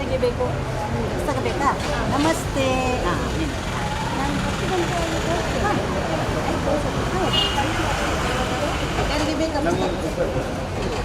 K G ಬೇಕು. ಪುಸ್ತಕ ಬೇಕಾ? ನಮಸ್ತೆ. ಹಾಂ, ಯಾರಿಗೆ ಬೇಕಾ ಪುಸ್ತಕ?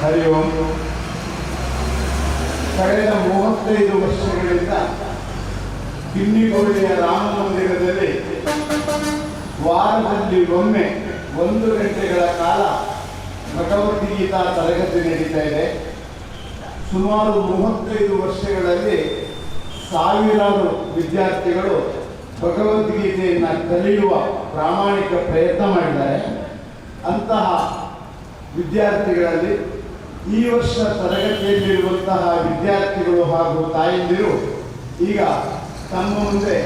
ಹರಿ ಓಂ. ಕಳೆದ 35 ವರ್ಷಗಳಿಂದ ಕಿನ್ನಿಗೋಳಿಯ ರಾಮ ಮಂದಿರದಲ್ಲಿ ವಾರದಲ್ಲಿ ಒಮ್ಮೆ ಒಂದು ಗಂಟೆಗಳ ಕಾಲ ಭಗವದ್ಗೀತಾ ತರಗತಿ ನಡೀತಾ ಇದೆ. ಸುಮಾರು 35 ವರ್ಷಗಳಲ್ಲಿ ಸಾವಿರಾರು ವಿದ್ಯಾರ್ಥಿಗಳು ಭಗವದ್ಗೀತೆಯನ್ನು ಕಲಿಯುವ ಪ್ರಾಮಾಣಿಕ ಪ್ರಯತ್ನ ಮಾಡಿದ್ದಾರೆ. ಅಂತಹ ವಿದ್ಯಾರ್ಥಿಗಳಲ್ಲಿ ಈ ವರ್ಷ ತರಗತಿಯಲ್ಲಿರುವಂತಹ ವಿದ್ಯಾರ್ಥಿಗಳು ಹಾಗೂ ತಾಯಂದಿರು ಈಗ ತಮ್ಮ ಮುಂದೆ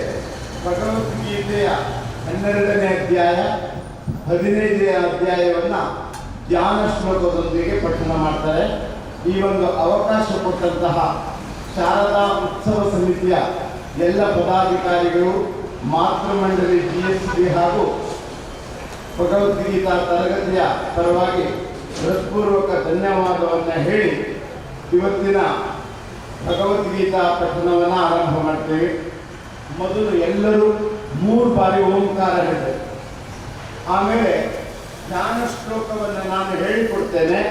ಭಗವದ್ಗೀತೆಯ 12ನೇ ಅಧ್ಯಾಯ, 15ನೇ ಅಧ್ಯಾಯವನ್ನು ಧ್ಯಾನ ಶ್ಲೋಕದೊಂದಿಗೆ ಪಠಣ ಮಾಡ್ತಾರೆ. ಈ ಒಂದು ಅವಕಾಶ ಕೊಟ್ಟಂತಹ ಶಾರದಾ ಉತ್ಸವ ಸಮಿತಿಯ ಎಲ್ಲ ಪದಾಧಿಕಾರಿಗಳು, ಮಾತೃಮಂಡಳಿ ಜಿಎಸ್ಬಿ ಹಾಗೂ ಭಗವದ್ಗೀತಾ ತರಗತಿಯ ಪರವಾಗಿ ಹೃತ್ಪೂರ್ವಕ ಧನ್ಯವಾದವನ್ನು ಹೇಳಿ ಇವತ್ತಿನ ಭಗವದ್ಗೀತಾ ಪಠಣವನ್ನು ಆರಂಭ ಮಾಡ್ತೇವೆ. ಮೊದಲು ಎಲ್ಲರೂ ಮೂರು ಬಾರಿ ಓಂಕಾರ ಹೇಳಬೇಕು. ಆಮೇಲೆ ಧ್ಯಾನ ಶ್ಲೋಕವನ್ನು ನಾನು ಹೇಳಿಕೊಡ್ತೇನೆ,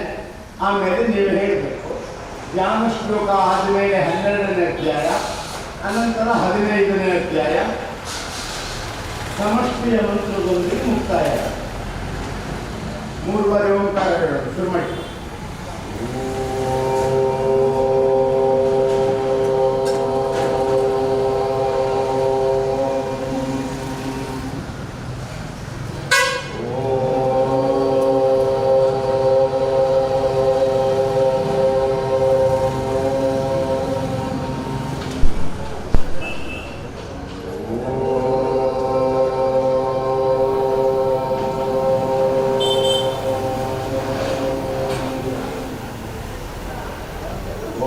ಆಮೇಲೆ ನೀವು ಹೇಳಬೇಕು. ಧ್ಯಾನ ಶ್ಲೋಕ ಆದಮೇಲೆ 12ನೇ ಅಧ್ಯಾಯ, ಅನಂತರ 15ನೇ ಅಧ್ಯಾಯ ಸಮಷ್ಟಿಯ ಮಂತ್ರದೊಂದಿಗೆ ಮುಕ್ತಾಯ. ಮೂರು ಬಾರಿ ಓಂಕಾರ ಹೇಳೋದು. ಶುರು ಮಾಡಿ.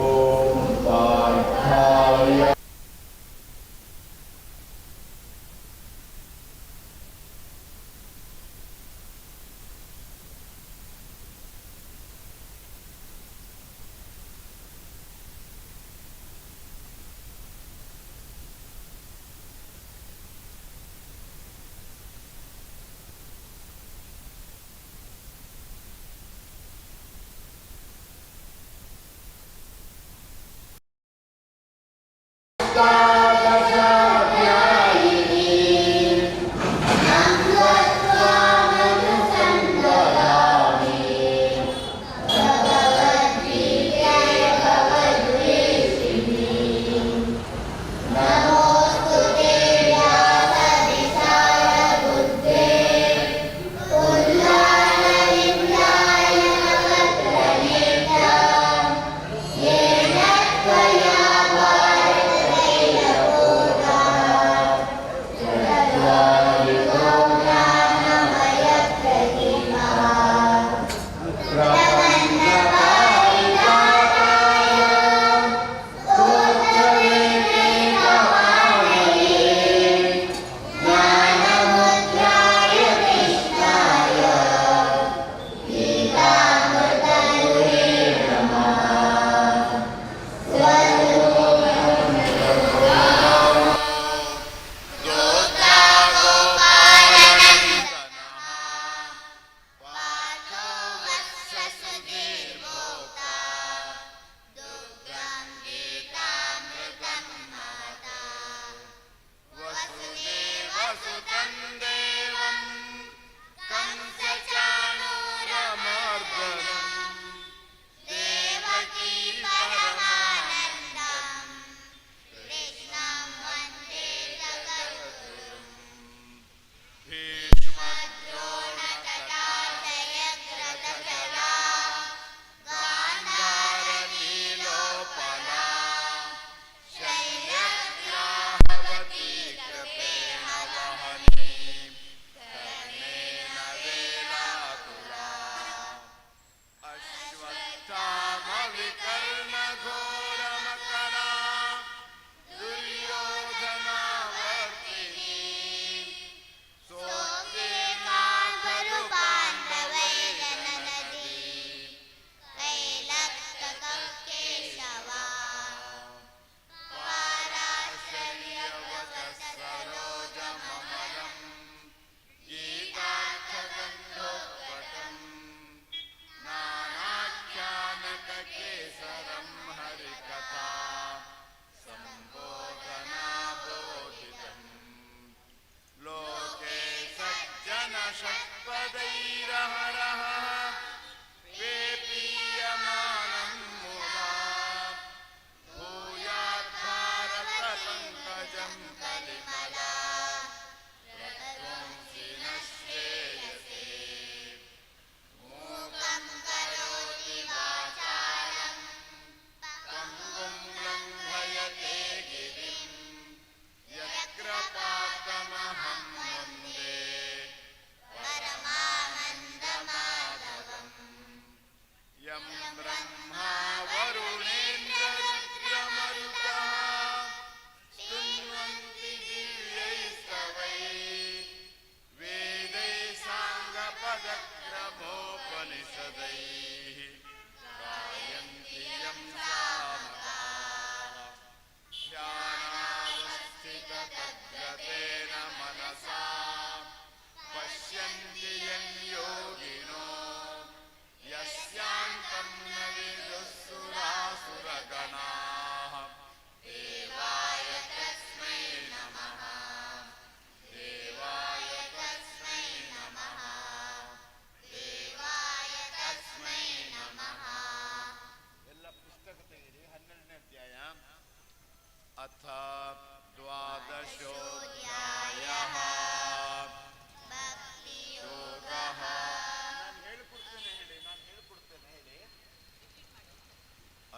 ಓಂ ಪಾರ್ಥಾಯ.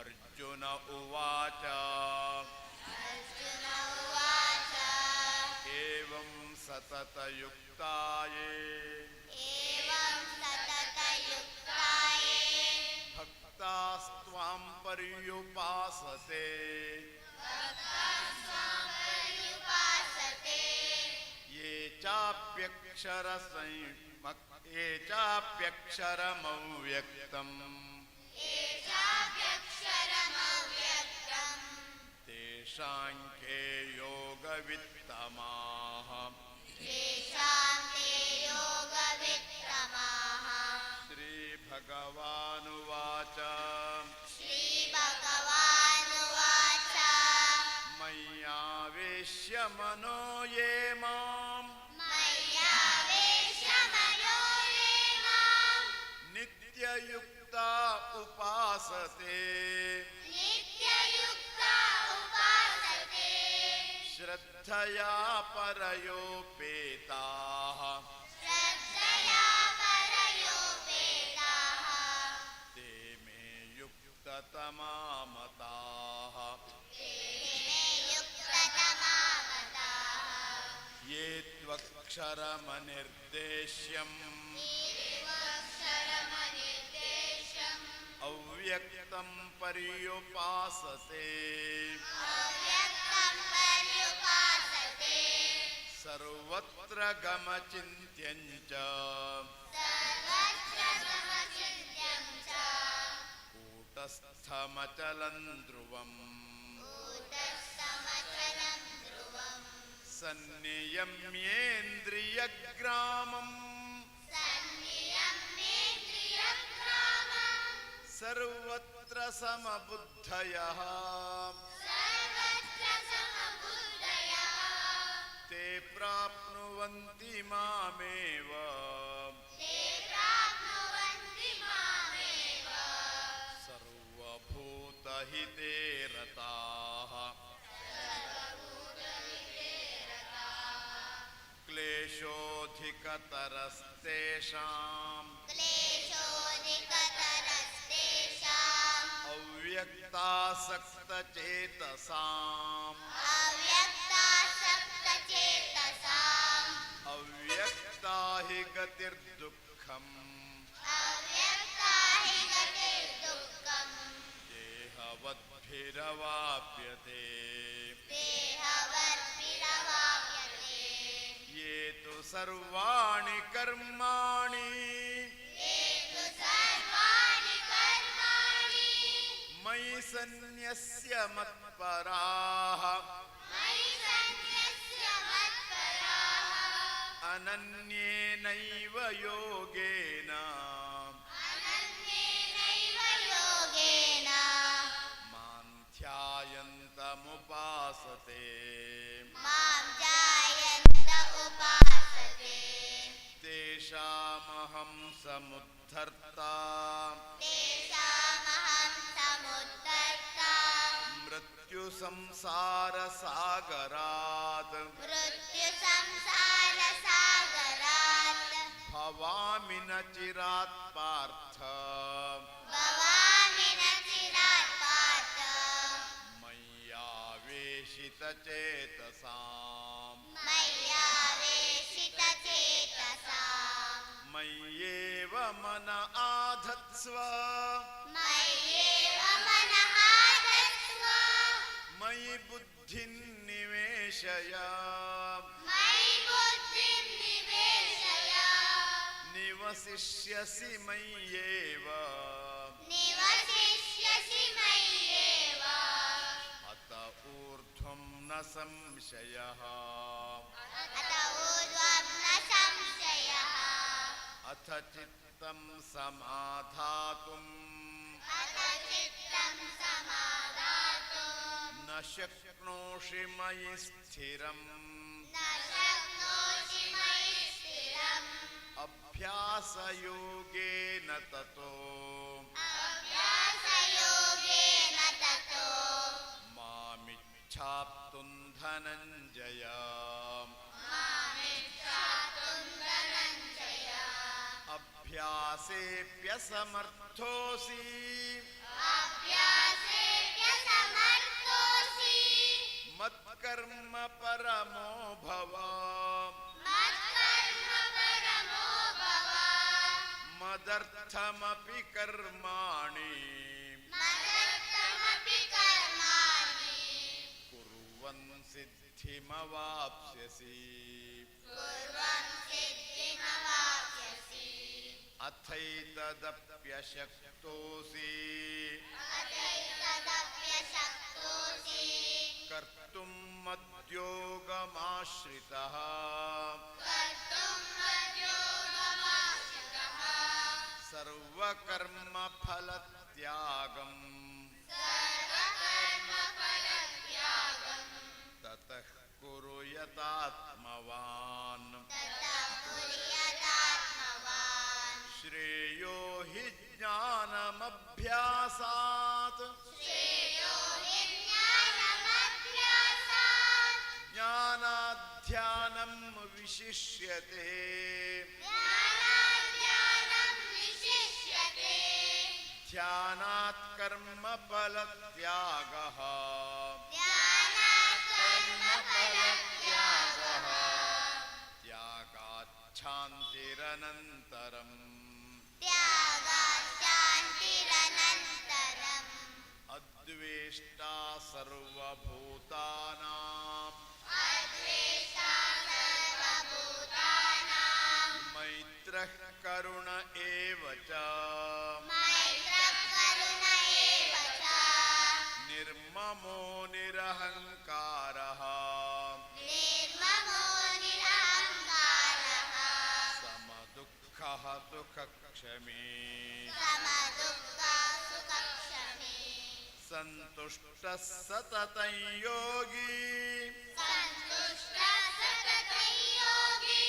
ಅರ್ಜುನ ಉವಾಚ. अर्जुन उवाच. ಏವಂ ಸತತಯುಕ್ತಾಯೇ एवं सततयुक्ताये ಭಕ್ತಾಸ್ತ್ವಾಂ ಪರ್ಯುಪಾಸತೆ पर्युपासते ಯೇ ಚಾಪ್ಯಕ್ಷರ ಯೇ ಚಾಪ್ಯಕ್ಷರಮವ್ಯಕ್ತಂ ये चाप्यक्षरमव्यक्तम् ತೇಷಾಂ ಕೇ ಯೋಗವಿತ್ತಮಾಃ. तेषां ते योगवित्तमाः. ಶ್ರೀ ಭಗವಾನುವಾಚ. श्रीभगवानुवाच. ಮಯ್ಯಾವೇಶ್ಯ ಮನೋ ಯೇ ಮಾಂ मय्यावेश्य मनो ये मां ನಿತ್ಯಯುಕ್ತ ಉಪಾಸತೆ नित्ययुक्ता उपासते ಶ್ರದ್ಧಯಾ ಪರಯೋಪೇತಾಃ श्रद्धया परयोपेताः ते मे युक्ततमामताः. ते मे युक्ततमामताः. ये त्वक्षरमनिर्देश्यम् त्वक्षरमनिर्देशम् अव्यक्तं पर्युपासते अव्यक्तं पर्युपासते सर्वत्र गमचिन्त्यं च सर्वत्र गमचिन्त्यं च कूटस्थमचलं ध्रुवम् कूटस्थमचलं ध्रुवम् सन्नियम्येन्द्रियग्रामम् सन्नियम्येन्द्रियग्रामम् सर्वत्र समबुद्धयः सर्वत्र समबुद्धयः ते प्राप्नुवन्ति मामेव. ते प्राप्नुवन्ति मामेव. सर्वभूतहिते रताः. क्लेशोऽधिकतरस्तेषाम् क्लेशोऽधिकतरस्तेषाम् अव्यक्तासक्तचेतसाम् अव्यक्तासक्तचेतसाम् अव्यक्ता हि गतिर्दुःखम् अव्यक्ता हि गतिर्दुःखम् देहवद्भिरवाप्यते. देहवद्भिरवाप्यते. ये तु सर्वाणि कर्माणि ये तु सर्वाणि कर्माणि मयि सन्न्यस्य मत्पराः मयि सन्न्यस्य मत्पराः अनन्येनैव योगेन अनन्येनैव योगेन मां ध्यायन्तमुपासते मां ध्यायन्त उपासते तेषामहं समुद्धर्ता तेषामहं समुद्धर्ता मृत्युसंसारसागरात् मृत्युसंसारसागरात् भवामि न चिरात् पार्थ भवामि न चिरात् पार्थ मय्यावेशितचेतसाम् मय्यावेशितचेतसाम् मय्येव मन आधत्स्व मय्येव मन आधत्स्व मयि बुद्धिं निवेशय मयि बुद्धिं निवेशय निवसिष्यसि मय्येव निवसिष्यसि मय्येव अत ऊर्ध्वं न संशयः. अत ऊर्ध्वं न संशयः. अथ चित्तं समाधातुं अथ चित्तं समादातुं न शक्नोषि मयि स्थिरम् न शक्नोषि मयि स्थिरम् अभ्यासयोगेन ततो अभ्यासयोगेन ततो मामिच्छाप्तुं धनञ्जय. मामिच्छाप्तुं धनञ्जय. अभ्यासेऽप्यसमर्थोऽसि अभ्यासेऽप्यसमर्थोऽसि. ಮತ್ಕರ್ಮ ಪರಮೋ ಭವ. ಮತ್ಕರ್ಮ ಪರಮೋ ಭವ. ಮದರ್ಥಮಪಿ ಕರ್ಮಾಣಿ. ಮದರ್ಥಮಪಿ ಕರ್ಮಾಣಿ. ಕುರ್ವನ್ ಸಿದ್ಧಿಮವಾಪ್ಸ್ಯಸಿ. ಕುರ್ವನ್ ಸಿದ್ಧಿಮವಾಪ್ಸ್ಯಸಿ. ಅಥೈತದಪ್ಯಶಕ್ತೋಸಿ. ಅಥೈತದಪ್ಯಶಕ್ತೋಸಿ. ಕರ್ತುಂ ಮದ್ಯೋಗಮಾಶ್ರಿತಃ. ಕರ್ತುಂ ಮದ್ಯೋಗಮಾಶ್ರಿತಃ. ಸರ್ವಕರ್ಮಫಲತ್ಯಾಗಂ. ಸರ್ವಕರ್ಮಫಲತ್ಯಾಗಂ. ತತಃ ಕುರು ಯತಾತ್ಮವಾನ್. ತತಃ ಕುರು ಯತಾತ್ಮವಾನ್. ಶ್ರೇಯೋ ಹಿ ಜ್ಞಾನಮಭ್ಯಾಸಾತ್. ಶ್ರೇಯೋ ಹಿ ಜ್ಞಾನಮಭ್ಯಾಸಾತ್. ಜ್ಞಾನಾಧ್ಯಾನಂ ವಿಶಿಷ್ಯತೆ. ಜ್ಞಾನಾಧ್ಯಾನಂ ವಿಶಿಷ್ಯತೆ. ಧ್ಯಾನಾತ್ ಕರ್ಮಫಲತ್ಯಾಗಃ. ಧ್ಯಾನಾತ್ ಕರ್ಮಫಲತ್ಯಾಗಃ. ತ್ಯಾಗಾತ್ ಶಾಂತಿರನಂತರಂ. ತ್ಯಾಗಾತ್ ಶಾಂತಿರನಂತರಂ. ಅದ್ವೇಷ್ಟಾ ಸರ್ವಭೂತಾನಾಂ. ಅದ್ವೇಷ್ಟಾ ಸರ್ವಭೂತಾನಾಂ. ಮೈತ್ರಃ ಕರುಣ ಏವ ಚ. ಮೈತ್ರಃ ಕರುಣ ಏವ ಚ. ನಿರ್ಮಮೋ ನಿರಹಂಕಾರಃ. ನಿರ್ಮಮೋ ನಿರಹಂಕಾರಃ. ಸಮದುಃಖಃ ಸುಖಕ್ಷಮೀ. ಸಮದುಃಖ ಸುಖಕ್ಷಮಿ. ಸಂತುಷ್ಟಃ ಸತತಂ ಯೋಗಿ. ಸಂತುಷ್ಟ ಸತತಂ ಯೋಗಿ.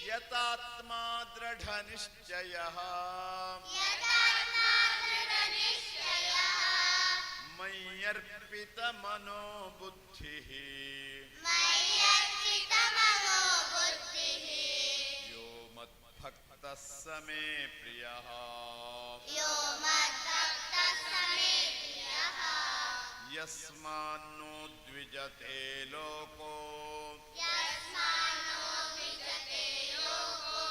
ಯತಾತ್ಮಾ ದೃಢನಿಶ್ಚಯಃ. ಯತಾತ್ಮಾ ದೃಢನಿಶ್ಚಯಃ. ಮಯ್ಯರ್ಪಿತ ಮನೋಬುದ್ಧಿಃ. ಮಯ್ಯರ್ಪಿತ ಮನೋಬುದ್ಧಿಃ. ಯೋ ಮದ್ಭಕ್ತಃ ಸ ಮೇ ಪ್ರಿಯಃ. ಯೋ ಮದ್ಭಕ್ತಃ ಸ ಮೇ ಪ್ರಿಯಃ. ಯಸ್ಮಾನ್ನೋ ದ್ವಿಜತೆ ಲೋಕೋ. ಯಸ್ಮಾನ್ನೋ ದ್ವಿಜತೆ ಲೋಕೋ.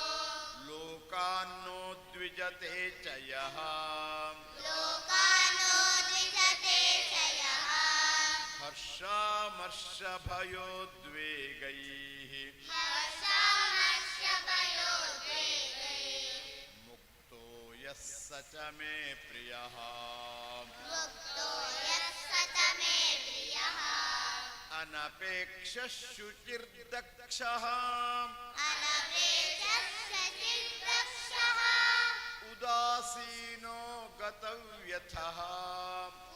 ಲೋಕಾನ್ನೋ ದ್ವಿಜತೆ ಚ ಯಃ. ಲೋಕಾನ್ನೋ ದ್ವಿಜತೆ ಚ ಯಃ. ಹರ್ಷಾಮರ್ಷಭಯೋದ್ವೇಗೈಃ. ಹರ್ಷಾಮರ್ಷಭಯೋದ್ವೇಗೈಃ. ಮುಕ್ತೋ ಯಃ ಸ ಚ ಮೇ ಪ್ರಿಯಃ. ಮುಕ್ತೋ ಯಃ ಸ ಚ ಮೇ ಪ್ರಿಯಃ. ಅನಪೇಕ್ಷ ಶುಚಿರ್ದಕ್ಷಃ. ಅನಪೇಕ್ಷಃ ಶುಚಿರ್ದಕ್ಷಃ. ಉದಾಸೀನೋ ಗತವ್ಯಥಃ.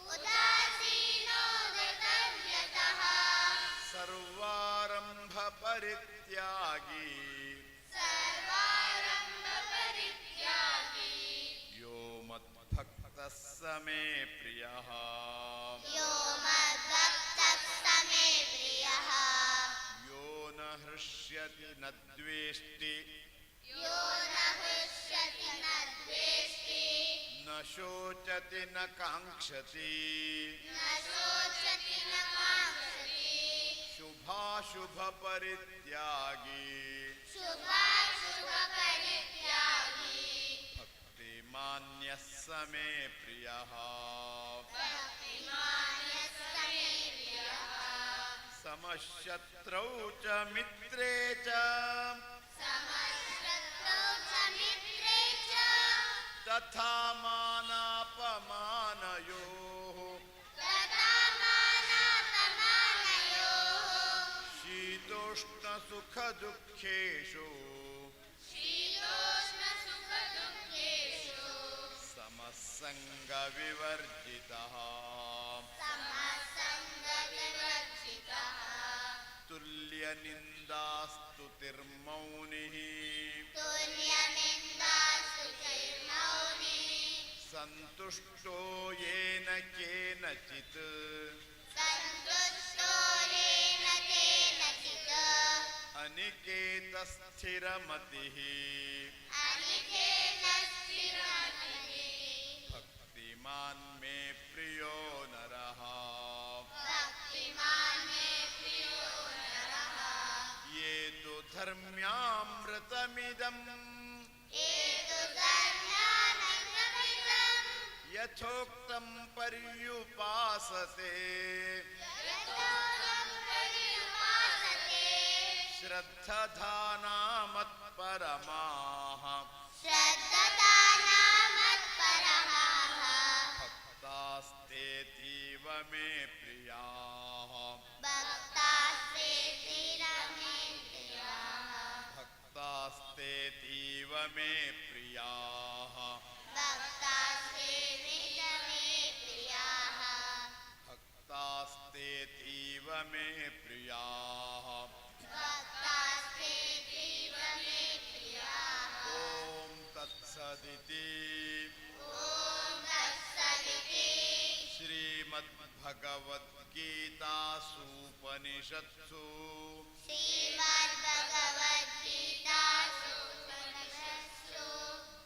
ಉದಾಸೀನೋ ಗತವ್ಯಥಃ. ಸರ್ವಾರಂಭ ಪರಿತ್ಯಾಗಿ. ಸರ್ವಾರಂಭ ಪರಿತ್ಯಾಗಿ. ಯೋ ಮದ್ಭಕ್ತಃ ಸ ಮೇ ಪ್ರಿಯಃ. ಯೋ ಮದ್ಭಕ್ತಃ ಸ ಮೇ ಪ್ರಿಯಃ. ಯೋ ನ ಹೃಷ್ಯತಿ ನ ದ್ವೇಷ್ಟಿ. ಯೋ ನ ಹೃಷ್ಯತಿ ನ ದ್ವೇಷ್ಟಿ. ನ ಶೋಚತಿ ನ ಕಾಂಕ್ಷತಿ. ನ ಶೋಚತಿ ನ ಕಾಂಕ್ಷತಿ. ಶುಭಾಶುಭ ಪರಿತ್ಯಾಗಿ. ಶುಭಾಶುಭ ಪರಿತ್ಯಾಗಿ. ಭಕ್ತಿಮಾನ್ಯಃ ಸ ಮೇ ಪ್ರಿಯಃ. ಭಕ್ತಿಮಾನ್ಯಃ ಸ ಮೇ ಪ್ರಿಯಃ. ಸಮಶತ್ರೌ ಚ ಮಿತ್ರೇ ಚ. ಸಮಶತ್ರೌ ಚ ಮಿತ್ರೇ ಚ. ತಥಾ ಮಾನಾಪಮಾನಯೋಃ. ತಥಾ ಮಾನಾಪಮಾನಯೋಃ. ಶೀತೋಷ್ಣ ಸುಖ ದುಃಖೇಷು. ಶೀತೋಷ್ಣ ಸುಖ ದುಃಖೇಷು. ಸಮಸಂಗ ವಿವರ್ಜಿತಃ. ಸಮಸಂಗ ವಿವರ್ಜಿತಃ. ತುಲ್ಯ ನಿಂದಾಸ್ತುತಿರ್ಮೌನಿಃ. ತುಲ್ಯ ನಿಂದಾಸ್ತುತಿರ್ಮೌನಿ. ಸಂತುಷ್ಟೋ ಯೇನ ಕೇನಚಿತ್. ಸಂತುಷ್ಟೋ ಯೇನ ಕೇನಚಿತ್. ಅನಿಕೇತಸ್ಥಿರಮತಿಃ. ಅನಿಕೇತ ಸ್ಥಿರಮತಿಃ. ಭಕ್ತಿಮಾನ್ ಮೇ ಪ್ರಿಯೋ ನರಃ. ಭಕ್ತಿಮಾನ್ ಮೇ ಪ್ರಿಯೋ हेतुधर्म्यामृतमिदम् हेतुधर्म्यामृतमिदम् यथोक्तं पर्युपासते। यथोक्तं पर्युपासते। श्रद्धधानामत्परमाः श्रद्धदानामत्परमाः भक्तास्तेऽतीव मे प्रियाः। भक्तास्तेऽतीव मे प्रियाः। भक्तास्तेऽतीव मे प्रियाः। भक्तास्तेऽतीव मे प्रियाः। भक्तास्तेऽतीव मे प्रियाः। भक्तास्तेऽतीव मे प्रियाः। ॐ तत्सदिति। ॐ तत्सदिति। श्रीमद्भगवद्गीतासूपनिषत्सु श्रीमद्भगवद्गीतासु उपनिषत्सु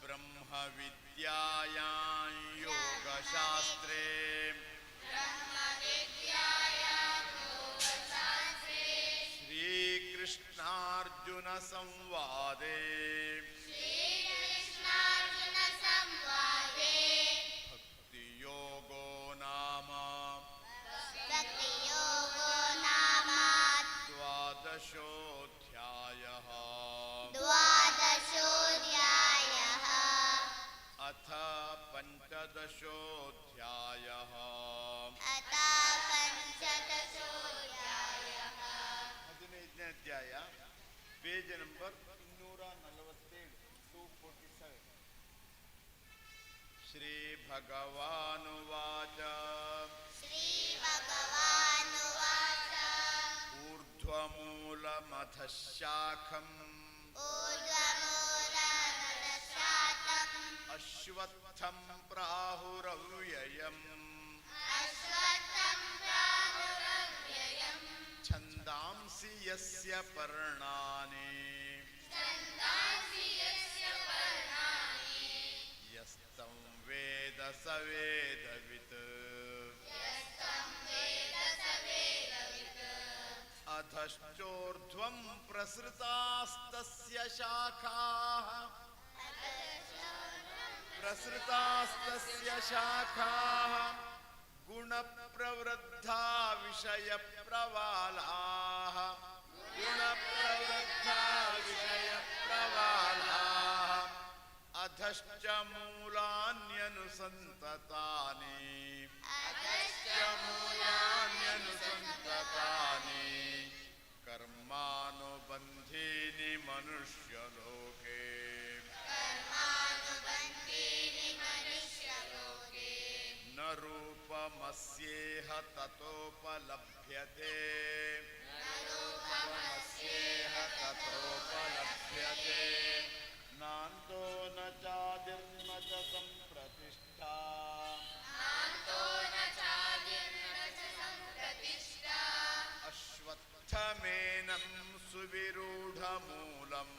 ब्रह्मविद्यायां योगशास्त्रे ब्रह्मविद्यायां योगशास्त्रे श्रीकृष्णार्जुनसंवादे श्रीकृष्णार्जुनसंवादे भक्तियोगो नाम भक्तियोगो नाम द्वादशोऽध्यायः। द्वादशोऽध्यायः। अथ पञ्चदशोऽध्यायः। अथ पञ्चदशोऽध्यायः। 15ನೇ ಅಧ್ಯಾಯ, ಪೇಜ್ ನಂಬರ್ 247, 247. ಶ್ರೀ ಭಗವಾನುವಾಚ. श्रीभगवानुवाच. ऊर्ध्वमूलमधः शाखम् ऊर्ध्वमूलमधशातम् अश्वत्थं प्राहुरव्ययम् अश्वत्थं प्राहुरव्ययम् छन्दांसि यस्य पर्णानि छन्दांसि यस्य पर्णानि यस्तं वेद स वेदवित्। यस्तं वेद स वेदवित्। अधश्चोर्ध्वं प्रसृतास्तस्य शाखाः, प्रसृतास्तस्य शाखाः गुणप्रवृद्धा विषयप्रवालाः, गुणप्रवृद्धा विषयप्रवालाः अधश्च मूलान्यनुसन्ततानि, अधश्च मूलान्यनुसन्ततानि कर्मानुबन्धीनि मनुष्यलोके। कर्मानुबन्धीनि मनुष्यलोके। न रूपमस्येह ततोपलभ्यते, न रूपमस्येह रूपमस्येह ततोपलभ्यते, नान्तो न चादिर्न च सम्प्रतिष्ठा। नान्तो न चादिर्न च सम्प्रतिष्ठा। अश्वत्थमेनं सुविरूढमूलम्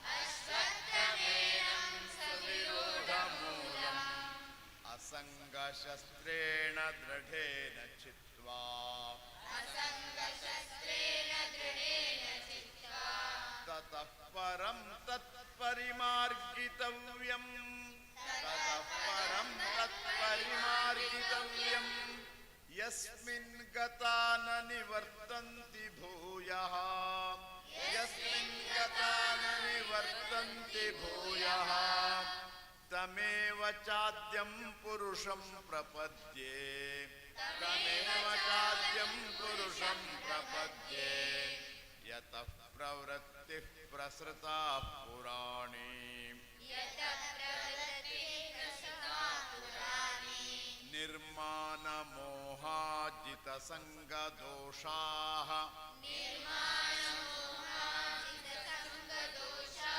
अश्वत्थमेनं सुविरूढमूलम् असङ्गशस्त्रेण दृढेन छित्त्वा असङ्गशस्त्रेण दृढेन छित्त्वा ततः परं तत्परिमार्गितव्यम्, ततः परं तत्परिमार्गितव्यम् यस्मिन् गता न निवर्तन्ति भूयः, यस्मिन् गता न निवर्तन्ति भूयः, तमेव चाद्यं पुरुषं प्रपद्ये, तमेव चाद्यं पुरुषं प्रपद्ये, यतः प्रवृत्तिः प्रसृता पुराणी। यतः प्रवृत्तिः प्रसृता पुराणी। निर्मानमोहाजितसङ्गदोषाः निर्माणमोहाजितसङ्गदोषा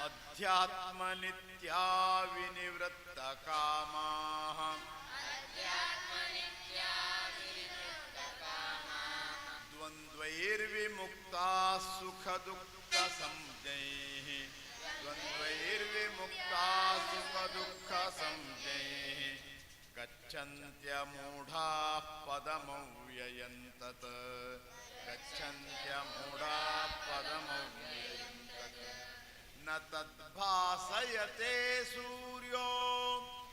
अध्यात्मनित्या विनिवृत्तकामाः अध्यात्मनित्या विनिवृत्तकामाः द्वन्द्वैर्विमुक्ताः सुखदुःखसंज्ञैः, द्वन्द्वैर्विमुक्ताः सुखदुःखसंज्ञैः गच्छन्त्यमूढाः पदमव्ययं तत्, गच्छन्त्यमूढा पदमव्ययं तत्। न तद्भासयते सूर्यो,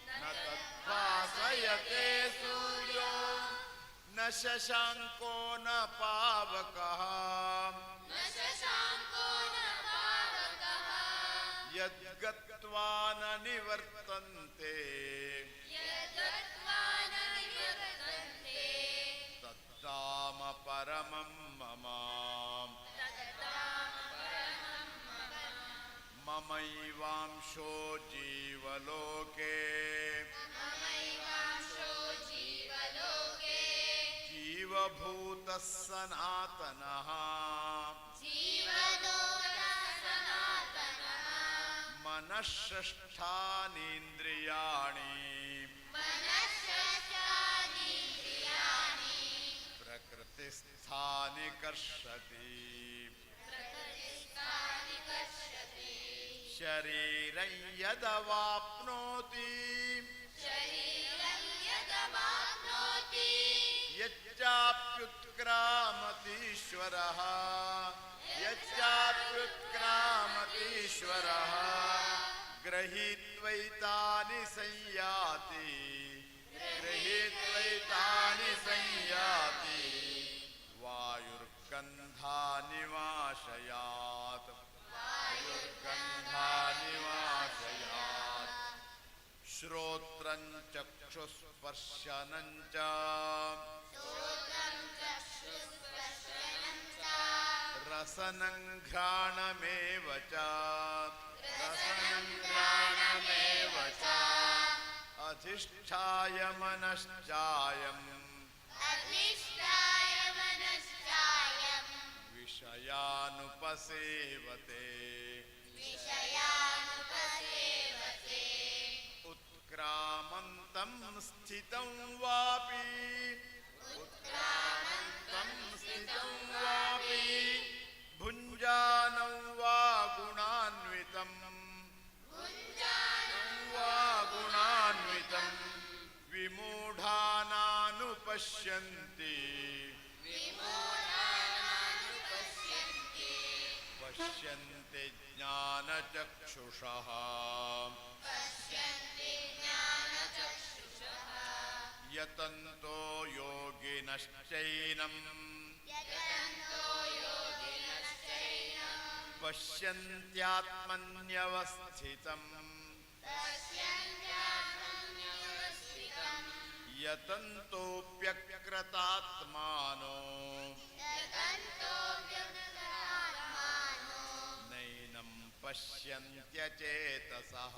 न तद्भासयते सूर्यो, न शशाङ्को न पावकः। न शशाङ्को न पावकः। यद्गत्वा न निवर्तन्ते। यद्गत्वा न निवर्तन्ते। तद्धाम परमं मम। तद्धाम परमं मम। ममैवांशो जीवलोके। ममैवांशो जीवलोके। जीवभूतः सनातनः। जीवलोकः सनातनः। मनःषष्ठानीन्द्रियाणि। मनःषष्ठानीन्द्रियाणि। प्रकृतिस्थानि कर्षति। प्रकृतिस्थानि कर्षति। शरीरं यदवाप्नोति। शरीरं यदवाप्नोति। यच्चाप्युत्क्रामतीश्वरः, यच्चाप्युत्क्रामतीश्वरः, गृहीत्वैतानि संयाति, गृहीत्वैतानि संयाति, वायुर्गन्धानिवाशयात्, वायुर्गन्धानिवाशयात्। श्रोत्रं चक्षुस्पर्शनं च। श्रोत्रं चक्षुस्पर्शनं च। रसनं घ्राणमेव च, रसनं रसनं घ्राणमेव घ्राणमेव च। च। अधिष्ठाय मनश्चायं। अधिष्ठाय मनश्चायं। विषयानुपसेवते। विषयानुपसेवते। उत्क्रामन्तं स्थितं वापि, उत्क्रामन्तं स्थितं वापि, भुञ्जानं वा गुणान्वितं, भुञ्जानं वा गुणान्वितं, विमूढानानुपश्यन्ति। विमूढानानुपश्यन्ति। पश्यन्ति ज्ञानचक्षुषः। पश्यन्ति ज्ञानचक्षुषः। यतन्तो योगिनश्चैनं। यतन्तो योगिनश्चैनं। पश्यन्त्यात्मन्यवस्थितम्। पश्यन्त्यात्मन्यवस्थितम्। यतन्तोऽप्यक्रतात्मानो। यतन्तोऽप्यकृतात्मानो। नैनं पश्यन्त्यचेतसः।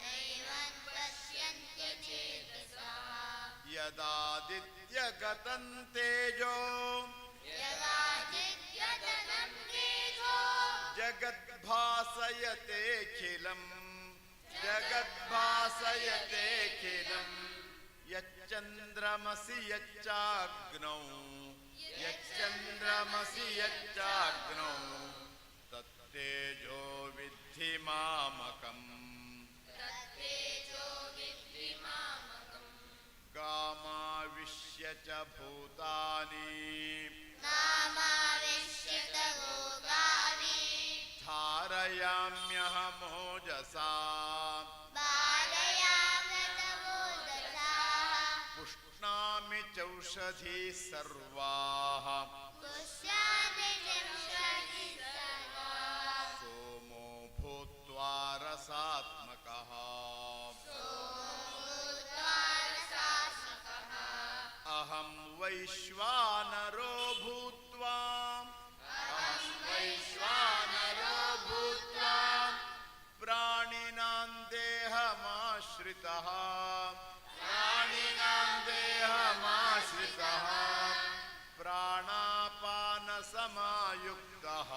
नैवं पश्यन्त्यचेतसः। यदादित्यगतं तेजो। यदादित्यगतं तेजो। जगद्भासयतेऽखिलं, जगद्भासयतेऽखिलं, यच्चन्द्रमसि यच्चाग्नौ, यच्चन्द्रमसि यच्चाग्नौ, तत्तेजो विद्धि मामकम्। तत्तेजो विद्धि मामकम्। गामाविश्य च भूतानि। गामाविश्य च भूतानि। धारयाम्यहमोजसा। धारयाम्यहमोजसा। पुष्णामि चौषधीः सर्वाः। पुष्णामि चौषधीः सर्वाः। सोमो भूत्वा रसात्मकः। भूत्वा रसात्मकः। अहं वैश्वानरो भूत्वा, अहं वैश्वानरो भूत्वा, प्राणिनां देहमाश्रितः, प्राणिनां देहमाश्रितः, प्राणापानसमायुक्तः,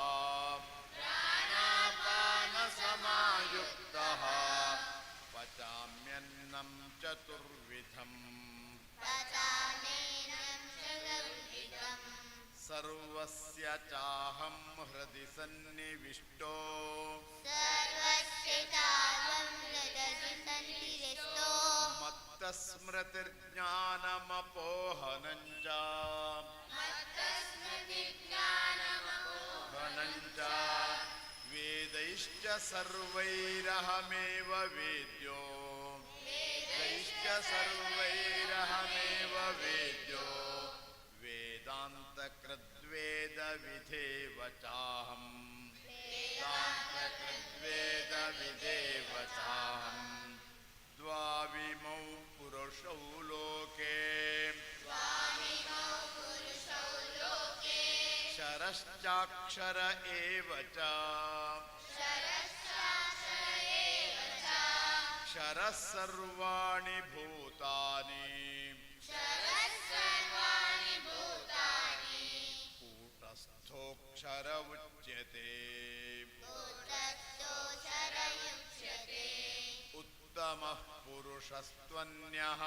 प्राणापानसमायुक्तः, पचाम्यन्नं चतुर्विधम्। पचाम्यन्नं चतुर्विधम्। सर्वस्य चाहं हृदि सन्निविष्टो। सर्वस्य चाहं हृदि सन्निविष्टो। मत्तस्मृतिर्ज्ञानमपोहनञ्च हनञ्च वेदैश्च सर्वैरहमेव वेद्यो, वेदैश्च सर्वैरहमेव वेद्यो, वेदान्तकृद्वेदविधेव चाहम्, वेदान्तकृद्वेदविधेव चाहम्। द्वाविमौ पुरुषौ लोके, क्षरश्चाक्षर एव च, क्षरः सर्वाणि भूतानि, कूटस्थोऽक्षर उच्यते। उत्तमः पुरुषस्त्वन्यः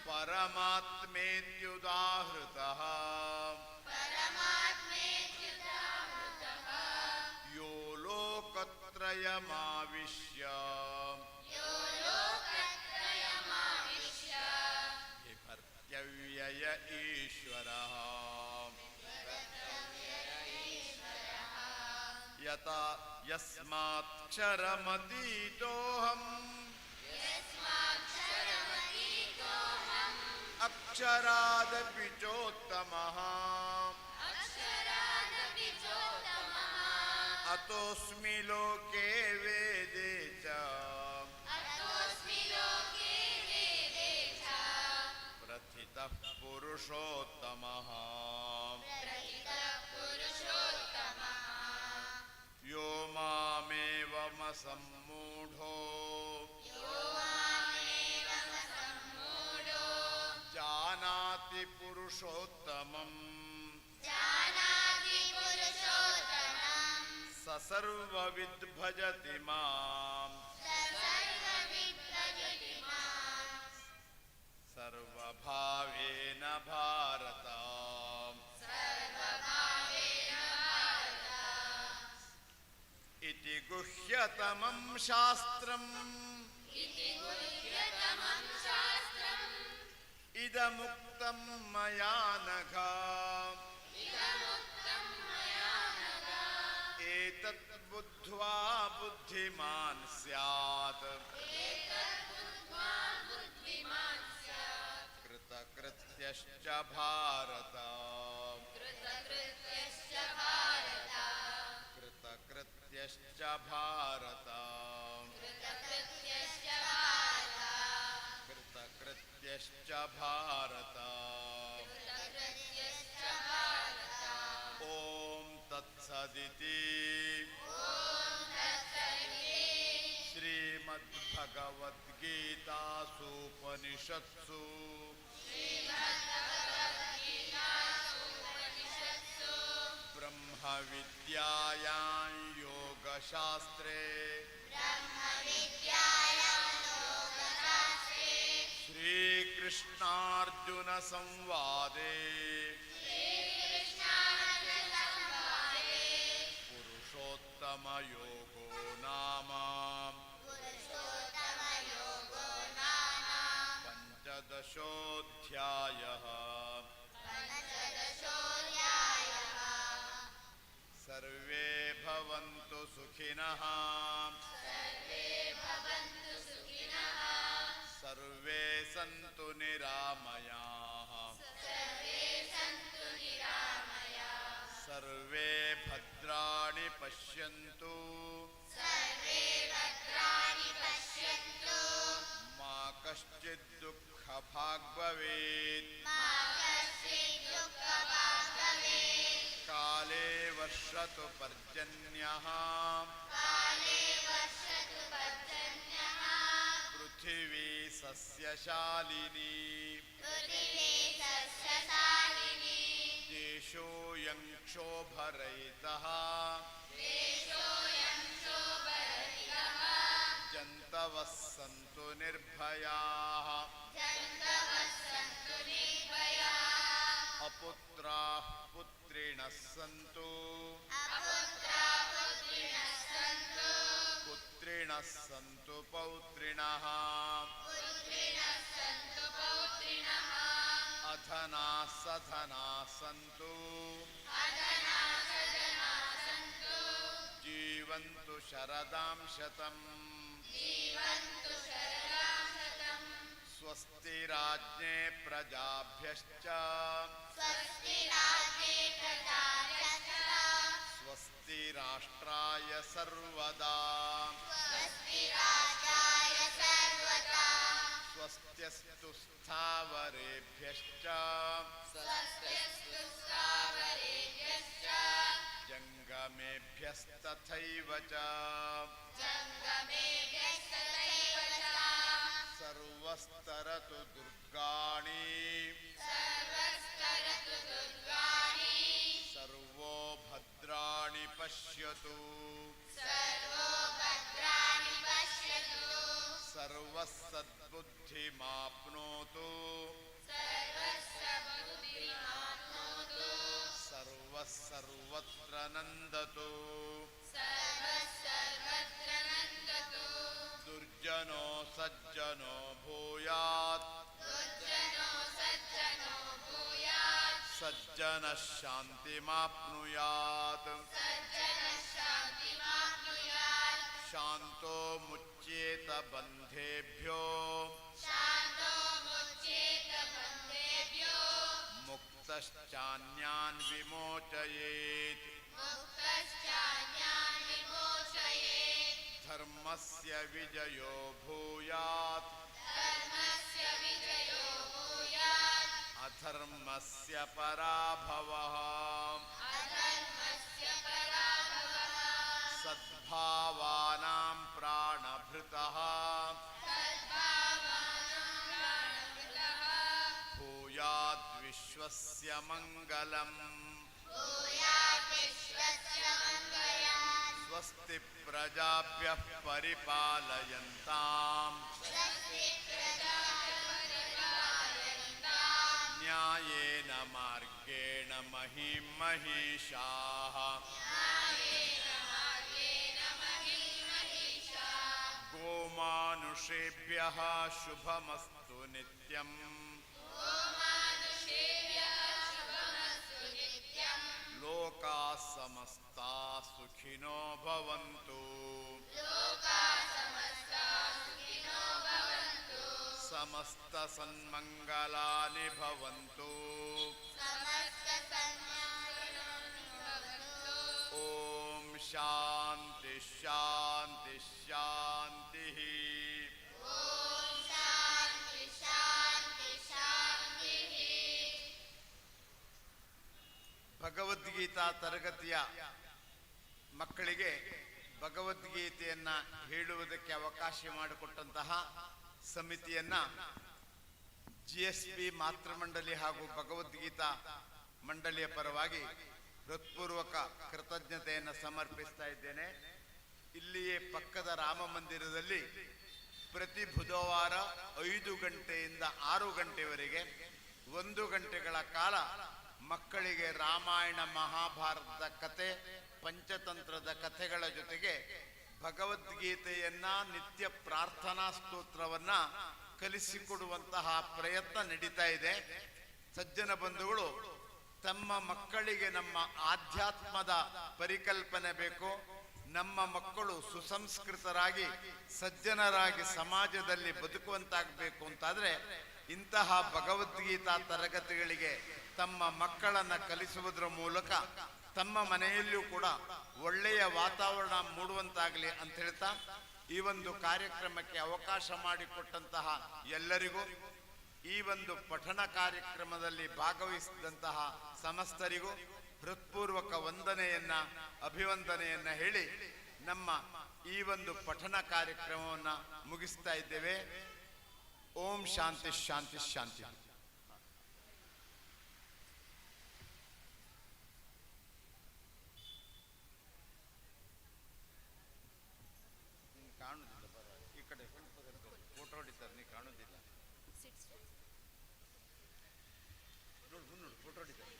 परमात्मेत्युदाहृतः, यो लोकत्रयमाविश्य बिभर्त्यव्यय ईश्वरः। यता यस्मात्क्षरमतीतोऽहम् अक्षरादपि चोत्तमः, अतोऽस्मि लोके वेदे च प्रथितः पुरुषोत्तमः। यो मामेवमसम्मूढो जानाति पुरुषोत्तमम् स सर्वविद् भजति माम् सर्वभावेन भारत। इति गुह्यतमं शास्त्रम् इदमुक्तं मया नघ, एतत् बुद्ध्वा बुद्धिमान् स्यात्, कृतकृत्यश्च भारत, कृतकृत्यश्च भारत, कृतकृत्यश्च भारत। ॐ तत्सदिति श्रीमद्भगवद्गीतासूपनिषत्सु ब्रह्मविद्यायां योगशास्त्रे श्रीकृष्णार्जुनसंवादे पुरुषोत्तमयोगो नाम पञ्चदशोऽध्यायः। सर्वे भवन्तु सुखिनः, सर्वे सन्तु निरामयाः, सर्वे भद्राणि पश्यन्तु, मा कश्चित् दुःखभाग् भवेत्। काले वर्षतु पर्जन्यः, पृथिवी सस्यशालिनी, देशोऽयं क्षोभरहितः, जन्तवः सन्तु निर्भयाः, अपुत्राः पुत्रिणः सन्तु, पुत्रिणः पुत्रिणः सन्तु पौत्रिणः। अधनाः सधनाः सन्तु, जीवन्तु शरदां शतम्। स्वस्ति राज्ञे प्रजाभ्यश्च, स्वस्ति राष्ट्राय सर्वदा, स्वस्त्यस्तु स्थावरेभ्यश्च, जङ्गमेभ्यस्तथैव च। सर्वस्तरतु दुर्गाणि, सर्वो भद्राणि पश्यतु, सर्वः सद्बुद्धिमाप्नोतु, सर्वः सर्वत्र नन्दतु। दुर्जनो सज्जनो भूयात्, सज्जनः शान्तिमाप्नुयात्। शान्तो मुच्येत बन्धेभ्यो, मुक्तश्चान्यान् विमोचयेत्। धर्मस्य विजयो भूयात्, अधर्मस्य पराभवः। सद्भावानां प्राणभृतः, भूयाद्विश्वस्य मङ्गलम्। स्वस्ति प्रजाभ्यः परिपालयन्ताम्, न्यायेन मार्गेण महीं महिषाः। गोमानुषेभ्यः शुभमस्तु नित्यम्। लोकाः समस्ता सुखिनो भवन्तु। समस्त सन्मङ्गलानि भवन्तु। ॐ शान्ति शान्ति शान्तिः। ಭಗವದ್ಗೀತಾ ತರಗತಿಯ ಮಕ್ಕಳಿಗೆ ಭಗವದ್ಗೀತೆಯನ್ನ ಹೇಳುವುದಕ್ಕೆ ಅವಕಾಶ ಮಾಡಿಕೊಟ್ಟಂತಹ ಸಮಿತಿಯನ್ನ ಜಿಎಸ್ಪಿ ಮಾತೃಮಂಡಳಿ ಹಾಗೂ ಭಗವದ್ಗೀತಾ ಮಂಡಳಿಯ ಪರವಾಗಿ ಹೃತ್ಪೂರ್ವಕ ಕೃತಜ್ಞತೆಯನ್ನು ಸಮರ್ಪಿಸ್ತಾ ಇದ್ದೇನೆ. ಇಲ್ಲಿಯೇ ಪಕ್ಕದ ರಾಮ ಮಂದಿರದಲ್ಲಿ ಪ್ರತಿ ಬುಧವಾರ 5 ಗಂಟೆಯಿಂದ 6 ಗಂಟೆವರೆಗೆ 1 ಗಂಟೆಗಳ ಕಾಲ ಮಕ್ಕಳಿಗೆ ರಾಮಾಯಣ, ಮಹಾಭಾರತದ ಕತೆ, ಪಂಚತಂತ್ರದ ಕಥೆಗಳ ಜೊತೆಗೆ ಭಗವದ್ಗೀತೆಯನ್ನ, ನಿತ್ಯ ಪ್ರಾರ್ಥನಾ ಸ್ತೋತ್ರವನ್ನ ಕಲಿಸಿಕೊಡುವಂತಹ ಪ್ರಯತ್ನ ನಡೀತಾ ಇದೆ. ಸಜ್ಜನ ಬಂಧುಗಳು ತಮ್ಮ ಮಕ್ಕಳಿಗೆ ನಮ್ಮ ಆಧ್ಯಾತ್ಮದ ಪರಿಕಲ್ಪನೆ ಬೇಕು, ನಮ್ಮ ಮಕ್ಕಳು ಸುಸಂಸ್ಕೃತರಾಗಿ ಸಜ್ಜನರಾಗಿ ಸಮಾಜದಲ್ಲಿ ಬದುಕುವಂತಾಗಬೇಕು ಅಂತಾದ್ರೆ ಇಂತಹ ಭಗವದ್ಗೀತಾ ತರಗತಿಗಳಿಗೆ ತಮ್ಮ ಮಕ್ಕಳನ್ನ ಕಲಿಸುವುದರ ಮೂಲಕ ತಮ್ಮ ಮನೆಯಲ್ಲಿಯೂ ಕೂಡ ಒಳ್ಳೆಯ ವಾತಾವರಣ ಮೂಡುವಂತಾಗಲಿ ಅಂತ ಹೇಳ್ತಾ, ಈ ಒಂದು ಕಾರ್ಯಕ್ರಮಕ್ಕೆ ಅವಕಾಶ ಮಾಡಿಕೊಟ್ಟಂತಹ ಎಲ್ಲರಿಗೂ, ಈ ಒಂದು ಪಠಣ ಕಾರ್ಯಕ್ರಮದಲ್ಲಿ ಭಾಗವಹಿಸಿದಂತಹ ಸಮಸ್ತರಿಗೂ ಹೃತ್ಪೂರ್ವಕ ವಂದನೆಯನ್ನ, ಅಭಿವಂದನೆಯನ್ನ ಹೇಳಿ ನಮ್ಮ ಈ ಒಂದು ಪಠಣ ಕಾರ್ಯಕ್ರಮವನ್ನ ಮುಗಿಸ್ತಾ ಇದ್ದೇವೆ. ಓಂ ಶಾಂತಿ ಶಾಂತಿ ಶಾಂತಿ. ನೀನ್ ಕಾಣುದಿಲ್ಲ, ಪರವಾಗಿಲ್ಲ. ಈ ಕಡೆ ಫೋಟೋ ಹೊಡಿತಾರೆ, ನೀ ಕಾಣುದಿಲ್ಲ. ನೋಡು, ಮುಂದೆ ನೋಡು, ಫೋಟೋ ಹೊಡಿತಾರೆ.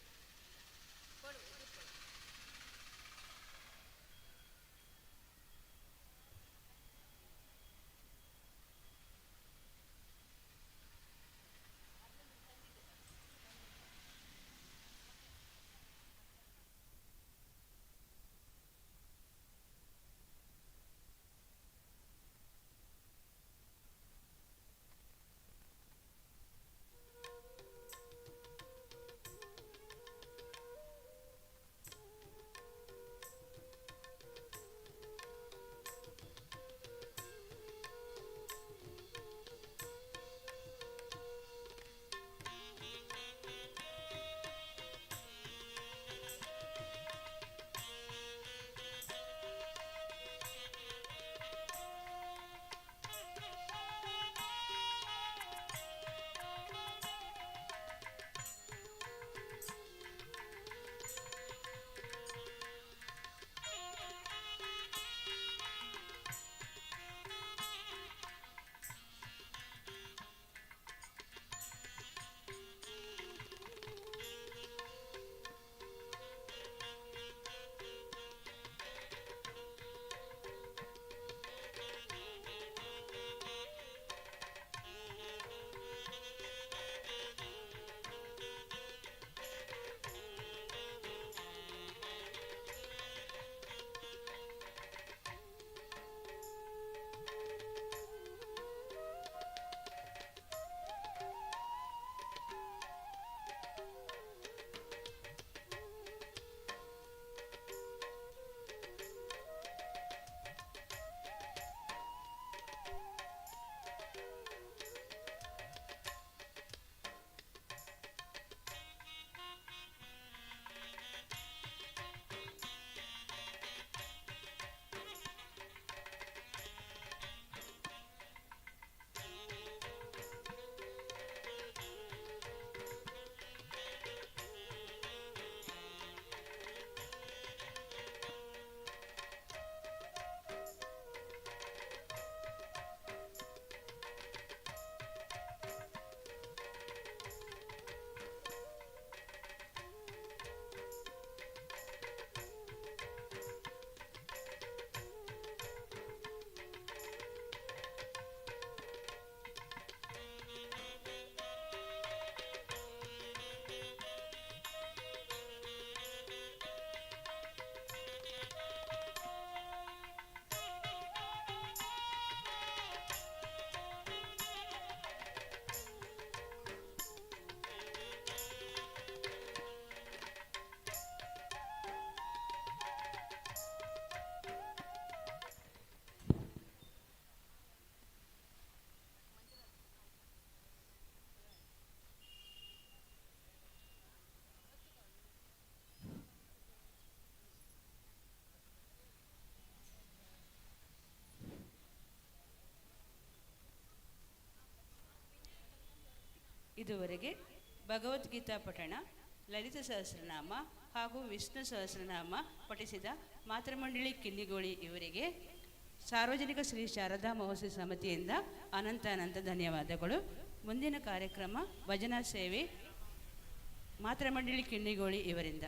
ಇದುವರೆಗೆ ಭಗವದ್ಗೀತಾ ಪಠಣ, ಲಲಿತ ಸಹಸ್ರನಾಮ ಹಾಗೂ ವಿಷ್ಣು ಸಹಸ್ರನಾಮ ಪಠಿಸಿದ ಮಾತೃಮಂಡಳಿ ಕಿನ್ನಿಗೋಳಿ ಇವರಿಗೆ ಸಾರ್ವಜನಿಕ ಶ್ರೀ ಶಾರದಾ ಮಹೋತ್ಸವ ಸಮಿತಿಯಿಂದ ಅನಂತ ಅನಂತ ಧನ್ಯವಾದಗಳು. ಮುಂದಿನ ಕಾರ್ಯಕ್ರಮ ಭಜನಾ ಸೇವೆ ಮಾತೃಮಂಡಳಿ ಕಿನ್ನಿಗೋಳಿ ಇವರಿಂದ.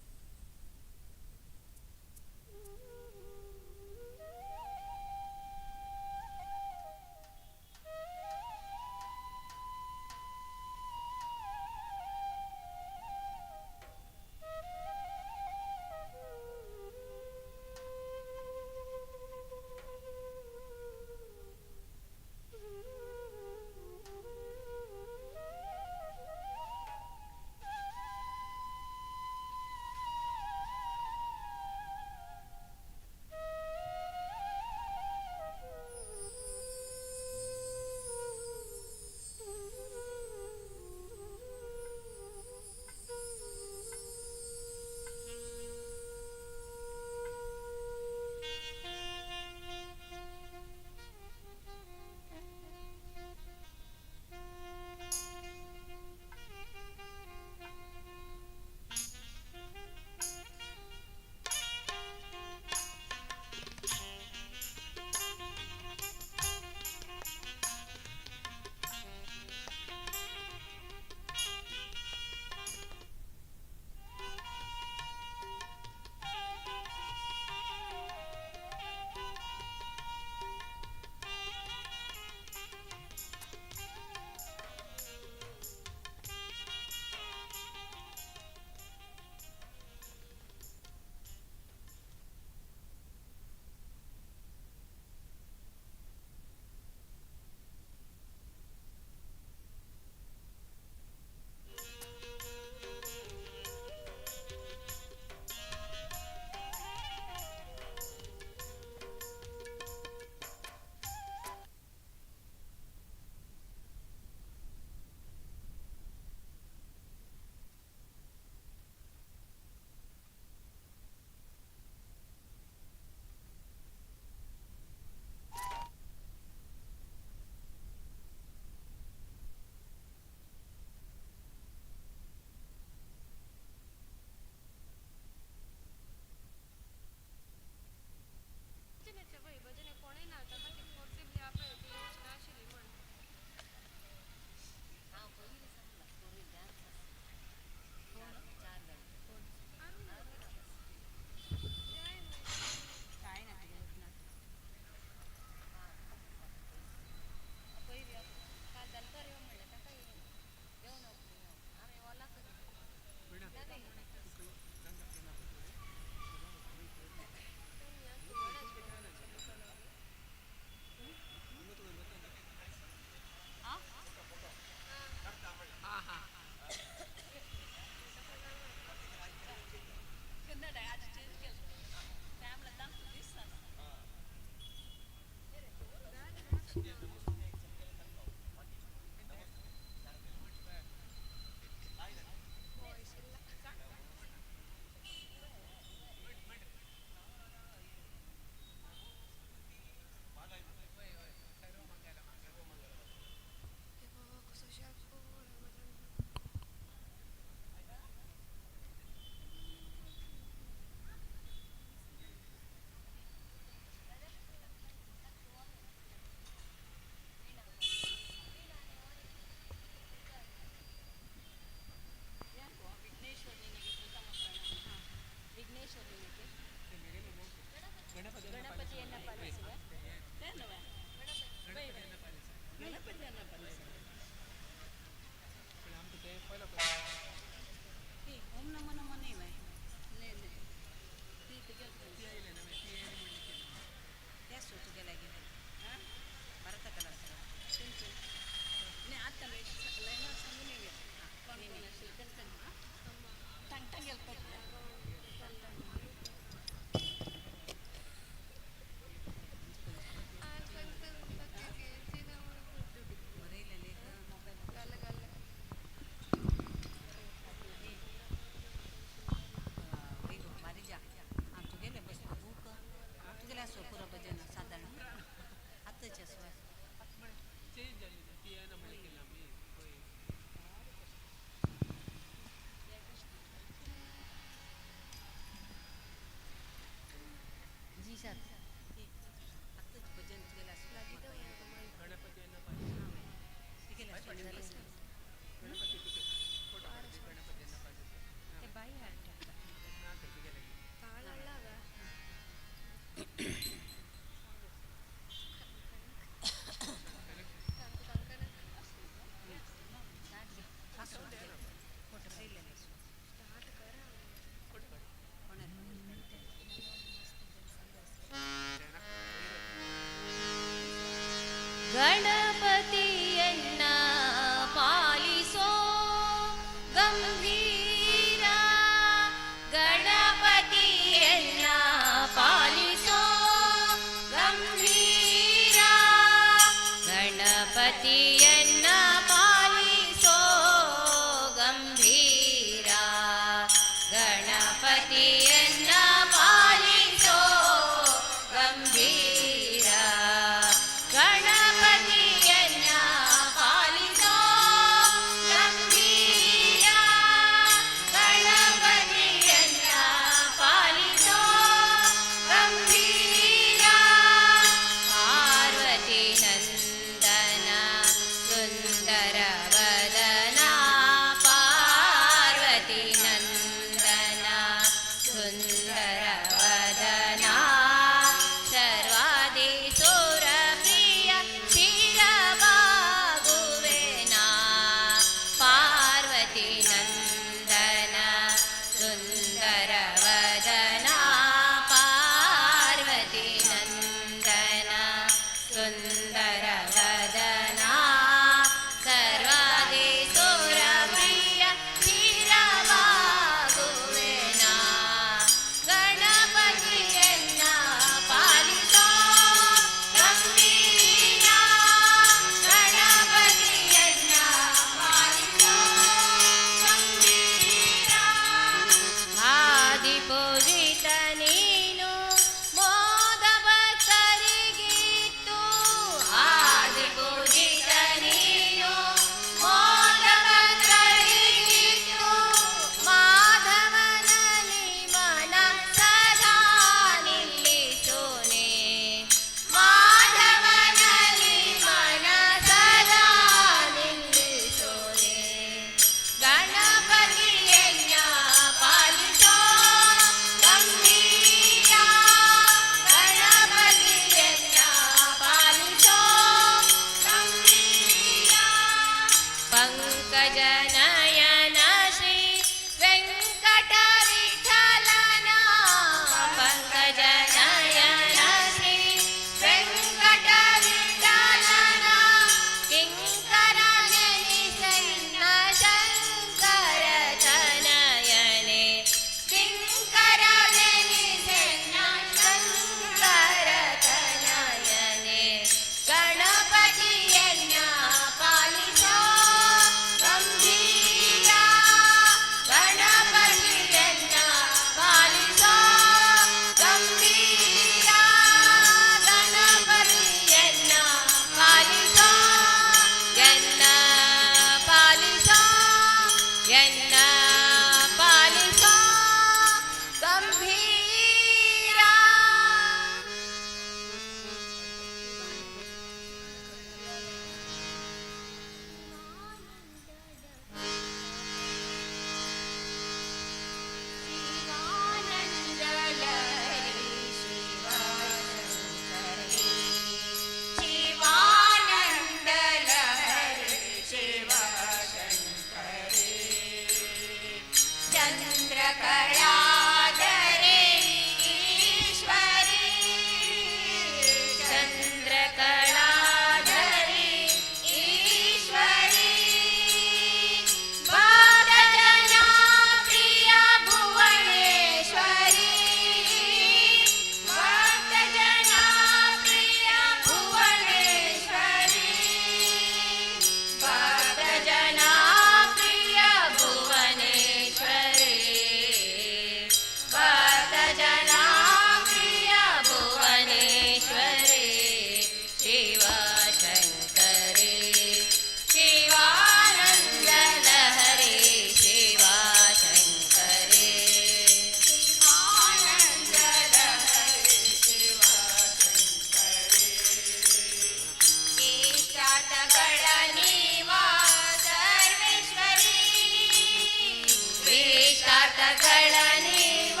ತಾತಗಳ ನೀವ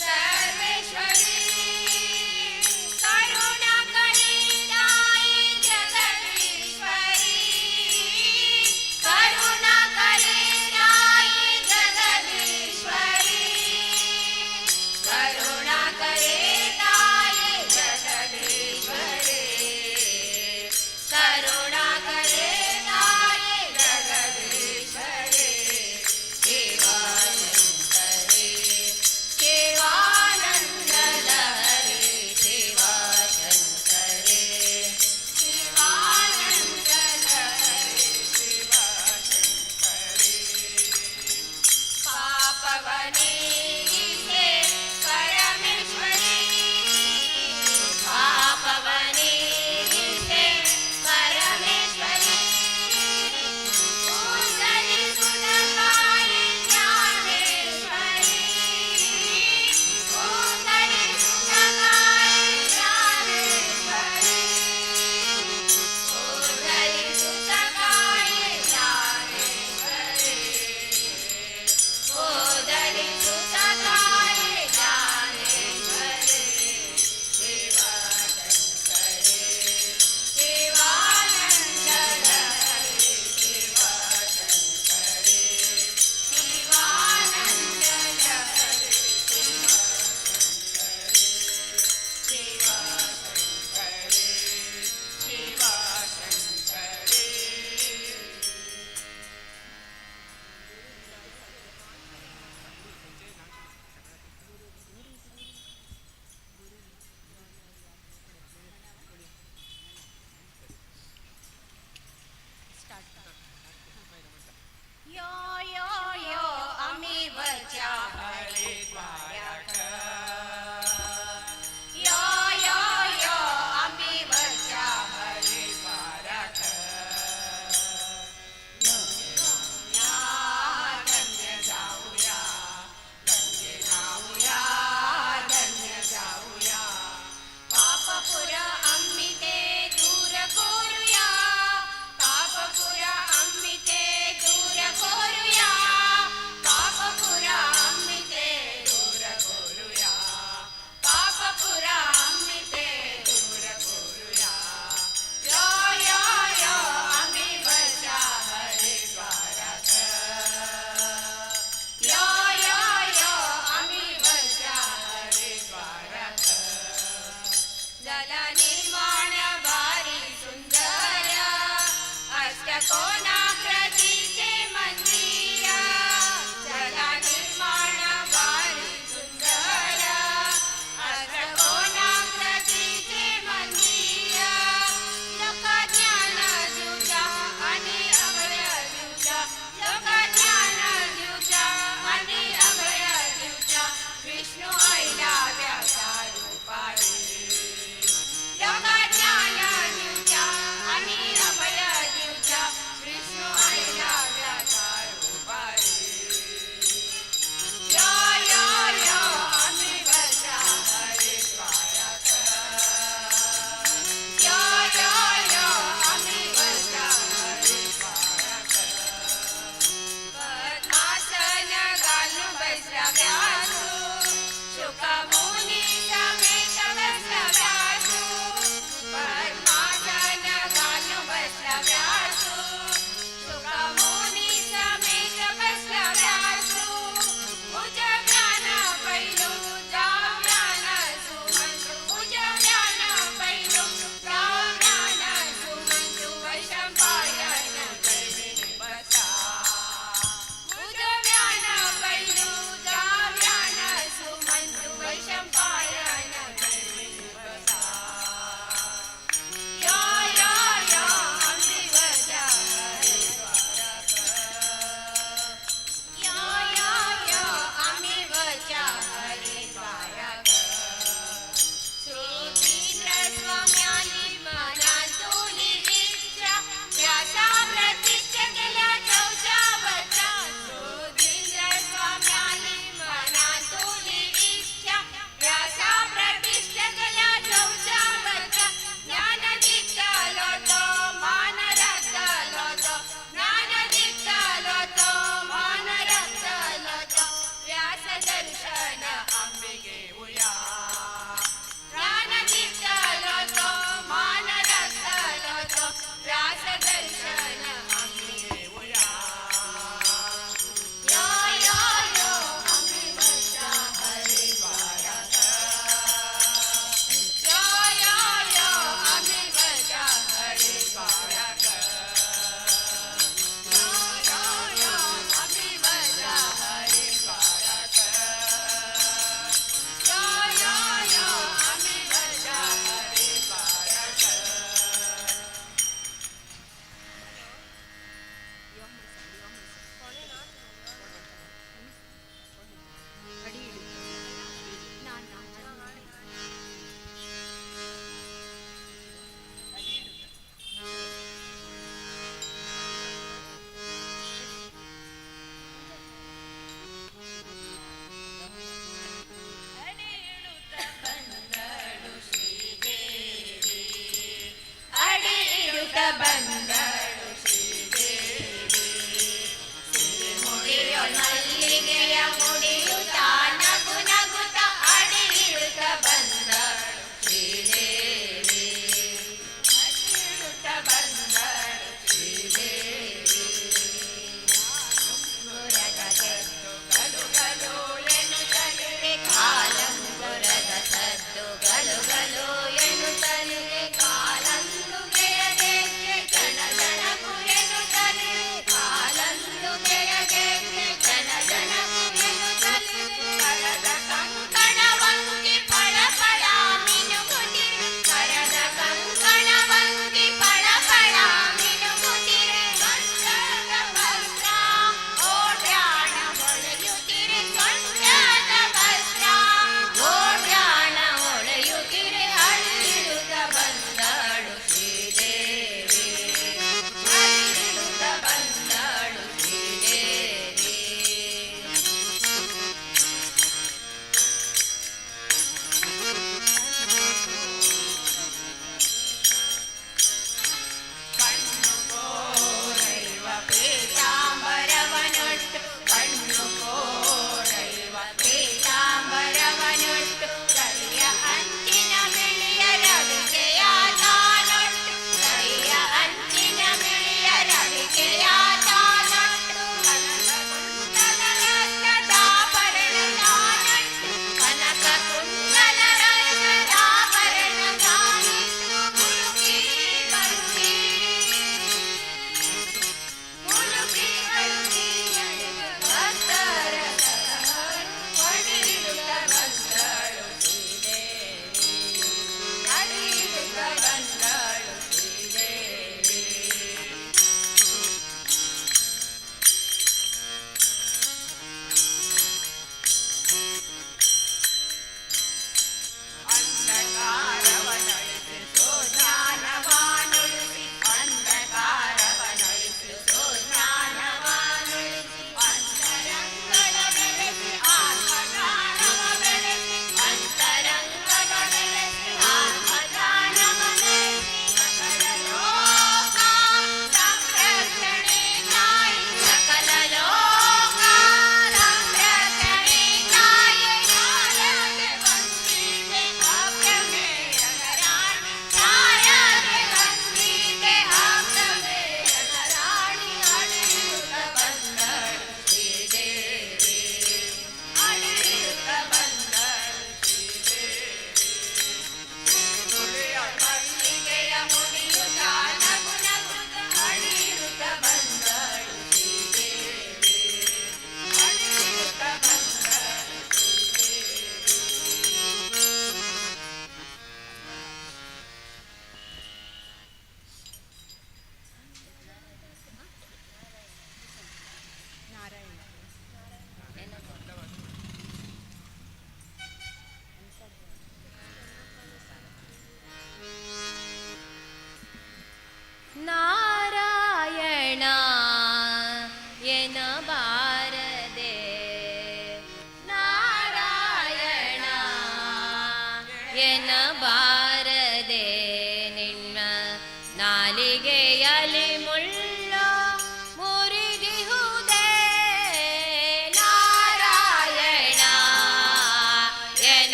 ಸರ್ವೇಶ್ವರಿ. ಕರುಣಾಕರಿ ತಾಯಿ ಜಗದೀಶ್ವರಿ, ಕರುಣಾಕರಿ ತಾಯಿ ಜಗದೀಶ್ವರಿ, ಕರುಣಾಕರಿ ತಾಯಿ ಜಗದೀಶ್ವರಿ, ಕರುಣಾಕರಿ ತಾಯಿ ಜಗದೀಶ್ವರಿ, ಶಿವಶಂಕರಿ.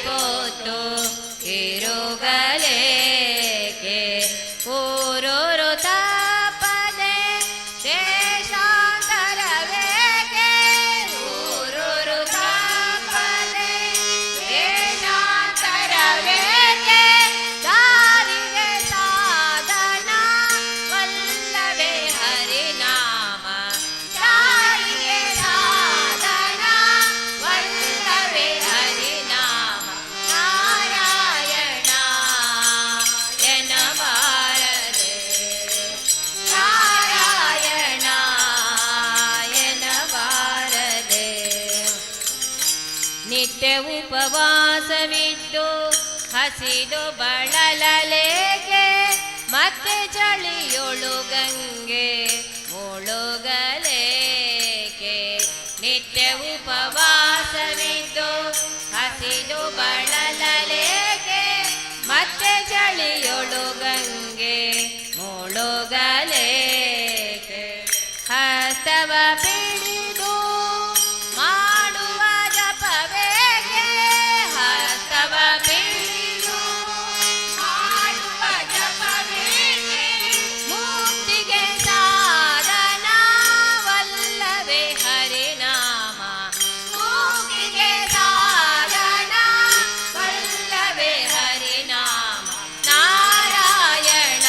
ಪೊತ್ತು ತಿರುಗಲೇಕೆ ಊರೂರು ತಪದೆ ದೇಶಾಂತರವೇಕೆ ಊರೂರು ತಪದೆ ದೇಶಾಂತರವೇಕೆ ದಾರಿಗೆ ಸಾಧನ ವಲ್ಲವೇ ಹರಿನಾಮ ದಾರಿಗೆ ಸಾಧನ ವಲ್ಲವೇ ಹರಿನಾಮ ನಾರಾಯಣ ಎನ್ನಬಾರದೆ ನಾರಾಯಣ ಎನ್ನಬಾರದೆ. ನಿತ್ಯ ಉಪವಾಸವಿದ್ದು ಹಸಿದು ಬಳಲಲೇಕೆ ಮತ್ತೆ ಚಳಿಯೊಳು ಗಂಗೆ ಮುಳುಗಲೇಕೆ? ನಿತ್ಯ ಉಪವಾಸವಿದ್ದು ಹಸಿದು ಬಳಲಲೇಕೆ ಮತ್ತೆ ಚಳಿಯೊಳು ಗಂಗೆ ಮುಳುಗಲೇಕೆ? ಹಸ್ತವ ಪಿಡಿದು ಮಾಡುವ ಜಪವೇಗೆ, ಹಸ್ತವ ಪಿಡಿದು ಮಾಡುವ ಜಪವೇಗೆ ಮುಕ್ತಿಗೆ ಸಾಧನವಲ್ಲವೇ ಹರಿನಾಮ, ಮುಕ್ತಿಗೆ ಸಾಧನವಲ್ಲವೇ ಹರಿನಾಮ. ನಾರಾಯಣ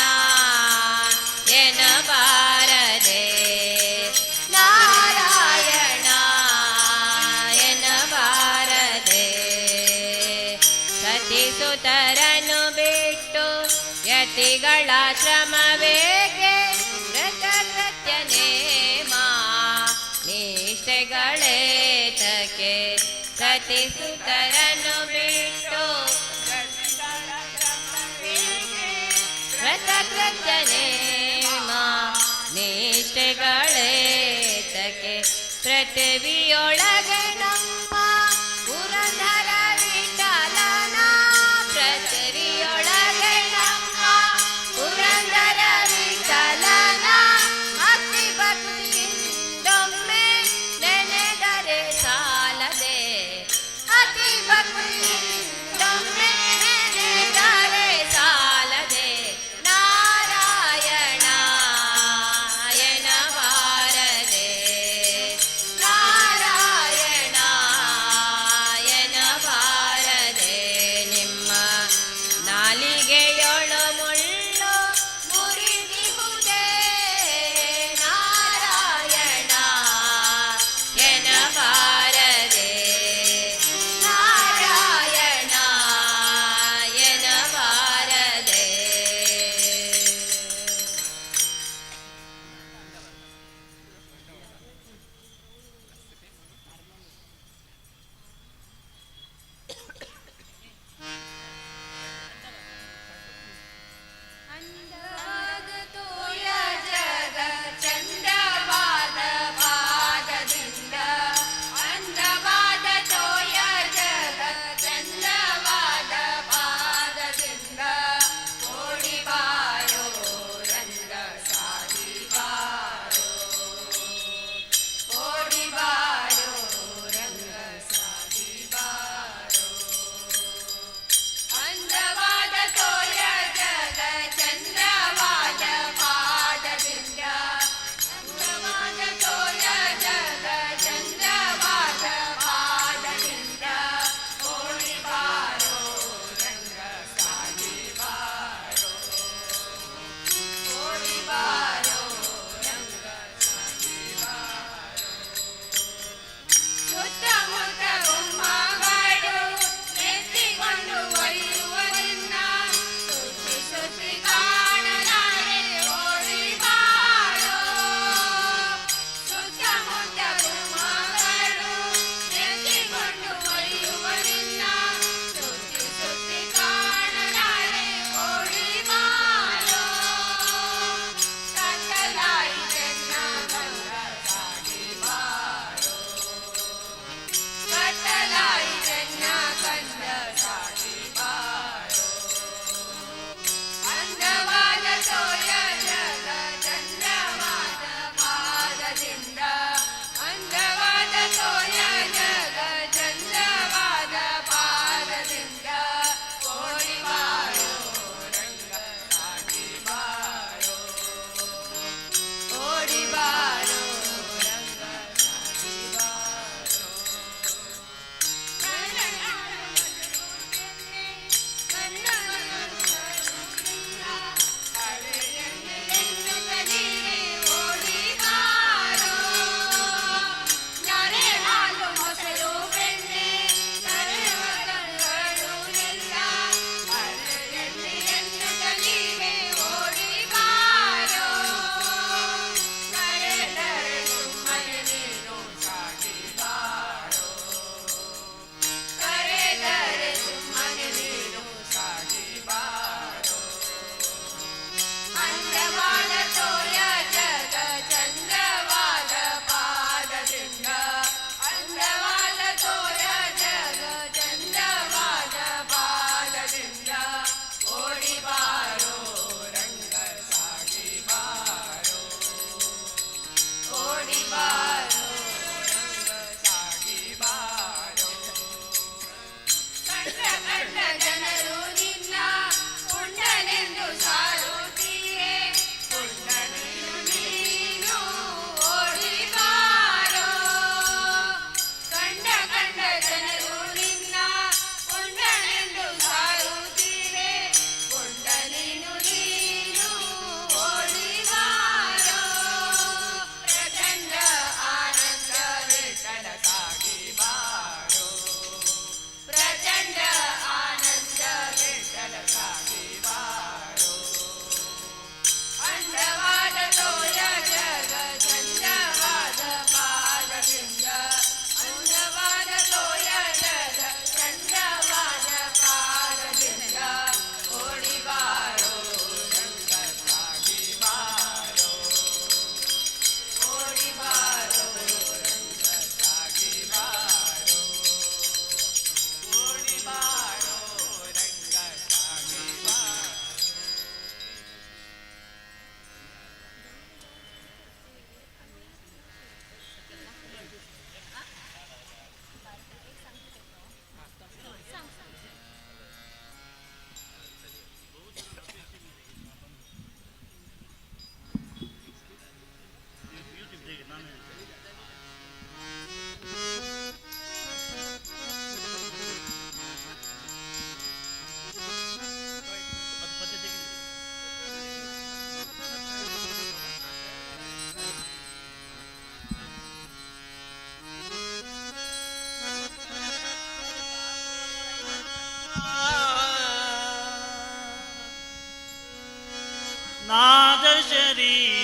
ಎನ್ನಬಾರದೆ, ನಾರಾಯಣ ಎನ್ನಬಾರದೆ. ಸತಿಸುತರನು ಬಿಟ್ಟು ಯತಿಗಳ ಶ್ರಮವೇಕೆ? ವ್ರತಕೃತ್ಯ ನೇಮ ನಿಷ್ಠೆಗಳೇತಕ್ಕೆ? ಸತಿಸುತರನು ಬಿಟ್ಟು ವ್ರತಕೃತ್ಯ ನೇಮ ನಿಷ್ಠೆಗಳೇತಕ್ಕೆ? ಪೃಥ್ವಿಯೊಳಗೆ ನಮ್ಮ ಪುರಂದರ ವಿಠಲನ, ಪೃಥ್ವಿಯೊಳಗೆ ನಮ್ಮ ಪುರಂದರ ವಿಠಲನ ಭಕ್ತಿ ಭಕ್ತಿಯಿಂದೊಮ್ಮೆ ನೆನೆದರೆ ಸಾಲದೆ, ಅತಿ ಭಕ್ತಿಯಿಂದೊಮ್ಮೆ ನೆನೆದರೆ ಸಾಲದೆ. ನಾರಾಯಣ ಎನ್ನಬಾರದೆ, ನಾರಾಯಣ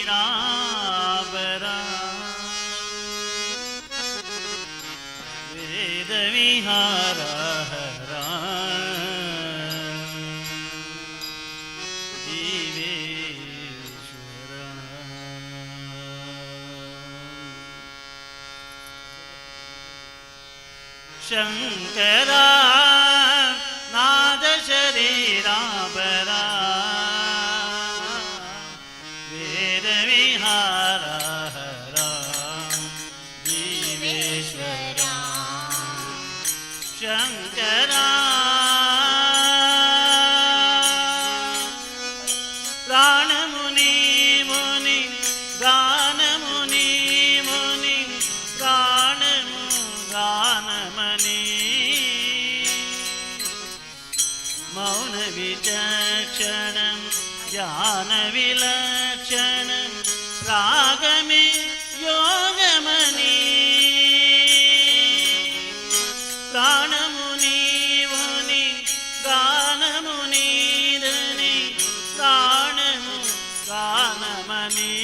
शरीरावरा वेद विहार हरा जीवेश्वरा। शङ्करा नाद शरीरावरा वेद विहार हरा जीवेश्वरा। शङ्करा प्राणमुनि मुनि गानमुनि मुनि प्राणमु गानमणि मौन विचक्षणं ज्ञान विलक्षणं रागमे योगमणि ప్రాణముని ముని గానముని ధని ప్రాణము గానమని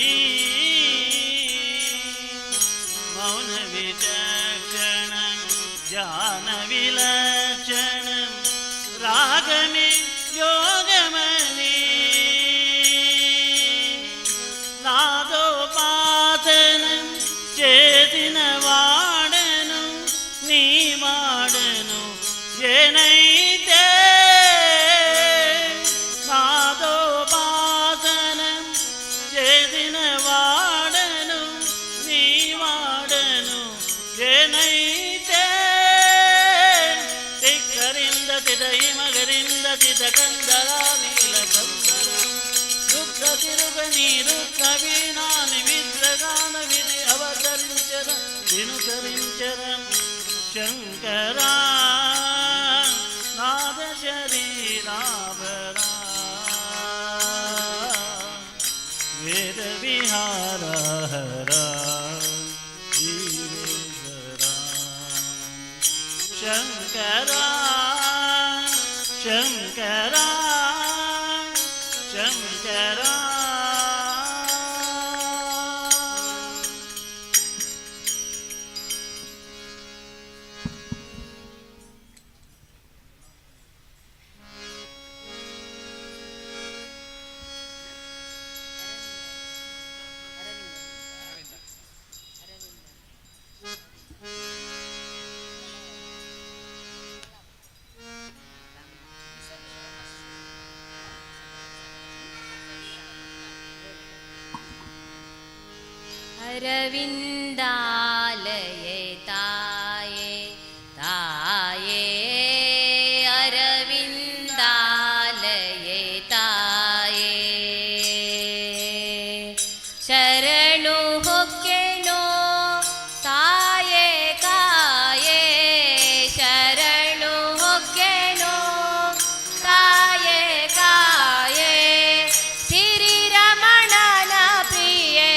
మౌన విచక్షణం జ్ఞాన విలక్షణం రాగమే యోగమని నాదోపాసనం చేసిన వాడను నీ వాడను ఏనైతే నాదోపాసనం చేసిన వాడను నీ వాడను ఏనైతే తిక్కరింద తిదయి మగరింద తిద కందర నీల కందర రుద్ర తిరుగని రుద్ర వీణాని విద్రగాన విధి అవతరించర వినుతరించర శంకరా నాద శరీరావరా వేద విహార హరా జీవేశ్వరా। శంకరా శంకరా శంకరా। अरविन्दालये ताये ताये अरविन्दालये ताये शरणु ಹೊಕ್ಕೆನೋ ತಾಯೇ ಕಾಯೇ ಶರಣು ಹೊಕ್ಕೆನೋ ತಾಯೇ ಕಾಯೇ ಸಿರಿರಮಣನ ಪ್ರಿಯೇ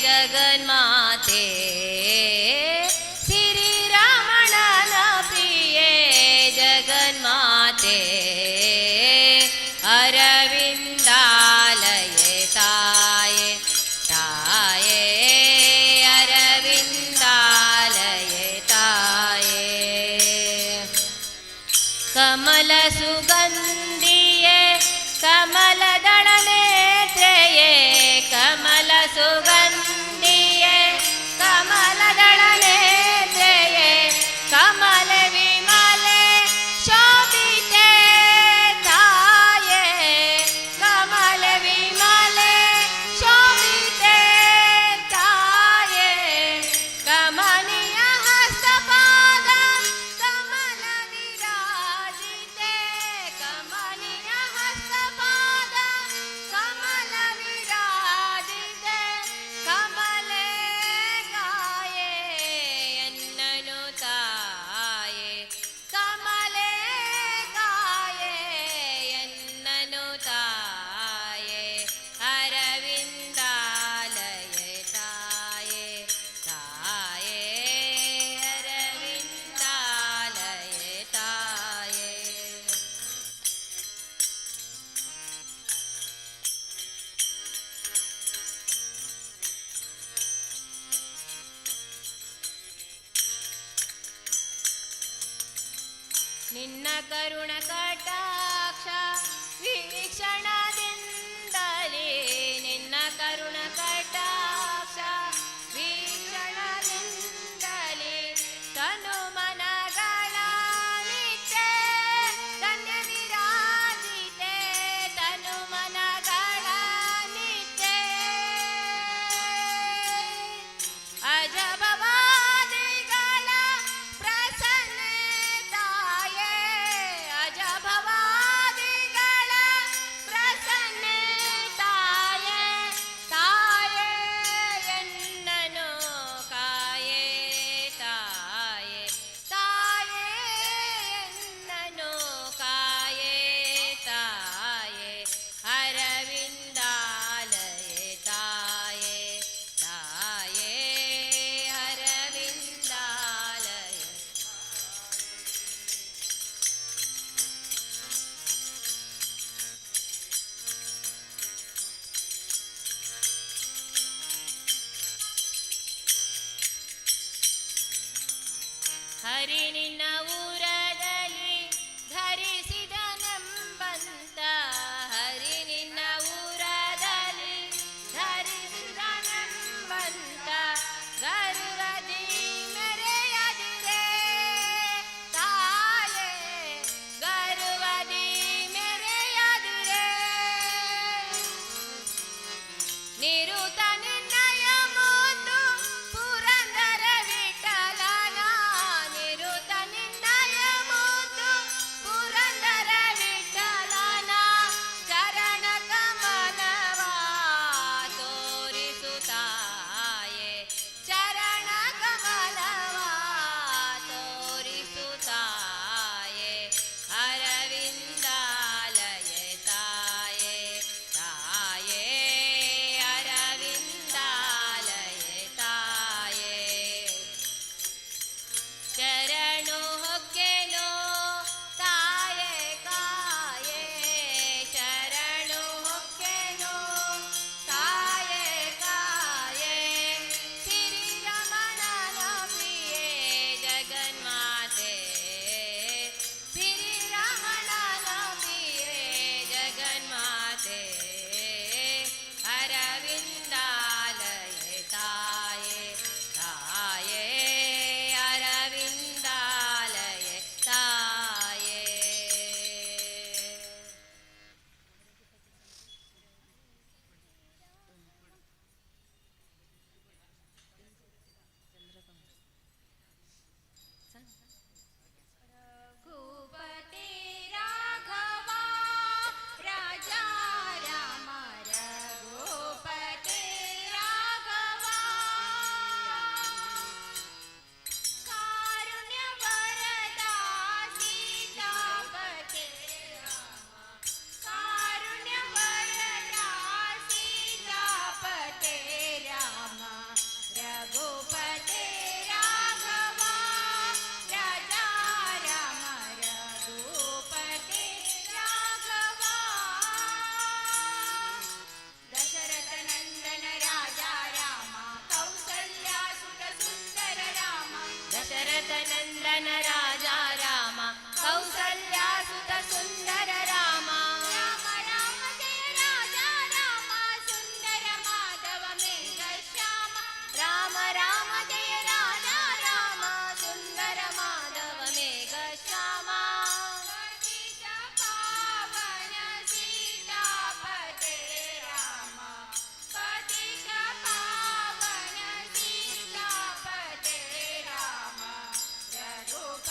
ಜಗನ್ಮಾತೆ। ನಿನ್ನ ಕರುಣ ಕಟಾಕ್ಷ ವೀಕ್ಷಣದಿಂದಲೇ, ನಿನ್ನ ಕರುಣ ಕಟಾಕ್ಷ ವೀಕ್ಷಣದಿಂದಲೇ ತನು ಮನಗಳ ನಿತ್ಯ ಧನ್ಯ ವಿರಾಜಿತೆ, ತನು ಮನಗಳ ನಿತ್ಯ. ಅಜಭವಾದಿಗಳ ಪ್ರಸನ್ನ ತಾಯೇ, ಅಜಭವಾದಿಗಳ ಪ್ರಸನ್ನ ತಾಯೇ, ತಾಯೇ ಎನ್ನನು ಕಾಯೇ, ತಾಯೇ, ತಾಯೇ ಎನ್ನನು ಕಾಯೇ, ತಾಯೇ ಅರವಿಂದಾಲಯೇ, ತಾಯೇ, ತಾಯೇ ಅರವಿಂದಾಲಯ. ಹರಿ ನಿನ್ನ ಊರದಲ್ಲಿ ಧರಿಸಿದ ನಂಬಂತ, ಹರಿ ನಿನ್ನ ಊರದಲ್ಲಿ ಧರಿಸಿದ ನಂಬಂತ ಗರ್ವದಿ ಮೆರೆಯದಿರೆ ತಾಯೇ, ಗರ್ವದಿ ಮೆರೆಯದಿರೆ. ನಿರುತ ನಿನ್ನಯ ಮುದ್ದು ಪುರಂದರ ವಿಠಲನ, ನಿರುತ ನಿನ್ನಯ ಮುದ್ದು ಪುರಂದರ ವಿಠಲನ ಚರಣ ಕಮಲವ ತೋರಿಸುತ್ತಾಯೇ, ಚರಣ ಕಮಲವ ತೋರಿಸುತ್ತಾಯೇ, ಅರವಿಂದಾಲಯ ತಾಯೇ, ತಾಯೇ ಅರವಿಂದಾಲಯ ತಾಯೇ. ಶರಣು ಹೊಕ್ಕೆನೋ ತಾಯೇ ಕಾಯೇ, ಶರಣು ಹೊಕ್ಕೆನೋ ತಾಯೇ ಕಾಯೇ, ಶ್ರೀರಮಣನ ಪ್ರಿಯೇ ಜಗನ್ಮಾತೆ, ಶ್ರೀರಮಣನ ಪ್ರಿಯೇ ಜಗನ್ಮಾತೆ, ಅರವಿಂದಾಲಯ ತಾಯೇ, ತಾಯೇ ಅರವಿಂದಾಲಯ ತಾಯೇ. ರಘುಪತಿ ರಾಘವ ರಾಜಾ ರಾಮ, ರಘುಪತಿ ರಾಘವ, ಕಾರುಣ್ಯ ವರದ ಸೀತಾಪತೆ ರಾಮ, ಕಾರುಣ್ಯ ವರದ ಸೀತಾಪತೆ ರಾಮ, ರಘುಪತಿ ರಾಘವ ರಾಜಾ ರಾಮ, ರಘುಪತಿ ರಾಘವ. ದಶರಥ ನಂದನ ರಾಜಾ ರಾಮ, ಕೌಸಲ್ಯ ಸುತ ಸುಂದರ ರಾಮ, ದಶರಥ ನಂದನ ರಾಜಾ ರಾಮ, ಕೌಸಲ್ಯ ಸುತ ಸುಂದರ ರಾಮ, ರಾಮ ರಾಮ ಜಯ ರಾಜಾ ರಾಮ, ಸುಂದರ ಮಾಧವ ಮೇಘ ಶ್ಯಾಮ, ರಾಮ ರಾಮ ಜಯ ರಾಜಾ ರಾಮ, ಸುಂದರ ಮಾಧವ ಮೇಘ ಶ್ಯಾಮ, ಪತಿತ ಪಾವನ ಸೀತಾಪತೆ ರಾಮ, ಪತಿತ ಪಾವನ ಸೀತಾಪತೆ ರಾಮ, ರಘುಪತಿ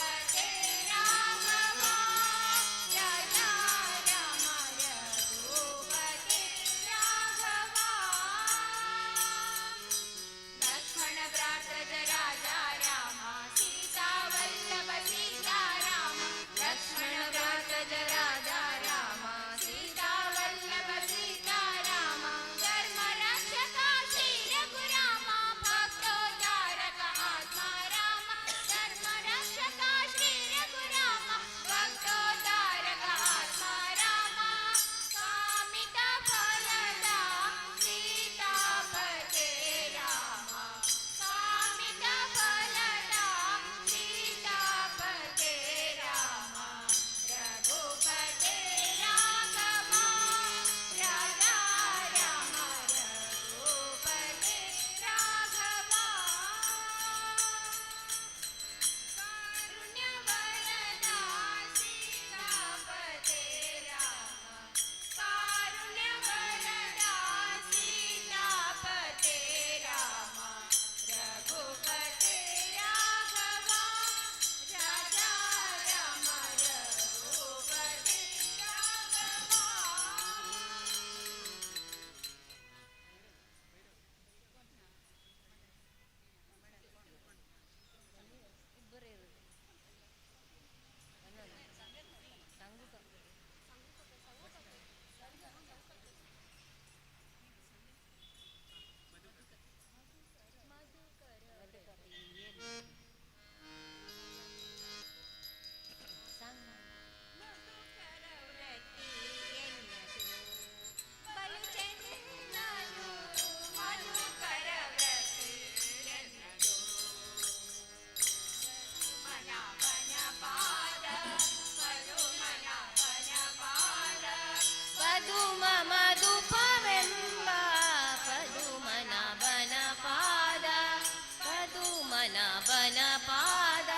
ಪದ್ಮನಾಭನ ಪಾದ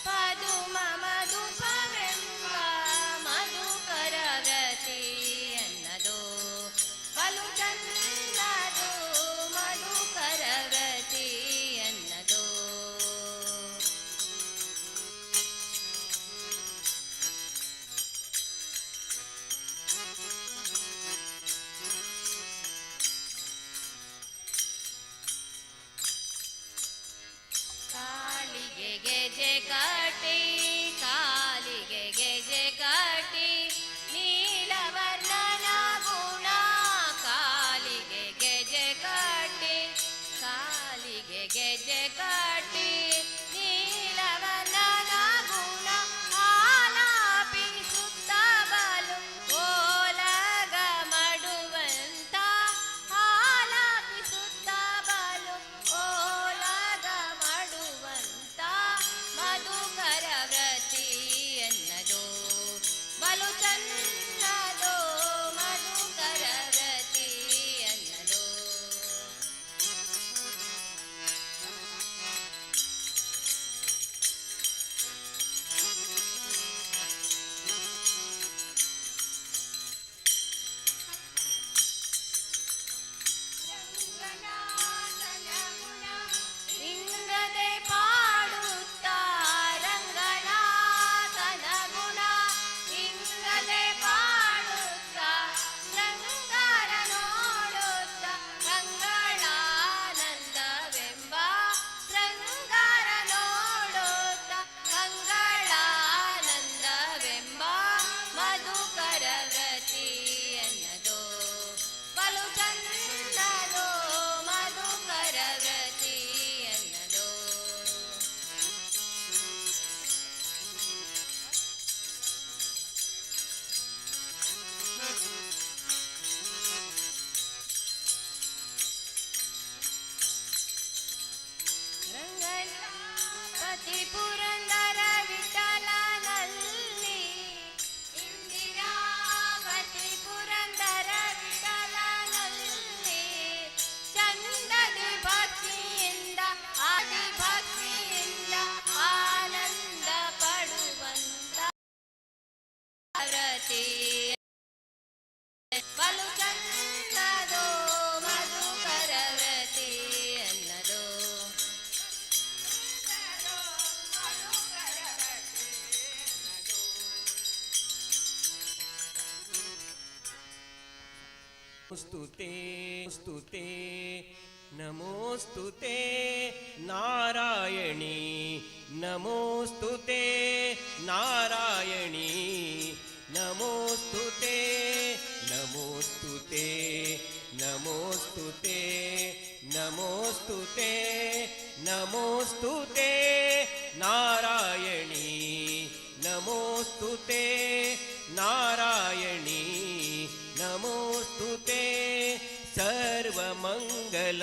ಪದುಮ ಮಧುಪವೆಂಬ ಮಧುಕರ ವ್ರತಿಯನ್ನದು ಬಲು ಚಂದದು ಮಧುಕರ ವ್ರತಿಯನ್ನದು. ಕಾಲಿಗೆ ಗೆಜೆ ಕಟ್ಟಿ, ಕಾಲಿಗೆ ಗೆಜೆ ಕಟ್ಟಿ, ನೀಲವರ್ಣನ ಗುಣ, ಕಾಲಿಗೆ ಗೆಜೆ ಕಟ್ಟಿ, ಕಾಲಿಗೆ ಗೆಜೆ ಕಟ್ಟಿ, ನೀಲವರ್ಣನ ಗುಣ ಆಲಾಪಿಸುತ್ತ ಬಲು ಓಲಗ ಮಾಡುವಂತ, ಆಲಾಪಿಸುತ್ತ ಬಲು ಓಲಗ ಮಾಡುವಂತ ಮಧುಕರ ವ್ರತಿಯನ್ನದು ಬಲು ಚಂದದೋ ಮಧುಕರ ವ್ರತಿಯನ್ನದು. ಲಿಂಗದೆ ಪಾಡುತ್ತ ರಂಗನಾಥನ ಗುಣ, ಲಿಂಗದೆ ಪಾಡುತ್ತ ರಂಗರ ನೋಡುತ್ತ ಮಂಗಳಾನಂದವೆಂಬ, ರಂಗರ ನೋಡುತ್ತ ಮಂಗಳಾನಂದವೆಂಬ ಮಧುಕರ ವ್ರತಿಯನ್ನದು ಬಲು ಚಂದದೋ ಮಧುಕರ ವ್ರತಿಯನ್ನದು. ರಂಗಪತಿ ಪುರಂದರ ವಿಠಲನಲ್ಲಿ, ಇಂದಿರಾಪತಿ ಪುರಂದರ ವಿಠಲನಲ್ಲಿ, ಚಂದದಿ ಭಕ್ತಿಯಿಂದ ಆದಿ ಭಕ್ತಿಯಿಂದ ಆನಂದ ಪಡುವಂತ ವ್ರತಿ ಬಲು ಚಂದದೋ ಮಧುಕರ ವ್ರತಿ ಅನ್ನದೋ. ಸ್ತುತೆ ಸ್ತುತೆ ನಮೋಸ್ತುತೆ ನಾರಾಯಣಿ, ನಮೋಸ್ತುತೆ ನಾರಾಯಣಿ, ನಮೋಸ್ತುತೆ ನಮೋಸ್ತುತೆ ನಮೋಸ್ತುತೆ ನಮೋಸ್ತುತೆ ನಮೋಸ್ತುತೆ ನಾರಾಯಣಿ, ನಮೋಸ್ತುತೆ ನಾರಾಯಣಿ, ನಮೋಸ್ತುತೆ ಸರ್ವಮಂಗಲ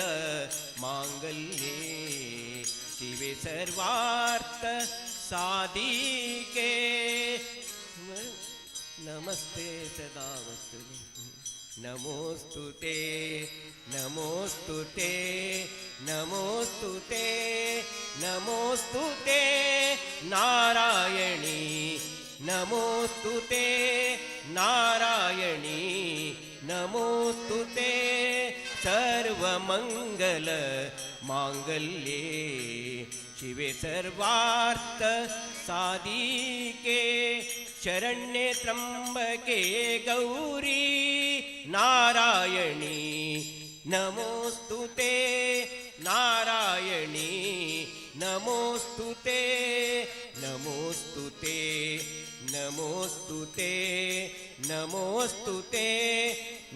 ಮಾಂಗಲ್ಯೇ ಶಿವೆ ಸರ್ವಾರ್ಥ ಸಾಧಿಕೆ ನಮಸ್ತೆ ಸದಾ ವಸ್ತುನೆ. ನಮೋಸ್ತುತೆ ನಮೋಸ್ತುತೆ ನಮೋಸ್ತುತೆ ನಮೋಸ್ತುತೆ ನಾರಾಯಣಿ, ನಮೋಸ್ತುತೆ ನಾರಾಯಣಿ, ನಮೋಸ್ತುತೆ ಸರ್ವಮಂಗಲ ಮಾಂಗಲ್ಯೇ ಶಿವೆ ಸರ್ವಾರ್ಥ ಸಾಧಿಕೆ ಶರಣ್ಯೆ ತ್ರಂಬಕೆ ಗೌರಿ ನಾರಾಯಣಿ, ನಮೋಸ್ತುತೆ ನಾರಾಯಣಿ, ನಮೋಸ್ತುತೆ ನಮೋಸ್ತುತೆ ನಮೋಸ್ತುತೆ ನಮೋಸ್ತುತೆ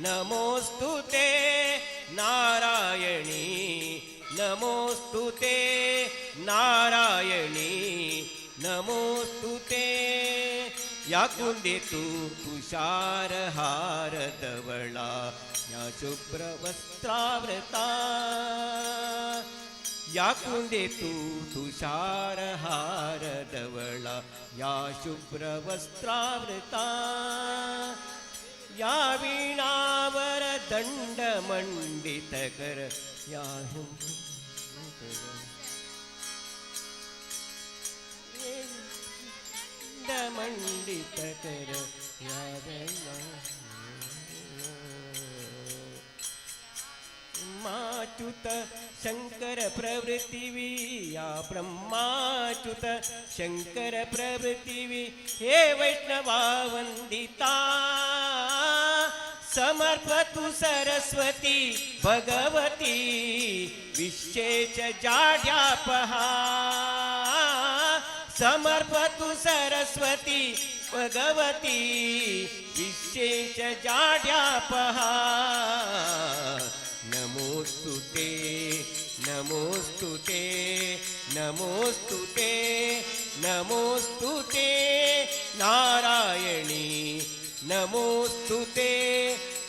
ನಮೋಸ್ತುತೆ ನಾರಾಯಣಿ, ನಮೋಸ್ತುತೆ ನಾರಾಯಣಿ, ನಮೋಸ್ತುತೆ. ಯಾಕುಂದಿತು ತುಷಾರ ಹಾರ ಧವಳ ಯಾ ಶುಭ್ರ ವಸ್ತ್ರಾವೃತ, ಯಾಕುಂದಿತು ತುಷಾರ ಹಾರ ಧವಳ ಯಾ ಶುಭ್ರ ವಸ್ತ್ರಾವೃತ, ಯಾ ವೀಣಾವರ ದಂಡ ಮಂಡಿತ ಕರ ಯಾ ಮಂಡಿತ ಕರ ಯಾ ಬ್ರಹ್ಮಾಚ್ಯುತ ಶಂಕರ ಪ್ರವೃತ್ತಿವಿ ಯಾ ಬ್ರಹ್ಮಾಚ್ಯುತ ಶಂಕರ ಪ್ರವೃತ್ತಿವಿ ಹೇ ವೈಷ್ಣವ ವಂದಿತಾ ಸಮರ್ಪತು ಸರಸ್ವತಿ ಭಗವತಿ ವಿಶೇಷ ಜಾಡ್ಯಾಪಹ ಸಮರ್ಪತು ಸರಸ್ವತಿ ಭಗವತಿ ವಿಶೇಷ ಜಾಡ್ಯಾಪಹ. ನಮೋಸ್ತು ತೇ, ನಮೋಸ್ತು ತೇ, ನಮೋಸ್ತು ತೇ, ನಮೋಸ್ತು ತೇ ನಾರಾಯಣಿ, ನಮೋಸ್ತು ತೇ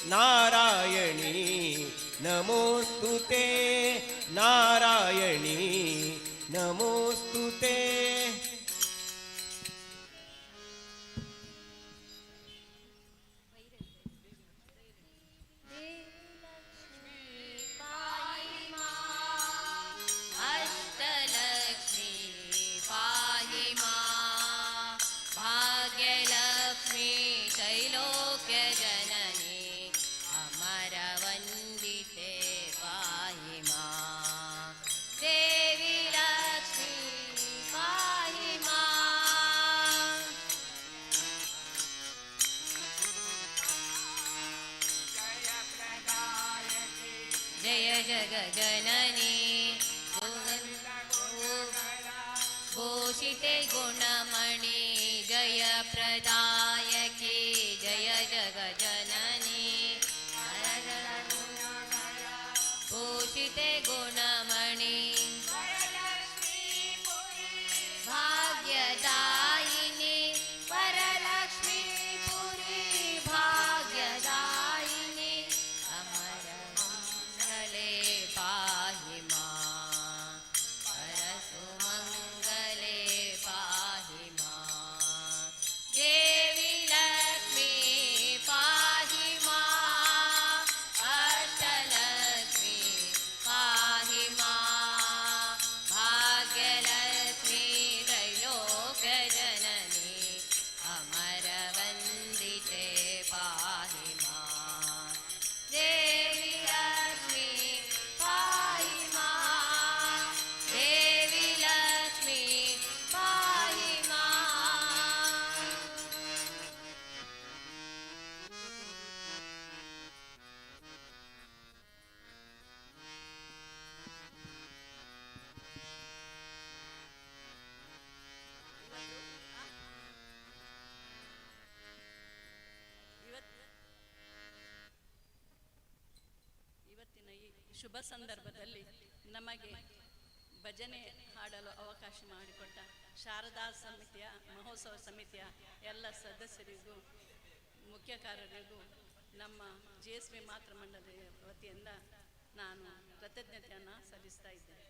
ನಾರಾಯಣಿ, ನಮೋಸ್ತು ತೇ ನಾರಾಯಣಿ, ನಮೋಸ್ತು ತೇ. अष्टलक्ष्मी पाहि मां, भाग्यलक्ष्मी त्रैलोक्यजननी अमरवन्दिते पाहि मां, देवी लक्ष्मी पाहि माम्। जय जगजननी भूषिते गुणमणि जय प्रदायकी जय जगजननी भूषिते गुणमणि भाग्यदायिनी वरलक्ष्मी पुरी भाग्यदायिनी अमरमङ्गले पाहि मां, परसुमङ्गले पाहि मां, देवी लक्ष्मी पाहि मां, अष्टलक्ष्मी पाहि मां, भाग्यलक्ष्मी त्रैलोक्यजननी अमरवन्दिते पाहि मां, देवी लक्ष्मी पाहि मां, देवी लक्ष्मी पाहि माम्। ಇವತ್ತಿನ ಈ ಶುಭ ಸಂದರ್ಭದಲ್ಲಿ ನಮಗೆ ಭಜನೆ ಹಾಡಲು ಅವಕಾಶ ಮಾಡಿಕೊಟ್ಟ ಶಾರದಾ ಸಮಿತಿಯ ಮಹೋತ್ಸವ ಸಮಿತಿಯ ಎಲ್ಲ ಸದಸ್ಯರಿಗೂ ಮುಖ್ಯಕಾರರಿಗೂ ನಮ್ಮ ಜೆ ಎಸ್ ವಿ ಮಾತೃಮಂಡಲಿಯ ವತಿಯಿಂದ ನಾನು ಕೃತಜ್ಞತೆಯನ್ನು ಸಲ್ಲಿಸ್ತಾ ಇದ್ದೇನೆ.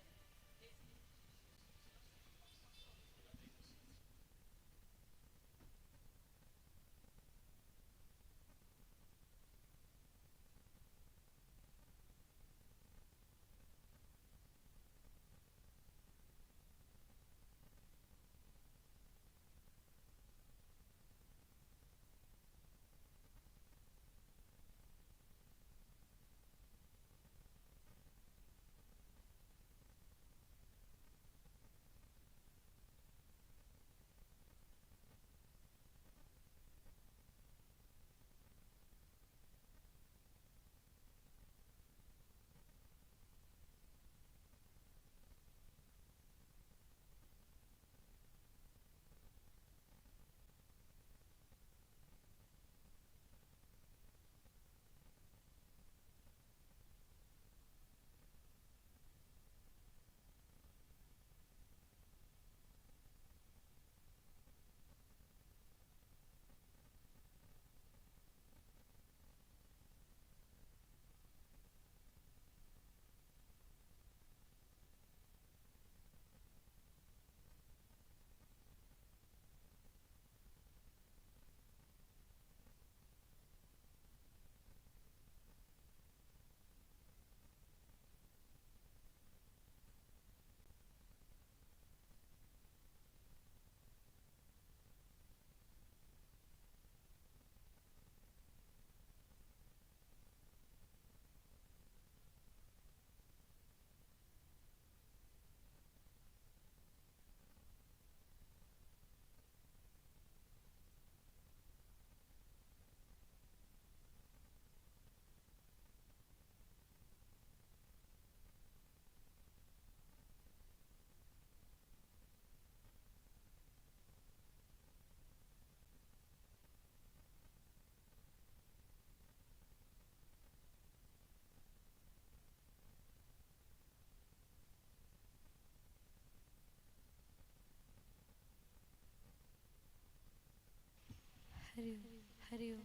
ಹರಿ ಓಂ ಹರಿ ಓಂ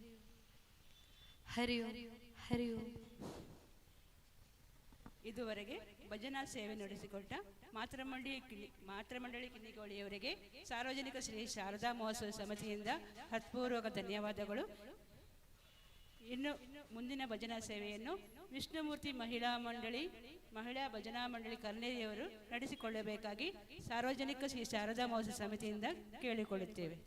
ಹರಿ ಓಂ ಹರಿ ಓಂ. ಇದುವರೆಗೆ ಭಜನಾ ಸೇವೆ ನಡೆಸಿಕೊಟ್ಟ ಮಾತೃಮಂಡಳಿ ಕಿನ್ನಿಗೋಳಿಯವರಿಗೆ ಸಾರ್ವಜನಿಕ ಶ್ರೀ ಶಾರದಾ ಮಹೋತ್ಸವ ಸಮಿತಿಯಿಂದ ಹೃತ್ಪೂರ್ವಕ ಧನ್ಯವಾದಗಳು. ಇನ್ನು ಮುಂದಿನ ಭಜನಾ ಸೇವೆಯನ್ನು ವಿಷ್ಣುಮೂರ್ತಿ ಮಹಿಳಾ ಭಜನಾ ಮಂಡಳಿ ಕರ್ನೇರಿಯವರು ನಡೆಸಿಕೊಳ್ಳಬೇಕಾಗಿ ಸಾರ್ವಜನಿಕ ಶ್ರೀ ಶಾರದಾ ಮಹೋತ್ಸವ ಸಮಿತಿಯಿಂದ ಕೇಳಿಕೊಳ್ಳುತ್ತೇವೆ.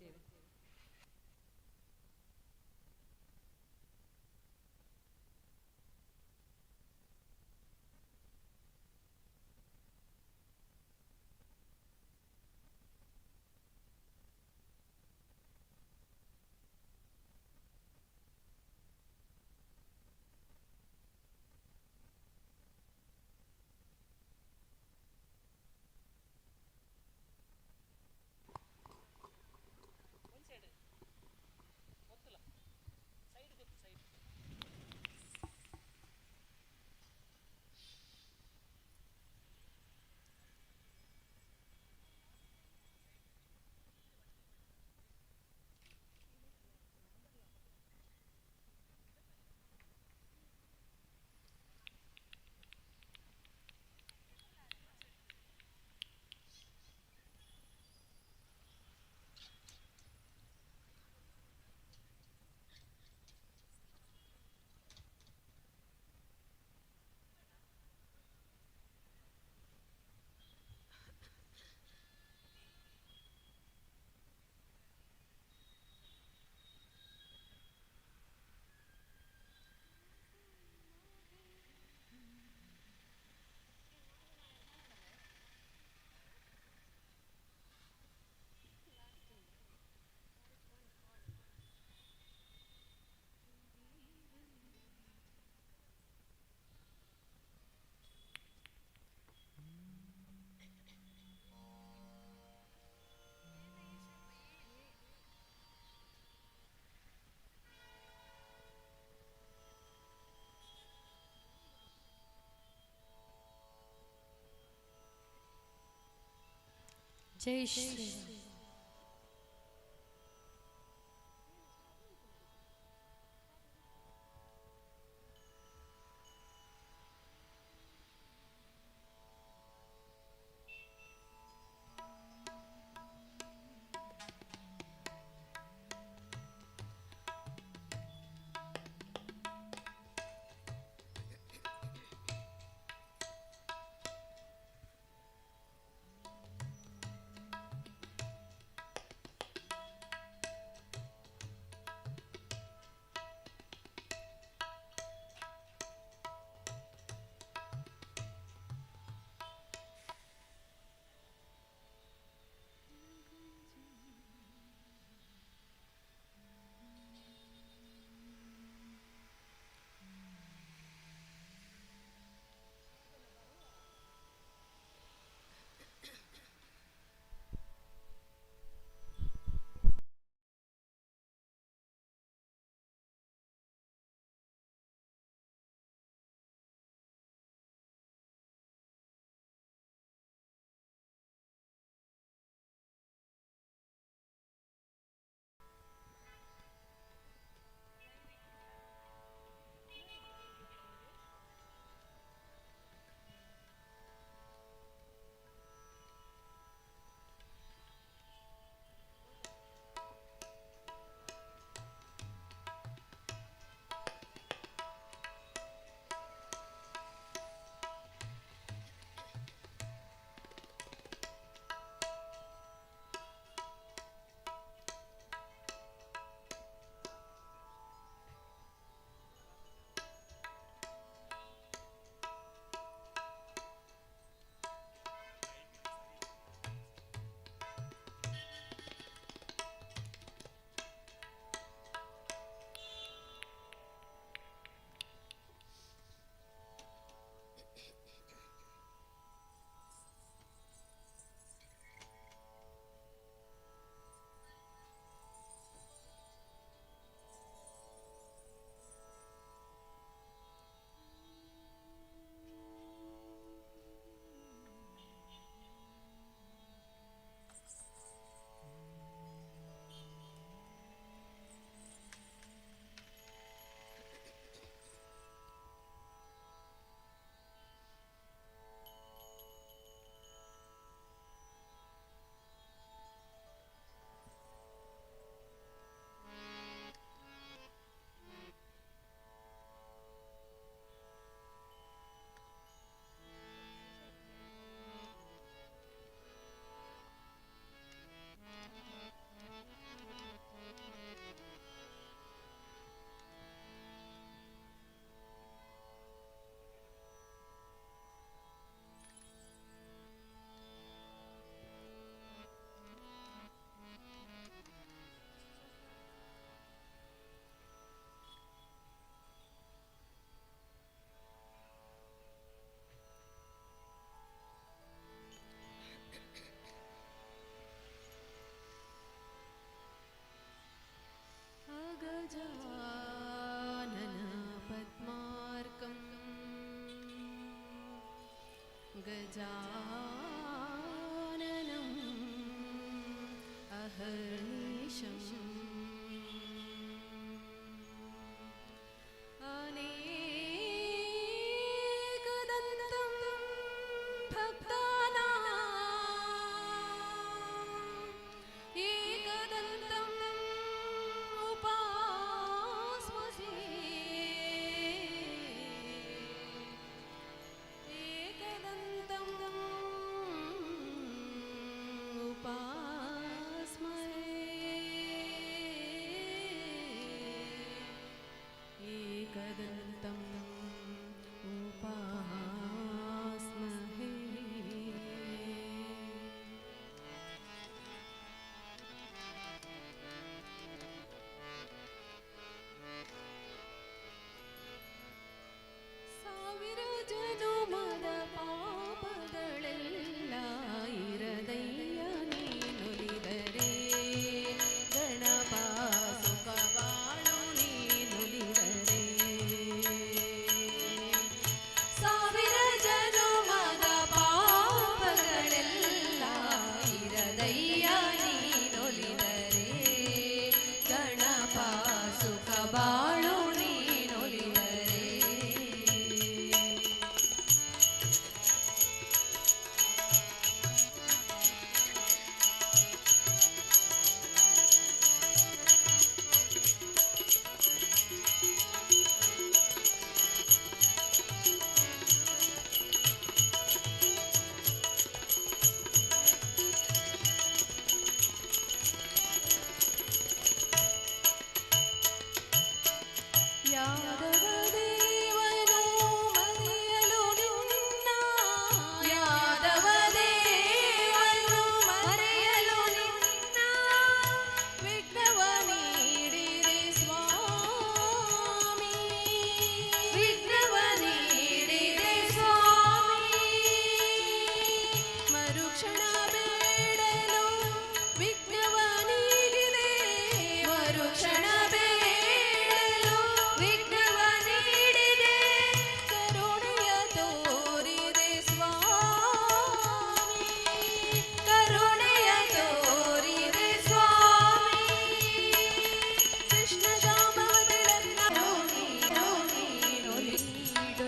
ಜೈ ಶ್ರೀ. गजाननम् अहर्निशम्। अनेकदन्तं भक्तानाम् एकदन्तम् उपास्महे। एकदन्तम् उपास्महे। एकदन्तम् उपास्महे। ಸಾವಿರ ಜನುಮದ ಪಾಪಗಳೆಲ್ಲ ಇರದಯ್ಯ ನೀನುಲಿದರೆ, ಗಣಪ ಸುಖವಾಳು ನೀನುಲಿದರೆ. ಸಾವಿರ ಜನುಮದ ಪಾಪಗಳೆಲ್ಲ ಇರದಯ್ಯ ನೀನೊಲಿದರೆ, ಗಣಪ ಸುಖ ಬಾಳು ನೀನೊಲಿದರೆ. ಯಾದವ ದೇವನು ಮರೆಯಲು ನಿನ್ನ, ಯಾದವ ದೇವನು ಮರೆಯಲು ನಿನ್ನ, ವಿಘ್ನವ ನೀಡಿದೆ ಸ್ವಾಮಿ, ವಿಘ್ನವ ನೀಡಿದೆ ಸ್ವಾಮಿ. ಮರುಕ್ಷಣ ಬೇಡಲು ವಿಘ್ನವ ನೀಡಿದೆ, ಮರುಕ್ಷಣ ಬೇಡಲು ವಿಘ್ನವ ನೀಡಿದೆ, ಕರುಣೆಯ ತೋರಿದೆ ಸ್ವಾಮಿ, ಕರುಣೆಯ ತೋರಿದೆ ಸ್ವಾಮಿ. ಕೃಷ್ಣ ಶ್ಯಾಮ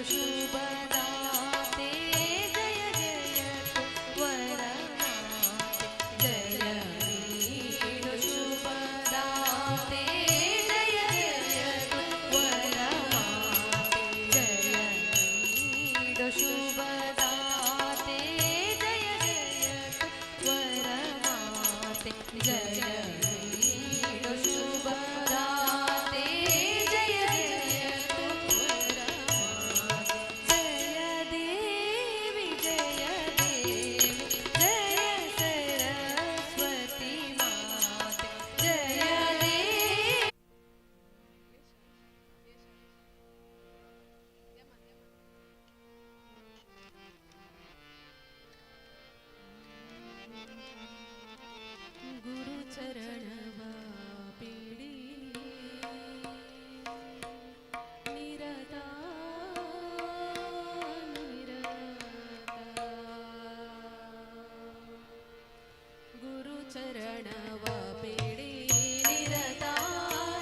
ಶುಭದಾತೆ ಜಯ ಜಯ ವರಮಾತೆ, ಜಯ ನೀಡು ಶುಭದಾತೆ ಜಯ ಜಯ ವರಮಾತೆ, ಜಯ ನೀಡು ಶುಭದಾತೆ ಜಯ ಜಯ ವರಮಾತೆ, ಜಯ ನೀಡು ಶುಭದಾತೆ ಜಯ ಜಯ ವರಮಾತೆ. ಜಯ ದೇವಿ ಜಯ ದೇವಿ ಜಯ ಸರಸ್ವತಿ ಮಾತೆ, ಜಯ ದೇವಿ. ಗುರು ಚರಣವ ಪೀಡಿ ನಿರತ ನಿರತ, ಗುರು ಚರಣವ ಪೀಡಿ ನಿರತ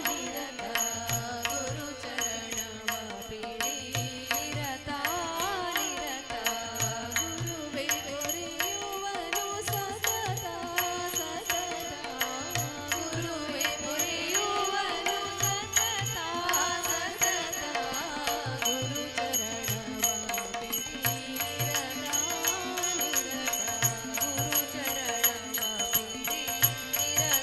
ನಿರತ, ಗುರು ಚರಣವ ಪೀಡಿ ನಿರತ ನಿರತ. ಗುರುವೇ ಪೊರೆಯುವನು ಸತತ ಸತತ, ಗುರುವೇ ಪೊರೆಯುವನು ಸತತ ಸತತ, ಗುರು ಚರಣವ ಪೀಡಿ ನಿರತ ನಿರತ, ಗುರು ಚರಣವ ಪೀಡಿ ನಿರತ.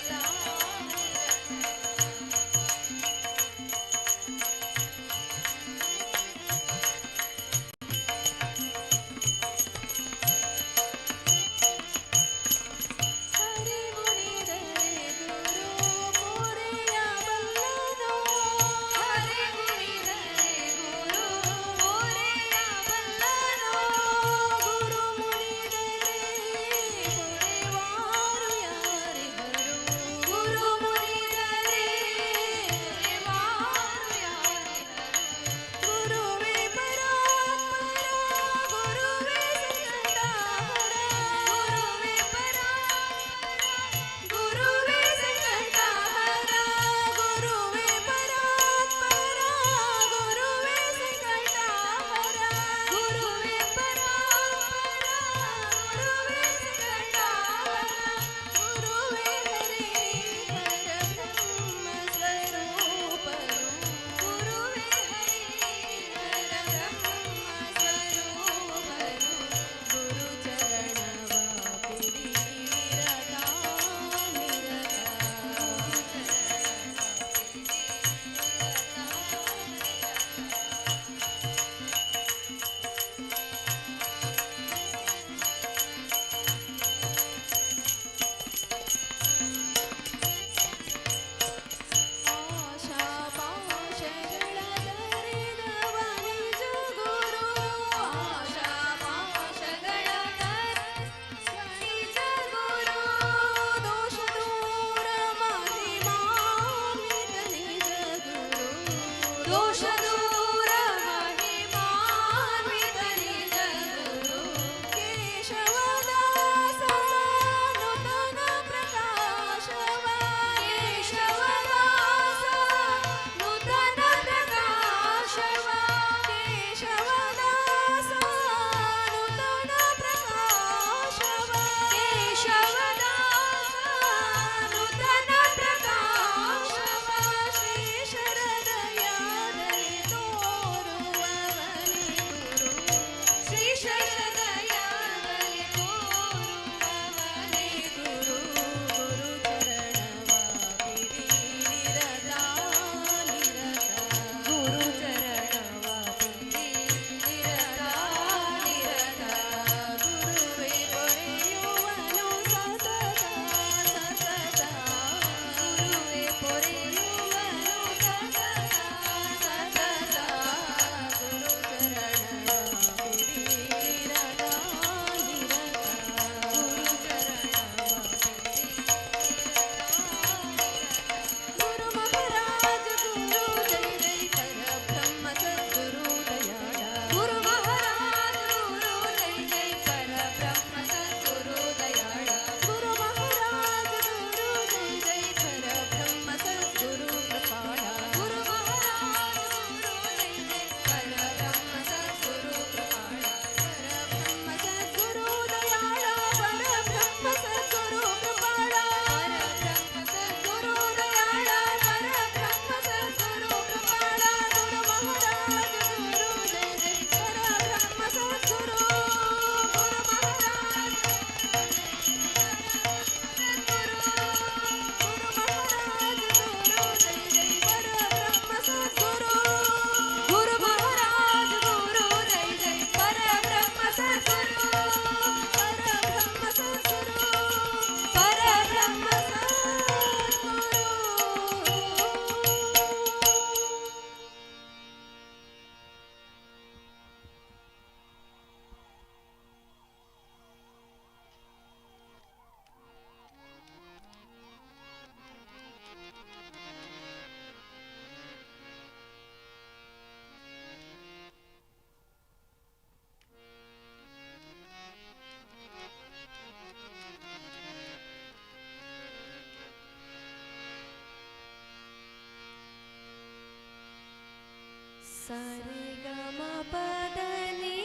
ಸರಿಗಮ ಪದನಿ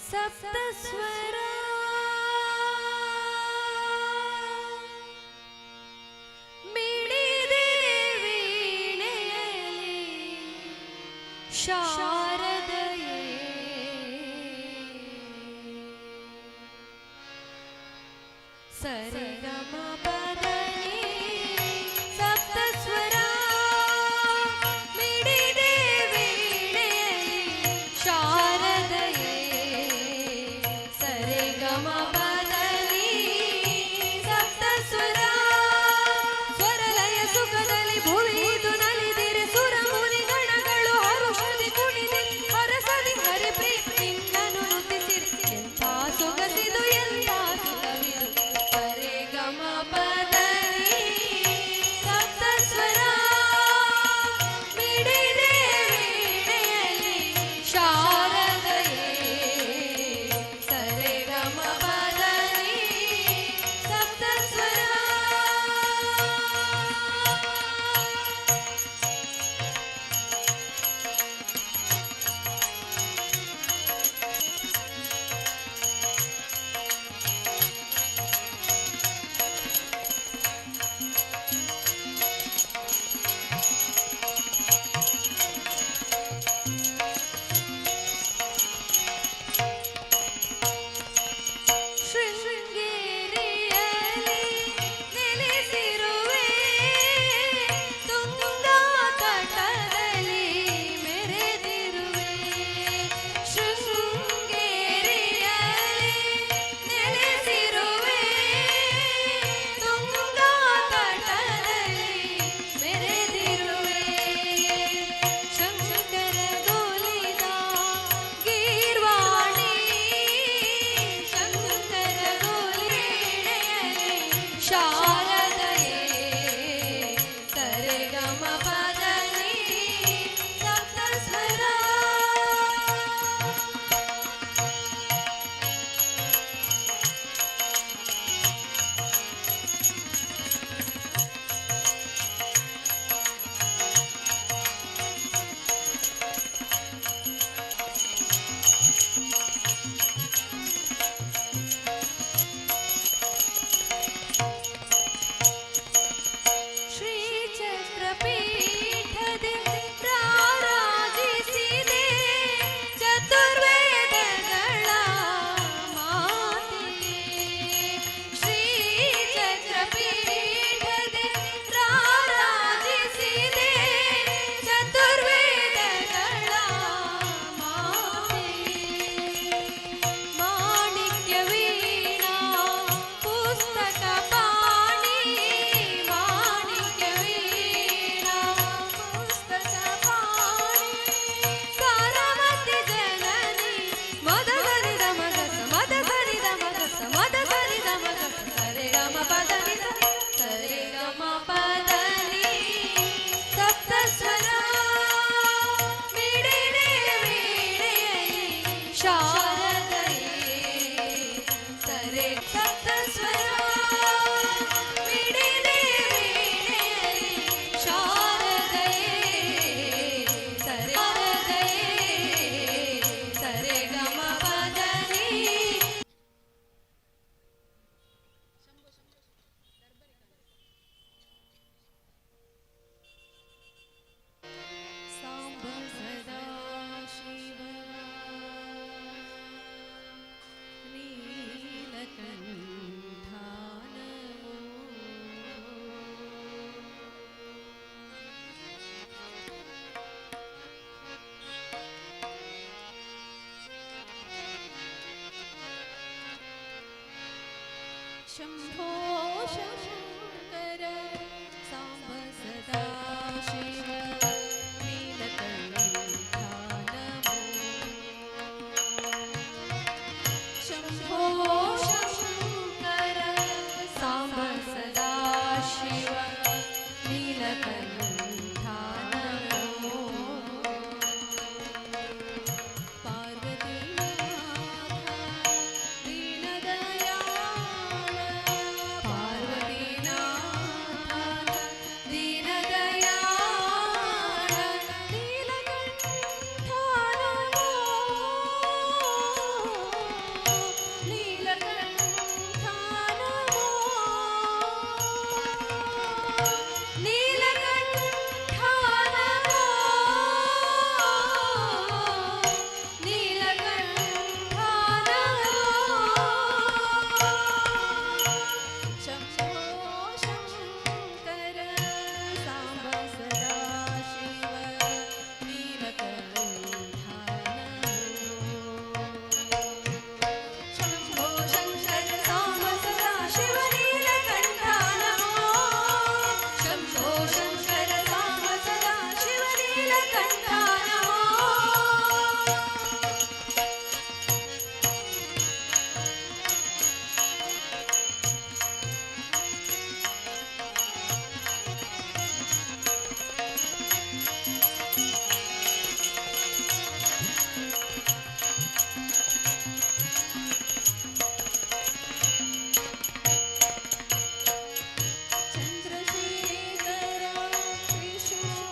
ಸಪ್ತಸ್ವರ ಮಿಡಿದೆ ವೀಣೆಯಲ್ಲಿ ಶಾರದೆಯೇ. ಸರಿಗಮ ಪದನಿ ಸಪ್ತಸ್ವರ ಮಿಡಿದೆ ವೀಣೆಯಲ್ಲಿ ಶಾರದೆಯೇ. ಸರಿಗಮ ಪದನಿ ಸಪ್ತಸ್ವರ ಸ್ವರಲಯ ಸುಖದಲ್ಲಿ ಭುವಿದು ನಲಿದಿರೆ ಸುರಮುನಿ ಗಣಗಳು ಹರುಷದಿ ಕುಣಿದೆ ಹರಸದಿ ಹರಿ ಪ್ರೀತಿಂಗನು ನುತಿಸಿರಿ. ಎಂಥ ಸೊಗಸಿದು, ಎಂಥ ಸುಖವಿದು. ಸರಿಗಮ ಪದನಿ ಸಪ್ತಸ್ವರ ಮಿಡಿದೆ ವೀಣೆಯಲ್ಲಿ ಶಾರದೆಯೇ. ಸರಿಗಮ ಪದನಿ ಸಪ್ತಸ್ವರ. ಶೃಂಗೇರಿಯಲ್ಲಿ ನೆಲೆಸಿರುವೆ, ತುಂಗಾ ತಟದಲ್ಲಿ ಮೆರೆದಿರುವೆ. ಶೃಂಗೇರಿಯಲ್ಲಿ ನೆಲೆಸಿರುವೆ, ತುಂಗಾ ತಟದಲ್ಲಿ ಮೆರೆದಿರುವೆ. ಶಂಕರ ಗೋಲಿದ ಗೀರ್ವಾಣಿ, ಶಂಕರ ಗೋಲಿಣೆಯಲ್ಲಿ ಶಾರದೆಯೇ. ಸರಿಗಮ ಪದನಿ ಸಪ್ತಸ್ವರ. ಶ್ರೀಚಕ್ರಪೀಠದಿ ರಾರಾಜಿಸಿದೆ ಚತುರ್ವೇದಗಳ ಮಾತೆಯೇ. ಶ್ರೀಚಕ್ರಪೀಠದಿ ರಾರಾಜಿಸಿದೆ ಚತುರ್ವೇದಗಳ ಮಾತೆಯೇ. ಮಾಣಿಕ್ಯ ವೀಣಾ ಪುಸ್ತಕ ಪಾಣಿ, ಮಾಣಿಕ್ಯ ವೀಣಾ ಪುಸ್ತಕ ಪಾಣಿ, ಸಾರಮತಿ ಜನನಿ. ಮದ ಸರಿದ ಮಗ ಮದ ಸರಿದ ಮಗ ಮದ ಸರಿದ ಮಗ ಸರಿಗಮ ಪದನಿ ಸರಿಗಮ ಪದನಿ ಸಪ್ತಸ್ವರ ಮಿಡಿದೆ ವೀಣೆಯಲ್ಲಿ ಶಾರದೆಯೇ. ಸರಿ ಸಪ್ತಸ್ವರ ಮಿಡಿದೆ ವೀಣೆಯಲ್ಲಿ ಶಾರದೆಯೇ. ಸರಿ ಶಾರದೆಯೇ ಸರಿಗಮ ಪದನಿ. ಸಾಂಬ ಸದಾ ಶಿವ ನೀಲಕಂಠ ನಮೋ. ಶಂಭೋ ಶಂಕರ ಸಾಂಬ ಸದಾ ಶಿವ ನೀಲಕಂಠ ನಮೋ. ಶಂಭೋ ಶಂಕರ ಸಾಂಬ ಸದಾ ಶಿವ ನೀಲಕಂಠ ನಮೋ. ಪಾರ್ವತೀನಾಥ ದೀನದಯಾಳ, ಪಾರ್ವತೀನಾಥ ನೀಲಕಂಠ ನಮೋ, ನೀಲಕಂಠ ನಮೋ, ನೀಲಕಂಠ ನಮೋ. ಶಂಭೋ ಶಂಕರ ಸಾಂಬ ಸದಾ ಶಿವ ನೀಲಕಂಠ ನಮೋ. ಶಂಭೋ ಶಂಕರ ಸಾಂಬ ಸದಾ ಶಿವ ನೀಲಕಂಠ ನಮೋ. ಶಂಭೋ ಶಂಕರ ಸಾಂಬ ಸದಾ ಶಿವ ನೀಲಕಂಠ ನಮೋ. ಚಂದ್ರಶೇಖರ ತ್ರಿಶೂಲಾಧರ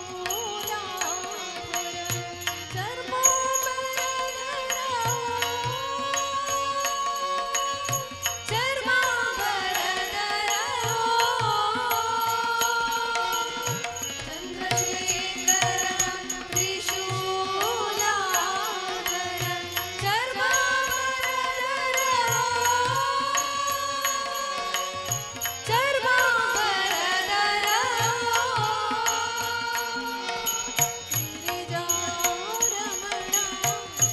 ಚರ್ಮಾಂಬರಧರ, ಚರ್ಮಾಂಬರಧರ. ಚಂದ್ರಶೇಖರ ತ್ರಿಶೂಲಾಧರ ಚರ್ಮಾಂಬರಧರ, ಚರ್ಮಾಂಬರಧರ. ಗಿರಿಜಾರಮಣ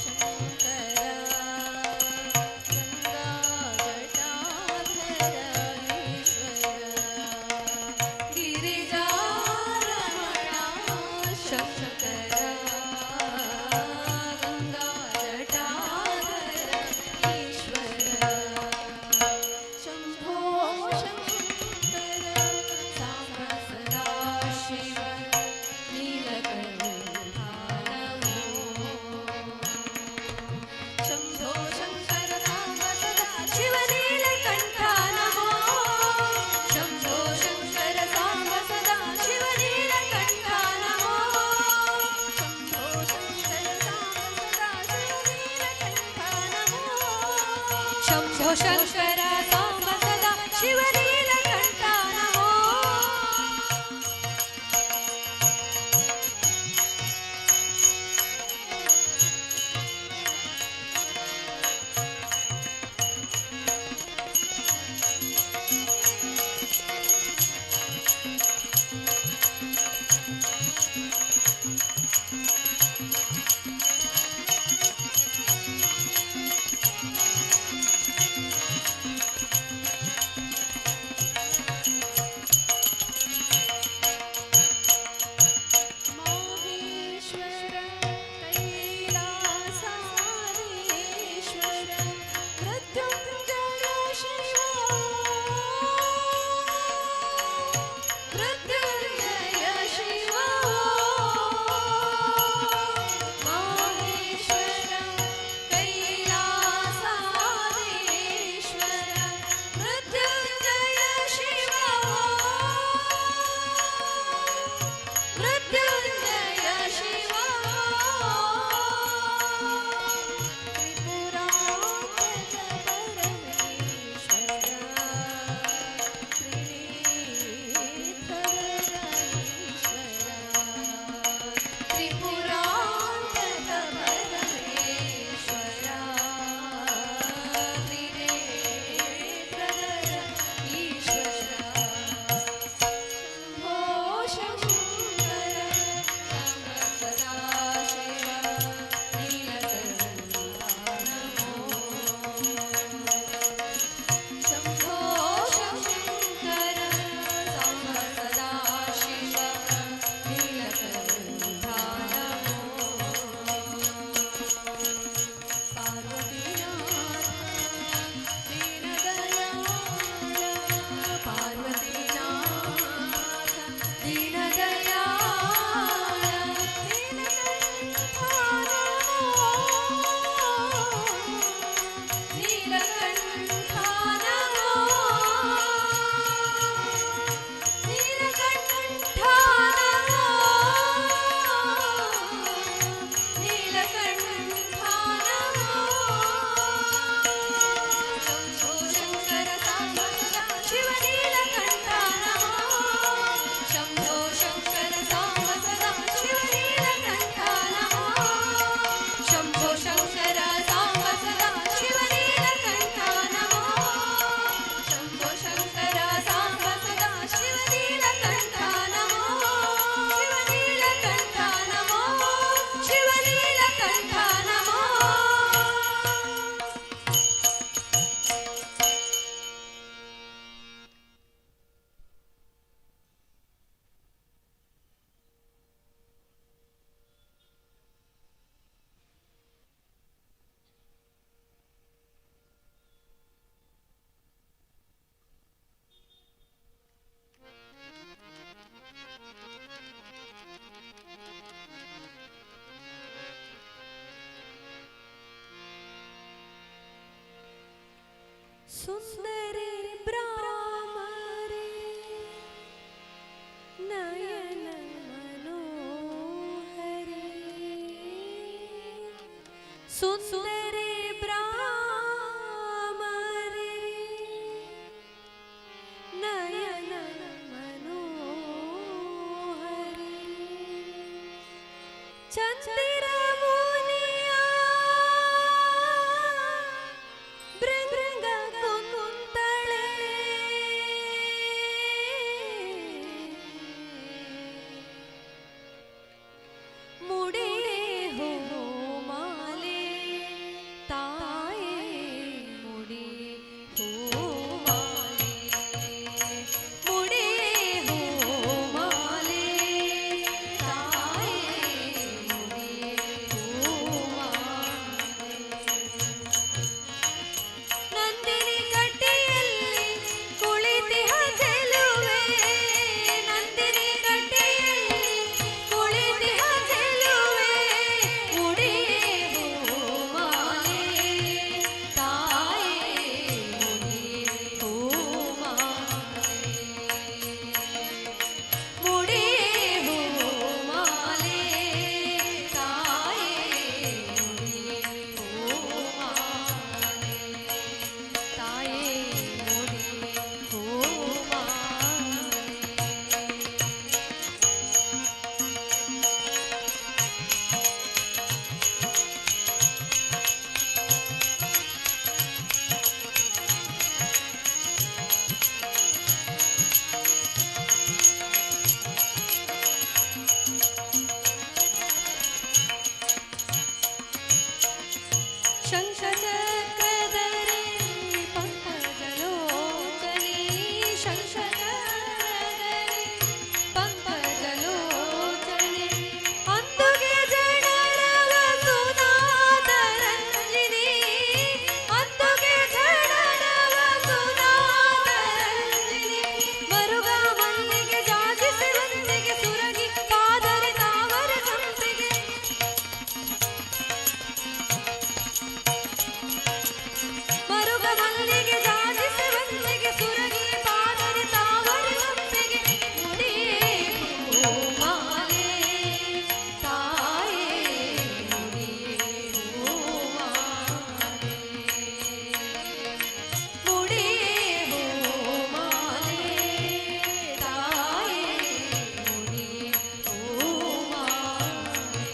ಶಂಕರ ಗಂಗಾ ಜಟಾಧರ ಈಶ್ವರ. ಗಿರಿಜಾರಮಣ ಶಂಕರ ಗಂಗಾ ಜಟಾಧರ ಈಶ್ವರ. ಶಂಭೋ ಶಂಕರ ಸಾಂಬ ಸದಾ ಶಿವ ನೀಲಕಂಠ ನಮೋ. ಶಂಭೋ ಶಂಕರ ಸಾಂಬ ಸದಾ ಶಿವ ನೀಲಕಂಠ ನಮೋ. ಶಂಭೋ ಶಂಕರ ಸಾಂಬ ಸದಾ ಶಿವ ನೀಲಕಂಠ ನಮೋ. ಶಂಭೋ ಶಂಕರ ಸಾಂಬ ಸದಾ ಶಿವ ನೀಲಕಂಠ ನಮೋ. ಶಂಭೋ ಶಂಕರ ಸಾಂಬ ಸದಾ ಶಿವ ನೀಲಕಂಠ ನಮೋ. ಸುಂದರಿ ಬ್ರಾಹ್ಮರಿ ನಯನ ಮನೋಹರಿ, ಸುಂದರಿ ಬ್ರಾಹ್ಮರಿ ನಯನ ಮನೋಹರಿ. ಚಂದಿರ ಮುನಿಯ ಭೃಂಗ ಕುಂತಳೆ, ಮುಡಿ ಹೋ ಮಾಲೆ ತಾಯೇ, ಮುಡಿ ಹೋ ಮಾಲೆ, ಮುಡಿ ಹೋ ಮಾಲೆ ತಾಯೇ, ಮುಡಿ ಹೋ ಮಾಲೆ. ನಂದಿನಿ ಕಟ್ಟೆಯಲ್ಲಿ ಕುಳಿತಿಹ ಚೆಲುವೆ, ನಂದಿನಿ ಕಟ್ಟೆಯಲ್ಲಿ ಕುಳಿತಿಹ ಚೆಲುವೆ, ಮುಡಿ ಹೋ ಮಾಲೆ ತಾಯೇ, ಮುಡಿ ಹೋ ಮಾಲೆ, ಮುಡಿ ಹೋ ಮಾಲೆ ತಾಯೇ, ಮುಡಿ ಹೋ ಮಾಲೆ ತಾಯೇ, ಮುಡಿ ಹೋ ಮಾಲೆ. ಶಂಖಚಕ್ರಧರೆ ಪಂಕಜಲೋಚನೆ, ಶಂಖಚಕ್ರಧರೆ ಪಂಕಜಲೋಚನೆ, ಅಂದುಗೆ ಜನರವ ಸುನಾದರಂಜಿನಿ, ಅಂದುಗೆ ಜನರವ ಸುನಾದರಂಜಿನಿ, ಮರುಗ ಮಲ್ಲಿಗೆ ಜಾಜಿ ಸೇವಂತಿಗೆ ಸುರಗಿ ಪಾದರೆ ತಾವರ ಸಂಪಿಗೆ, ಮರುಗ ಮಲ್ಲಿಗೆ ಜಾಜಿ ಸೇವಂತಿಗೆ ಸುರಗಿ ಪಾದರೆ ತಾವರ ಸಂಪಿಗೆ, ಮುಡಿ ಹೋ ಮಾಲೆ ತಾಯೇ, ಮುಡಿ ಹೋ ಮಾಲೆ, ಮುಡಿ ಹೋ ಮಾಲೆ ತಾಯೇ, ಮುಡಿ ಹೋ ಮಾಲೆ.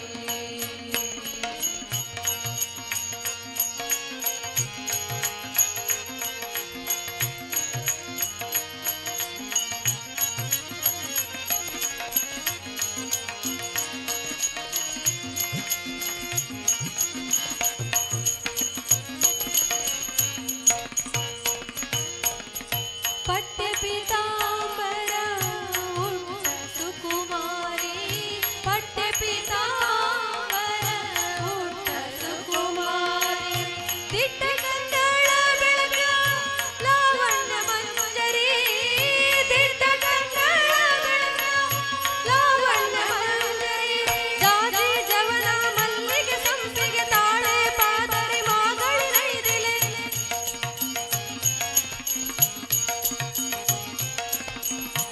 ಪಟ್ಟ ಪೀತಾಂಬರ ಉಟ್ಟ ಸುಕುಮಾರಿ, ಪಟ್ಟ ಪೀತಾಂಬರ ಉಟ್ಟ ಸುಕುಮಾರಿ, ದಿಟ್ಟ ಕಂದಳ ಬೆಳಗ ಲಾವಣ್ಯ ಮಂಜರಿ, ದಿಟ್ಟ ಕಂದಳ ಬೆಳಗ ಲಾವಣ್ಯ ಮಂಜರಿ, ಜಾಜಿ ಜವನ ಮಲ್ಲಿಗೆ ಸಂಪಿಗೆ ತಾಳೆ ಪಾದರಿ ಮಾಗಳಿ ನೈದಿಲೆ,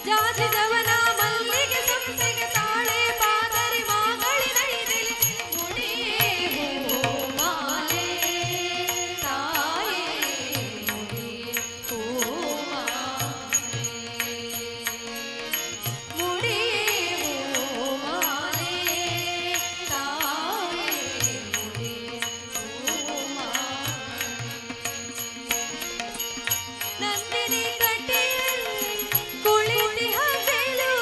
ಜಾಜಿ ಜವನ ಮಲ್ಲಿಗೆ ಸಂಪಿಗೆ ತಾಳೆ ಪಾದರಿ ಮಾಗಳಿ ನೈದಿಲೆ, ಮುಡಿ ಹೋ ಮಾಲೆ ತಾಯೇ, ಮುಡಿ ಹೋ ಮಾಲೆ, ಮುಡಿ ಹೋ ಮಾಲೆ ತಾಯೇ, ಮುಡಿ ಹೋ ಮಾಲೆ. ನಂದಿನಿ ಕಟ್ಟೆಯಲ್ಲಿ ಕುಳಿತಿಹ ಚೆಲುವೆ,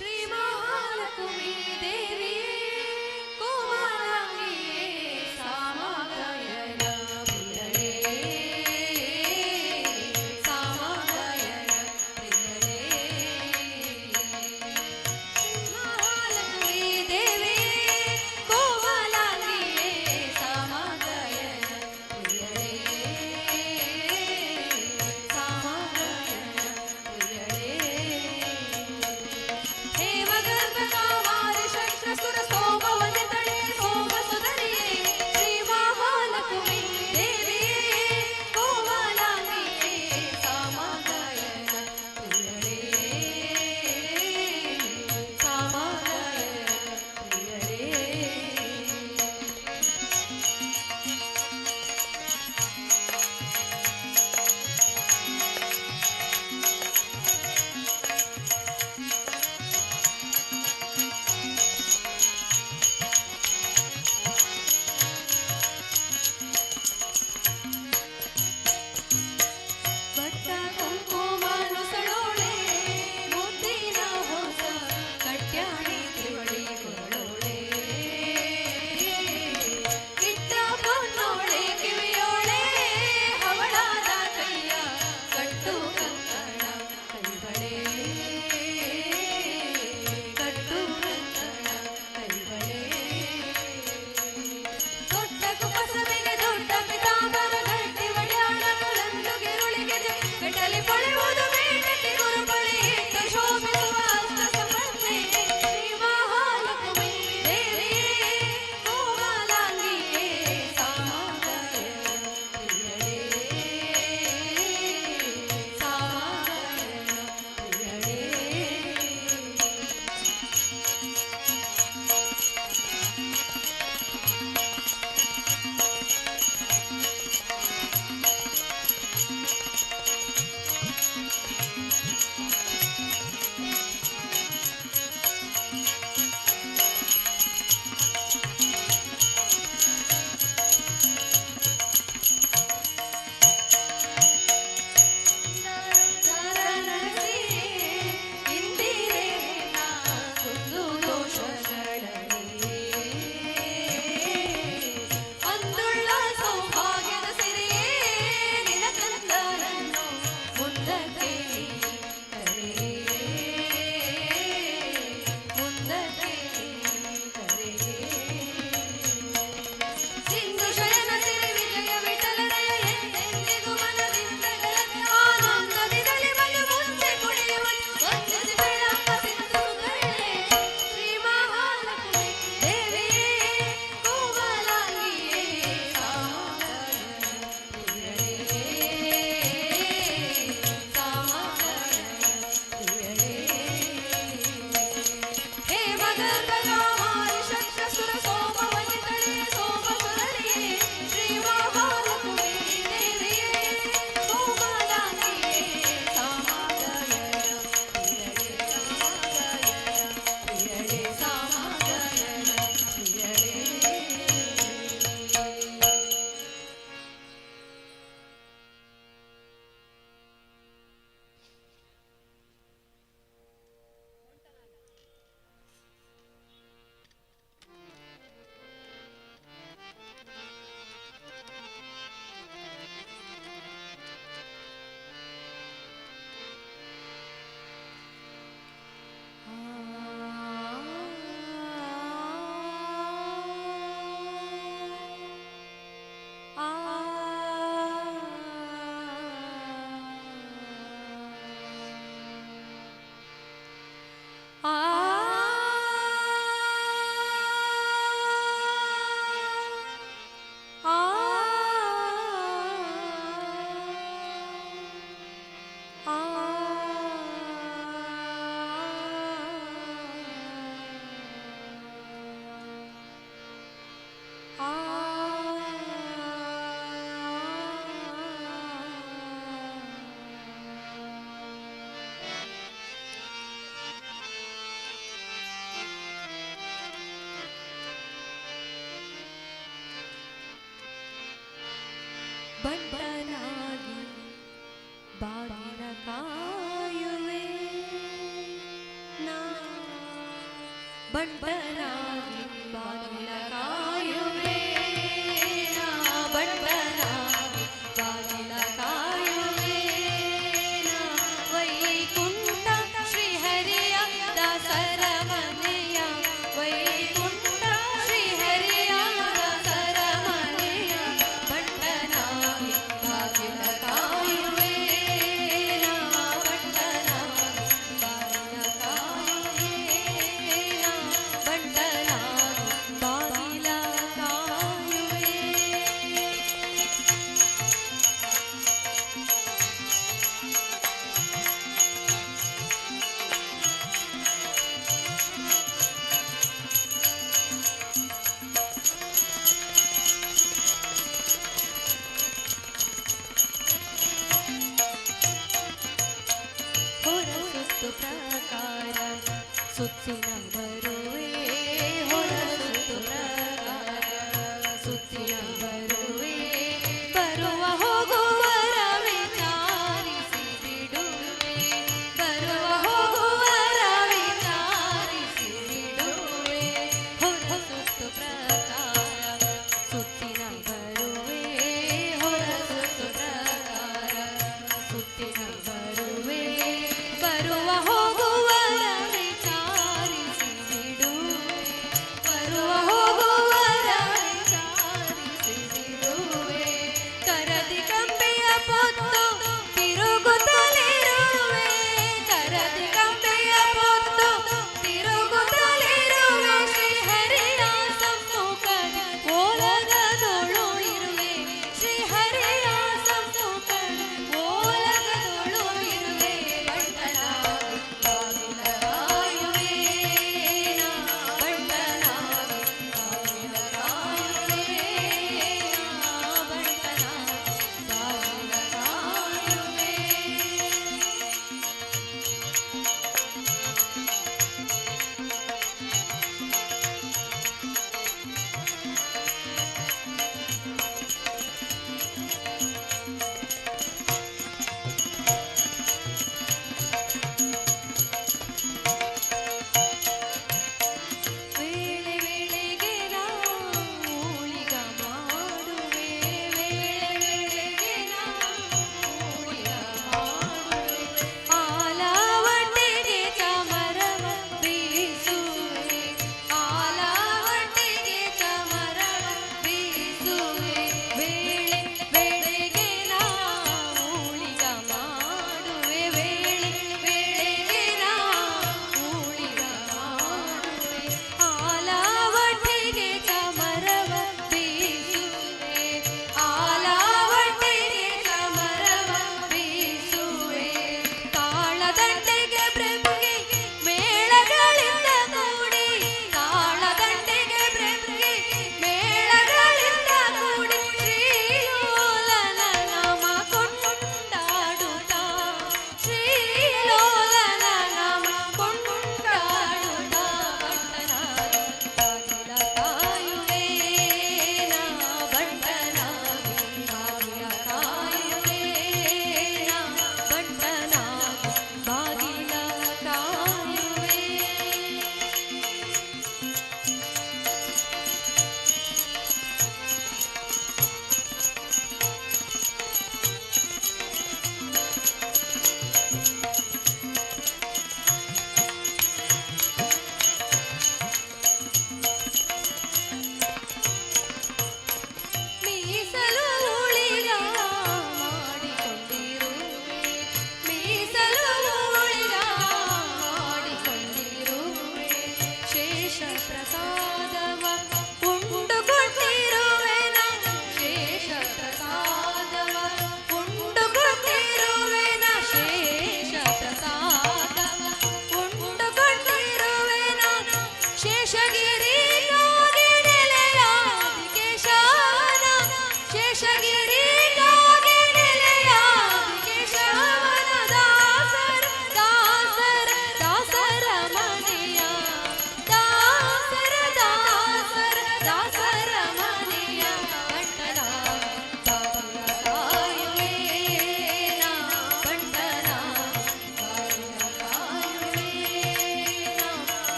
ಶ್ರೀ ಮಹಾಲಕ್ಷ್ಮೀ ದೇವಿಯೇ ಕೋಮಲಾಂಗಿಯೇ ಸಾಮಗಾಯನ ಪ್ರಿಯಳೇ ಸಾಮಗಾಯನ ಪ್ರಿಯಳೇ ಮಹಾಲಕ್ಷ್ಮೀ ದೇವಿಯೇ ಕೋಮಲಾಂಗಿಯೇ ಸಾಮಗಾಯನ ಪ್ರಿಯಳೇ ಸಾಮಗಾಯನ ಪ್ರಿಯಳೇ ಹೇಮಗರ್ಭಕಾಮಾರಿ ಶಕ್ರಸುರ ಸೋಮವನಿತಳೆ ಸೋಮಸುಧರಿಯೇ ಶ್ರೀ ಮಹಾಲಕ್ಷ್ಮೀ ದೇವಿಯೇ ಕೋಮಲಾಂಗಿಯೇ ಸಾಮಗಾಯನ ಪ್ರಿಯಳೇ ಸಾಮಗಾಯನ ಪ್ರಿಯಳೇ. ಬಟ್ಟ ಕುಂಕುಮನುಸಳೋಳೆ ಮುದ್ದಿನ ಹೊಸ ಕಟ್ಯಾಣಿ ತ್ರಿವಳಿ ಕೊರಳೋಳೆ ಇಟ್ಟ ಪೊನ್ನೋಳೆ ಕಿವಿಯೋಳೆ ಹವಳಾದ ಕೈಯ ಕಟ್ಟು ಕಂಕಣ ಕೈಬಳೆ ಕಟ್ಟು ಕಂಕಣ ಕೈಬಳೆ ದೊಡ್ಡ ಕುಪಸವಿಗೆ ದೊಡ್ಡ ಪಿತಾಂಬರ ಗಟ್ಟಿ ಒಡ್ಯಾಣ ಕುಲಂದು ಗಿರುಳಿಗೆ ಗಟಲಿ ಪೊಳೆಯುವುದು ಬೇಟಕ್ಕೆ ಗುರುಪಳಿ ಇಟ್ಟು ಶೋಭಿಸುವ ಅಷ್ಟ ಸಂಪನ್ನೆ ಶ್ರೀ ಮಹಾಲಕ್ಷ್ಮೀ ದೇವಿಯೇ ಕೋಮಲಾಂಗಿಯೇ ಸಾಮಗಾಯನ ಪ್ರಿಯಳೇ ಸಾಮಗಾಯನ ಪ್ರಿಯಳೇ. ಅಂದುಳ್ಳ ಸೌಭಾಗ್ಯದ ಸಿರಿಯೇ ನಿನ ಕಂದನನ್ನು ಮುಂದಕ್ಕೆ ಕರೆಯೇ ಮುಂದಕ್ಕೆ ಕರೆಯೇ. ಸಿಂಧು ಶಯನ ಸಿರಿ ವಿಜಯ ವಿಠಲರಯ ಎಂದೆಂದಿಗೂ ಮನದಿಂದಗಳ ಆನಂದದಿರಲಿ ಬಲು ಮುಂದೆ ಕುಣಿಯುವ ವಂದಿಸಿ ಬೇಡಪ್ಪ ಸಿಂಧು ಸುಂದರಳೆ ಶ್ರೀ ಮಹಾಲಕ್ಷ್ಮೀ ದೇವಿಯೇ ಕೋಮಲಾಂಗಿಯೇ ಸಾಮಗಾಯನ ಪ್ರಿಯಳೇ ಸಾಮಗಾಯನ ಪ್ರಿಯಳೇ. ಹೇಮಗರ್ಭಕಾಮಾರಿ ಶಕ್ರಸುರ ಸೋಮವನಿತಳೆ ಸೋಮಸುರರಿಯೇ ಶ್ರೀ ಮಹಾಲಕ್ಷ್ಮೀ ದೇವಿಯೇ ಕೋಮಲಾಂಗಿಯೇ ಸಾಮಗಾಯನ ಪ್ರಿಯಳೇ ಸಾಮಗಾಯನ ಪ್ರಿಯಳೇ ಸಾಮಗಾಯನ ಪ್ರಿಯಳೇ. ಬಂಟನಾಗಿ ಬಾಗಿನ ಕಾಯುವೆ ನಾ. ಬಾಗಿಲ ಕಾಯುವೆ ನಾ ಬಂಟನಾಗಿ, ಬಾಗಿಲ ಕಾಯುವೆ ನಾ. ವೈಕುಂಠ ಶ್ರೀಹರಿಯ ದಾಸರ ಮನೆಯ, ವೈಕುಂಠ ಶ್ರೀಹರಿಯ ದಾಸರ ಮನೆಯ ಬಂಟನಾಗಿ ಬಾಗಿಲ ಕಾಯುವೆ ನಾ ಬಂಟನಾಗಿ, ಬಾಗಿಲ ಕಾಯುವೆ ನಾ ಬಂಟನಾಗಿ.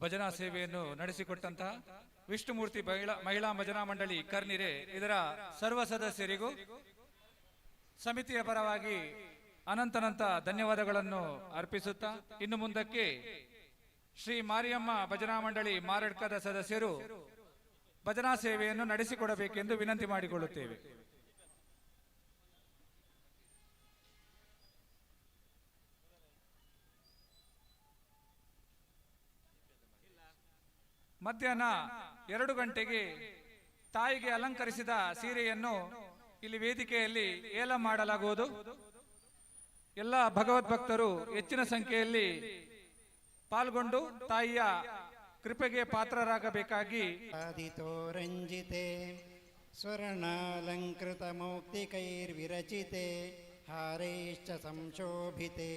ಭಜನಾ ಸೇವೆಯನ್ನು ನಡೆಸಿಕೊಟ್ಟಂತಹ ವಿಷ್ಣುಮೂರ್ತಿ ಮಹಿಳಾ ಮಹಿಳಾ ಭಜನಾ ಮಂಡಳಿ ಕರ್ನಿರೆ ಇದರ ಸರ್ವ ಸದಸ್ಯರಿಗೂ ಸಮಿತಿಯ ಪರವಾಗಿ ಅನಂತನಂತ ಧನ್ಯವಾದಗಳನ್ನು ಅರ್ಪಿಸುತ್ತಾ, ಇನ್ನು ಮುಂದಕ್ಕೆ ಶ್ರೀ ಮಾರಿಯಮ್ಮ ಭಜನಾ ಮಂಡಳಿ ಮಾರಡ್ಕದ ಸದಸ್ಯರು ಭಜನಾ ಸೇವೆಯನ್ನು ನಡೆಸಿಕೊಡಬೇಕೆಂದು ವಿನಂತಿ ಮಾಡಿಕೊಳ್ಳುತ್ತೇವೆ. ಮಧ್ಯಾಹ್ನ 2 ಗಂಟೆಗೆ ತಾಯಿಗೆ ಅಲಂಕರಿಸಿದ ಸೀರೆಯನ್ನು ಇಲ್ಲಿ ವೇದಿಕೆಯಲ್ಲಿ ಏಲ ಮಾಡಲಾಗುವುದು. ಎಲ್ಲ ಭಗವದ್ಭಕ್ತರು ಹೆಚ್ಚಿನ ಸಂಖ್ಯೆಯಲ್ಲಿ ಪಾಲ್ಗೊಂಡು ತಾಯಿಯ ಕೃಪೆಗೆ ಪಾತ್ರರಾಗಬೇಕಾಗಿ. ಆದಿತೋ ರಂಜಿತೆ ಸ್ವರ್ಣಾಲಂಕೃತ ಮೌಕ್ತಿಕೈರ್ವಿರಚಿತೆ ಹಾರೈಶ್ಚ ಸಂಶೋಭಿತೆ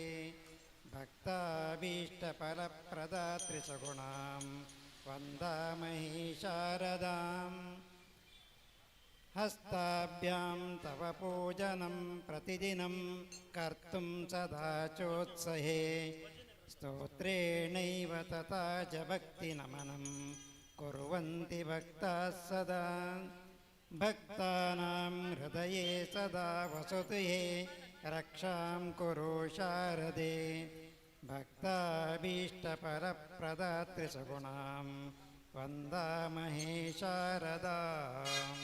ಭಕ್ತಾಭೀಷ್ಟ ಫಲಪ್ರದಾತ್ರಿ ಸಗುಣಾಂ ವಂದಾಮಹೇ ಶಾರದಾಂ. ಹಸ್ತಾಭ್ಯಾಂ ತವ ಪೂಜನಂ ಪ್ರತಿದಿನಂ ಕರ್ತುಂ ಸದಾ ಚೋತ್ಸಹೇ ಸ್ತೋತ್ರೇಣೈವ ತಥಾ ಚ ಭಕ್ತಿ ನಮನಂ ಕುರ್ವಂತಿ ಭಕ್ತಾಃ ಸದಾ. ಭಕ್ತಾನಾಂ ಹೃದಯೇ ಸದಾ ವಸತು ಹೇ ರಕ್ಷಾಂ ಕುರು ಶಾರದೆ. ಭಕ್ತಾಭೀಷ್ಟಫಲಪ್ರದಾತ್ರಿ ಸಗುಣಾಂ ವಂದಾಮಹೇ ಶಾರದಾಂ.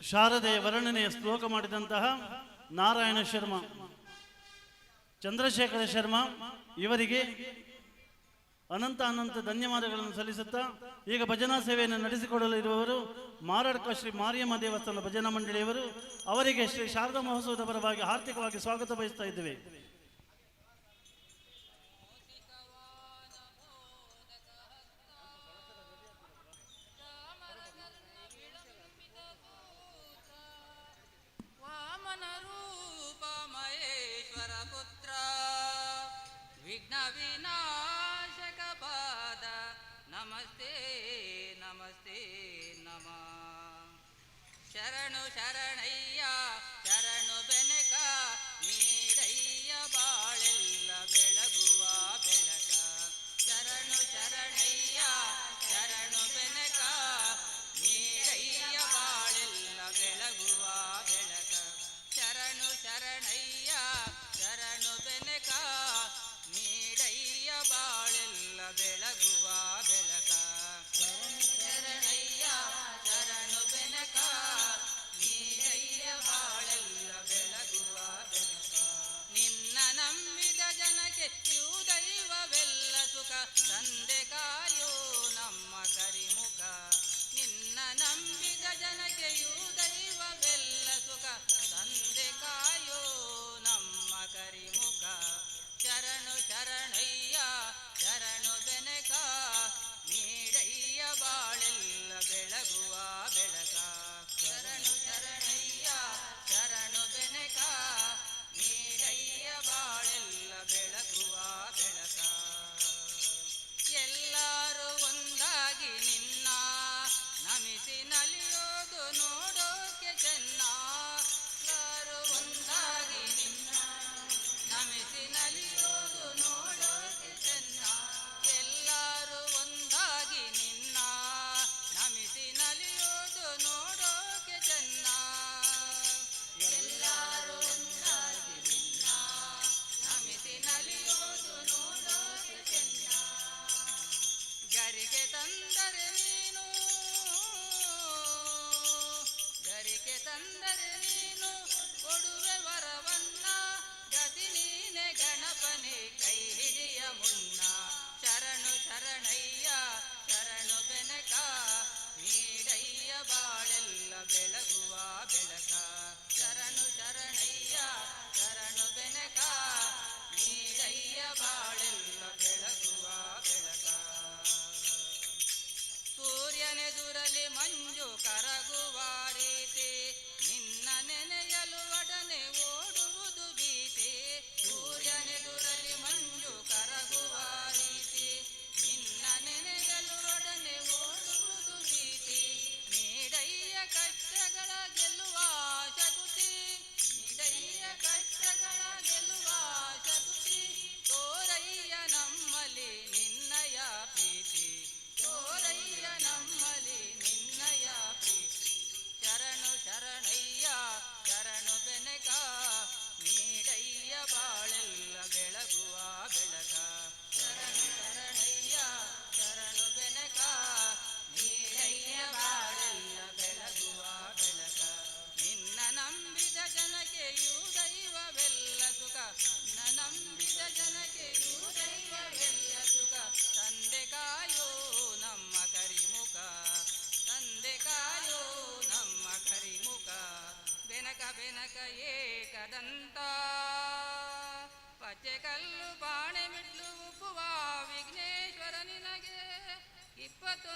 ಶಾರದೆಯ ವರ್ಣನೆಯ ಶ್ಲೋಕ ಮಾಡಿದಂತಹ ನಾರಾಯಣ ಶರ್ಮ, ಚಂದ್ರಶೇಖರ ಶರ್ಮ ಇವರಿಗೆ ಅನಂತ ಅನಂತ ಧನ್ಯವಾದಗಳನ್ನು ಸಲ್ಲಿಸುತ್ತಾ, ಈಗ ಭಜನಾ ಸೇವೆಯನ್ನು ನಡೆಸಿಕೊಡಲು ಇರುವವರು ಮಾರಡ್ಕ ಶ್ರೀ ಮಾರಿಯಮ್ಮ ದೇವಸ್ಥಾನ ಭಜನಾ ಮಂಡಳಿಯವರು. ಅವರಿಗೆ ಶ್ರೀ ಶಾರದಾ ಮಹೋತ್ಸವದ ಪರವಾಗಿ ಹಾರ್ದಿಕವಾಗಿ ಸ್ವಾಗತ ಬಯಸ್ತಾ ಇದ್ದೇವೆ. ವಾಮನರೂಪ ಮಹೇಶ್ವರ ಪುತ್ರ ವಿಘ್ನ ವಿನಾಶಕ ಪಾದ ನಮಸ್ತೆ ನಮಸ್ತೆ ನಮಃ. ಶರಣು ಶರಣಯ್ಯ ಶರಣು ಬೆನಕ ನೀಡಯ್ಯ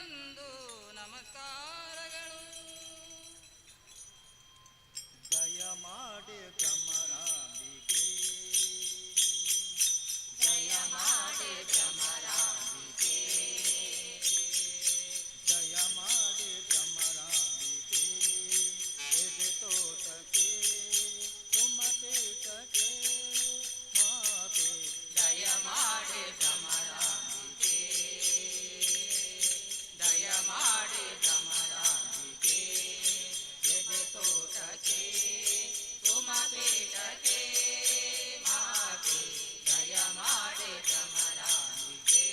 ನಿನಗೊಂದು ನಮಸ್ಕಾರಗಳು. ದಯ ಮಾಡಿ ಭ್ರಮರಾಂಬಿಕೆ, ಜಯ ಮಾಡಿ ಭ್ರಮರಾಂಬಿಕೆ, ಜಯ ಮಾಡಿ ಭ್ರಮರಾಂಬಿಕೆ, ಎದೆ ತೋಟಕ್ಕೆ ಸುಮಪೀಠಕ್ಕೆ ಮಾತೆ. ದಯ ಮಾಡಿ ಭ್ರಮರಾಂಬಿಕೆ, ದಯ ಮಾಡಿ ಭ್ರಮರಾಂಬಿಕೆ, ಎದೆ ತೋಟಕ್ಕೆ ಸುಮಪೀಠಕ್ಕೆ ಮಾತೆ. ದಯ ಮಾಡಿ ಭ್ರಮರಾಂಬಿಕೆ.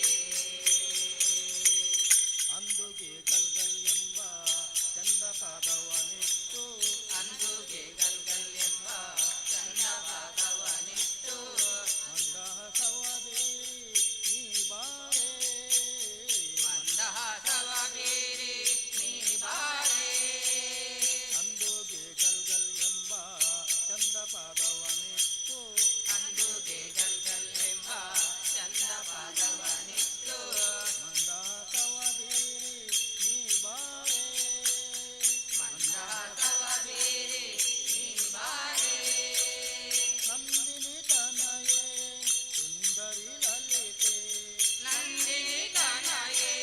ಅಂದುಗೆ ಗಲ್ಗಲ್ ಎಂಬ ಚಂದ ಪಾದವನಿಟ್ಟು, ಅಂದುಗೆ ಗಲ್ಗಲ್ ಎಂಬ ಚಂದ ಪಾದವನಿಟ್ಟು, ಮಂದಹಾಸವ ಬೀರಿ ನೀ ಬಾರೆ, ಮಂದಹಾಸವ ಬೀರಿ ನೀ ಬಾರೆ. ಅಂದುಗೆ ಗಲ್ಗಲ್ ಎಂಬ ಚಂದ ಪಾದವನಿಟ್ಟು, ಅಂದುಗೆ ಗಲ್ಗಲ್ ಎಂಬ ಚಂದ ಪಾದವನಿಟ್ಟು, ಮಂದಹಾಸವ ಬೀರಿ ನೀ ಬಾರೆ, ಮಂದಹಾಸವ ಬೀರಿ ನೀ ಬಾರೆ. ನಂದಿನಿ ತನಯೇ ಸುಂದರಿ ಲಲಿತೆ, ನಂದಿನಿ ತನಯೇ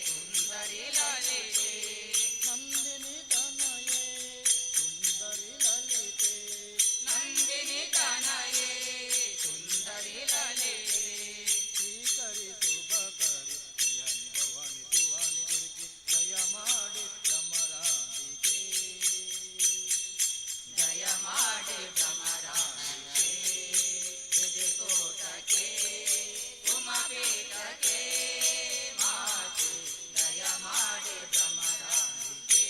ಸುಂದರಿ ಲಲಿತೆ, ನಂದಿನಿ ತನಯೇ ಸುಂದರಿ ಲಲಿತೆ, ನಂದಿನಿ ತನಯೇ ಸುಂದರಿ ಲಲಿತೆ. ಶ್ರೀಕರಿ ಶುಭಕರಿ ಜಯಾನಿ ಭವಾನಿ ಶಿವಾನಿ ದುರ್ಗಿ, ದಯ ಮಾಡಿ ಭ್ರಮರಾಂಬಿಕೆ, ಜಯ ಮಾಡಿ ಭ್ರಮರಾಂಬಿಕೆ, ಎದೆ ತೋಟಕ್ಕೆ ಉಮಪೀಠಕ್ಕೆ ಮಾತೆ. ದಯ ಮಾಡಿ ಭ್ರಮರಾಂಬಿಕೆ.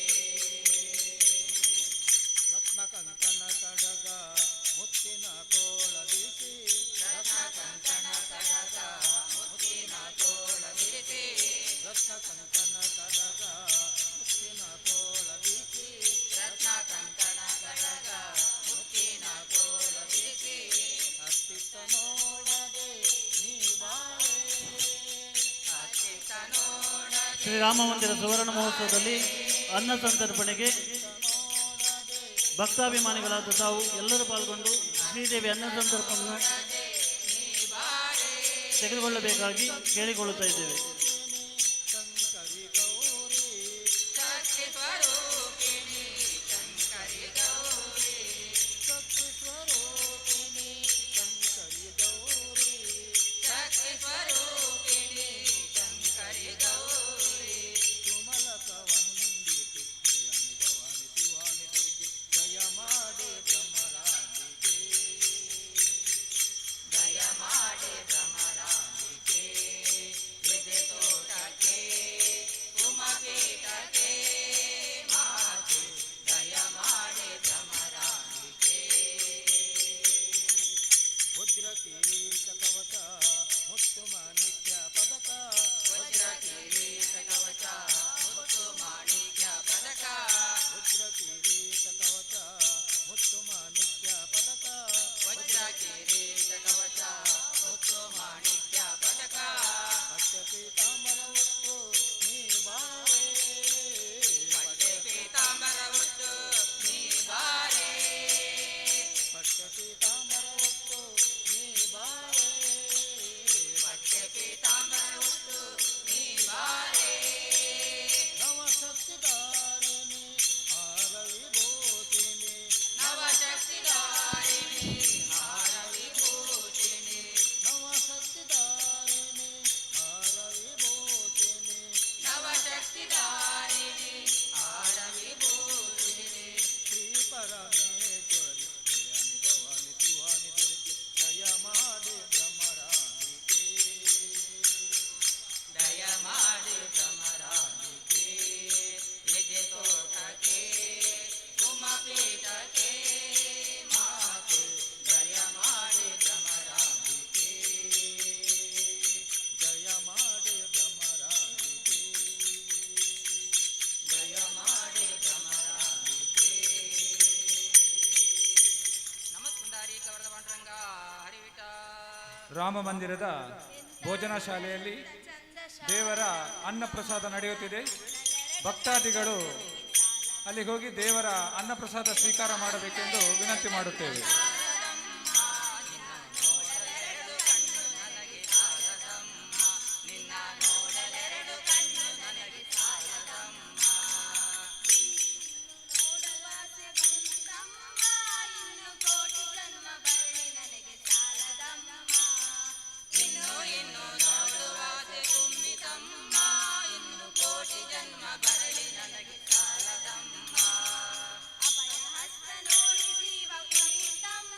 ರತ್ನ ಕಂಕಣ ಕಡಗ ಮುತ್ತಿನ ತೋಳ ಬಿಸಿ, ರತ್ನ ಕಂಕಣ ಕಡಗ ಮುತ್ತಿನ ತೋಳ ಬಿರಿಸಿ, ರತ್ನ ಕಂಕಣ ಕಡಗ ಮುತ್ತಿನ ತೋಳ ಬಿಸಿ, ರತ್ನ ಕಂಕಣ ಕಡಗ ಮುತ್ತಿನ ತೋಳ ಬಿರಿಸಿ, ಅತ್ತಿತ್ತ ನೋಡದೆ ನೀ ಬಾರೆ, ಅತ್ತಿತ್ತ ನೋಡದೆ ಶ್ರೀರಾಮ ಮಂದಿರ ಸುವರ್ಣ ಮಹೋತ್ಸವದಲ್ಲಿ ಅನ್ನ ಸಂತರ್ಪಣೆಗೆ ಭಕ್ತಾಭಿಮಾನಿಗಳಾದ ತಾವು ಎಲ್ಲರೂ ಪಾಲ್ಗೊಂಡು ಶ್ರೀದೇವಿ ಅನ್ನ ಸಂತರ್ಪಣೆಯನ್ನು ತೆಗೆದುಕೊಳ್ಳಬೇಕಾಗಿ ಕೇಳಿಕೊಳ್ಳುತ್ತಾ ಇದ್ದೇವೆ. ಶಂಕರಿ ಗೌರಿ, ಶಕ್ತಿ ಸ್ವರೂಪಿಣಿ ಶಂಕರಿ ಗೌರಿ, ಶಕ್ತಿ ಸ್ವರೂಪಿಣಿ ಶಂಕರಿ ಗೌರಿ, ಶಕ್ತಿ ಸ್ವರೂಪಿಣಿ ಶಂಕರಿ ಗೌರಿ. ಸುಮಲತ ವಂದಿತಿ ಜಯಾನಿ ಭವಾನಿ ಶಿವಾನಿ ದುರ್ಗಿ, ದಯ ಮಾಡಿ ಭ್ರಮರಾಂಬಿಕೆ, ದಯ ಮಾಡಿ ಭ್ರಮರಾಂಬಿಕೆ, ಎದೆ ತೋಟಕ್ಕೆ ಉಮಪೀಠಕ್ಕೆ ಮಾತೆ. ದಯ ಮಾಡಿ ಭ್ರಮರಾಂಬಿಕೆ. ವಜ್ರ ಕಿರೀಟ ಕವಚ ಮುತ್ತು ಮಾಣಿಕ್ಯ ಪದಕ, ವಜ್ರ ಕಿರೀಟ ಕವಚ ಮುತ್ತು ಮಾಣಿಕ್ಯ ಪದಕ, ವಜ್ರ ಕಿರೀಟ ಕವಚ ಮುತ್ತು ಮಾಣಿಕ್ಯ ಪದಕ, ವಜ್ರ ಕಿರೀಟ ಕವಚ ಮುತ್ತು ಮಾಣಿಕ್ಯ ಪದಕ, ಪಟ್ಟ ಪೀತಾಂಬರ ಉಟ್ಟು ನೀ ಬಾರೆ, ಪಟ್ಟೆ ಪೀತಾಂಬರ ಉಟ್ಟು ನೀ ಬಾರೆ, ಪಟ್ಟ ಪೀತಾಂಬರ ಉಟ್ಟು ನೀ ಬಾರೆ, ಪಟ್ಟೆ ಪೀತಾಂಬರ ಉಟ್ಟು ನೀ ಬಾರೆ. ನವಶಕ್ತಿದಾರಿಣಿ ಹಾರ ವಿಭೂತಿನಿ, ನವಶಕ್ತಿದಾರಿಣಿ ಹಾರ ವಿಭೂತಿನಿ, ನವಶಕ್ತಿದಾರಿಣಿ ಹಾರ ವಿಭೂತಿನಿ, ನವಶಕ್ತಿದಾರಿಣಿ ಹಾರ ವಿಭೂತಿನಿ. ಶ್ರೀ ಪರಮೇಶ್ವರಿ ಜಯಾನಿ ಭವಾನಿ ಶಿವಾನಿ ದುರ್ಗೆ, ದಯ ಮಾಡಿ ಭ್ರಮರಾಂಬಿಕೆ, ದಯ ಮಾಡಿ ಭ್ರಮರಾಂಬಿಕೆ, ಎದೆ ತೋಟಕ್ಕೆ ಉಮಪೀಠಕ್ಕೆ ಮಾತೆ. ದಯ ಮಾಡಿ ಭ್ರಮರಾಂಬಿಕೆ, ಜಯ ಮಾಡಿ ಭ್ರಮರಾಂಬಿಕೆ, ದಯ ಮಾಡಿ ಭ್ರಮರಾಂಬಿಕೆ. ನಮಸ್ಕುಂಡಾರಿ ಕವರದ ಪಾಂಡುರಂಗ ಹರಿವಿಟ. ರಾಮ ಮಂದಿರದ ಭೋಜನಾ ಶಾಲೆಯಲ್ಲಿ ದೇವರ ಅನ್ನಪ್ರಸಾದ ನಡೆಯುತ್ತಿದೆ. ಭಕ್ತಾದಿಗಳು ಅಲ್ಲಿಗೆ ಹೋಗಿ ದೇವರ ಅನ್ನಪ್ರಸಾದ ಸ್ವೀಕಾರ ಮಾಡಬೇಕೆಂದು ವಿನಂತಿ ಮಾಡುತ್ತೇವೆ. ಇನ್ನು ಕೋಟಿ ಜನ್ಮ ಬರಲಿ ನನಗೆ ಸಾಲದಮ್ಮ. ಇನ್ನು ಇನ್ನು ನೋಡುವಾಸೆ ತುಂಬಿತಮ್ಮ, ಇನ್ನು ಕೋಟಿ ಜನ್ಮ ಬರಲಿ ನನಗೆ ಸಾಲದಮ್ಮ. ಅಭಯ ಹಸ್ತ ನೋಡಿ ಜೀವ ಪುನೀತಮ್ಮ.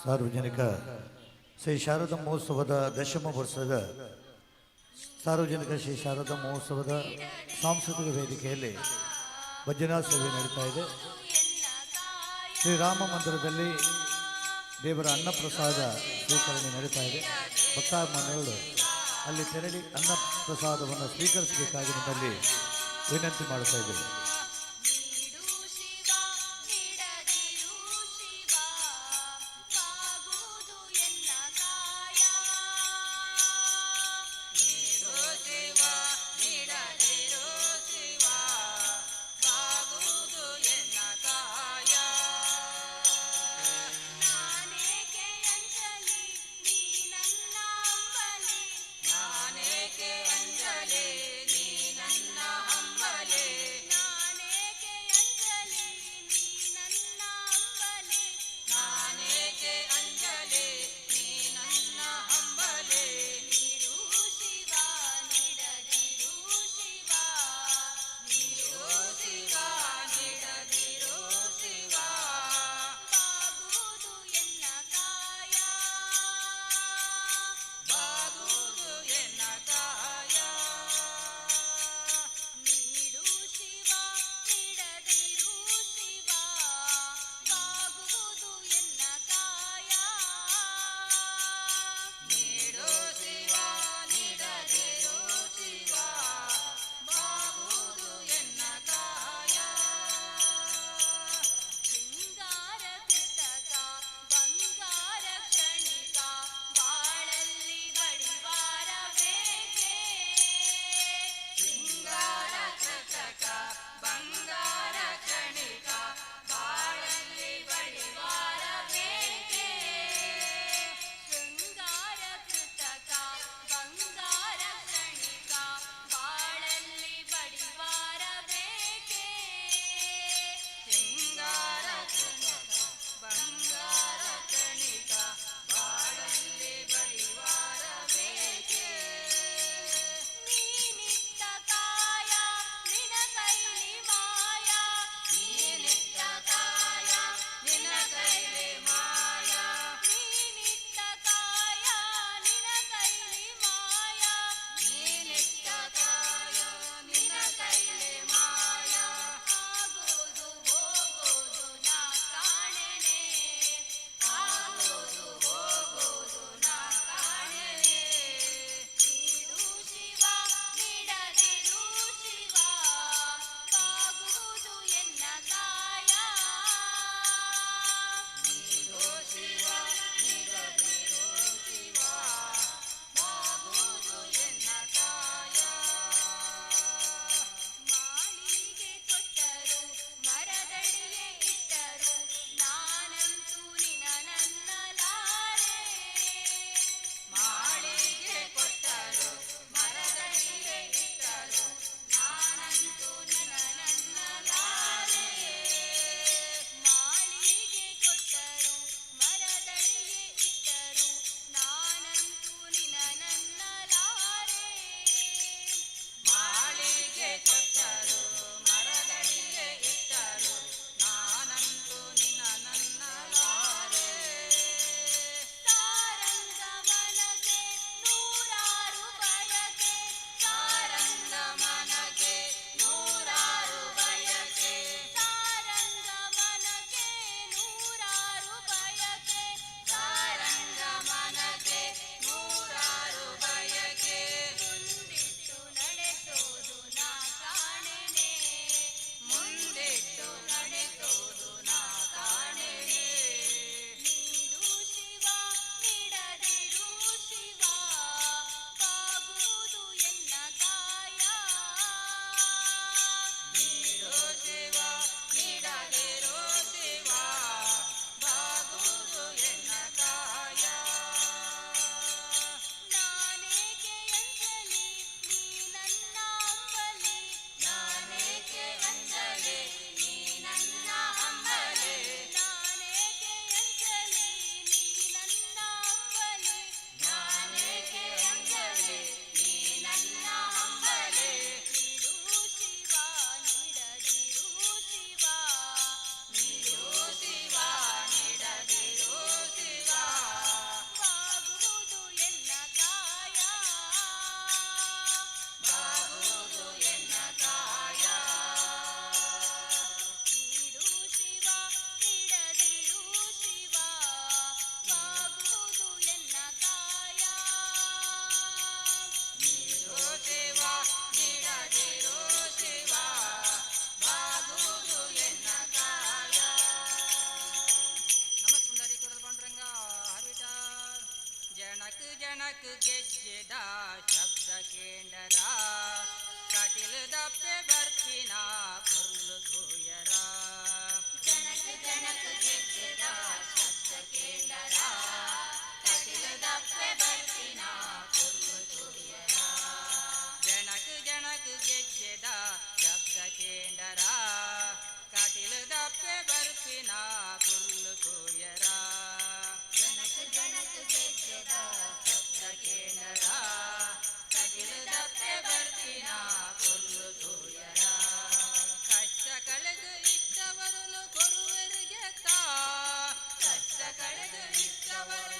ಸಾರ್ವಜನಿಕ ಶ್ರೀ ಶಾರದಾ ಮಹೋತ್ಸವದ ದಶಮ ವರ್ಷದ ಸಾರ್ವಜನಿಕ ಶ್ರೀ ಶಾರದಾ ಮಹೋತ್ಸವದ ಸಾಂಸ್ಕೃತಿಕ ವೇದಿಕೆಯಲ್ಲಿ ಭಜನಾ ಸೇವೆ ನಡೀತಾ ಇದೆ. ಶ್ರೀರಾಮ ಮಂದಿರದಲ್ಲಿ ದೇವರ ಅನ್ನಪ್ರಸಾದ ಸ್ವೀಕರಣೆ ನಡೀತಾ ಇದೆ. ಭಕ್ತಾಭಿಮಾನಿಗಳು ಅಲ್ಲಿ ತೆರಳಿ ಅನ್ನಪ್ರಸಾದವನ್ನು ಸ್ವೀಕರಿಸಬೇಕಾಗಿ ನಿಮ್ಮಲ್ಲಿ ವಿನಂತಿ ಮಾಡ್ತಾ ಇದ್ದೇವೆ. ನಾನೇಕೆ ಅಂಜಲಿ ನೀ ನನ್ನ ಹಂಬಲೆ. ಜನಕ್ ಜನಕ್ ಗೆಜ್ಜೆದ ಶಬ್ದ ಕೇಂಡರ ಕಟಿಲು ದಪ್ಪೆ ಬರ್ಪಿನ ಪೊರ್ಲು ತೂಯರ. ಜನಕ ಜನಕ ಗೆಜ್ಜೆದ ಶಬ್ದ ಕೇಂಡರ ಕಟಿಲು ದಪ್ಪೆ ಬರ್ಪಿನ ಪೊರ್ಲು ತೂಯರ. ಜನಕ್ ಜನಕ್ ಗೆಜ್ಜೆದ ಶಬ್ದ ಕೇಂಡರ ಕಟಿಲು ದಪ್ಪೆ ಬರ್ಪಿನ ಪೊರ್ಲು ತೂಯರ. ಜನಕ ಜನಕ ಗೆಜ್ಜೆದ ಶಬ್ದ ಕೇಂಡರ ಕಟಿಲು ದಪ್ಪೆ ಬರ್ಪಿನ ಪೊರ್ಲು ತೂಯರ. ಕಷ್ಟ ಕಳೆದು ಇಷ್ಟವರನು ಕೊರುವರಿಗೆ ತಾ. ಕಷ್ಟ ಕಳೆದು ಇಷ್ಟವರನು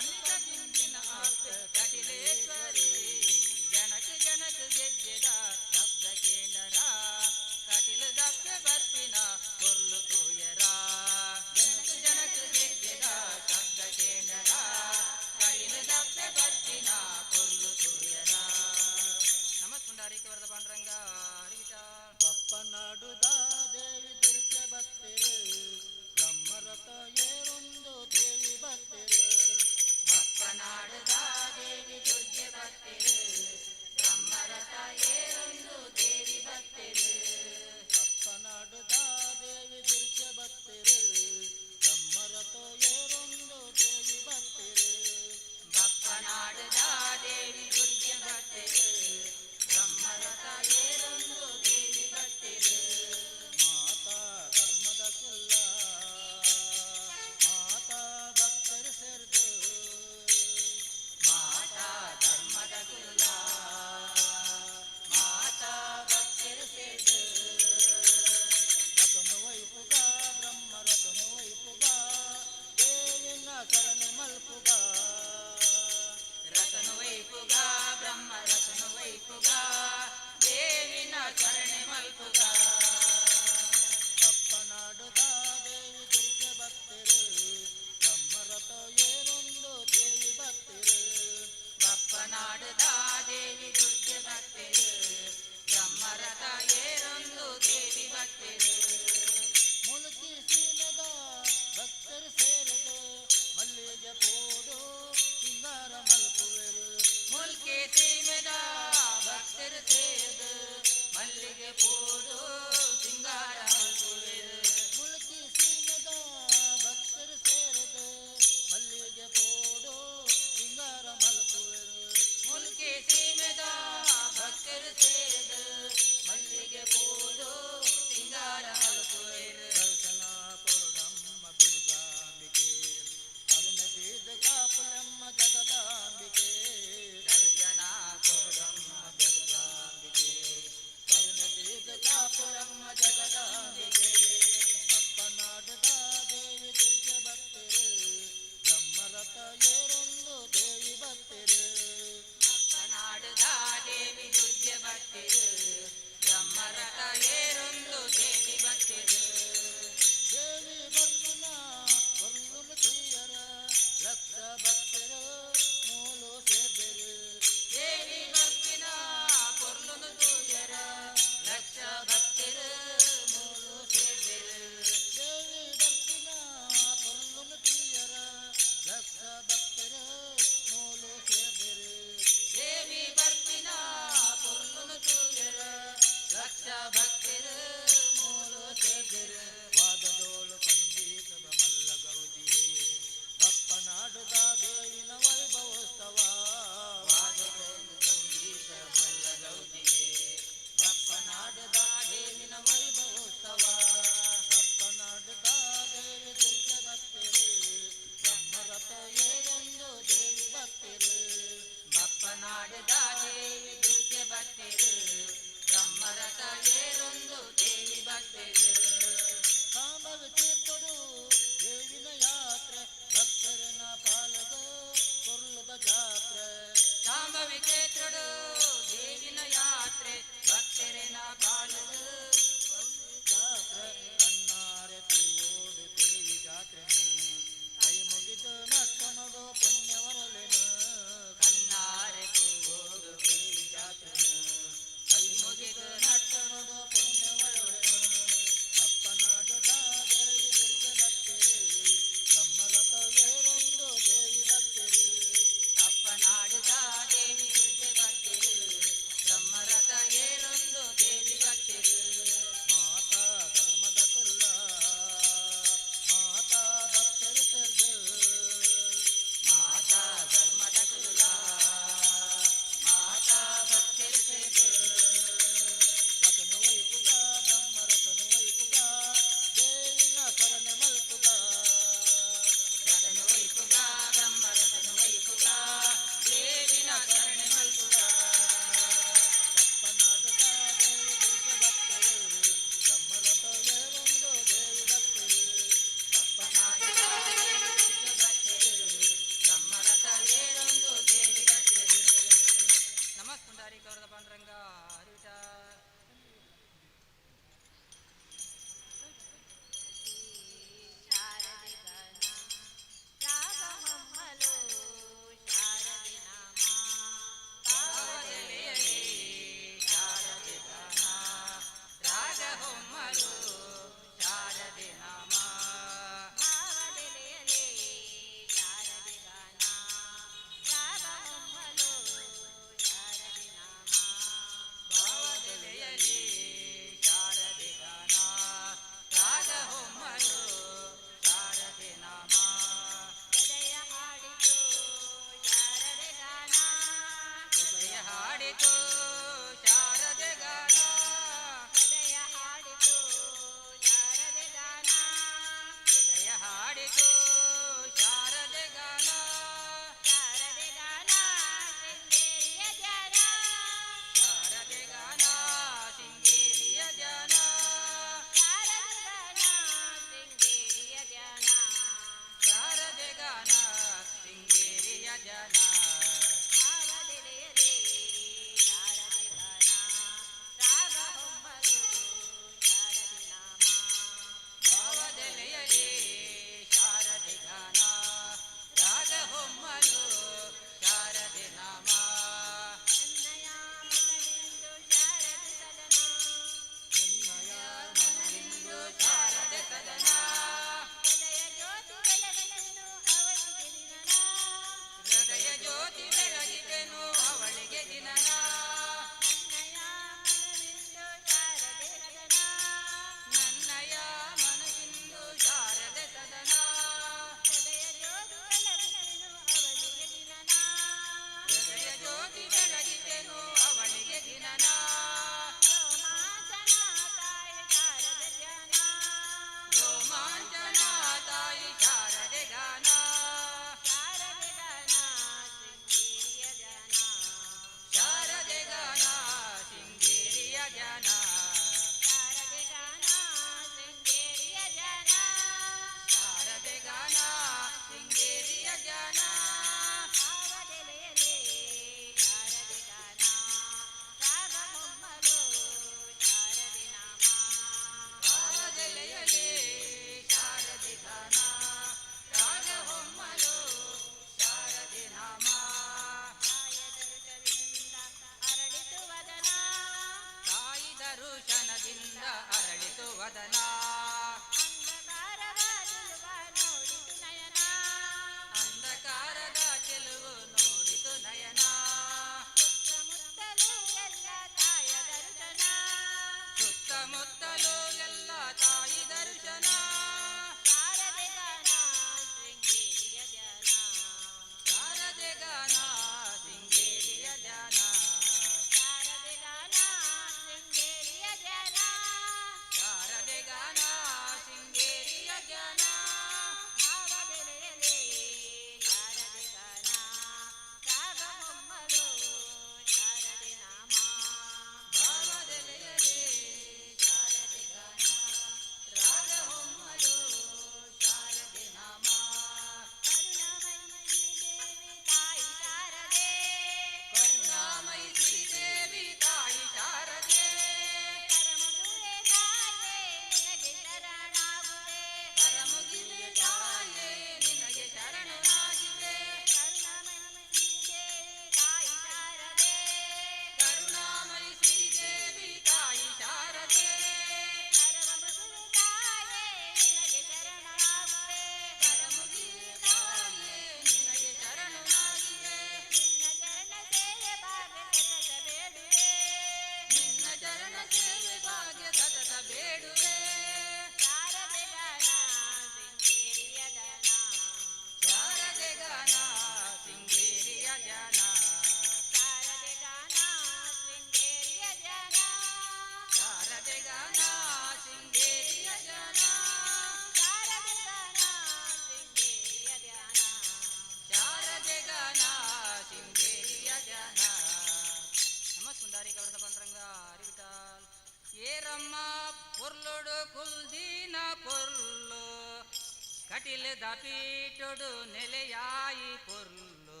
ಪೀಠೊಡು ನೆಲೆಯಾಯಿ ಪೊರ್ಲು.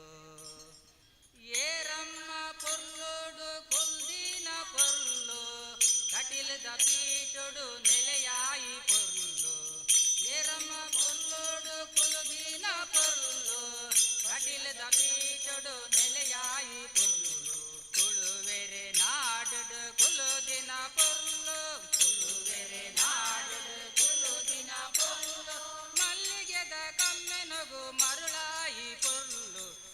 ಏರಮ್ಮ ಪೊರ್ಲುಡು ಕುಲ್ದಿನ ಪೊರ್ಲು, ಕಟಿಲದ ಪೀಠೊಡು ನೆಲೆಯಾಯಿ ಪೊರ್ಲು. ಏರಮ್ಮ ಪೊರ್ಲುಡು ಕುಲ್ದಿನ ಪೊರ್ಲು, ಕಟಿಲದ ಪೀಠೊಡು ನೆಲೆಯಾಯಿ ಪೊರ್ಲು. ತುಳುವೆರೆ ನಾಡುಡು ಕುಲುದಿನ ಪೊರ್ಲು, ತುಳುವೆರೆ ನಾಡುಡು ಕುಲುದಿನ ಪೊರ್ಲು. ಮಲ್ಲಿಗೆದ ಕಮ್ಮೆನಗು ಮರುಳಾಯಿ ಪೊರ್ಲು.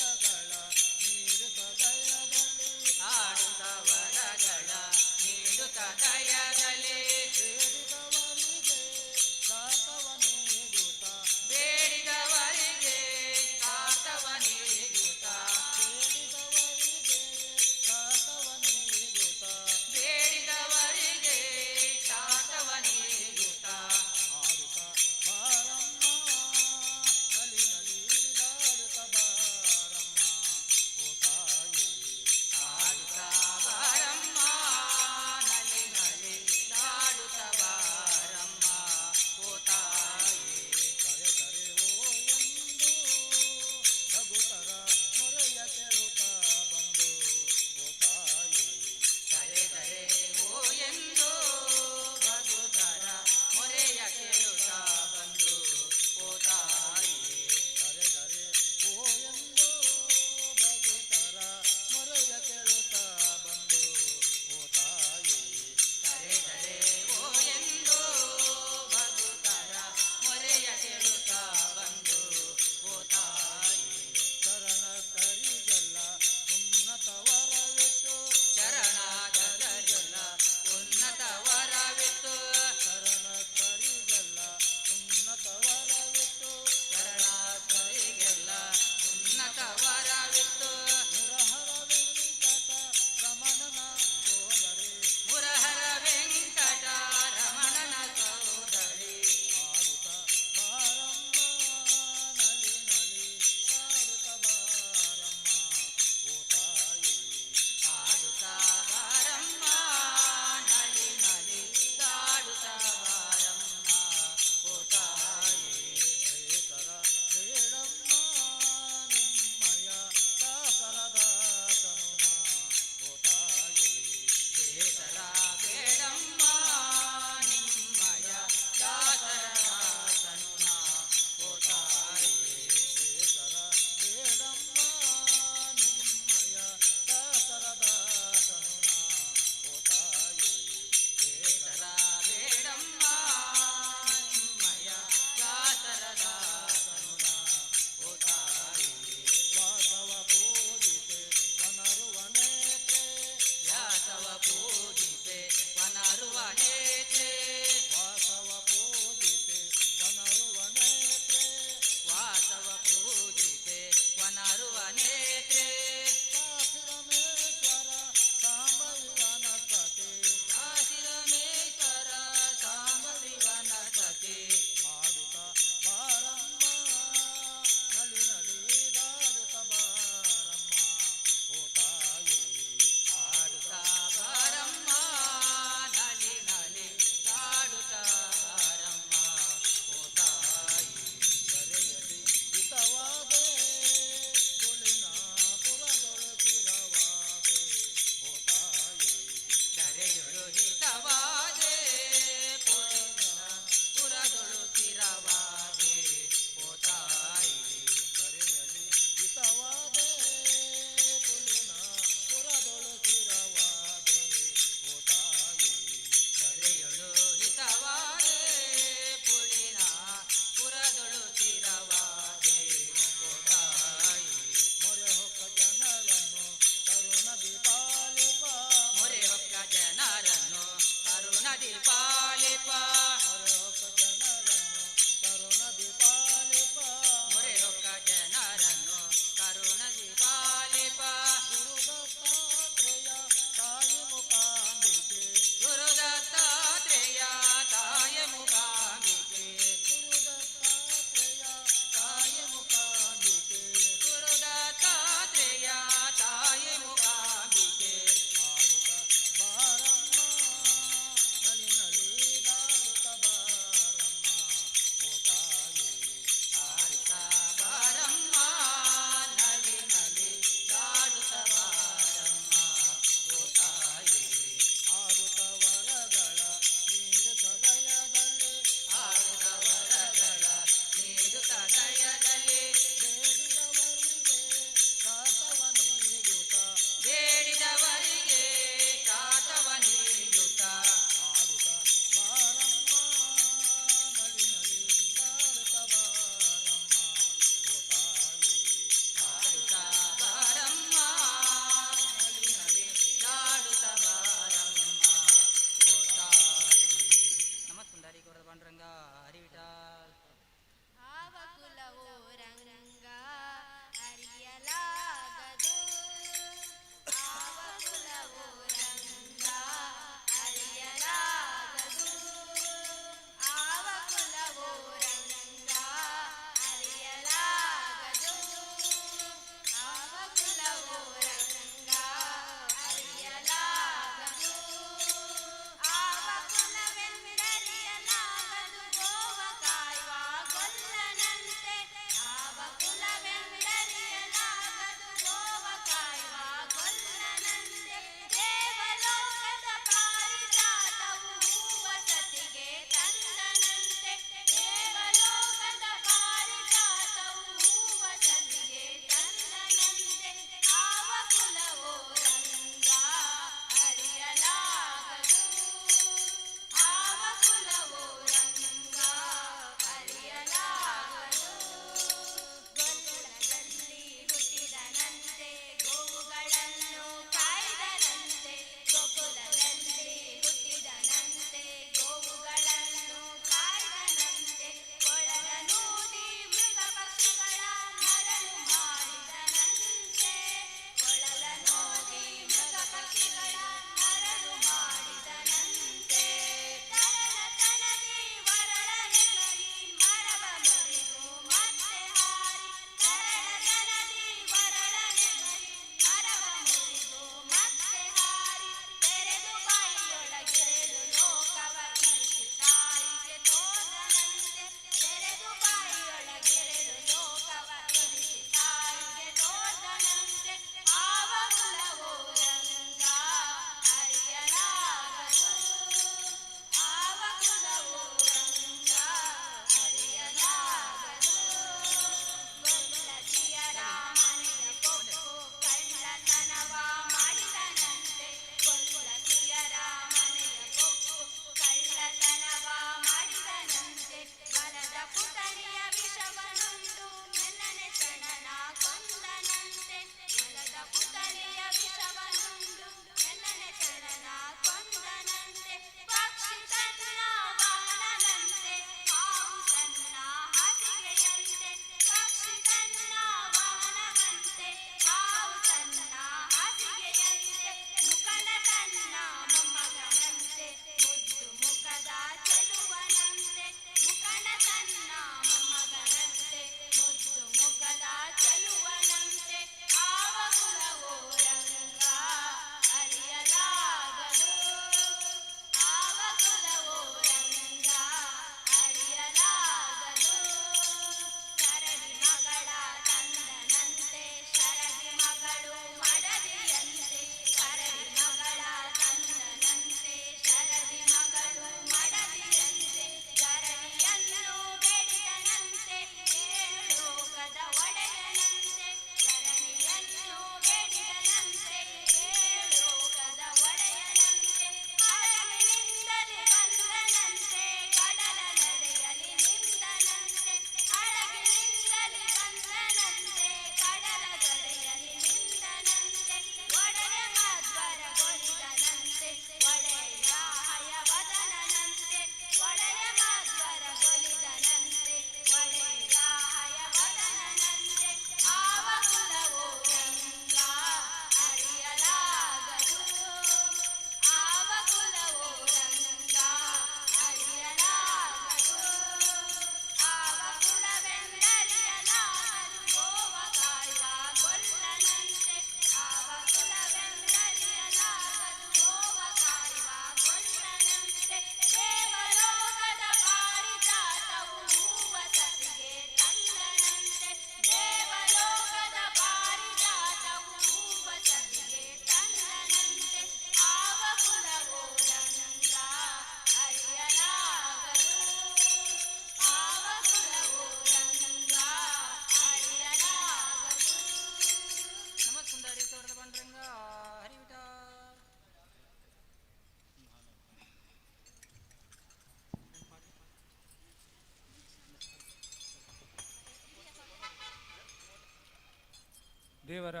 ದೇವರ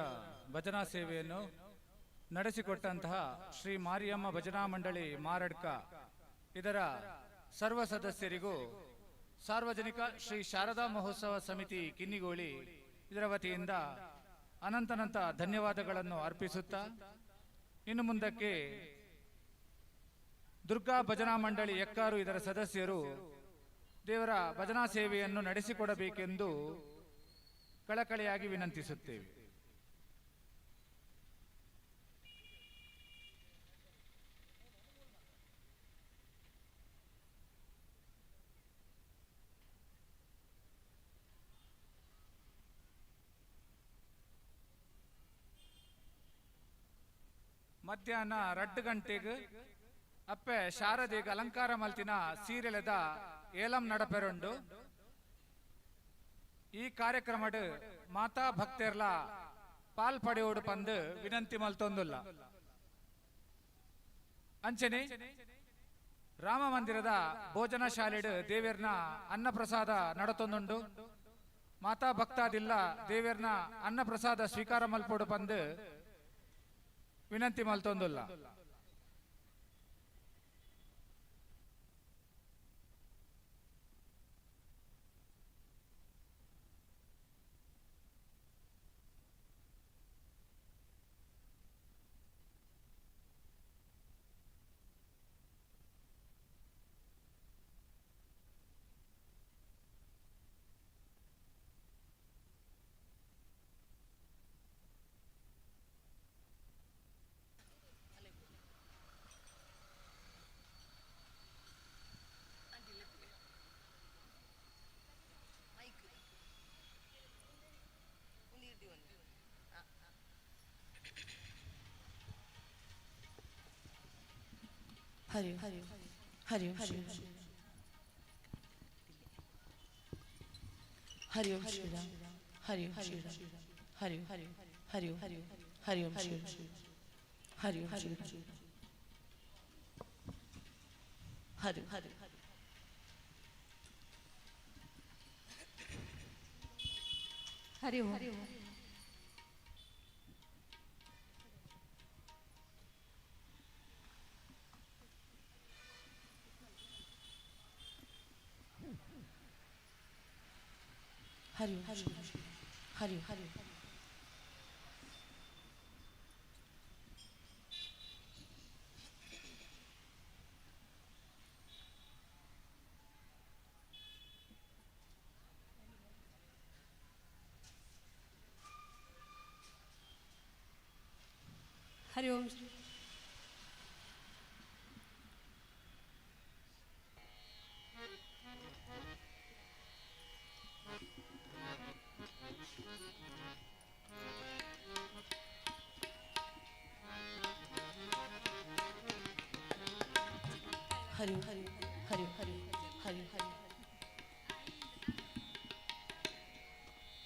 ಭಜನಾ ಸೇವೆಯನ್ನು ನಡೆಸಿಕೊಟ್ಟಂತಹ ಶ್ರೀ ಮಾರಿಯಮ್ಮ ಭಜನಾ ಮಂಡಳಿ ಮಾರಡ್ಕ ಇದರ ಸರ್ವ ಸದಸ್ಯರಿಗೂ ಸಾರ್ವಜನಿಕ ಶ್ರೀ ಶಾರದಾ ಮಹೋತ್ಸವ ಸಮಿತಿ ಕಿನ್ನಿಗೋಳಿ ಇದರ ವತಿಯಿಂದ ಅನಂತನಂತ ಧನ್ಯವಾದಗಳನ್ನು ಅರ್ಪಿಸುತ್ತಾ, ಇನ್ನು ಮುಂದಕ್ಕೆ ದುರ್ಗಾ ಭಜನಾ ಮಂಡಳಿ ಎಕ್ಕಾರು ಇದರ ಸದಸ್ಯರು ದೇವರ ಭಜನಾ ಸೇವೆಯನ್ನು ನಡೆಸಿಕೊಡಬೇಕೆಂದು ಕಳಕಳಿಯಾಗಿ ವಿನಂತಿಸುತ್ತೇವೆ. ಮಧ್ಯಾಹ್ನ 2 ಗಂಟೆಗೆ ಅಪ್ಪೆ ಶಾರದೆಗೆ ಅಲಂಕಾರ ಮಲ್ತಿನ ಸೀರೆಲೆದ ಏಲಂ ನಡಪೆರುಂಡು. ಈ ಕಾರ್ಯಕ್ರಮಡ್ ಮಾತಾ ಭಕ್ತೆರ್ಲ ಪಾಲ್ ಪಡೆಯೋಡು ಪಂದು ವಿನಂತಿ ಮಲ್ತೊಂದುಲ್ಲ. ಅಂಚನೆ ರಾಮ ಮಂದಿರದ ಭೋಜನ ಶಾಲೆಡ್ ದೇವೇರ್ನ ಅನ್ನಪ್ರಸಾದ ನಡತೊಂದುಂಡು. ಮಾತಾ ಭಕ್ತಾದಿಲ್ಲ ದೇವೇರ್ನ ಅನ್ನಪ್ರಸಾದ ಸ್ವೀಕಾರ ಮಲ್ಪೋಡು ಪಂದು ವಿನಂತಿ ಮಲ್ತೊಂದುಲ್ಲ. हरि हरि हरि हरि हरि ओम श्री राम हरि ओम श्री राम हरि हरि हरि हरि हरि ओम श्री हरि ओम श्री हरि हरि हरि ओम। हरि हरि हरि हरि हरि ओम। हरि हरि हरि हरि हरि हरि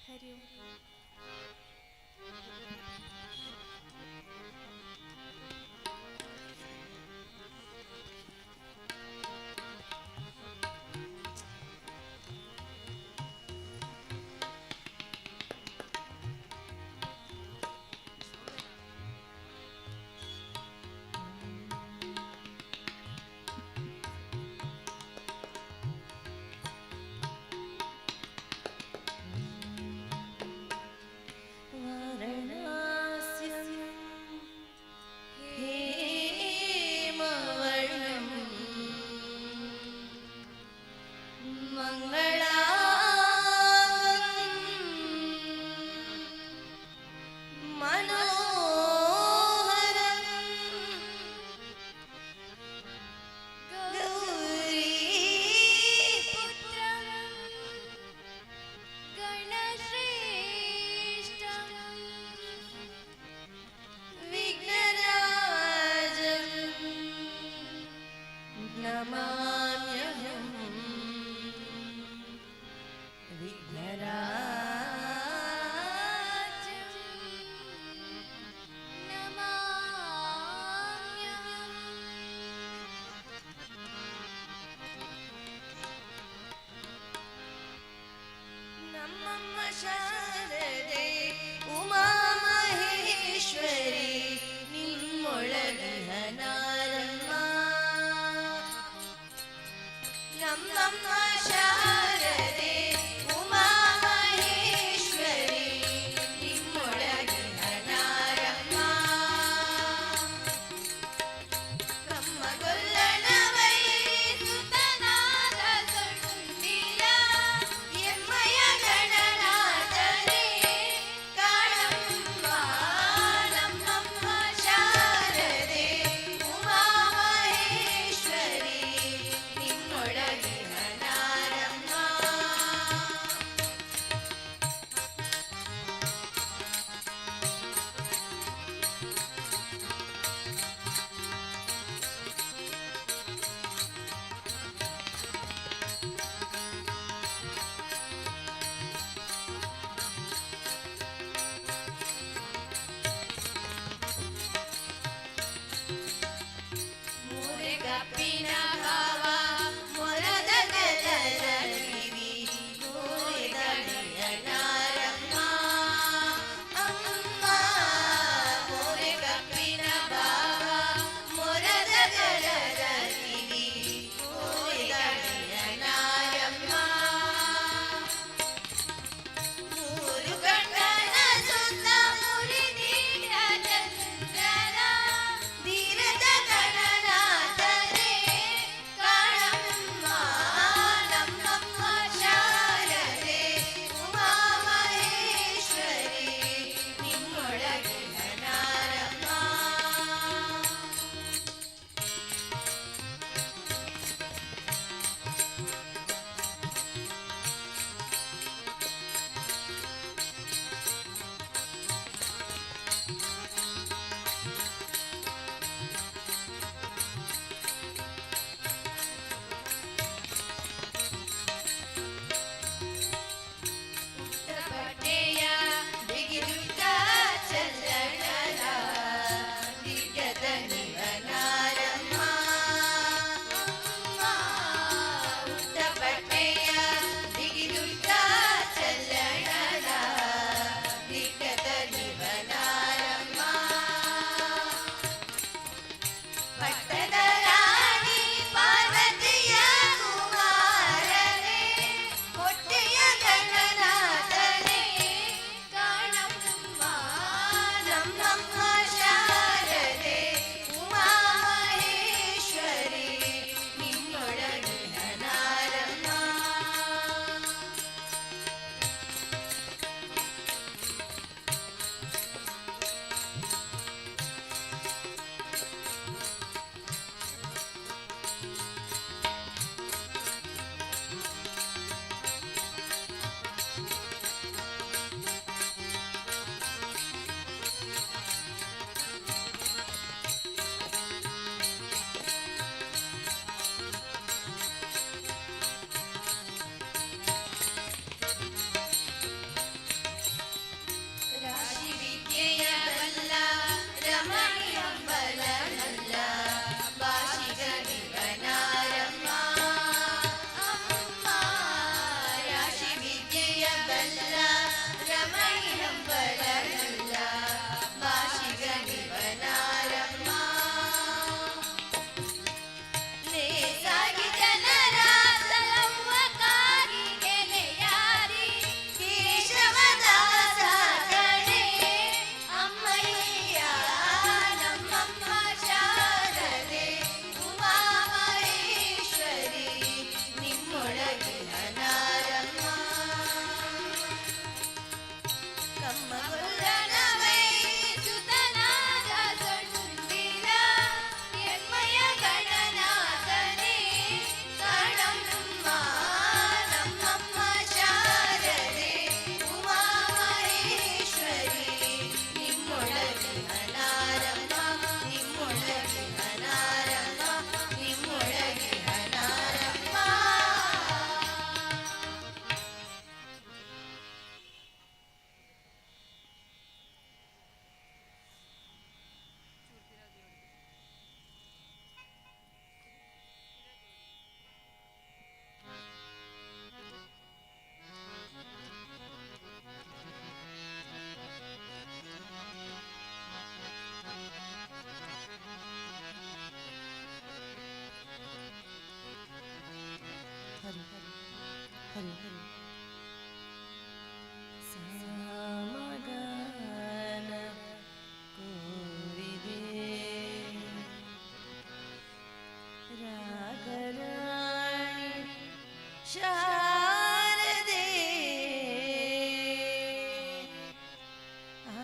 हरि ओम। ಹರಿ ಹರಿ ಸಾಮಗಾನ ಕೋವಿದೆ ರಾಗರಾಣಿ ಶಾರದೆ ಆ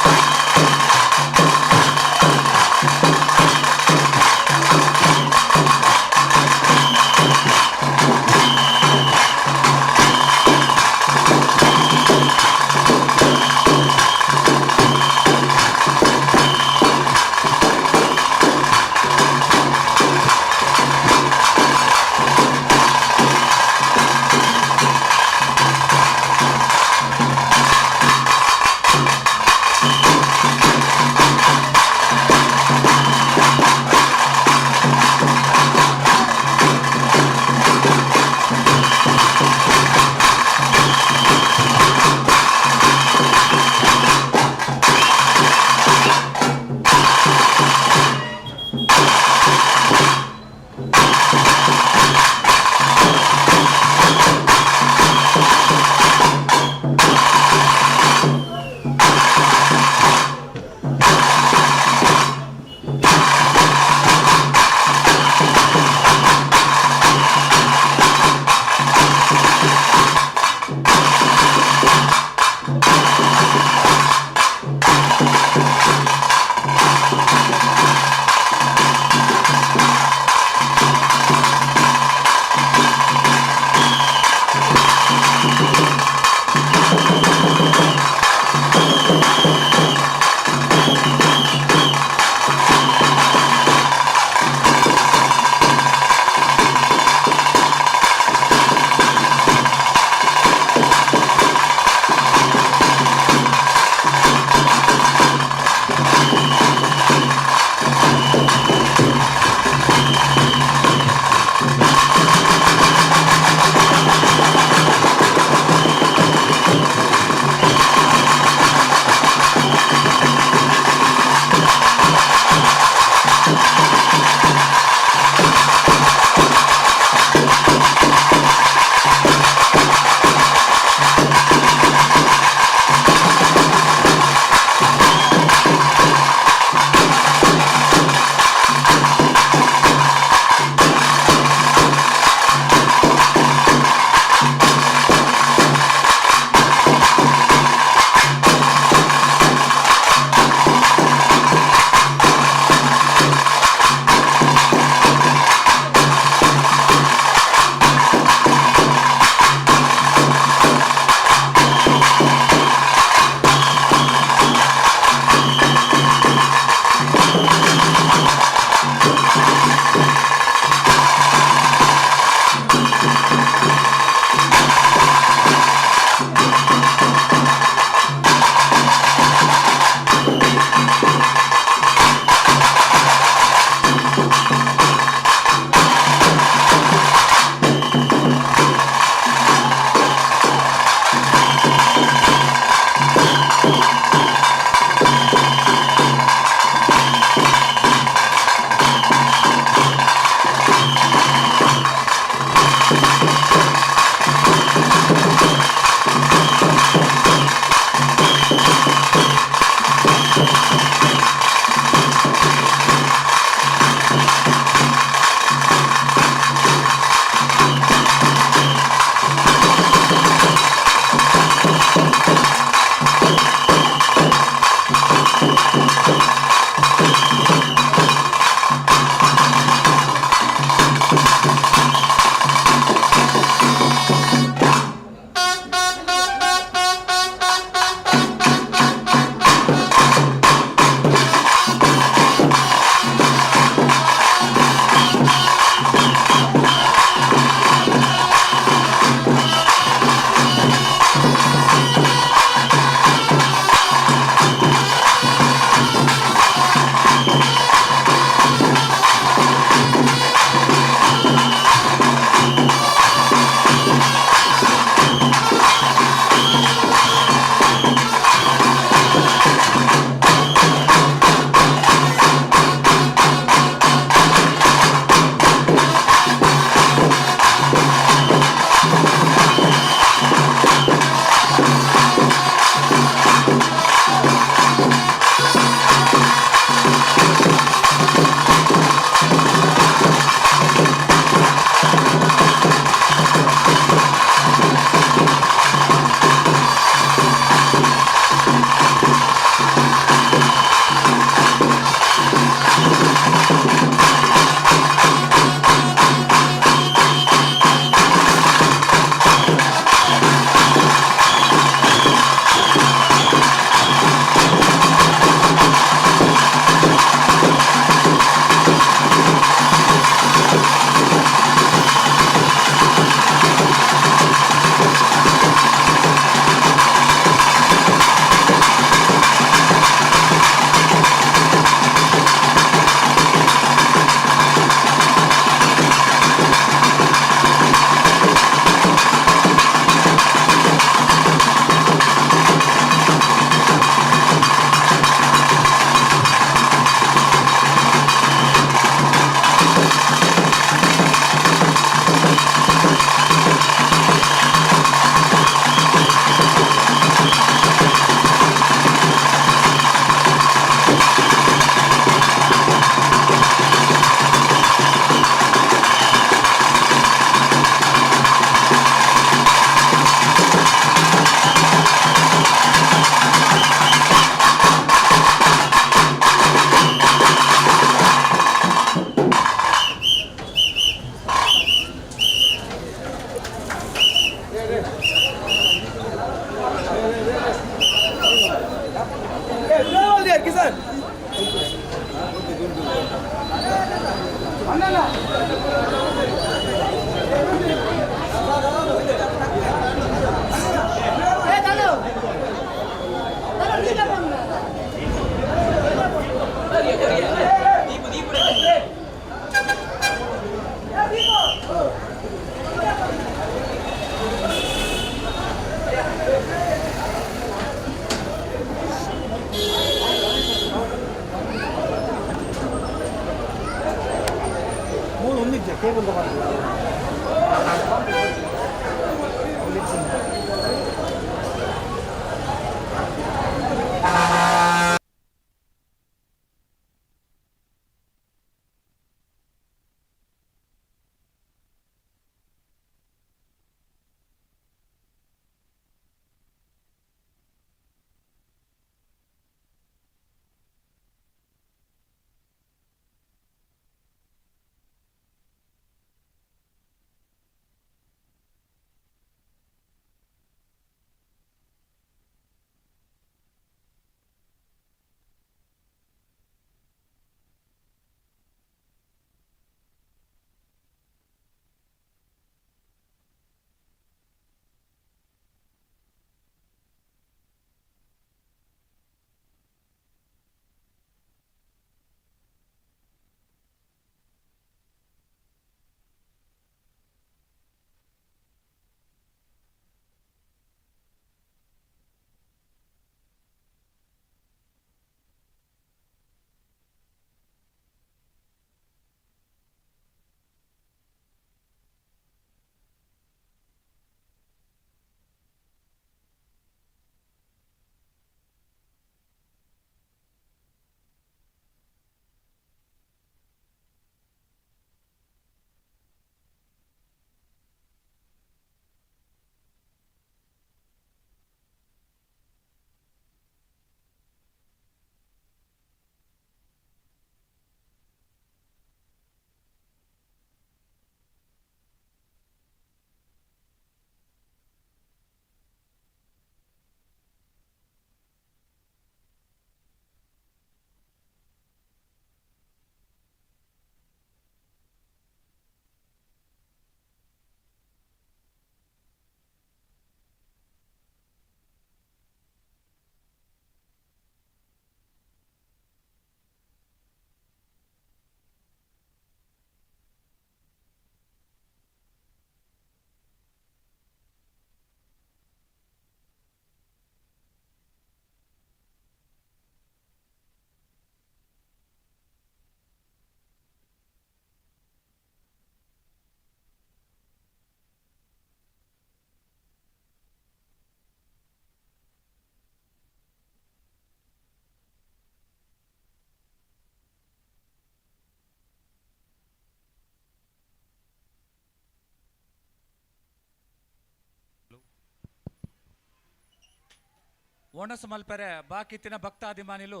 ಒಣಸು ಮಲ್ಪೆರೆ ಬಾಕಿತ್ತಿನ ಭಕ್ತಾಭಿಮಾನಿಲು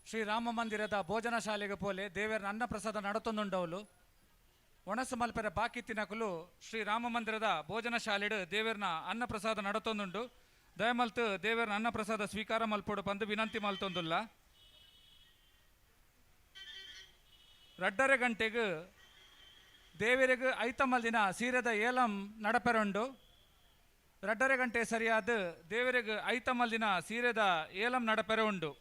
ಶ್ರೀರಾಮ ಮಂದಿರದ ಭೋಜನ ಶಾಲೆಗೆ ಪೋಲೆ ದೇವರ ಅನ್ನಪ್ರಸಾದ ನಡತೊಂದುಂಡವಲು. ಒಣಸು ಮಲ್ಪೆರೆ ಬಾಕಿತ್ತಿನಕುಲು ಶ್ರೀರಾಮ ಮಂದಿರದ ಭೋಜನ ಶಾಲೆಡು ದೇವರನ ಅನ್ನಪ್ರಸಾದ ನಡತೊಂದುಂಡು. ದಯಮಲ್ತು ದೇವರ ಅನ್ನಪ್ರಸಾದ ಸ್ವೀಕಾರ ಮಲ್ಪೊಡು ಪಂದು ವಿನಂತಿ ಮಲ್ತೊಂದುಲ್ಲ. 2:30 ಗಂಟೆಗೆ ದೇವರಿಗೆ ಐತಮಲ್ದಿನ ಸೀರೆದ ಏಲಂ ನಡಪೆರುಂಡು. 2:30 ಗಂಟೆ ಸರಿಯಾದ ದೇವರಿಗೆ ಐತಮಲ್ದಿನ ಸೀರೆದ ಏಲಂ ನಡಪೆರೆ ಉಂಡು.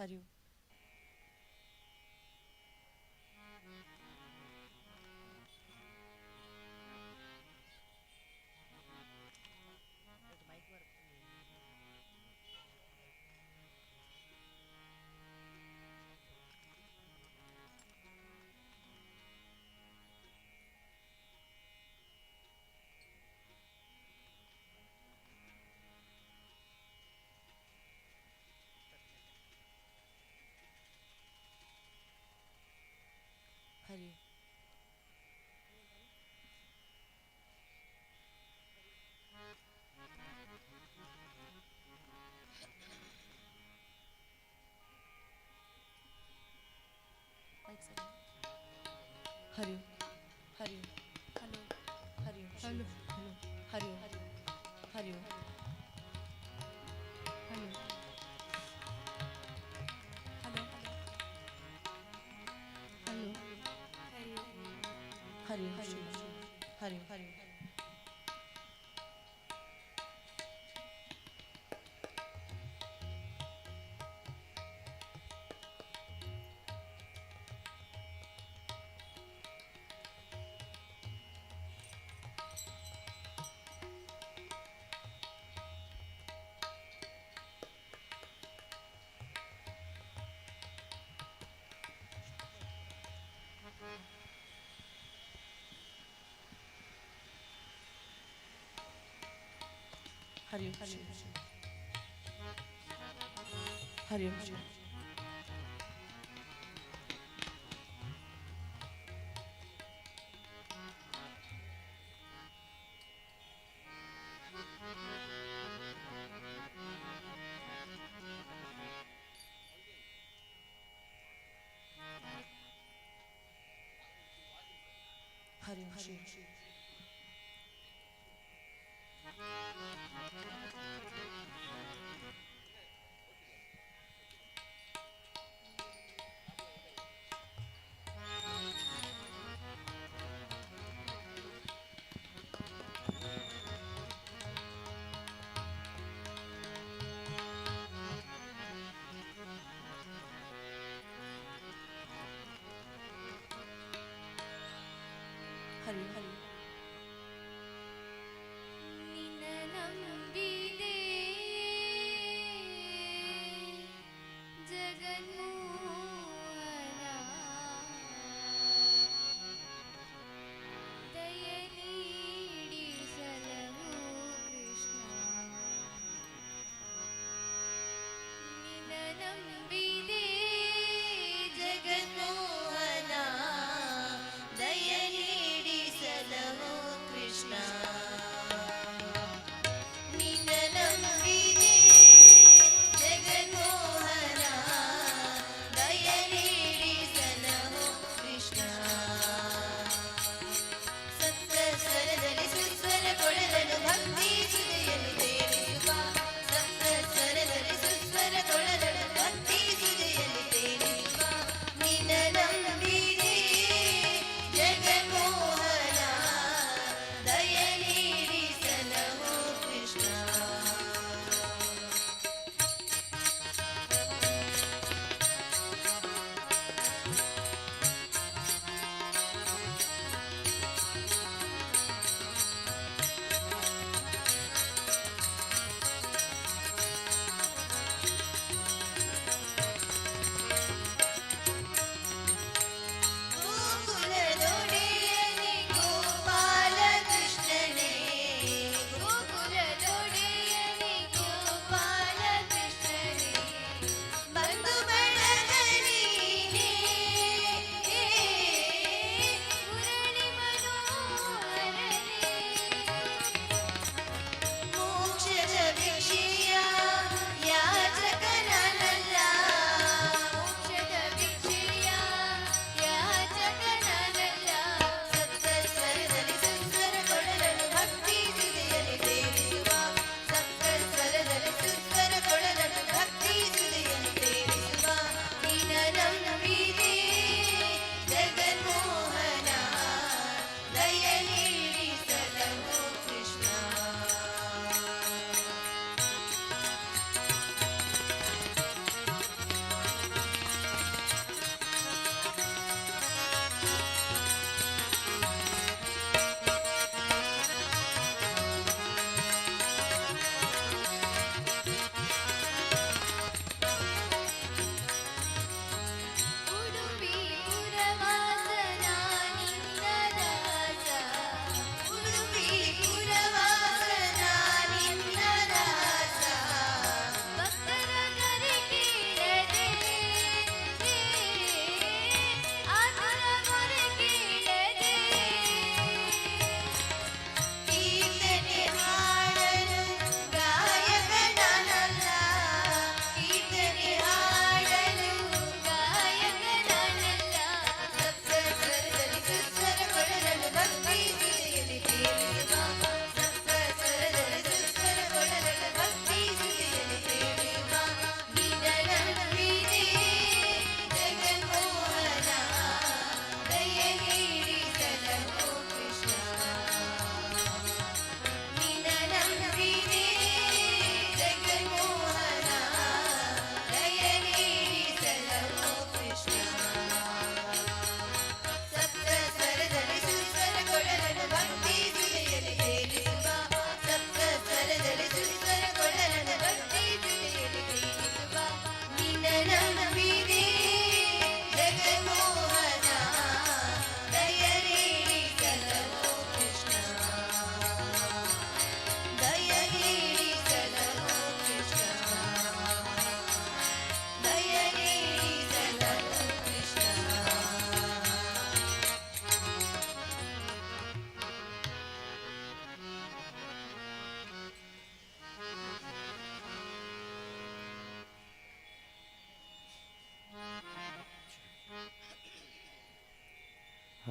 ಹರಿ ಓಂ. ಹರಿ ಓಂ. ಮೈಕ್ ಸರಿ. ಹರಿ ಓಂ. ಹರಿ ಓಂ. ಹಲೋ ಹರಿ ಓಂ. ಹಲೋ ಹಲೋ ಹರಿ ಓಂ. ಹರಿ ಓಂ. ಹಲೋ ಹಲೋ ಹಲೋ ಹರಿ ಓಂ. ಹರಿ ಓಂ. ಹರಿ ಓಂ. ಹರಿ ಓಂ. ಹರಿ ಓಂ. ಹರಿ ಓಂ. ಹರಿ ಓಂ. ಹರಿ ಓಂ. ಹರಿ ಓಂ. ಹರಿ ಓಂ. ನಿನ್ನ ನಂಬಿದೆ ಜಗನ್ಮೋಹನ ದಯ ನೀಡಿ ಸಲಹು ಕೃಷ್ಣ ನಿನ್ನ ನಂಬಿದೆ ಜಗನ್ಮೋಹನ ದಯ ನೀಡಿ ಸಲಹು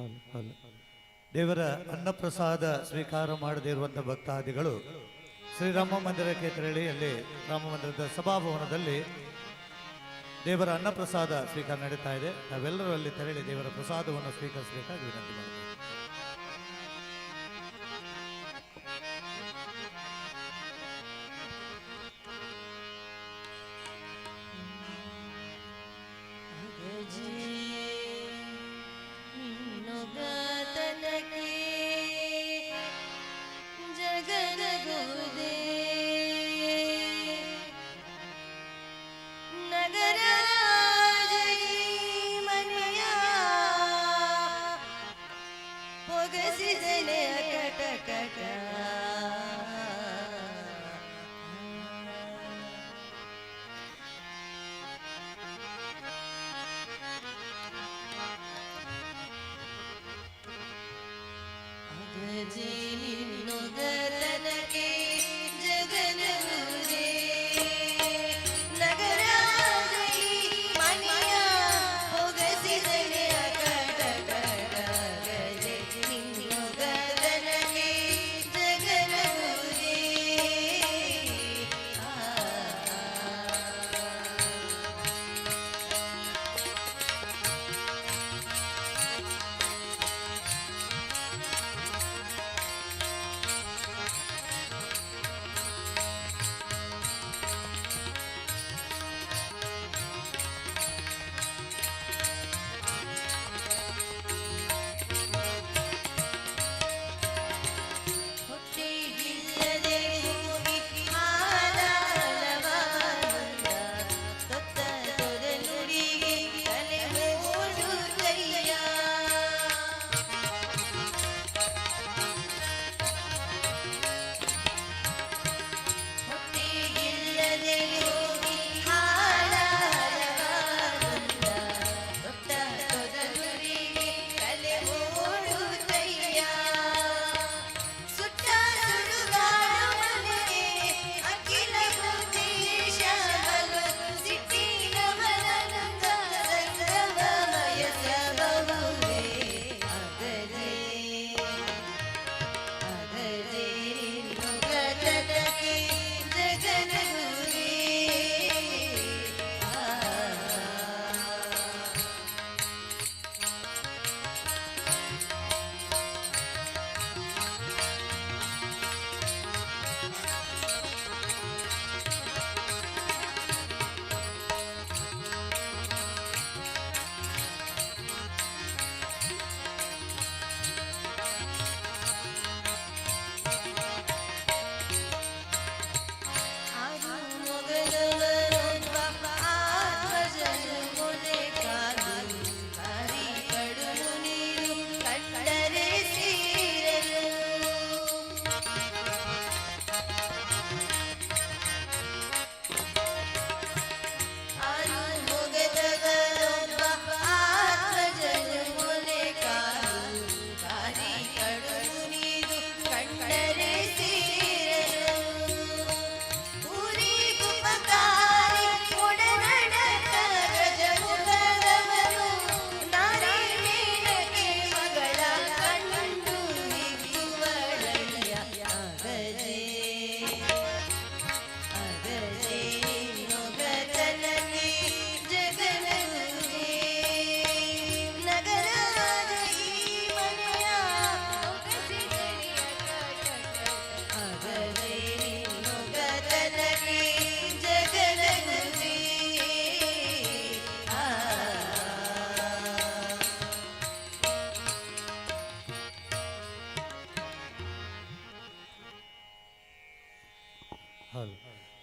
ಹಲೋ ಹಲೋ. ದೇವರ ಅನ್ನಪ್ರಸಾದ ಸ್ವೀಕಾರ ಮಾಡದೇ ಇರುವಂಥ ಭಕ್ತಾದಿಗಳು ಶ್ರೀರಾಮ ಮಂದಿರಕ್ಕೆ ತೆರಳಿ ಅಲ್ಲಿ ರಾಮ ಮಂದಿರದ ಸಭಾಭವನದಲ್ಲಿ ದೇವರ ಅನ್ನಪ್ರಸಾದ ಸ್ವೀಕಾರ ನಡೀತಾ ಇದೆ. ನಾವೆಲ್ಲರೂ ಅಲ್ಲಿ ತೆರಳಿ ದೇವರ ಪ್ರಸಾದವನ್ನು ಸ್ವೀಕರಿಸಬೇಕಾಗಿ ವಿನಂತಿ ಮಾಡ್ತೇವೆ.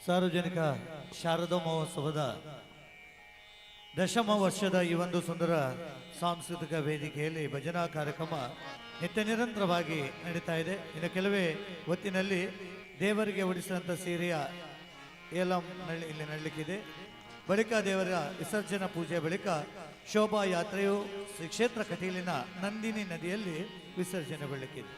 ಸಾರ್ವಜನಿಕ ಶಾರದಾ ಮಹೋತ್ಸವದ ದಶಮ ವರ್ಷದ ಈ ಒಂದು ಸುಂದರ ಸಾಂಸ್ಕೃತಿಕ ವೇದಿಕೆಯಲ್ಲಿ ಭಜನಾ ಕಾರ್ಯಕ್ರಮ ನಿತ್ಯ ನಿರಂತರವಾಗಿ ನಡೀತಾ ಇದೆ. ಇನ್ನು ಕೆಲವೇ ಹೊತ್ತಿನಲ್ಲಿ ದೇವರಿಗೆ ಉಡಿಸಿದಂಥ ಸೀರೆಯ ಏಲಂ ಇಲ್ಲಿ ನಡಲಿಕ್ಕಿದೆ. ಬಳಿಕ ದೇವರ ವಿಸರ್ಜನಾ ಪೂಜೆ ಬಳಿಕ ಶೋಭಾ ಯಾತ್ರೆಯು ಶ್ರೀ ಕ್ಷೇತ್ರ ಕಟೀಲಿನ ನಂದಿನಿ ನದಿಯಲ್ಲಿ ವಿಸರ್ಜನೆಗೊಳ್ಳಲಿಕ್ಕಿದೆ.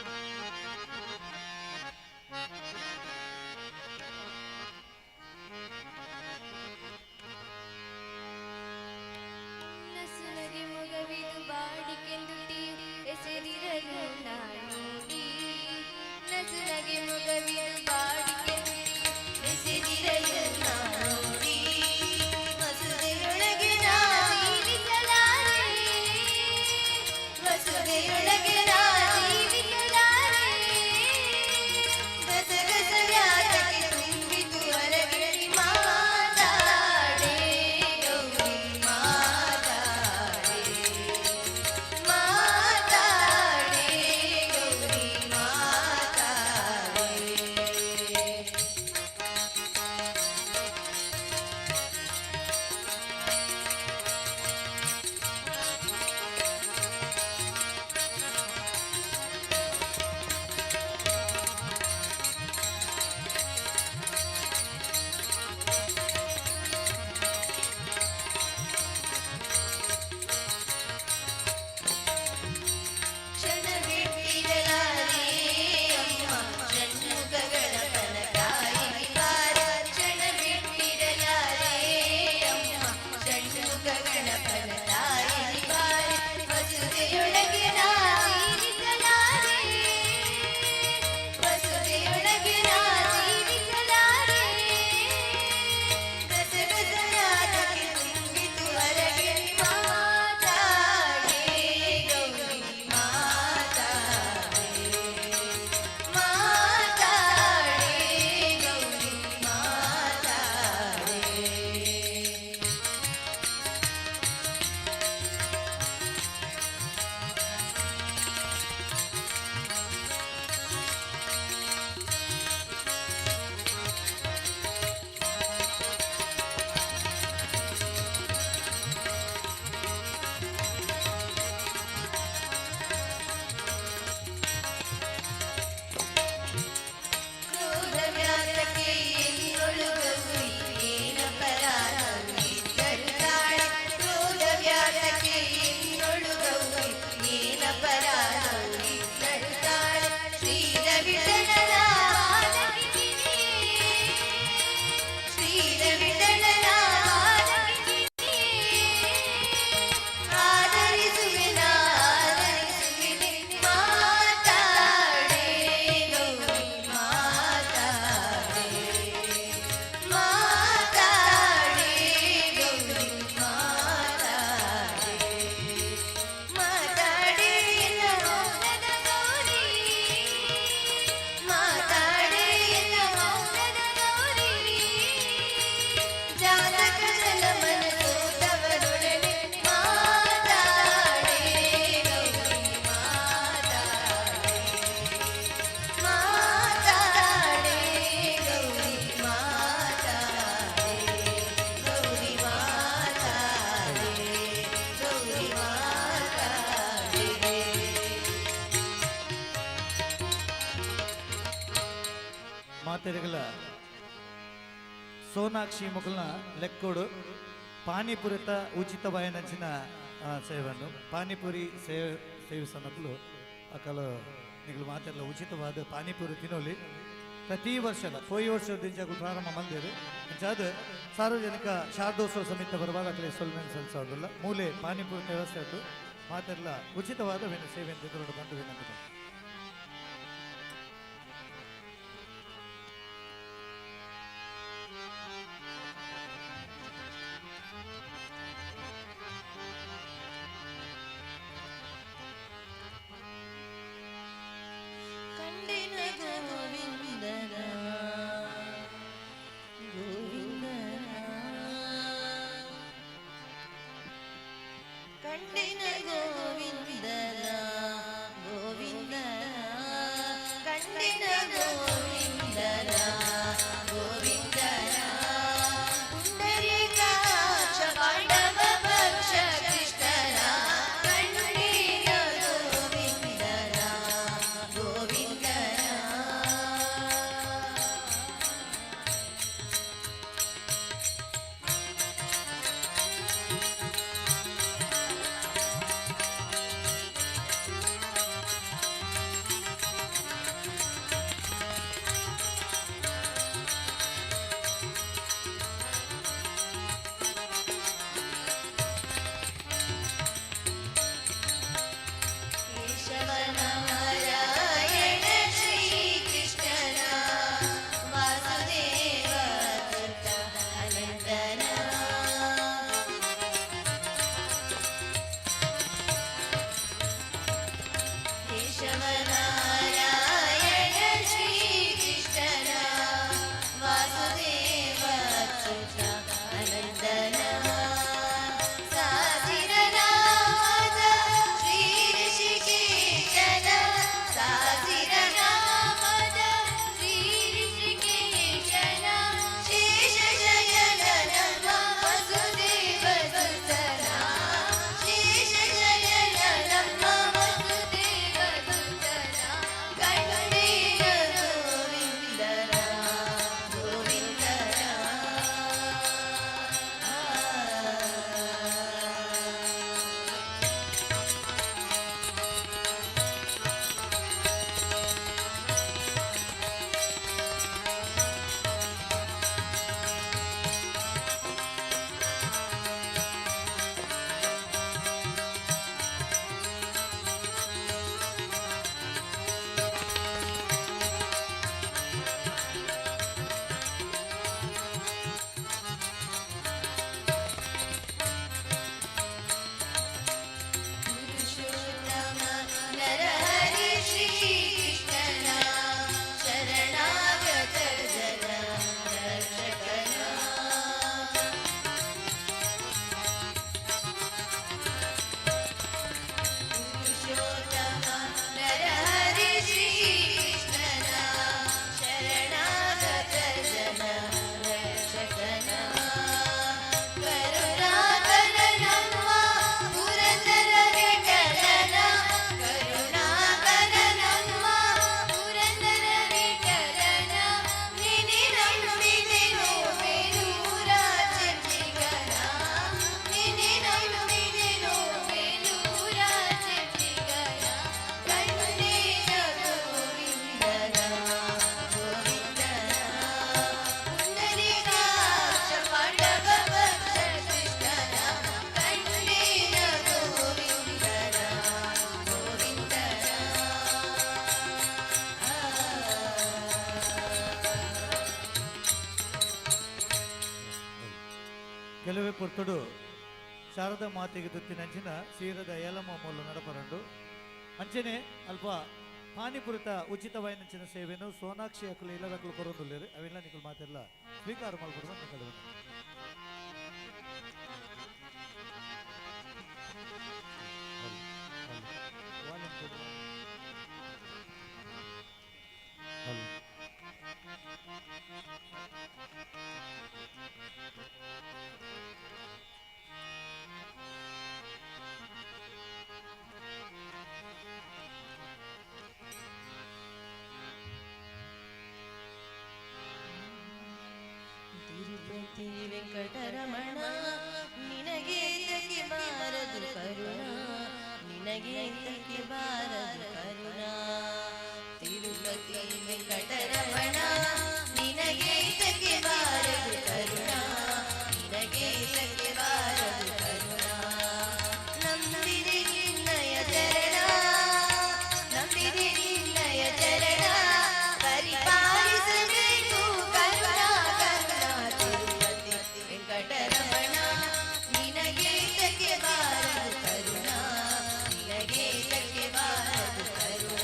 Thank you. ಯೋಗವಿದು ಬಾಡಿಗೆ ಎಸೆದಿರಯನ್ನ ನೋಡಿ ಮಸೂದೆಯೊಳಗೆ ನಾ ಜೀವಿಸಲಾರೆ, ಮಸೂದೆಯೊಳಗೆ ನಾ ಜೀವಿಸಲಾರೆ. ಗಸಗಸಯಾತಕ್ಕೆ ತುಂಬಿತು ಅರಗಿಳಿ ಮಾತಾಡೆ ಗೌರಿ ಮಾತಾಡೆ, ಮಾತಾಡೆ ಗೌರಿ ಮಾತಾಡೆ. ಕ್ಷಣವಿಟ್ಟಿರಲಾರೆ ಅಮ್ಮ ಷಣ್ಮುಖ ಗಣಪನ ತಾಯಿ ಬಾರ. ಕ್ಷಣವಿಟ್ಟಿರಲಾರೆ ಅಮ್ಮ ಷಣ್ಮುಖ ಗಣಪನ ತಾಯಿ ಬಾರ. ವಸುದೆಯೊಳಗೆ ನಾ ಜೀವಿಸಲಾರೆ, ವಸುದೆಯೊಳಗೆ ನಾ ಜೀವಿಸಲಾರೆ. ಗಸಗಸಯಾತಕ್ಕೆ ತುಂಬಿತು ಅರಗಿಳಿ ಮಾತಾಡೆ ಗೌರಿ ಮಾತಾಡೆ, ಮಾತಾಡೆ ಗೌರಿ ಮಾತಾಡೆ. ಕ್ರೋಧವ್ಯಾತಕ್ಕೆ ಎನ್ನೊಳು ಗೌರಿ ಏನಪರಾಧವು ಇದ್ದರು ತಾಳೆ. ಕ್ರೋಧವ್ಯಾತಕ್ಕೆ ಎನ್ನೊಳು ಗೌರಿ ಏನಪರಾಧವು ಇದ್ದರು ತಾಳೆ. ಶ್ರೀ ರವಿಠಲನ ಪಾದಕ್ಕೆ, ಶ್ರೀ ರವಿಠಲನ ಪಾದಕ್ಕೆ ಆದರಿಸುವೆನ, ಆದರಿಸುವೆನೆ. ಮಾತಾಡೆ ಗೌರಿ ಮಾತಾಡೆ, ಮಾತಾಡೆ ಗೌರಿ ಮಾತಾಡೆ, ಮಾತಾಡೆ ಎನ್ನ ಮೌನದ ಗೌರಿ, ಮಾತಾಡೆ ಎನ್ನ ಮೌನದ ಗೌರಿ. ಜಾತಕಗಳ ಮನಸೋತವರೊಡನೆ ಮಾತಾಡೆ ಗೌರಿ ಮಾತಾಡೆ, ಮಾತಾಡೆ ಗೌರಿ ಮಾತಾಡೆ, ಗೌರಿ ಮಾತಾಡೆ, ಗೌರಿ ಮಾತಾಡೆ. ಮಾತೆರೆಗಳ ಸೋನಾಕ್ಷಿ ಮುಕಲ್ನ ಲೆಕ್ಕೋಡು ಪಾನಿಪುರಿತ ಉಚಿತ ವಾಯನಂಚಿನ ಸೇವೆಯನ್ನು ಪಾನಿಪುರಿ ಸೇವೆ ಸೇವಿಸನಕ್ಲು ಅಕಲ ನಿಗಲು ಮಾತೆಲ್ಲ ಉಚಿತವಾದ ಪಾನಿಪುರಿ ತಿನ್ನೋಲಿ. ಪ್ರತಿ ವರ್ಷದ ಪೋಯಿ ವರ್ಷದ ದಿಂಜಾಗು ಪ್ರಾರಂಭ ಮಂದಿರು ಅಂಚಾದ ಸಾರ್ವಜನಿಕ ಶಾರದೋತ್ಸವ ಸಮಿತಿ ಬರುವಾಗ ಅಕಲೆ ಸೊಲ್ಮೆನ್ ಸಲ್ಲಿಸೋದಿಲ್ಲ. ಮೂಲೆ ಪಾನಿಪುರಿ ವ್ಯವಸ್ಥೆ ಉಂಟು. ಮಾತೆಲ್ಲ ಉಚಿತವಾದ ಸೇವೆ ಅಂತ ಬಂದು ವಿನಂತಿ. ಕಂಡಿನ ಗೋವಿಂದನ ಗೋವಿಂದನ, ಕಂಡಿನ ಗೋವಿಂದನ ಗೋವಿಂದನ, ಕಂಡಿನ ಗೋವಿಂದನ ಗೋವಿಂದನ. ಪುಂಡರೀಕಾಕ್ಷ ಪಾಂಡವ ಭಕ್ಷ ಕೃಷ್ಣನ ಕಂಡಿನ ಗೋವಿಂದನ ಗೋವಿಂದನ. ಕೆಲವೇ ಪೊರ್ತುಡು ಶಾರದಾ ಮಾತೆಗೆ ತುತ್ತಿನಂಚಿನ ಸೀರದ ಏಲಮ್ಮ ಮೂಲ ನಡಪರಂಡು ಅಂಚನೆ ಅಲ್ಪ ಪಾನಿಪುರಿತ ಉಚಿತವಾಯಿನಂಚಿನ ಸೇವೆನು ಸೋನಾಕ್ಷಿ ಅಕುಲು ಇಲ್ಲದಕುಲು ಕೊರೊಂದುಲ್ಲೇರು ಅವೆಲ್ಲ ನಿಕುಲು ಮಾತೆಲ್ಲ ಸ್ವೀಕಾರ ಮಲ್ಪೊಡು ನಿಕಲು. ತಿರುಪತಿ ವೆಂಕಟರಮಣ ನಿನಗೆ ತಕ್ಕೆ ಬಾರದು ಕರುಣ, ನಿನಗೆ ತಕ್ಕೆ ಬಾರದು ಕರುಣ. ತಿರುಪತಿ ವೆಂಕಟರಮಣ ನಿನಗೆ ತಕ್ಕೆ ಬಾರದು ಕರುಣ, ನಿನಗೆ ತಕ್ಕೆ ಬಾರದು ಕರುಣ. ನಂಬಿದೆ ನಿನ್ನಯ ಚರಣ, ನಂಬಿದೆ ನಿನ್ನಯ ಚರಣ, ಪರಿಪಾಲಿಸಬೇಕು ಕರುಣ ಕರುಣ. ತಿರುಪತಿ ವೆಂಕಟರಮಣ ನಿನಗೆ ತಕ್ಕೆ ಬಾರದು ಕರುಣ, ನಿನಗೆ ತಕ್ಕೆ ಬಾರದು ಕರುಣ.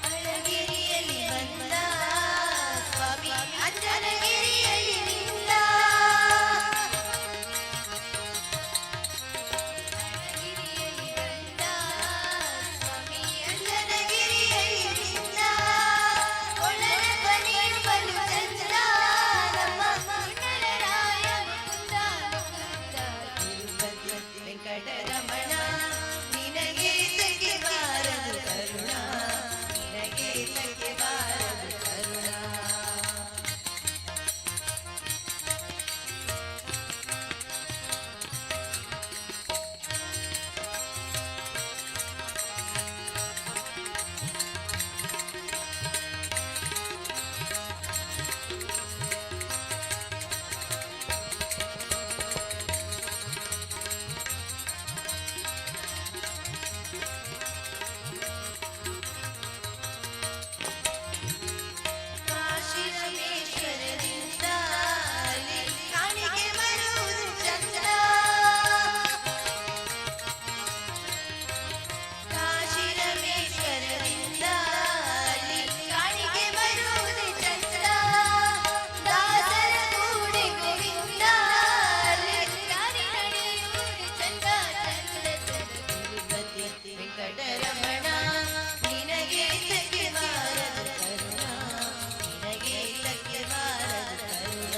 ಅಳಗಿರಿಯಲ್ಲಿ ಬಂದ ಸ್ವಾಮಿ ಅಂಜನಗಿರಿಯಲ್ಲಿ ನಿಂದ, ಅಳಗಿರಿಯಲ್ಲಿ ಬಂದ ಸ್ವಾಮಿ ಅಂಜನಗಿರಿಯಲ್ಲಿ ನಿಂದ, ಒಳನ ಧ್ವನಿಯು ಬಲು ಚಂದ ನಮ್ಮ ಕುಂಡಲರಾಯ ಮುಕುಂದ ಮುಕುಂದ. ತಿರುಪತಿ ವೆಂಕಟರಮಣ ನಿನಗೆ ತಕ್ಕೆ ಬಾರದು ಕರುಣ, ನಿನಗೆ ತಕ್ಕೆ ಬಾರದು ಕರುಣ. ಕಾಶಿ ರಮೇಶ್ವರದಿಂದ ಅಲ್ಲಿ ಕಾಣಿಕೆ ಬರುವುದು ಚಂದ, ಕಾಶಿ ರಮೇಶ್ವರದಿಂದ ಅಲ್ಲಿ ಕಾಣಿಕೆ ಬರುವುದು ಚಂದ, ದಾಸರ ಕೂಡಿ ಗೋವಿಂದ ಅಲ್ಲಿ ದಾರಿ ನಡೆಯುವುದು ಚಂದ ಚಂದ ಚಂದ. ತಿರುಪತಿ ವೆಂಕಟರಮಣ ನಿನಗೆ ತಕ್ಕೆ ಬಾರದು ಕರುಣ, ನಿನಗೆ ತಕ್ಕೆ ಬಾರದು ಕರುಣ.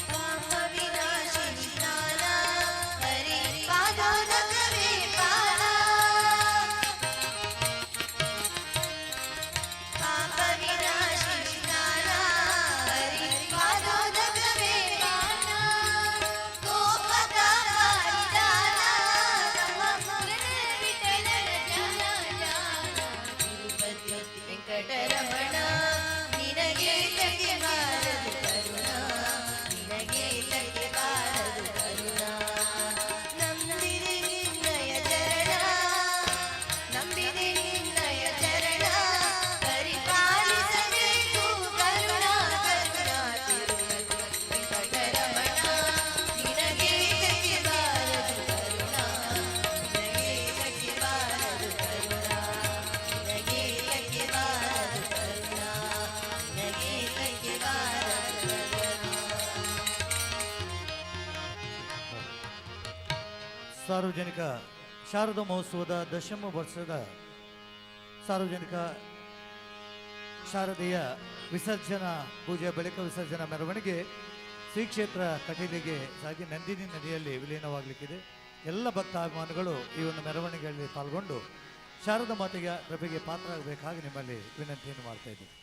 ಪಾಪ ವಿನಾಶಿನಿ ಜ್ಞಾನ ಹರಿ ಪಾದೋದಕವೇ ಪಾದ, ಪಾಪ ವಿನಾಶಿನಿ ಜ್ಞಾನ ಹರಿ ಪಾದೋದಕವೇ ಪಾದ, ಕೋಪ ತಾಪ ನಿಧಾನ ನಮ್ಮ ವಿಠಲನ ಜ್ಞಾನ ಜ್ಞಾನ. ತಿರುಪತಿ ವೆಂಕಟರಮಣ ನಿನಗೆ ತಕ್ಕೆ ಬಾರದು ಕರುಣ, ನಿನಗೆ ತಕ್ಕೆ ಬಾರದು ಕರುಣ. ನಂಬಿದೆ ನಿನ್ನಯ ಚರಣ, ನಂಬಿದೆ ನಿನ್ನಯ ಚರಣ, ಪರಿಪಾಲಿಸಬೇಕು ಕರುಣ ಕರುಣ. ತಿರುಪತಿ ವೆಂಕಟರಮಣ ನಿನಗೆ ತಕ್ಕೆ ಬಾರದು ಕರುಣ, ನಿನಗೆ ತಕ್ಕೆ ಬಾರದು ಕರುಣ, ನಿನಗೆ ತಕ್ಕೆ ಬಾರದು ಕರುಣ, ನಿನಗೆ ತಕ್ಕೆ ಬಾರದು ಕರುಣ. ಸಾರ್ವಜನಿಕ ಶಾರದಾ ಮಹೋತ್ಸವದ ದಶಮ ವರ್ಷದ ಸಾರ್ವಜನಿಕ ಶಾರದೆಯ ವಿಸರ್ಜನಾ ಪೂಜೆಯ ಬಳಿಕ ವಿಸರ್ಜನಾ ಮೆರವಣಿಗೆ ಶ್ರೀ ಕ್ಷೇತ್ರ ಕಟೀಲಿಗೆ ಸಾಗಿ ನಂದಿನಿ ನದಿಯಲ್ಲಿ ವಿಲೀನವಾಗಲಿಕ್ಕಿದೆ. ಎಲ್ಲ ಭಕ್ತಾಭಿಮಾನಿಗಳು ಈ ಒಂದು ಮೆರವಣಿಗೆಯಲ್ಲಿ ಪಾಲ್ಗೊಂಡು ಶಾರದಾ ಮಾತೆಯ ಕೃಪೆಗೆ ಪಾತ್ರರಾಗಬೇಕಾಗಿ ನಿಮ್ಮಲ್ಲಿ ವಿನಂತಿಯನ್ನು ಮಾಡ್ತಾ ಇದ್ದೀನಿ.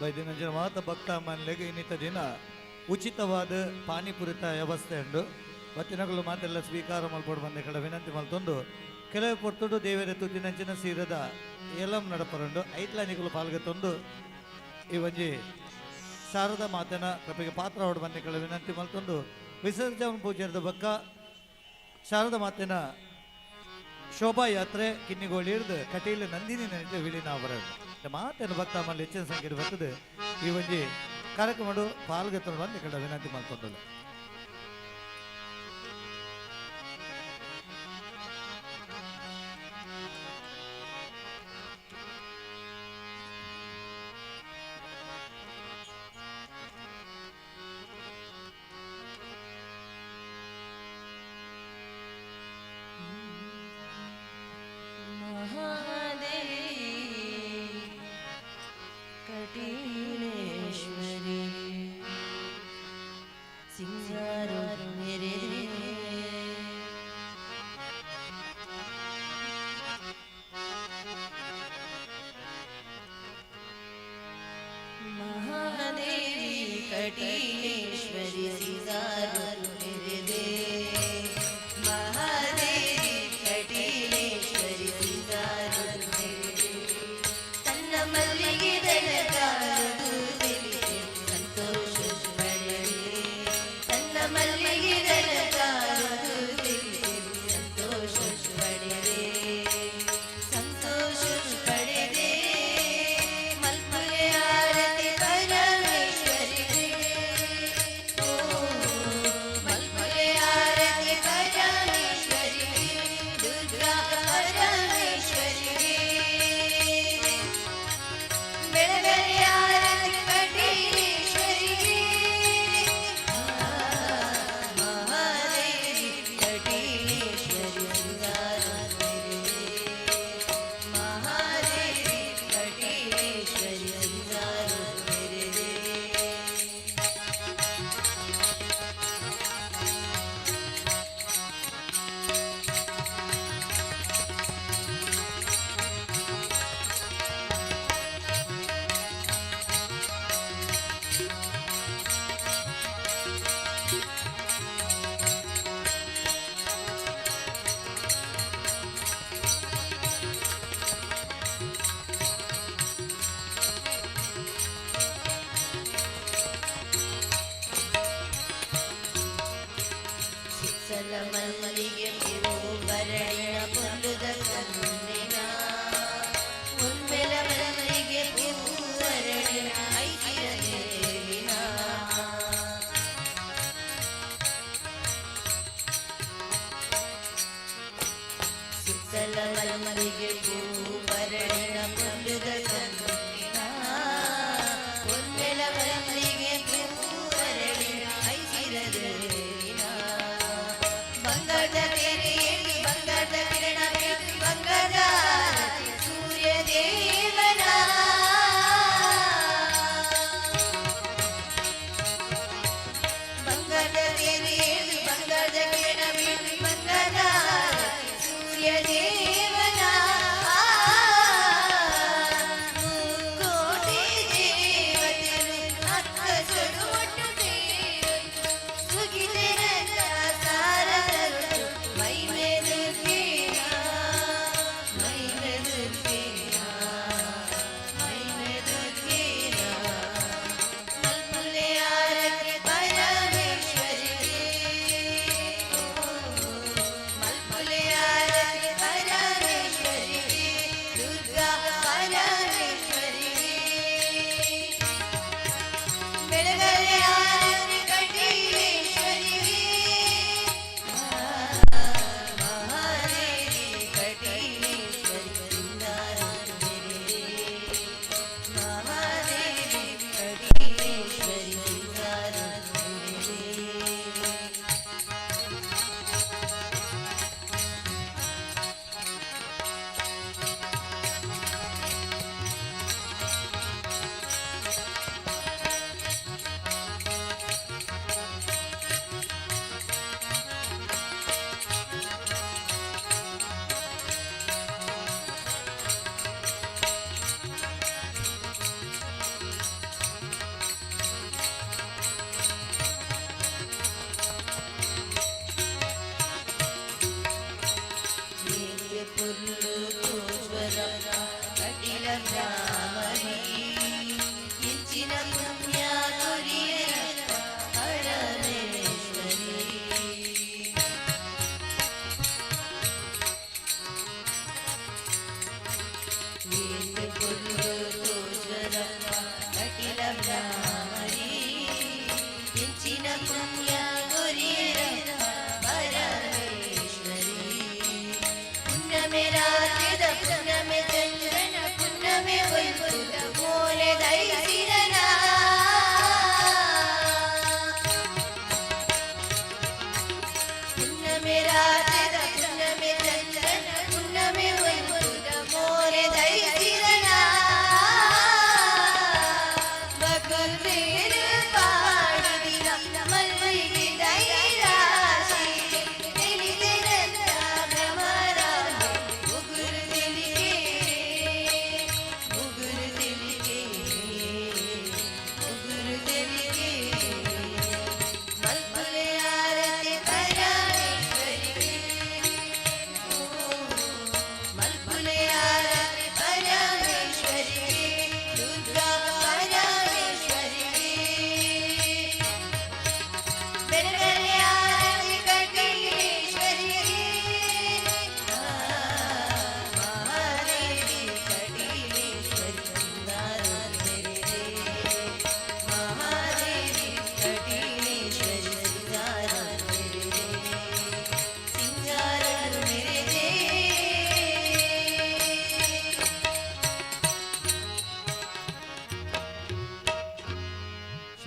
ಬೈದಿನಂಚಿನ ಮಾತ ಭಕ್ತ ಮನೆಗೆ ಇನ್ನಿತ ದಿನ ಉಚಿತವಾದ ಪಾನಿಪುರಿತ ವ್ಯವಸ್ಥೆ ಉಂಡು. ಬತ್ತಿನಗಳು ಮಾತೆಲ್ಲ ಸ್ವೀಕಾರ ಮಲ್ಪೊಡು ಬಂದ ಕಡೆ ವಿನಂತಿ ಮಲ್ತೊಂದು ಕೆಲವು ಪೊರ್ತುಡು ದೇವರ ತುತ್ತಿನಂಚಿನ ಸೀರದ ಏಲಂ ನಡಪರುಂಡು ಐತ್ಲ ನಿಕುಲು ಪಾಲ್ಗತ್ತೊಂದು ಈ ಒಂಜಿ ಶಾರದಾ ಮಾತೆನ ಕೃಪೆಗೆ ಪಾತ್ರ ಹೊಡ ಬಂದಿಗಳ ವಿನಂತಿ ಮಲ್ತೊಂದು ವಿಸರ್ಜನ ಪೂಜೆದ ಬಕ್ಕ ಶಾರದಾ ಮಾತೆನ ಶೋಭಾಯಾತ್ರೆ ಕಿನ್ನಿಗೋಳಿ ಹಿಡಿದು ಕಟೀಲು ನಂದಿನಿ ನನಗೆ ವಿಲೀನ ಬರೋದು. ಮಾತೆನ ಭಕ್ತ ಮಲ್ಲಿ ಹೆಚ್ಚಿನ ಸಂಖ್ಯೆ ಬರ್ತದೆ. ಈ ಒಂಜಿ ಕಾರ್ಯಕ್ರಮ ಪಾಲ್ಗೆತ್ತಲು ಬಂದು ಕಡೆ ವಿನಂತಿ ಮಾಡ್ಕೊಂಡು. ಮಹಾದೇವಿ ಕಟೀಲೇಶ್ವರಿ ಸಿಂಗಾರು ಮೆರೆದೆ. ಮಹಾದೇವಿ ಕಟೀಲೇಶ್ವರಿ ಸಿಂಗಾರು ಮೆರೆದೆ. ಮಹಾದೇವಿ ಕಟೀಲೇಶ್ವರಿ ಸಿಂಗಾರು ಮೆರೆದೆ. ತನ್ನ ಮಲ್ಲಿಗೆ ದಳಗಾಲದು ತಿಳಿದೆ ಸಂತೋಷ ಪಡೆದೆ. ತನ್ನ ಮಲ್ಲಿಗೆ ದಳಗಾಲದು ತಿಳಿದೆ ಸಂತೋಷ ಪಡೆದೆ. ಸಂತೋಷ ಪಡೆದೆ ಮಲ್ಪುಲೆ ಆರತಿ ಪರಮೇಶ್ವರಿಗೆ. ಓ ಮಲ್ಪುಲೆ ಆರತಿ ಪರಮೇಶ್ವರಿಗೆ, ದುರ್ಗಾ ಪರಮೇಶ್ವರಿಗೆ. ಬೆಳಬೆಳೆ ಆರತಿ ಕಟೀಲೇಶ್ವರಿಗೆ. ಮಹಾದೇವಿ ಕಟೀಲೇಶ್ವರಿ ಸಿಂಗಾರ ಮೆರೆದೆ. ಮಹಾದೇವಿ ಕಟೀಲೇಶ್ವರಿ ಸಿಂಗಾರ ಮೆರೆದೆ.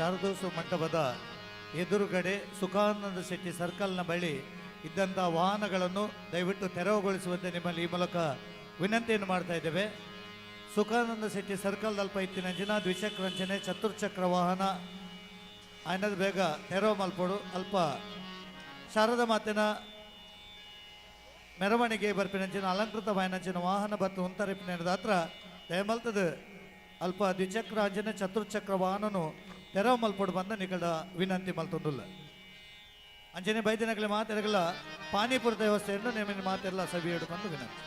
ಶಾರದೋತ್ಸವ ಮಂಟಪದ ಎದುರುಗಡೆ ಸುಖಾನಂದ ಶೆಟ್ಟಿ ಸರ್ಕಲ್ನ ಬಳಿ ಇದ್ದಂಥ ವಾಹನಗಳನ್ನು ದಯವಿಟ್ಟು ತೆರವುಗೊಳಿಸುವಂತೆ ನಿಮ್ಮಲ್ಲಿ ಈ ಮೂಲಕ ವಿನಂತಿಯನ್ನು ಮಾಡ್ತಾ ಇದ್ದೇವೆ. ಸುಖಾನಂದ ಶೆಟ್ಟಿ ಸರ್ಕಲ್ ಅಲ್ಪ ಇತ್ತಿನಂಚಿನ ದ್ವಿಚಕ್ರಂಚನೆ ಚತುರ್ಚಕ್ರ ವಾಹನ ಆಯ್ನದ ಬೇಗ ತೆರವು ಮಲ್ಪೋಡು. ಅಲ್ಪ ಶಾರದಾ ಮಾತಿನ ಮೆರವಣಿಗೆ ಬರ್ಪಿನಂಚಿನ ಅಲಂಕೃತ ವಾಯನಂಚಿನ ವಾಹನ ಬತ್ತು ಉಂತರಿಪಿನ ಹತ್ರ ದಯಮಲ್ತದ ಅಲ್ಪ ದ್ವಿಚಕ್ರ ಅಂಜನೆ ಚತುರ್ಚಕ್ರ ವಾಹನನು ತೆರವು ಮಲ್ಪೊಡು ಬಂದ ನಿಕಡ ವಿನಂತಿ ಮಲ್ತೊಂದುಲ್ಲ. ಅಂಜನೆ ಬೈದಿನಗಲೆ ಮಾತೆರಗಲ ಪಾನಿಪುರದ ವ್ಯವಸ್ಥೆಯನ್ನು ನೇಮಿನ ಮಾತೆಲ್ಲ ಸಭೆಯಡು ಬಂದು ವಿನಂತಿ.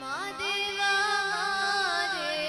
ಮಾದೇವಾ ಮಾದೇವಾ.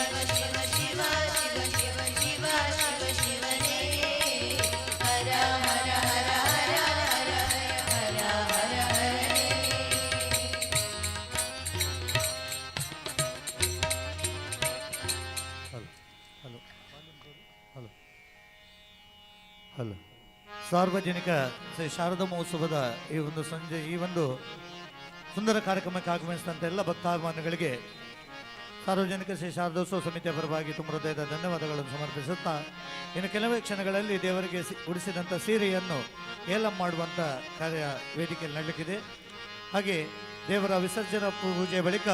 ಶಿವ ಶಿವ ಶಿವ ಶಿವ ಶಿವ ಶಿವ ಶಿವ ಶಿವನೇ ಹರ ಹರ ಹರ ಹರ ಹರ ಹರ ಹರ ಹರನೇ. Hello hello hello hello. ಸಾರ್ವಜನಿಕ ಶ್ರೀ ಶಾರದಾ ಮಹೋತ್ಸವದ ಈ ಒಂದು ಸಂಜೆ ಈ ಒಂದು ಸುಂದರ ಕಾರ್ಯಕ್ರಮಕ್ಕೆ ಆಗಮಿಸಿದಂಥ ಎಲ್ಲ ಭಕ್ತಾಭಿಮಾನಿಗಳಿಗೆ ಸಾರ್ವಜನಿಕ ಶ್ರೀ ಶಾರದೋತ್ಸವ ಸಮಿತಿಯ ಪರವಾಗಿ ತುಂಬ ಹೃದಯದ ಧನ್ಯವಾದಗಳನ್ನು ಸಮರ್ಪಿಸುತ್ತಾ, ಇನ್ನು ಕೆಲವೇ ಕ್ಷಣಗಳಲ್ಲಿ ದೇವರಿಗೆ ಉಡಿಸಿದಂಥ ಸೀರೆಯನ್ನು ಏಲಂ ಮಾಡುವಂಥ ಕಾರ್ಯ ವೇದಿಕೆಯಲ್ಲಿ ನಡೆಯಲಿಕ್ಕಿದೆ. ಹಾಗೆ ದೇವರ ವಿಸರ್ಜನಾ ಪೂಜೆಯ ಬಳಿಕ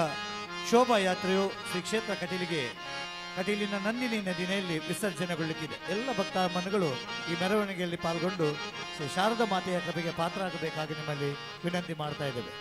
ಶೋಭಾಯಾತ್ರೆಯು ಶ್ರೀ ಕ್ಷೇತ್ರ ಕಟೀಲಿಗೆ ಕಟೀಲಿನ ನಂದಿನಿ ನದಿಯಲ್ಲಿ ವಿಸರ್ಜನೆಗೊಳ್ಳಲಿಕ್ಕಿದೆ. ಎಲ್ಲ ಭಕ್ತಾಭಿಮಾನಿಗಳು ಈ ಮೆರವಣಿಗೆಯಲ್ಲಿ ಪಾಲ್ಗೊಂಡು ಶ್ರೀ ಶಾರದಾ ಮಾತೆಯ ಕೃಪೆಗೆ ಪಾತ್ರರಾಗಬೇಕಾಗಿ ನಿಮ್ಮಲ್ಲಿ ವಿನಂತಿ ಮಾಡ್ತಾ ಇದ್ದೇವೆ.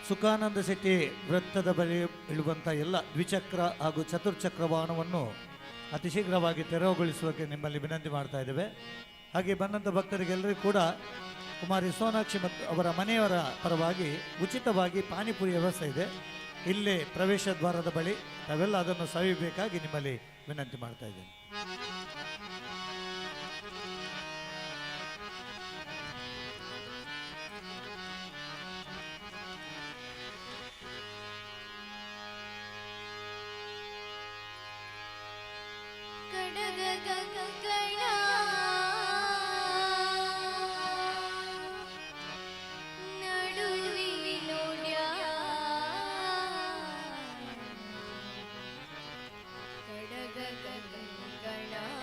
ಸುಖಾನಂದ ಶೆಟ್ಟಿ ವೃತ್ತದ ಬಳಿ ಇಳುವಂಥ ಎಲ್ಲ ದ್ವಿಚಕ್ರ ಹಾಗೂ ಚತುರ್ಚಕ್ರ ವಾಹನವನ್ನು ಅತಿ ಶೀಘ್ರವಾಗಿ ತೆರವುಗೊಳಿಸುವಕ್ಕೆ ನಿಮ್ಮಲ್ಲಿ ವಿನಂತಿ ಮಾಡ್ತಾ ಇದ್ದೇವೆ. ಹಾಗೆ ಬಂದಂಥ ಭಕ್ತರಿಗೆಲ್ಲರಿಗೂ ಕೂಡ ಕುಮಾರಿ ಸೋನಾಕ್ಷಿ ಮತ್ತು ಅವರ ಮನೆಯವರ ಪರವಾಗಿ ಉಚಿತವಾಗಿ ಪಾನಿಪುರಿ ವ್ಯವಸ್ಥೆ ಇದೆ. ಇಲ್ಲೇ ಪ್ರವೇಶ ದ್ವಾರದ ಬಳಿ ತಾವೆಲ್ಲ ಅದನ್ನು ಸವಿಬೇಕಾಗಿ ನಿಮ್ಮಲ್ಲಿ ವಿನಂತಿ ಮಾಡ್ತಾ ಇದ್ದೇನೆ. ಗಣ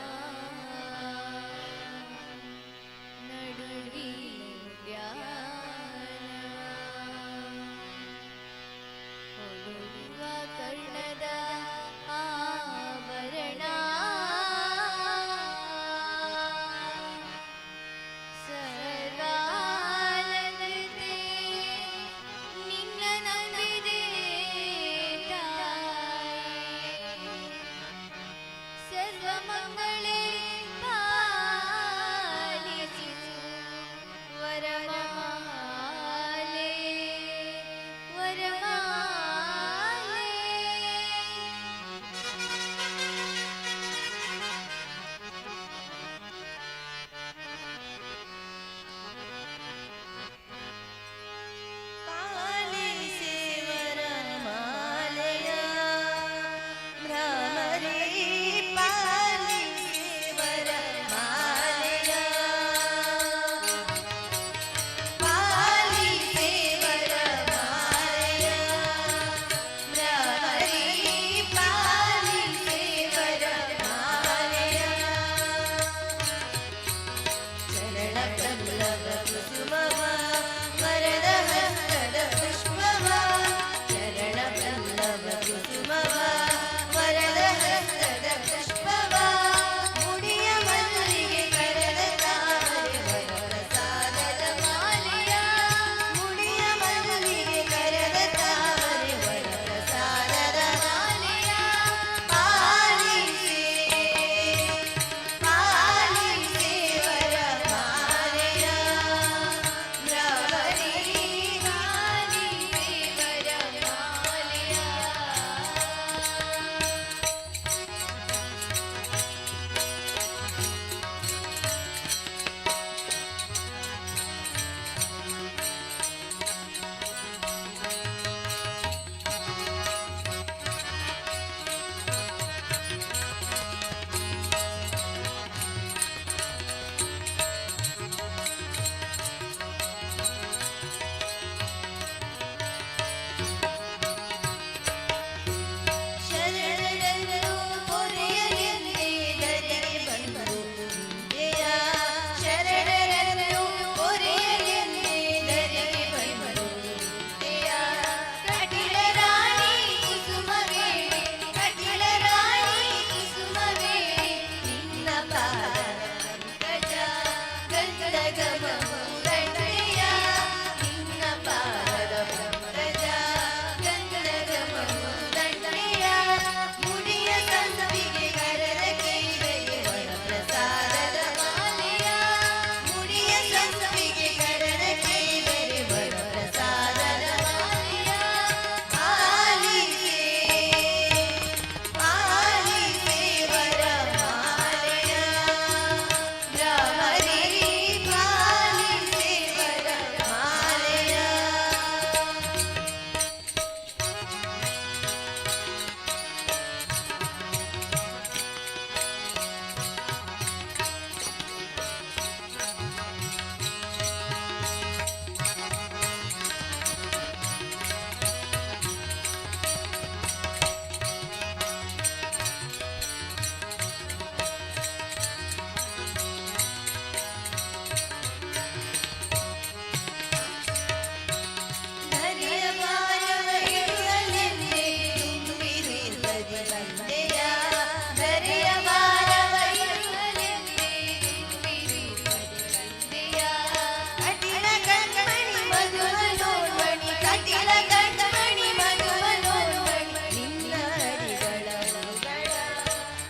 ಕಟಿಲ ಕಣ್ಮಣಿ ಮಧುಮನೋನ್ಮಣಿ ನಿನ್ನ ಅಡಿಗಳ ಹೂಗಳ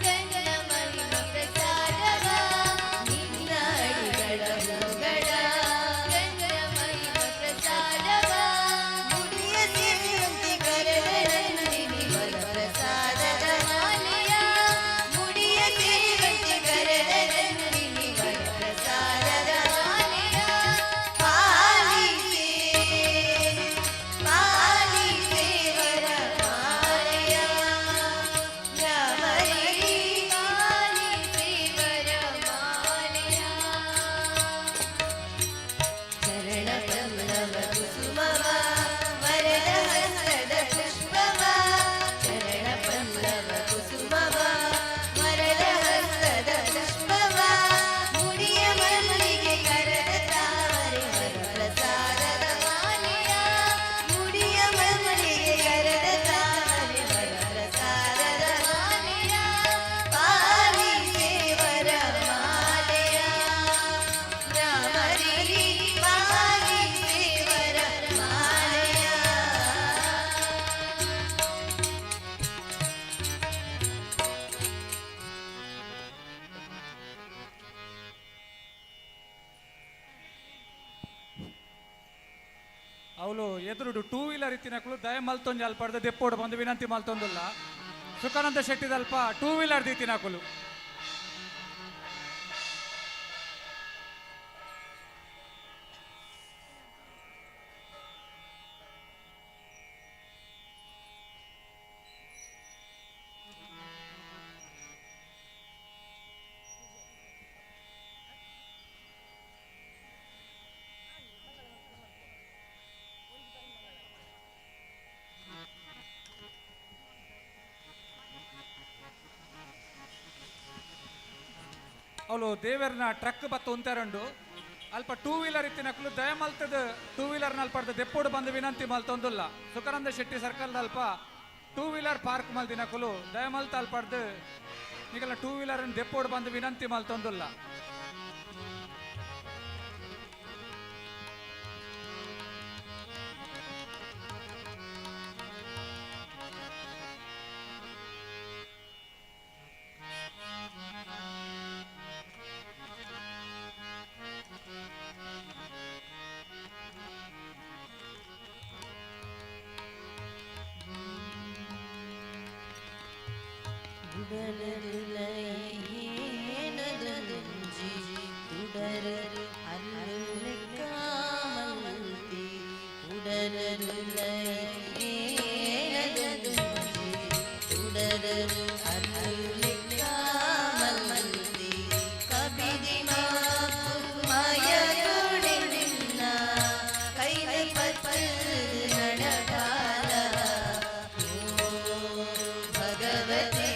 ಗಂಧ ಮಹಿಮ ಪ್ರಸಾದವ ನಿನ್ನ ಅಡಿಗಳ ಹೂಗಳ ಗಂಧ ಮಹಿಮ ಪ್ರಸಾದವ ಮುಡಿಯ ಸಿರಿಯಂತೆ ಕರೆದ ನಂದಿನಿ ವರ ಪ್ರಸಾದದ ಮಾಲೆಯ ಮುಡಿಯ ಸಿರಿಯಂತೆ ಕರೆದ ನಂದಿನಿ ವರ ಪ್ರಸಾದದ ಮಾಲೆಯ ಪಾಲಿಸೆ ಪಾಲಿಸೆ ವರ ಮಾಲೆಯ ಭ್ರಮರಿ ಪಾಲಿಸೆ ವರ ಮಾಲೆಯ ಚರಣ ಪಲ್ಲವ ಕುಸುಮವ ವರದ ಹಸ್ತದ ಪುಷ್ಪವ ಚರಣ ಪಲ್ಲವ ಕುಸುಮವ ವರದ ಹಸ್ತದ ಪುಷ್ಪವ ಮುಡಿಯ ಮಲ್ಲಿಗೆ ಕರದ ತಾವರೆ ವರ ಪ್ರಸಾದದ ಮಾಲೆಯ ಮುಡಿಯ ಮಲ್ಲಿಗೆ ಕರದ ತಾವರೆ ವರ ಪ್ರಸಾದದ ಮಾಲೆಯ ಪಾಲಿಸೆ ವರ ಮಾಲೆಯ ರಾಮರಿ ಪಾಲಿಸೆ ವರ ಮಾಲೆಯ. ಅವಳು ಎದುರುಡು ಟೂ ವೀಲರ್ ಇತ್ತಿನಕುಲು ದಯ ಮಲ್ತೊಂಜಿ ಅಲ್ಪಡ್ದ ದೆಪ್ಪೋಡು ಬಂದು ವಿನಂತಿ ಮಲ್ತೊಂದುಲ್ಲ. Sukhananda ಶೆಟ್ಟಿದಲ್ಪ to wheeler ದೀತಿನಕುಲು. ಅವಳು ದೇವರನ ಟ್ರಕ್ ಬತ್ತ ಉಂತಾರಂಡು ಅಲ್ಪ ಟೂ ವೀಲರ್ ಇತ್ತಿನಕುಲು ದಯ ಮಲ್ತದ ಟೂ ವೀಲರ್ ಅಲ್ಪಡ್ದ ದೆಪ್ಪೋಡು ಬಂದು ವಿನಂತಿ ಮಲ್ತೊಂದುಲ್ಲ. ಸುಖಾನಂದ ಶೆಟ್ಟಿ ಸರ್ಕಲ್ ಅಲ್ಪ ಟೂ ವೀಲರ್ ಪಾರ್ಕ್ ಮಲ್ದಿನಕುಲು ದಯ ಮಲ್ತ ಅಲ್ಪಡ್ದು ನಿಗಲ ಟೂ ವೀಲರ್ ದೆಪ್ಪೋಡು ಬಂದು ವಿನಂತಿ ಮಲ್ತೊಂದುಲ್ಲ. ಉಡಲುಲೈನದಂಜಿ ತುಡರ ಅಲ್ಲೆಕ್ಕಾಮಲ್ತಿ ಉಡಲುಲೈನದಂಜಿ ತುಡರ ಅಲ್ಲೆಕ್ಕಾಮಲ್ತಿ ಕಬಿದಿ ಮಾಯ ನಿನ್ನ ಕೈನ ಪತ್ತ ನಡಪಾಲ ಓ ಭಗವತಿ.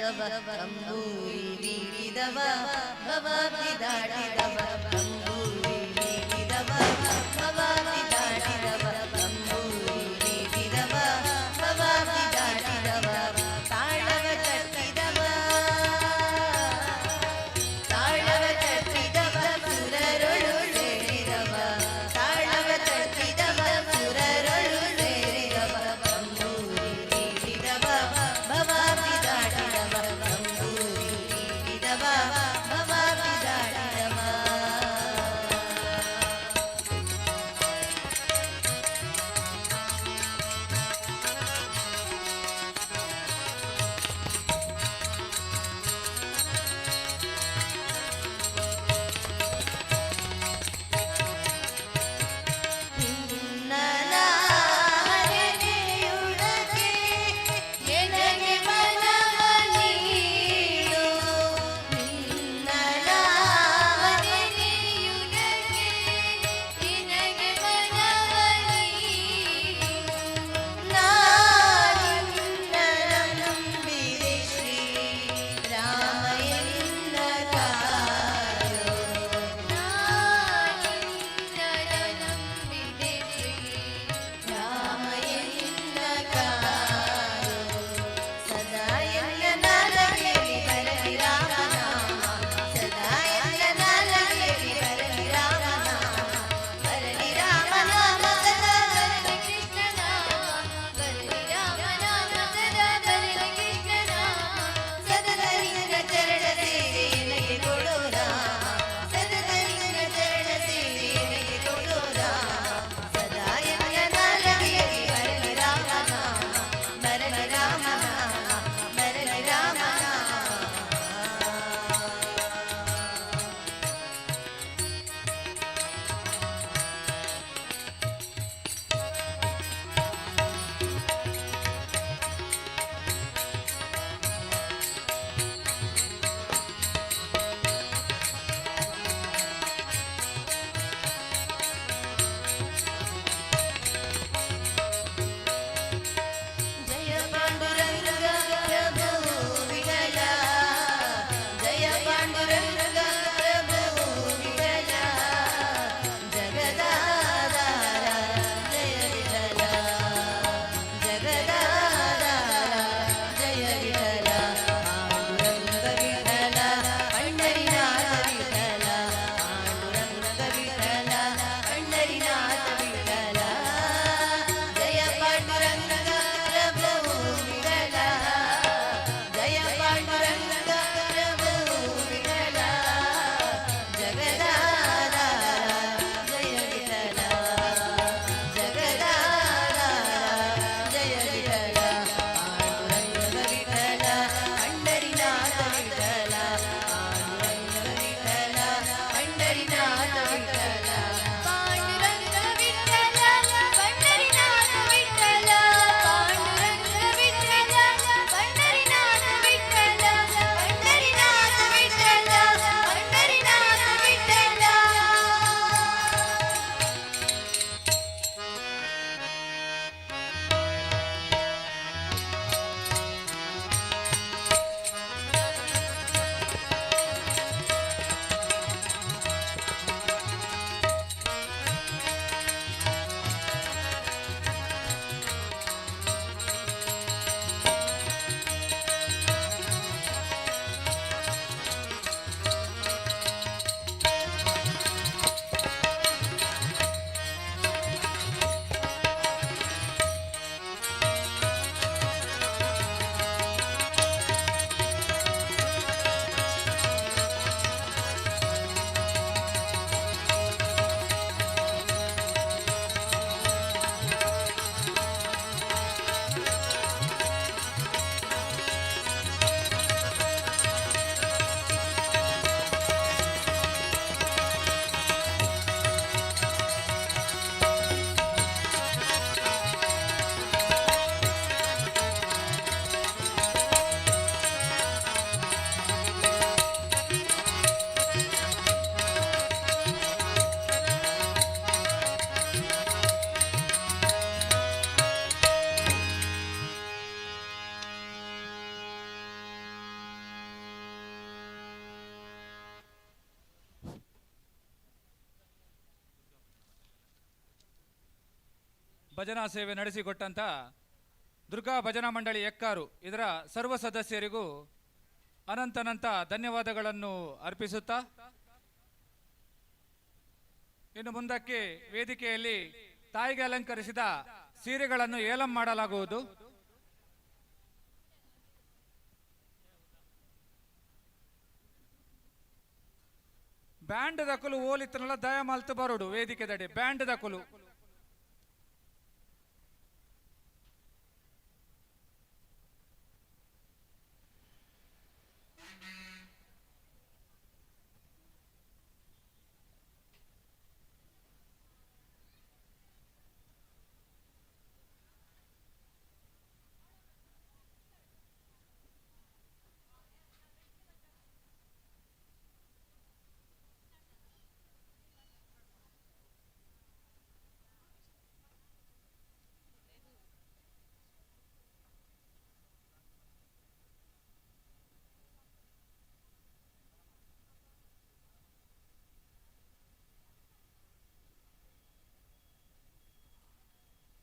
ದಾಟಿದವ, ತಂಬೂರಿ ಮೀಟಿದವ, ಭವಾಬ್ದಿ ದಾಟಿದವ, ತಂಬೂರಿ ಮೀಟಿದವ, ಭವಾಬ್ದಿ ದಾಟಿದವ, ತಂಬೂರಿ ಮೀಟಿದವ, ಭವಾಬ್ದಿ ದಾಟಿದವ, ತಾಳವ ತಟ್ಟಿದವ, ತಾಳವ ತಟ್ಟಿದವ, ಸುರರೊಳು ಸೇರಿದವ, ತಾಳವ ತಟ್ಟಿದವ, ಸುರರೊಳು ಸೇರಿದವ, ತಂಬೂರಿ ಮೀಟಿದವ, ಭವಾಬ್ದಿ ದಾಟಿದವ, ತಂಬೂರಿ ಮೀಟಿದವ, ಭವಾಬ್ದಿ ದಾಟಿದವ. ನಿನ್ನನಾರೆಯುಳಗೆ ಎನಗೆ ಭಜನಾ ಸೇವೆ ನಡೆಸಿಕೊಟ್ಟಂಥ ದುರ್ಗಾ ಭಜನಾ ಮಂಡಳಿ ಎಕ್ಕಾರು ಇದರ ಸರ್ವ ಸದಸ್ಯರಿಗೂ ಅನಂತನಂತ ಧನ್ಯವಾದಗಳನ್ನು ಅರ್ಪಿಸುತ್ತಾ, ಇನ್ನು ಮುಂದಕ್ಕೆ ವೇದಿಕೆಯಲ್ಲಿ ತಾಯಿಗೆ ಅಲಂಕರಿಸಿದ ಸೀರೆಗಳನ್ನು ಏಲಂ ಮಾಡಲಾಗುವುದು. ಬ್ಯಾಂಡ್ ದಕಲು ಓಲಿತ್ತನಲ್ಲ ದಯಮಾಲ್ತು ಬರೋಡು ವೇದಿಕೆ ದಡೆ ಬ್ಯಾಂಡ್ ದಕಲು.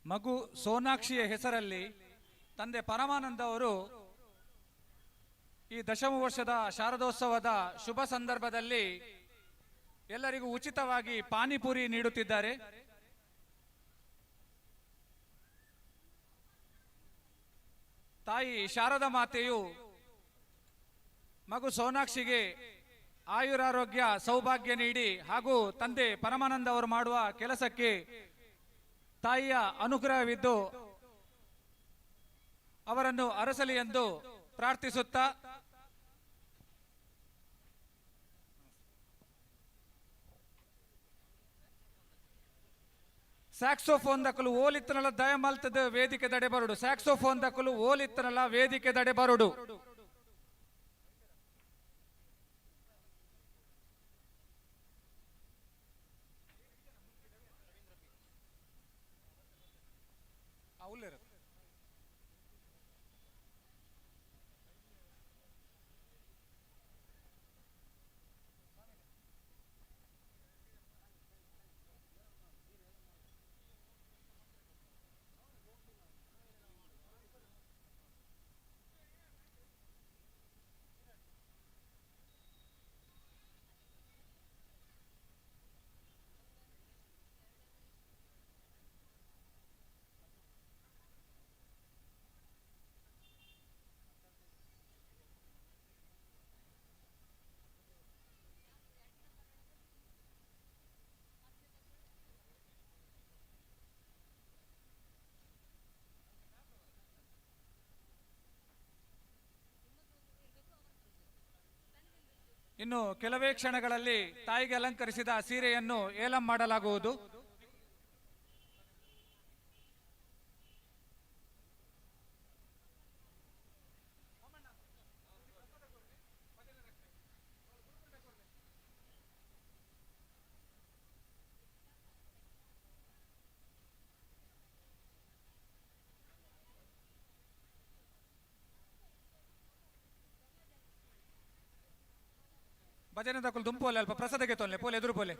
ಮಗು ಸೋನಾಕ್ಷಿಯ ಹೆಸರಲ್ಲಿ ತಂದೆ ಪರಮಾನಂದ ಅವರು ಈ ದಶಮ ವರ್ಷದ ಶಾರದೋತ್ಸವದ ಶುಭ ಸಂದರ್ಭದಲ್ಲಿ ಎಲ್ಲರಿಗೂ ಉಚಿತವಾಗಿ ಪಾನಿಪುರಿ ನೀಡುತ್ತಿದ್ದಾರೆ. ತಾಯಿ ಶಾರದಾ ಮಾತೆಯು ಮಗು ಸೋನಾಕ್ಷಿಗೆ ಆಯುರಾರೋಗ್ಯ ಸೌಭಾಗ್ಯ ನೀಡಿ ಹಾಗೂ ತಂದೆ ಪರಮಾನಂದ ಅವರು ಮಾಡುವ ಕೆಲಸಕ್ಕೆ ತಾಯಿಯ ಅನುಗ್ರಹವಿದ್ದು ಅವರನ್ನು ಅರಸಲಿ ಎಂದು ಪ್ರಾರ್ಥಿಸುತ್ತಾ, ಸ್ಯಾಕ್ಸೋಫೋನ್ ದಕಲು ಓಲಿತ್ತನಲ್ಲ ದಯಮಲ್ತದ ವೇದಿಕೆ ದಡೆ ಬರುಡು. ಸ್ಯಾಕ್ಸೋಫೋನ್ ದಕಲು ಓಲಿತ್ತನಲ್ಲ ವೇದಿಕೆ ದಡೆ ಬರುಡು. ಇನ್ನು ಕೆಲವೇ ಕ್ಷಣಗಳಲ್ಲಿ ತಾಯಿಗೆ ಅಲಂಕರಿಸಿದ ಸೀರೆಯನ್ನು ಏಲಂ ಮಾಡಲಾಗುವುದು. ಭಜನೆ ದಕುಲು ದುಂಪೋಲೆ ಅಲ್ಪ ಪ್ರಸಾದಕ್ಕೆ ತೊಲ್ಲೆ ಪೋಲೆ ಎದುರು ಪೋಲೆ.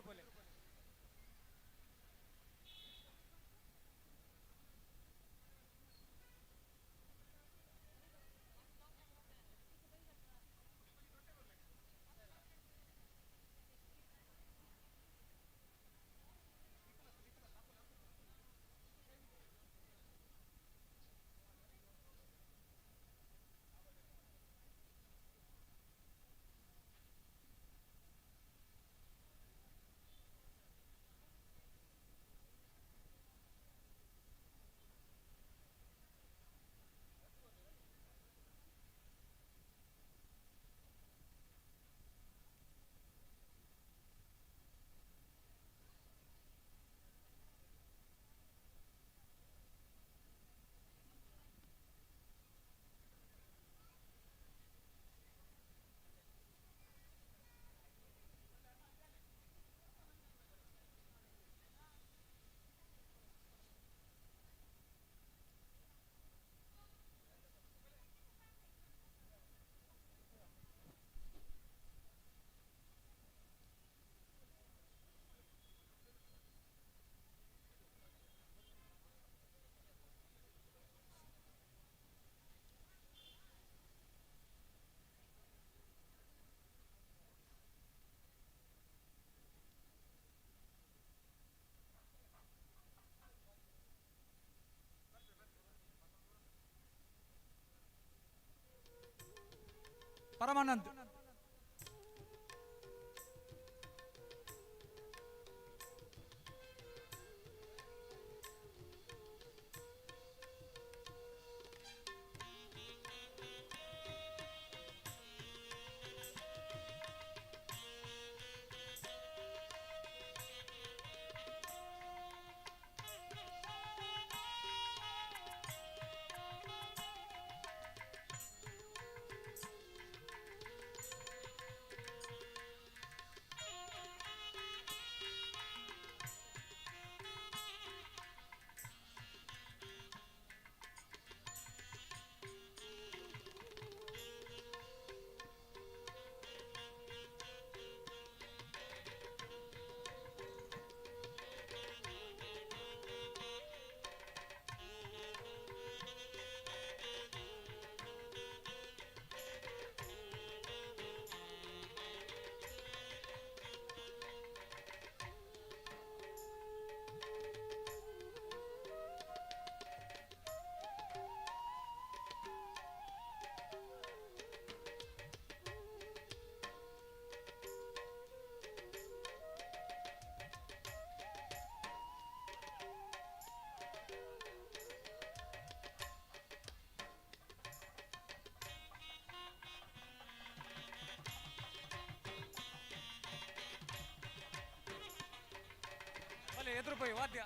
ಪರಮಾನಂದ್. ಎದುರು ಪೋಯಿ ವಾದ್ಯ.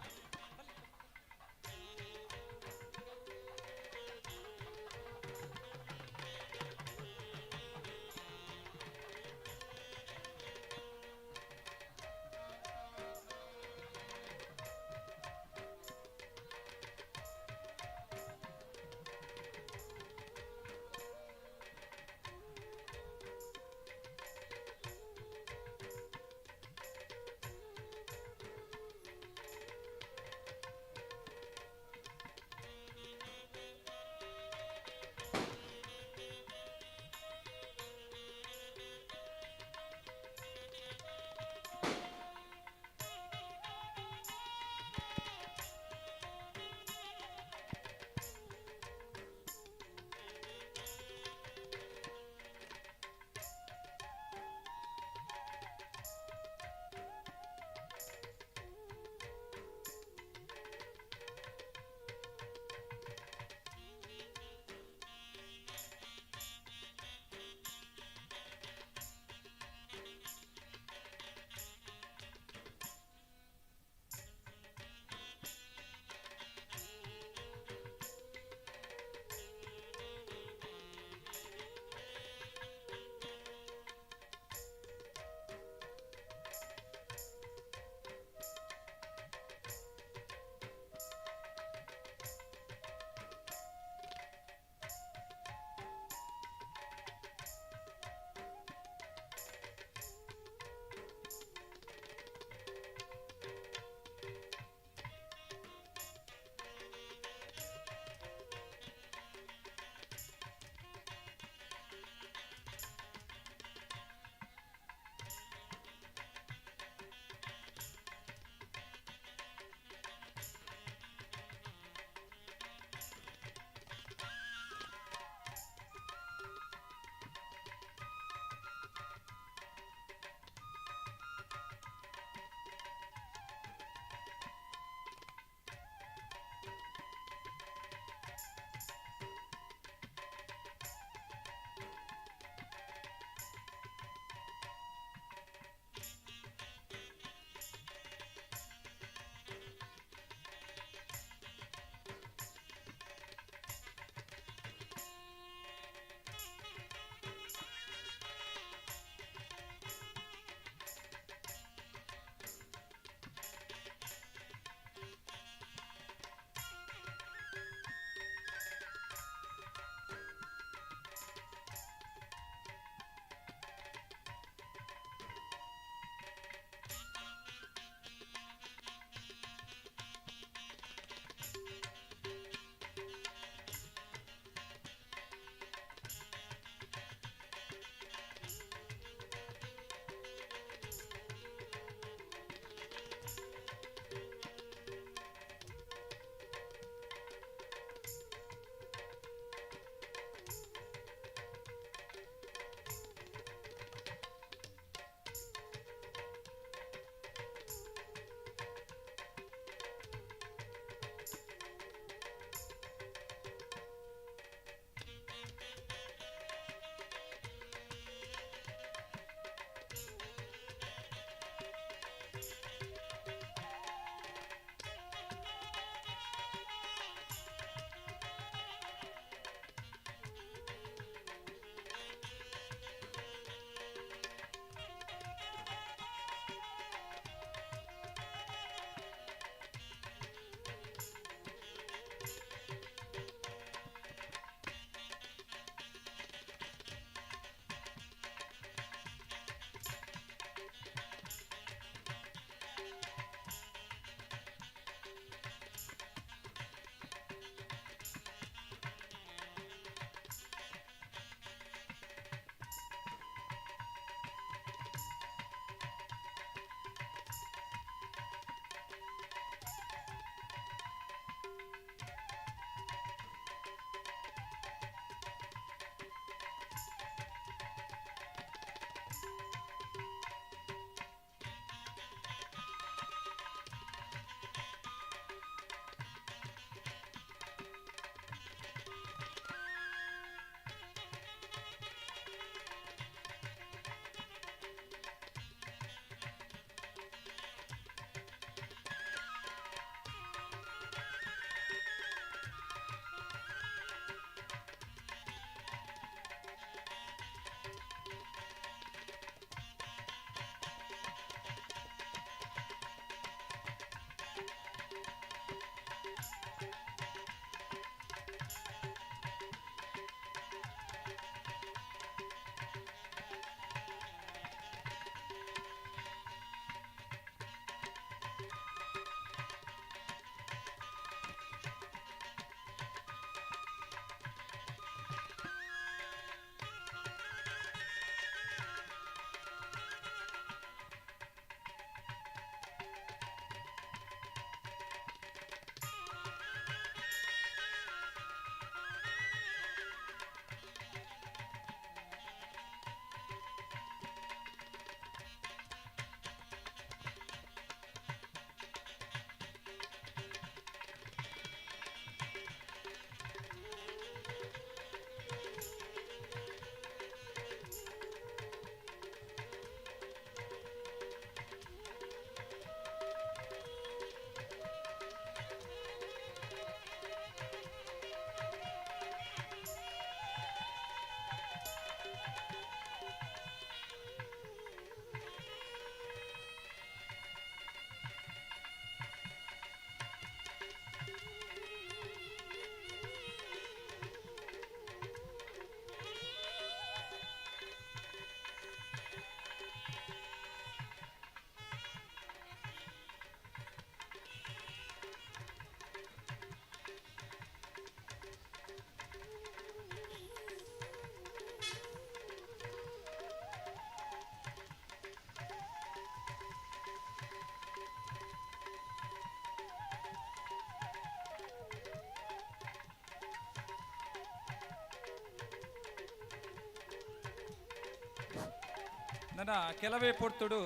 ನನ್ನ ಕೆಲವೇ ಪೊರ್ತುಡು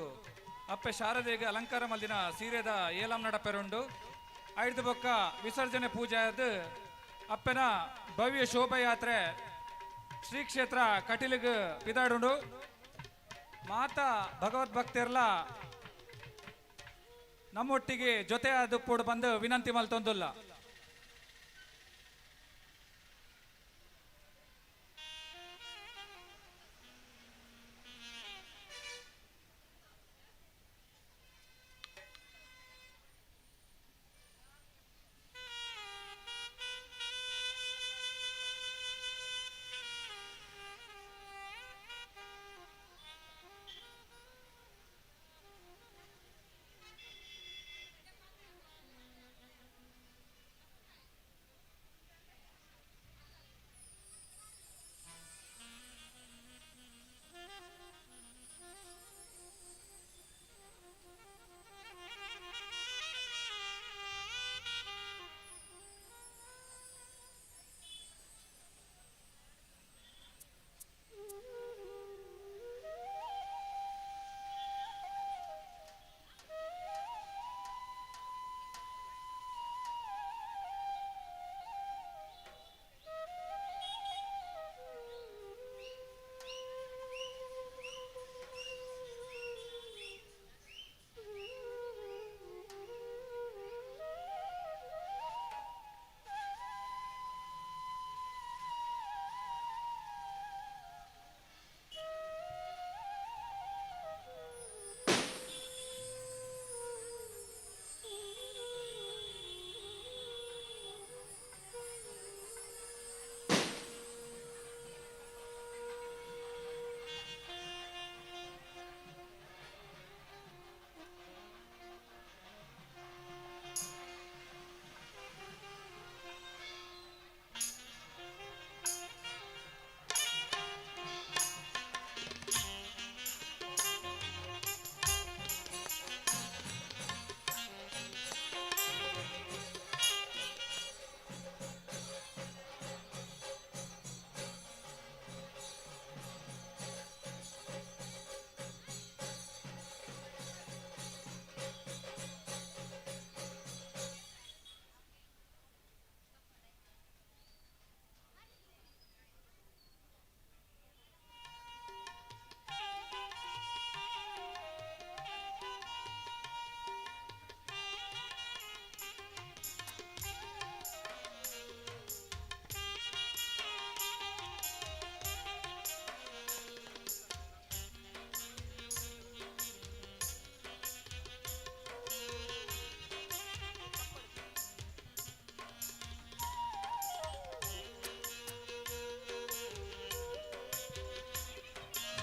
ಅಪ್ಪೆ ಶಾರದೆಗೆ ಅಲಂಕಾರ ಮಲ್ದಿನ ಸೀರೆದ ಏಲಂ ನಡಪೆರುಂಡು. ಐದು ಬೊಕ್ಕ ವಿಸರ್ಜನೆ ಪೂಜೆ ಆದ್ ಅಪ್ಪೆನ ಭವ್ಯ ಶೋಭಾಯಾತ್ರೆ ಶ್ರೀ ಕ್ಷೇತ್ರ ಕಟೀಲಿಗೆ ಪಿದಾಡುಂಡು. ಮಾತಾ ಭಗವದ್ಭಕ್ತಿರ್ಲ ನಮ್ಮೊಟ್ಟಿಗೆ ಜೊತೆ ಆದುಪ್ಪುಡು ಬಂದು ವಿನಂತಿ ಮಲ್ತೊಂದುಲ್ಲ.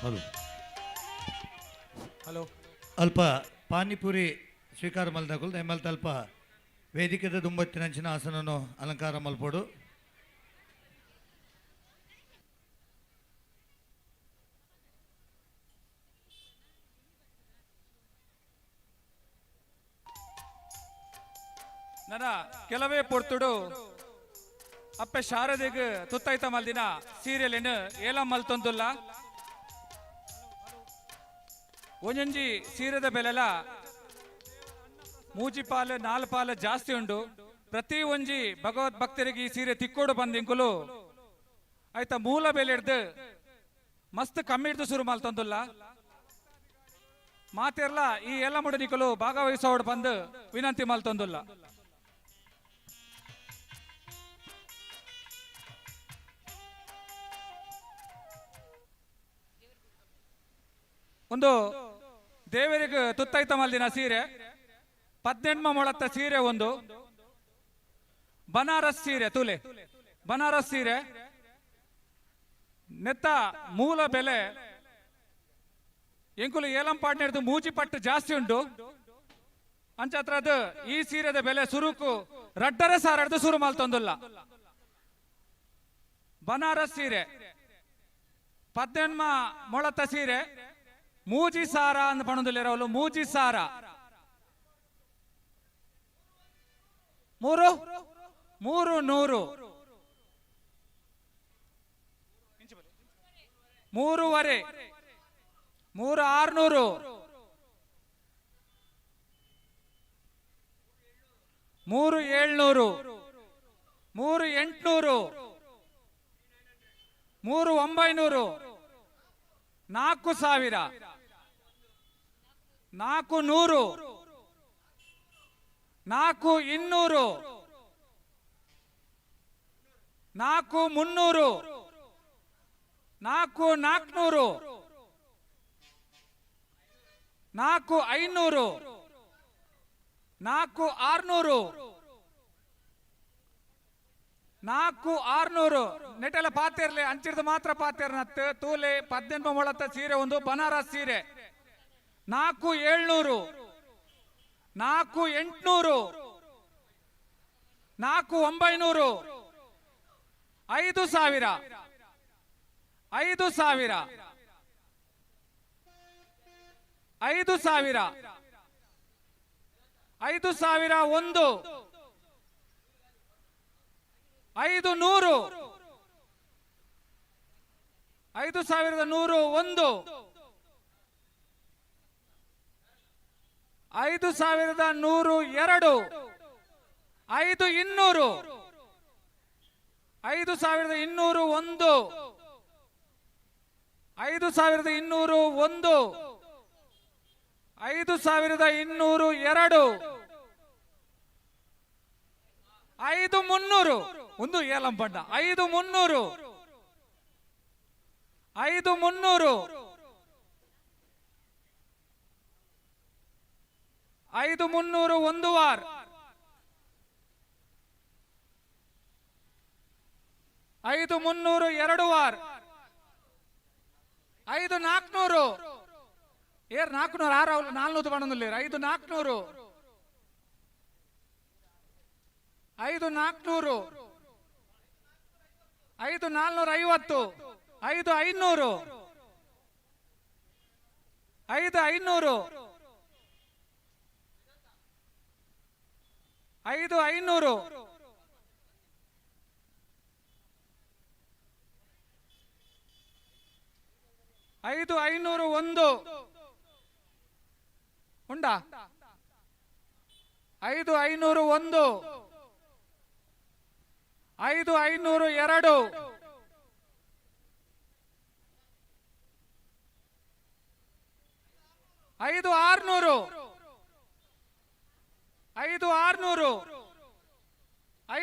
Hello hello. ಅಲ್ಪ ಪಾನಿಪುರಿ ಸ್ವೀಕಾರ ಮಲ್ದಕುಲ್ ದಯಮಲ್ತ ಅಲ್ಪ ವೇದಿಕೆದ ದುಂಬತ್ತಿನಂಚಿನ ಆಸನನು ಅಲಂಕಾರ ಮಲ್ಪೋಡು. ನನ್ನ ಕೆಲವೇ ಪೊರ್ತುಡು ಅಪ್ಪೆ ಶಾರದೆಗ್ ತುತ್ತೈತ ಮಲ್ದಿನ ಸೀರಿಯಲ್ ಏಲ ಮಲ್ತೊಂದುಲ್ಲ. ಒಂಜೊಂಜಿ ಸೀರೆದ ಬೆಲೆಲ ಮೂಜಿ ಪಾಲು ನಾಲ್ ಪಾಲು ಜಾಸ್ತಿ ಉಂಡು. ಪ್ರತಿ ಒಂಜಿ ಭಗವದ್ ಭಕ್ತರಿಗೆ ಈ ಸೀರೆ ತಿಕ್ಕೋಡು ಬಂದಿಂಕುಲು ಆಯ್ತಾ ಮೂಲ ಬೆಲೆ ಹಿಡ್ದು ಮಸ್ತ್ ಕಮ್ಮಿ ಹಿಡ್ದು ಶುರು ಮಲ್ತೊಂದುಲ್ಲ. ಮಾತಿರ್ಲ ಈ ಎಲ್ಲ ಮುಡನಿಕಲು ಭಾಗವಹಿಸೋಡು ಬಂದು ವಿನಂತಿ ಮಲ್ತೊಂದುಲ್ಲ. ಒಂದು ದೇವರಿಗೆ ತುತ್ತೈತ ಮಲ್ದಿನ ಸೀರೆ 18 ಮೊಳತ್ತ ಸೀರೆ, ಒಂದು ಬನಾರಸ್ ಸೀರೆ, ತುಲೆ ಬನಾರಸ್ ಸೀರೆ ನೆತ್ತ ಮೂಲ ಬೆಲೆ ಎಂಕುಲು ಏಲಂಪಾಡ್ನೇರ್ದು ಮೂಜಿ ಪಟ್ಟು ಜಾಸ್ತಿ ಉಂಟು. ಅಂಚಾತ್ರ ಅದು ಈ ಸೀರೆದ ಬೆಲೆ ಸುರುಕು 2.5 ಸಾವಿರ ಸುರು ಮಲ್ತೊಂದುಲ್ಲ. ಬನಾರಸ್ ಸೀರೆ 18 ಮೊಳತ್ತ ಸೀರೆ ಮೂಜಿ ಸಾರ ಅಂದ್ ಪಣೊಂದುಲ್ಲೆರ್ ಮೂಜಿ ಸಾರ ಮೂರು ಮೂರು ನೂರು ಮೂರುವರೆ ಮೂರು ಆರ್ನೂರು, ಮೂರು ಏಳ್ನೂರು, ಮೂರು ಎಂಟುನೂರು, ಮೂರು ಒಂಬೈನೂರು, 4000, 400, 400, 4 300, 4 400, 4 500, 4 600, 4 600. ನೆಟೆಲ್ಲ ಪಾತಿರ್ಲಿ ಅಂಚಿರ್ದು ಮಾತ್ರ ಪಾತಿರ್ನತ್ತು ತೂಲೆ 18 ಮೊಳತ ಸೀರೆ ಒಂದು ಬನಾರಸ್ ಸೀರೆ. 4 700, 4 800, 4 900, 5000, 5000, 5000, 5001, 500, 5101, 5102, 5200, 5201, 5201, 5202, 5300, ಒಂದು ಏಲಂಬಣ್ಣ, 5300, 5300, 5300 ಒಂದು ವಾರ್, 5300 ಎರಡು ವಾರ್, 5400, ಏರ್ 400 ಆರು 400 ಬಣ್ಣದಲ್ಲಿ, 5400, 5400, 5450, 5500, 5500, 5500, 5501 ಉಂಡಾ, 5501, 5502, 5600, 5600, 5600,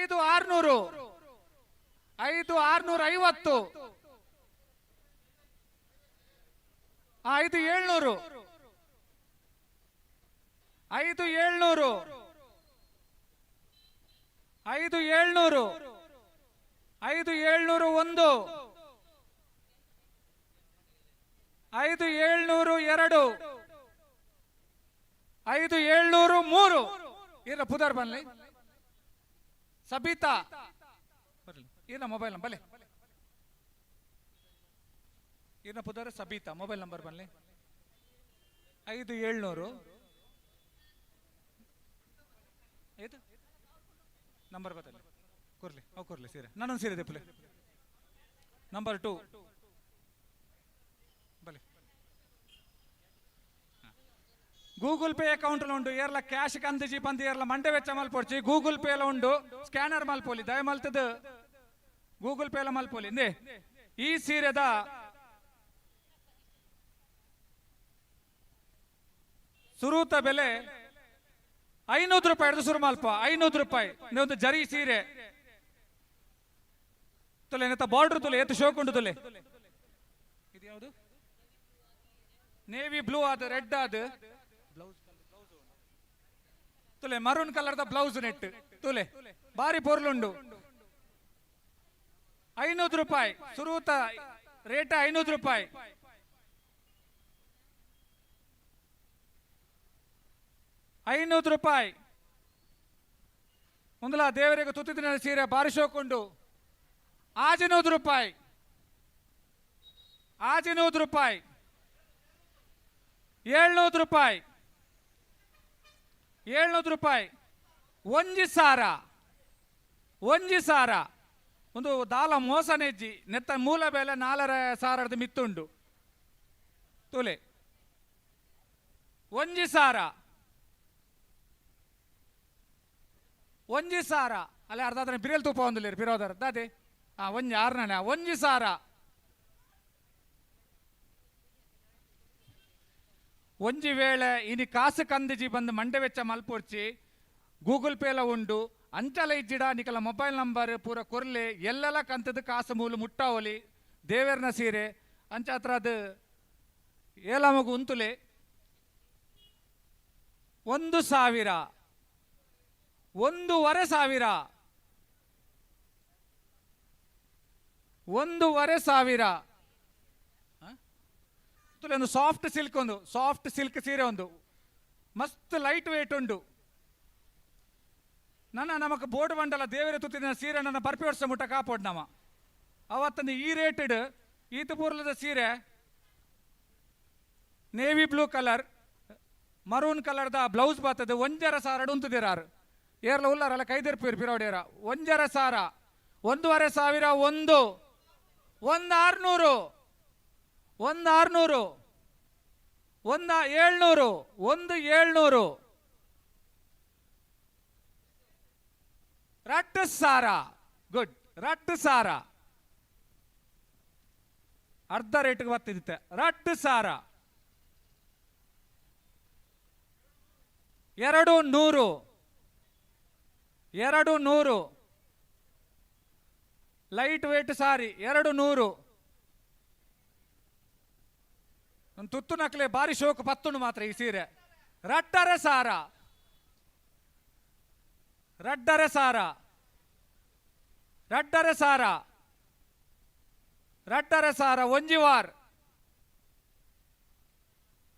5650, 5700, 5700, 5700, 5701, 5702, 5703. ಇರ ಪುದರ್ ಬನ್ಲಿ ಸಬಿತಾ ಬರ್ಲಿ. ಇರ ಮೊಬೈಲ್ ನಂಬರ್ ಬಲೆ. ಇರ ಪುದರ್ ಸಬಿತಾ, ಮೊಬೈಲ್ ನಂಬರ್ ಬನ್ಲಿ. 5700 ಏತು ನಂಬರ್ ಬತ್ತಲ್ಲಿ ಕೊರ್ಲಿ. ಅವು ಕೊರ್ಲಿ ಸೀರೆ, ನಾನೊಂದು ಸೀರೆ ದೆಪ್ಪಲೆ. ನಂಬರ್ 2 ಬಲೆ. ಗೂಗಲ್ ಪೇ ಅಕೌಂಟ್ ಉಂಡು, ಏರ್ಲ ಕ್ಯಾಶ್ ಕಂದು ಪಂದು ಏರ್ಲ ಮಂಡೆ ವೆಚ್ಚ ಮಲ್ಪೊಡ್ಚಿ. ಗೂಗಲ್ ಪೇ ಎಲ್ಲ ಉಂಡು, ಸ್ಕ್ಯಾನರ್ ಮಲ್ಪೊಲಿ, ದಯ ಮಲ್ತದ ಗೂಗಲ್ ಪೇ ಎಲ್ಲ ಮಲ್ಪೊಲಿ. ಇಂದೇ ಈ ಸೀರೆದ ಸುರೂತ ಬೆಲೆ 500 ರೂಪಾಯಿ ಹಿಡಿದು ಸುರು ಮಲ್ಪ. 500 ರೂಪಾಯಿ ಒಂದು ಜರಿ ಸೀರೆ. ತುಲೆ ಏನತ್ತ ಬಾರ್ಡರ್ ತುಲೆ, ಏತು ಶೋಕ್ ಉಂಟು ತುಲೆ. ಇದು ಯಾವುದು? ನೇವಿ ಬ್ಲೂ ಆದ, ರೆಡ್ ಆದ ತುಲೆ, ಮರೂನ್ ಕಲರ್ದ ಬ್ಲೌಸ್ ನೆಟ್ ತುಲೆ, ಬಾರಿ ಪೊರ್ಲುಂಡು. 500 ರೂಪಾಯಿ ಸುರೂತ ರೇಟ್, 500 ರೂಪಾಯಿ. 500 ರೂಪಾಯಿ ಒಂದಲ ದೇವರಿಗೆ ತುತ್ತಿನ ಸೀರೆ, ಬಾರಿ ಶೋಕುಂಡು. 600 ರೂಪಾಯಿ, 600 ರೂಪಾಯಿ, 700 ರೂಪಾಯಿ, 700 ರೂಪಾಯಿ. ಒಂಜಿ ಸಾರ, ಒಂಜಿ ಸಾರ ಒಂದು ದಾಲ ಮೋಸನೆಜ್ಜಿ. ನೆತ್ತ ಮೂಲ ಬೆಲೆ 4.5 ಸಾವಿರದ ಮಿತ್ತುಂಡು ತುಲೆ. ಒಂಜಿ ಸಾರ ಒಂಜಿ ಸಾರ ಅಲ್ಲ ಅರ್ಧ ಬಿರಿಯಲ್ ತೂಪ ಒಂದುಲೇರು ಬಿರೋದರ್ ದಾದೆ ಆ ಒಂಜಿ ಆರ್ನನೆ ಒಂಜಿ ಸಾರ ಒಂಜಿ ವೇಳೆ ಇನಿ ಕಾಸು ಕಂದಿಜಿ ಬಂದು ಮಂಡೆ ವೆಚ್ಚ ಮಲ್ಪೊರ್ಚಿ ಗೂಗಲ್ ಪೇಲ ಉಂಡು ಅಂಚಲ ಇಜ್ಜಿಡ ನಿಕಲ ಮೊಬೈಲ್ ನಂಬರ್ ಪೂರ ಕೊರ್ಲೆ ಎಲ್ಲೆಲ್ಲ ಕಂತದ ಕಾಸು ಮೂಲು ಮುಟ್ಟಾವಲಿ ದೇವೇರ್ನ ಸೀರೆ ಅಂಚಾತ್ರ ಅದು ಏಲಮಗು ಉಂತುಲೆ 1000 1500 1500 ತುಲೆ ಒಂದು ಸಾಫ್ಟ್ ಸಿಲ್ಕ್ ಒಂದು ಸಾಫ್ಟ್ ಸಿಲ್ಕ್ ಸೀರೆ ಒಂದು ಮಸ್ತ್ ಲೈಟ್ ವೇಟ್ ಉಂಡು. ನನ್ನ ನಮಕ್ ಬೋರ್ಡ್ ಬಂಡಲ ದೇವರ ತುತ್ತಿನ ಸೀರೆ ನನ್ನ ಬರ್ಪಿ ವರ್ಷ ಮುಟ್ಟ ಕಾಪೋಡ್ ನಮ ಅವತ್ತಂದು ಈ ರೇಟೆಡ್ ಈತ ಪೂರ್ಲದ ಸೀರೆ ನೇವಿ ಬ್ಲೂ ಕಲರ್ ಮರೂನ್ ಕಲರ್ದ ಬ್ಲೌಸ್ ಬರ್ತದೆ 1.5 ಸಾವಿರ ಉಂತುದಿರಾರು ಏರ್ಲ ಉಲ್ಲಾರಲ್ಲ ಕೈದೆರ್ಪಿರ್ ಪಿರೋಡೇರ 1.5 ಸಾವಿರ 1500 ಒಂದು ಒಂದು ಆರುನೂರು ಒಂದು ಆರುನೂರು ಒಂದು ಏಳ್ನೂರು ಒಂದು ಏಳ್ನೂರು ರಟ್ಟು ಸಾರ ಗುಡ್ ರಟ್ಟು ಸಾರ ಅರ್ಧ ರೇಟ್ಗೆ ಬರ್ತಿದ್ದೆ ರಟ್ಟು ಸಾರ 200 200 ಲೈಟ್ ವೇಟ್ ಸಾರಿ 200 ಒಂದು ತುತ್ತು ನಕ್ಲೆ ಬಾರಿ ಶೋಕು ಪತ್ತುಂಡು ಮಾತ್ರ ಈ ಸೀರೆ ರಡ್ಡರೆ ಸಾರ ರಡ್ಡರೆ ಸಾರ ರಡ್ಡರೆ ಸಾರ ರಡ್ಡರೆ ಸಾರ ಒಂಜಿ ವಾರ್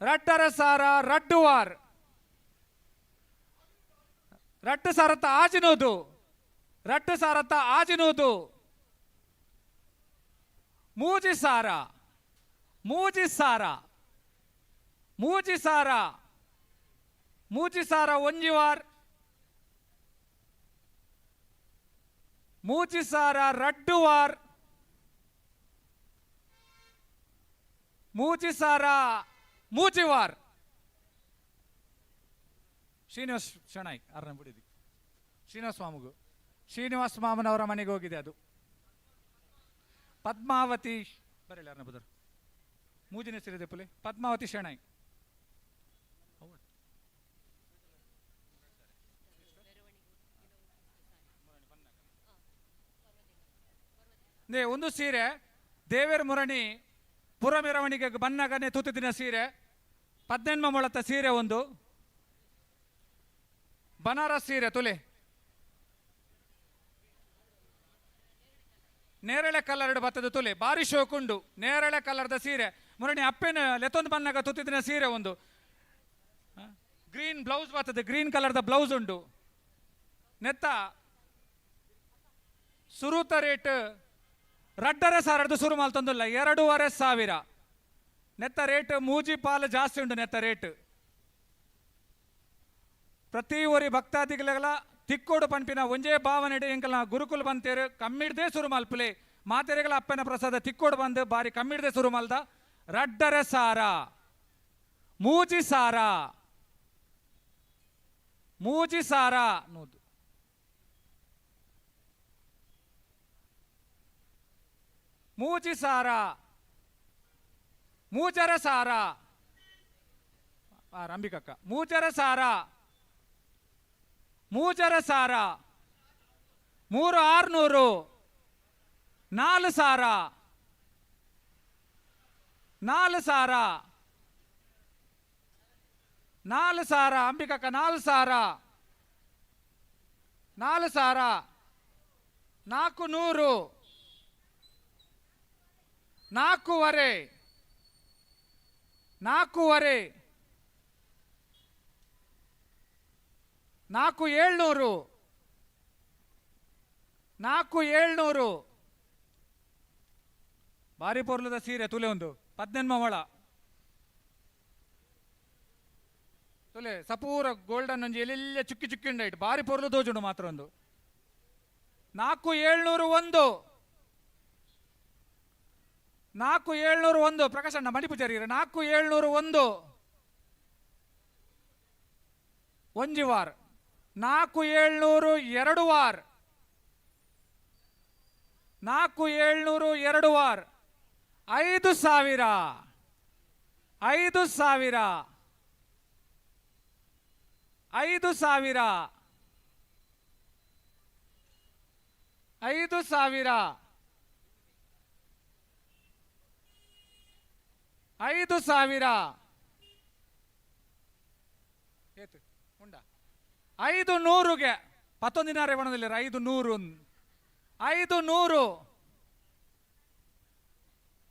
ರಡ್ಡರೆ ಸಾರ ರಡ್ಡು ವಾರ್ ರಡ್ಡು ಸಾರತ್ತ ಆಜಿನೋದು ರಡ್ಡು ಸಾರತ್ತ ಆಜಿನೋದು ಮೂಜಿ ಸಾರ ಮೂಜಿ ಸಾರ ಮೂಜಿ ಸಾರ ಮೂಜಿ ಸಾರ ಒಂಜಿ ವಾರ್ ಮೂಜಿ ಸಾರ ರಡ್ಡು ವಾರ್ ಮೂಜಿ ಸಾರ ಮೂಜಿ ವಾರ್ ಶ್ರೀನಿವಾಸ್ ಶೆಣೈ ಅರ್ನ ಬಿಡಿದಿ ಶ್ರೀನಿವಾಸ ಮಾಮಗೂ ಶ್ರೀನಿವಾಸ ಮಾಮನವರ ಮನೆಗೆ ಹೋಗಿದೆ ಅದು. ಪದ್ಮಾವತಿ ಬರಲಿ ಅರ್ನ ಬುದರು ಮೂಜಿನ ಹೆಸರಿದೆ ಪುಲೆ ಪದ್ಮಾವತಿ ಶೆಣೈ. ಒಂದು ಸೀರೆ ದೇವೇರ್ ಮುರಣಿ ಪುರ ಮೆರವಣಿಗೆ ಬನ್ನಗನೆ ತೂತಿದಿನ ಸೀರೆ ಪದ್ನೆನ್ಮ ಮೊಳತ ಸೀರೆ ಒಂದು ಬನಾರಸ್ ಸೀರೆ ತುಲೆ ನೇರಳೆ ಕಲರ್ ಬತ್ತದ ತುಲೆ ಬಾರಿ ಶೋಕುಂಡು ನೇರಳೆ ಕಲರ್ದ ಸೀರೆ ಮುರಣಿ ಅಪ್ಪೆನ ಲೆತ್ತೊಂದು ಬನ್ನಗ ತುತ್ತಿದಿನ ಸೀರೆ ಒಂದು ಗ್ರೀನ್ ಬ್ಲೌಸ್ ಬರ್ತದೆ ಗ್ರೀನ್ ಕಲರ್ದ ಬ್ಲೌಸ್ ಉಂಡು ನೆತ್ತ ಸುರುತ ರೇಟ್ ರಡ್ಡರೆ ಸಾವಿರದ ಸುರು ಮಾಲ್ತೊಂದಿಲ್ಲ 2500 ನೆತ್ತ ರೇಟ್ ಮೂಜಿ ಪಾಲು ಜಾಸ್ತಿ ಉಂಟು ನೆತ್ತ ರೇಟ್. ಪ್ರತಿ ಒರಿ ಭಕ್ತಾದಿಗಳೆಲ್ಲ ತಿಕ್ಕೋಡು ಪನ್ಪಿನ ಒಂಜೇ ಭಾವನೆ ಎಂಕಲ್ನ ಗುರುಕುಲ ಬಂತೇರು ಕಮ್ಮಿಡ್ದೆ ಸುರು ಮಲ್ಪುಲೆ ಮಾತೆರೆಗಳ ಅಪ್ಪನ ಪ್ರಸಾದ ತಿಕ್ಕೋಡು ಬಂದು ಬಾರಿ ಕಮ್ಮಿಡ್ದೆ ಸುರು ಮಲ್ದ ರಡ್ಡರೆ ಸಾರ ಮೂಜಿ ಸಾರ ಮೂಜಿ ಸಾರ ನೂದು ಮೂಜಿ ಸಾರ ಮೂಜರ ಸಾರ ರಂಬಿಕಕ್ಕ ಮೂಜರ ಸಾರ ಮೂಜರ ಸಾರ ಮೂರು ಆರ್ನೂರು ನಾಲು ಸಾರ ನಾಲು ಸಾರ ನಾಲು ಸಾರ ಅಂಬಿಕಕ್ಕ ನಾಲು ಸಾರ ನಾಲು ಸಾರ ನಾಲ್ಕು ನೂರು ನಾಲ್ಕೂವರೆ ನಾಲ್ಕೂವರೆ ನಾಲ್ಕು ಏಳ್ನೂರು ನಾಲ್ಕು ಏಳ್ನೂರು ಭಾರಿ ಪೊರ್ಲದ ಸೀರೆ ತುಲೆ ಒಂದು ಪದ್ನೆನ್ಮ ಮೊಳ ತುಲೆ ಸಪೂರ ಗೋಲ್ಡನ್ ಒಂಜಿ ಎಲ್ಲೆಲ್ಲ ಚುಕ್ಕಿ ಚುಕ್ಕಿ ಉಂಡೈಟ್ ಭಾರಿ ಪೊರ್ಲು ತೋಜುಂಡು ಮಾತ್ರ ಒಂದು ನಾಲ್ಕು ಏಳ್ನೂರು ಒಂದು ನಾಲ್ಕು ಏಳ್ನೂರು ಒಂದು ಪ್ರಕಾಶಣ್ಣ ಮಣಿ ಪೂಜಾರಿ ನಾಲ್ಕು ಏಳ್ನೂರು ಒಂದು ಒಂಜಿ ವಾರ 4 700 ಎರಡು ವಾರ 4 700 ಎರಡು ವಾರ 5000 5000 5000 5000 5000 ಏತು ಉಂಡಾ 500ಗೆ ಪತ್ತೊಂದಿನಾರೆ ಬಣದಲ್ಲಿ 500 500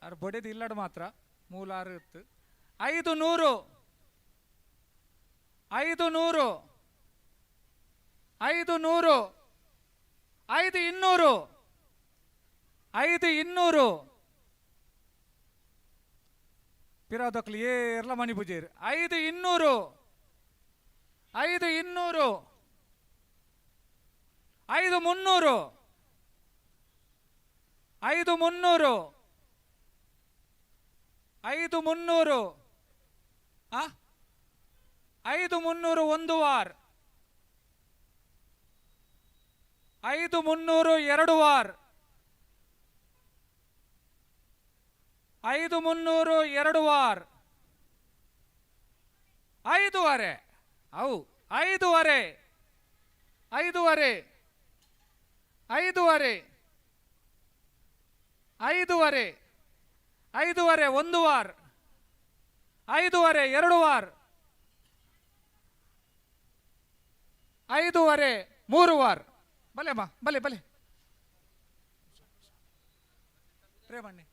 ಅರ್ ಬೊಡೆದು ಇಲ್ಲಡು ಮಾತ್ರ ಮೂಲಾರು ಇತ್ತು 500 500 500 500 500 ಪಿರಾದಕ್ಲಿ ಏರ್ಲ ಮಣಿ ಪೂಜೇರು 500 500 5300 5300 5300 ಆ 5300 ಒಂದು ವಾರ 5300 ಎರಡು ವಾರ 5300 ಎರಡು ವಾರ 5.5 ಅವು 5.5 5.5 5.5 5.5 5.5 ಒಂದು ವಾರ 5.5 ಎರಡು ವಾರ 5.5 ಮೂರು ವಾರ ಬಲೆ ಅಮ್ಮ ಬಲೆ ಬಲೆ ಪ್ರೇಮಣ್ಣೆ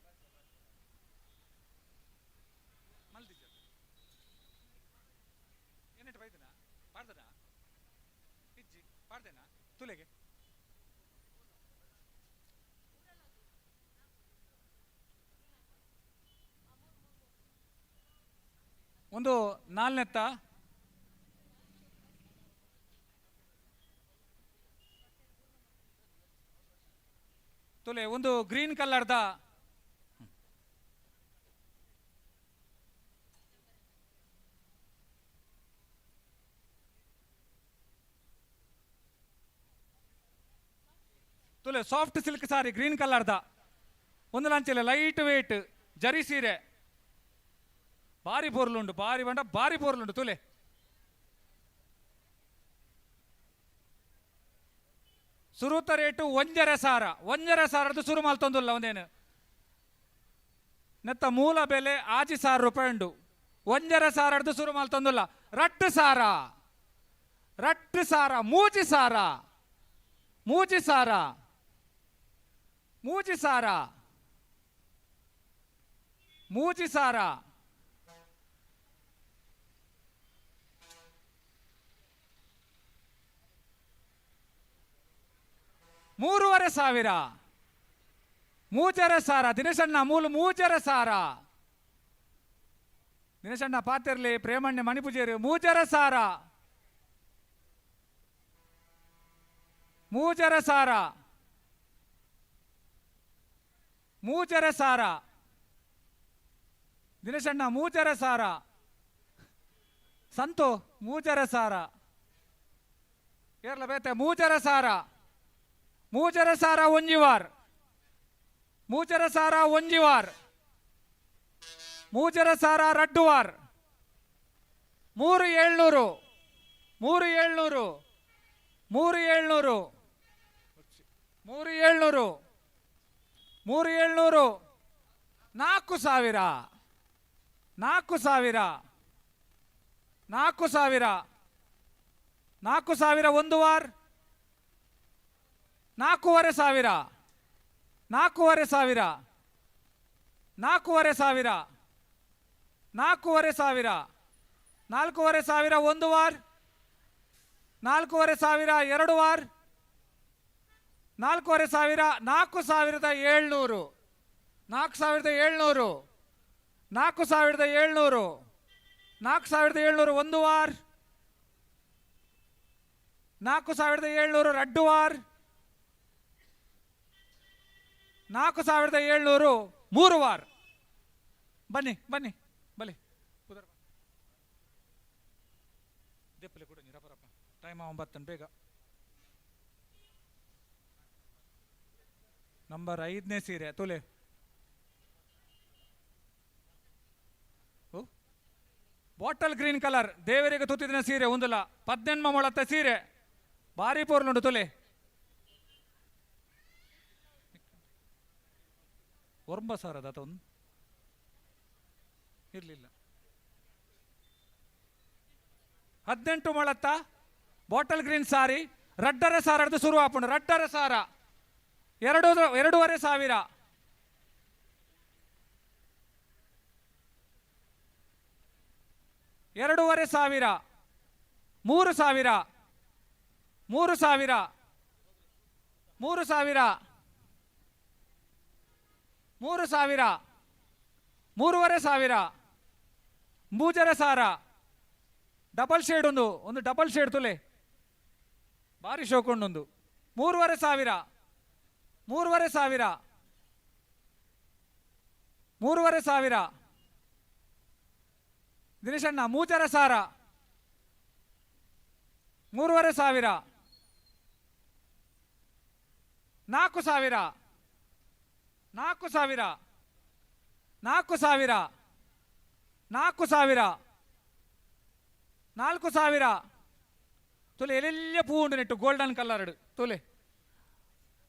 ತುಲೆಗೆ ಒಂದು ನಾಲ್ನೆತ್ತ ತುಲೆ ಒಂದು ಗ್ರೀನ್ ಕಲರ್ದ ತುಲೆ ಸಾಫ್ಟ್ ಸಿಲ್ಕ್ ಸಾರಿ ಗ್ರೀನ್ ಕಲರ್ದ ಒಂದು ಲಂಚಲೆ ಲೈಟ್ ವೇಟ್ ಜರಿ ಸೀರೆ ಬಾರಿ ಪೋರ್ಲುಂಡು ಬಾರಿ ಬಂಡ ಬಾರಿ ಪೋರ್ಲುಂಡು ತುಲೆ ಸುರುತ ರೇಟು 1.5 ಸಾವಿರ 1.5 ಸಾವಿರದ್ದು ಸುರು ಮಲ್ತೊಂದುಲ್ಲ ಒಂದೇನು ನೆತ್ತ ಮೂಲ ಬೆಲೆ 6,000 ರೂಪಾಯಿ ಉಂಡು 1.5 ಸಾವಿರದ್ದು ಸುರು ಮಲ್ತೊಂದುಲ್ಲ 2 ಸಾವಿರ 2 ಸಾವಿರ 3 ಸಾವಿರ 3 ಸಾವಿರ 3 ಸಾವಿರ 3 ಸಾವಿರ 3.5 ಸಾವಿರ 3.5 ಸಾವಿರ ದಿನೇಶಣ್ಣ ಮೂಲು 3.5 ಸಾವಿರ ದಿನೇಶಣ್ಣ ಪಾತಿರ್ಲಿ ಪ್ರೇಮಣ್ಯ ಮಣಿಪೂಜೇರಿ 3.5 ಸಾವಿರ 3.5 ಸಾವಿರ 3.5 ಸಾವಿರ ದಿನೇಶಣ್ಣ 3.5 ಸಾವಿರ ಸಂತು 3.5 ಸಾವಿರ ಏರ್ಲ ಬೇತೆ 3.5 ಸಾವಿರ 3.5 ಸಾವಿರ ಒಂಜಿ ವಾರ್ 3.5 ಸಾವಿರ ಒಂಜಿ ವಾರ್ 3.5 ಸಾವಿರ ರಡ್ಡು ವಾರ್ 3,700 3,700 3,700 3,700 3,700 4,000 4,000 4,000 4,000 ಒಂದು ವಾರ್ 4.5 ಸಾವಿರ 4.5 ಸಾವಿರ 4.5 ಸಾವಿರ 4.5 ಸಾವಿರ 4.5 ಸಾವಿರ ಒಂದು ವಾರ್ 4.5 ಸಾವಿರ ಎರಡು ವಾರ್ 4.5 ಸಾವಿರ 4,700 4,700 4,700 4,700 ಒಂದು ವಾರ್ 4,700 ರಡ್ಡು ವಾರ್ 4,700 ಮೂರು ವಾರ್. ಬನ್ನಿ ಬನ್ನಿ ಬಲಿ ದೆಪ್ಪಲೆ ಕೂಡ ರಪ್ಪ. ಟೈಮ್ 9 ಬೇಗ. ನಂಬರ್ 5ನೇ ಸೀರೆ ತುಲೆ. ಬಾಟಲ್ ಗ್ರೀನ್ ಕಲರ್ ದೇವರಿಗೆ ತುತ್ತಿದಿನ ಸೀರೆ ಒಂದುಲ 18 ಮೊಳತ್ತ ಸೀರೆ ಭಾರಿ ಪೋರ್ಲುಂಡು ತುಲೆ. ಒರ್ಂಬ ಸಾವಿರದ ಒಂದು ಇರಲಿಲ್ಲ. 18 ಮೊಳತ್ತ ಬಾಟಲ್ ಗ್ರೀನ್ ಸಾರಿ ರಡ್ಡರ ಸಾರದ್ದು ಶುರು ಆಪುಂಡು. ರಡ್ಡರ ಸಾರ 2,500. 2,500, 3,000, 3,000, 3,000, 3,000, 3,500, 3,500. ಡಬಲ್ ಶೇಡ್ ಒಂದು ಒಂದು ಡಬಲ್ ಶೇಡ್ ತುಲೆ ಭಾರಿ ಶೋಕೊಂಡೊಂದು. 3,500, 3,500, 3,500. ದಿನೇಶಣ್ಣ 3,500, 3,500, 4,000, 4,000, 4,000, 4,000, 4,000. ತುಲೆ ಎಲ್ಲೆಲ್ಲ ಪೂ ಉಂಟು ನೆಟ್ಟು ಗೋಲ್ಡನ್ ಕಲರ್ ತುಲೆ.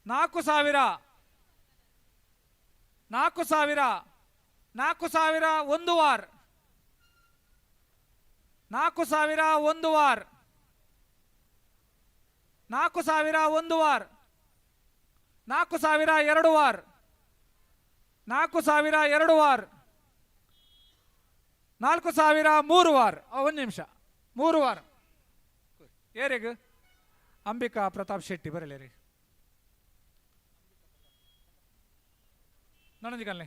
4,000, 4,000, 4,000 ಒಂದು ವಾರ್, 4,000 ಒಂದು ವಾರ್, 4,000 ಒಂದು ವಾರ್, 4,000 ಎರಡು ವಾರ್, 4,000 ಎರಡು ವಾರ್, 4,000 ಮೂರು ವಾರ್. ಒಂದು ನಿಮಿಷ, 3 ವಾರ್. ಏರಿಗ ಅಂಬಿಕಾ ಪ್ರತಾಪ್ ಶೆಟ್ಟಿ ಬರಲಿ ರೀ. ನನ್ನೊಂದಿಗಲ್ಲೇ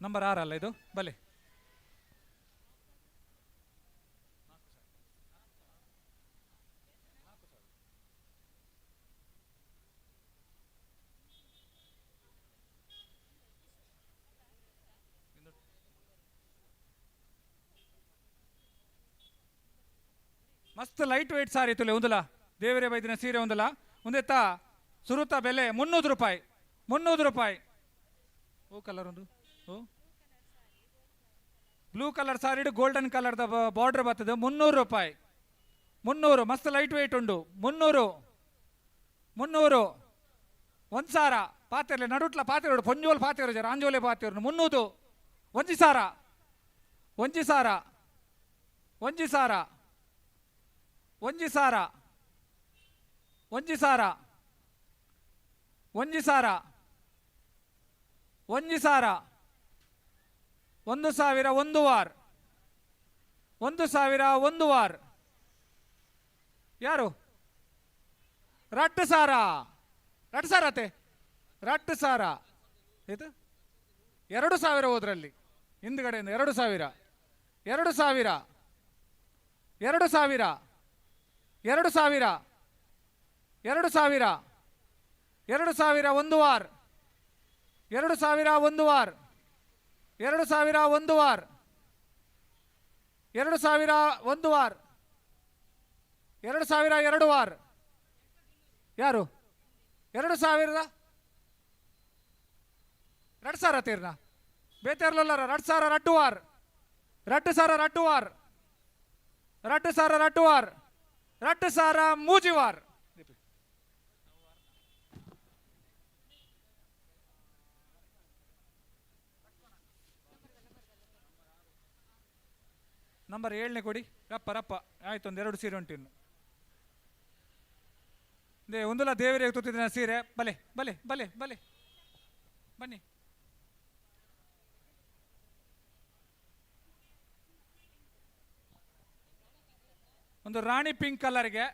ನಂಬರ್ 6 ಅಲ್ಲ ಇದು, ಬಲೆ. ಮಸ್ತ್ ಲೈಟ್ ವೇಟ್ ಸಾರಿ ತುಲೆ ಒಂದುಲ ದೇವರೇ ಬೈದಿನ ಸೀರೆ ಒಂದುಲ ಒಂದೆತ್ತ ಸುರುತ ಬೆಲೆ 300 ರೂಪಾಯಿ, 300 ರೂಪಾಯಿ. ಓ ಕಲರ್ ಒಂದು, ಓ ಬ್ಲೂ ಕಲರ್ ಸಾರಿಡು ಗೋಲ್ಡನ್ ಕಲರ್ದ ಬಾರ್ಡರ್ ಬರ್ತದೆ. 300 ರೂಪಾಯಿ, 300. ಮಸ್ತ್ ಲೈಟ್ ವೇಟ್ ಉಂಡು. 300, 300, 1,000. ಪಾತೆರ್ಲೆ ನಡುಟ್ಲ ಪಾತೆರು ಪೊಂಜೋಲ್ ಪಾತೆರು ಜರ ಆಂಜೋಲೆ ಪಾತೆರು. 300, 1,000, 1,000, 1,000, 1,000, 1,000, 1,000, 1,000, 1,000 ಒಂದು ವಾರ್, 1,000 ಒಂದು ವಾರ್. ಯಾರು? 2,000, 2,000 ಅತ್ತೆ, 2,000 ಆಯ್ತು. 2,000 ಹೋದ್ರಲ್ಲಿ ಹಿಂದ್ಗಡೆಯಿಂದ 2,000, 2,000, 2,000, 2,000, 2,000, 2,000 ಒಂದು ವಾರ್, 2,000 ಒಂದು ವಾರ್, 2,000 ಒಂದು ವಾರ್, 2,000 ಒಂದು ವಾರ್, 2,000 ಎರಡು ವಾರ್. ಯಾರು? 2,000 2,000 ತೀರ್ನ ಬೇತೇರ್ಲಲ್ಲ. 2,000 ರಡ್ಡು ವಾರ್, 2,000 ರಡ್ಡು ವಾರ್, 2,000 ರಡ್ಡು ವಾರ್, 2,000 ಮೂಜಿ ವಾರ್. ನಂಬರ್ 7ನೇ ಕೊಡಿ. ರಪ್ಪ ರಪ್ಪ ಆಯ್ತು, ಒಂದು 2 ಸೀರೆ ಉಂಟು ಇನ್ನು. They ಒಂದುಲ ದೇವರಿಗೆ ತುತ್ತಿದಿನ ಸೀರೆ. ಬಲೆ ಬಲೆ ಬಲೆ ಬಲೆ ಬನ್ನಿ. ಒಂದು ರಾಣಿ ಪಿಂಕ್ ಕಲರ್ಗೆ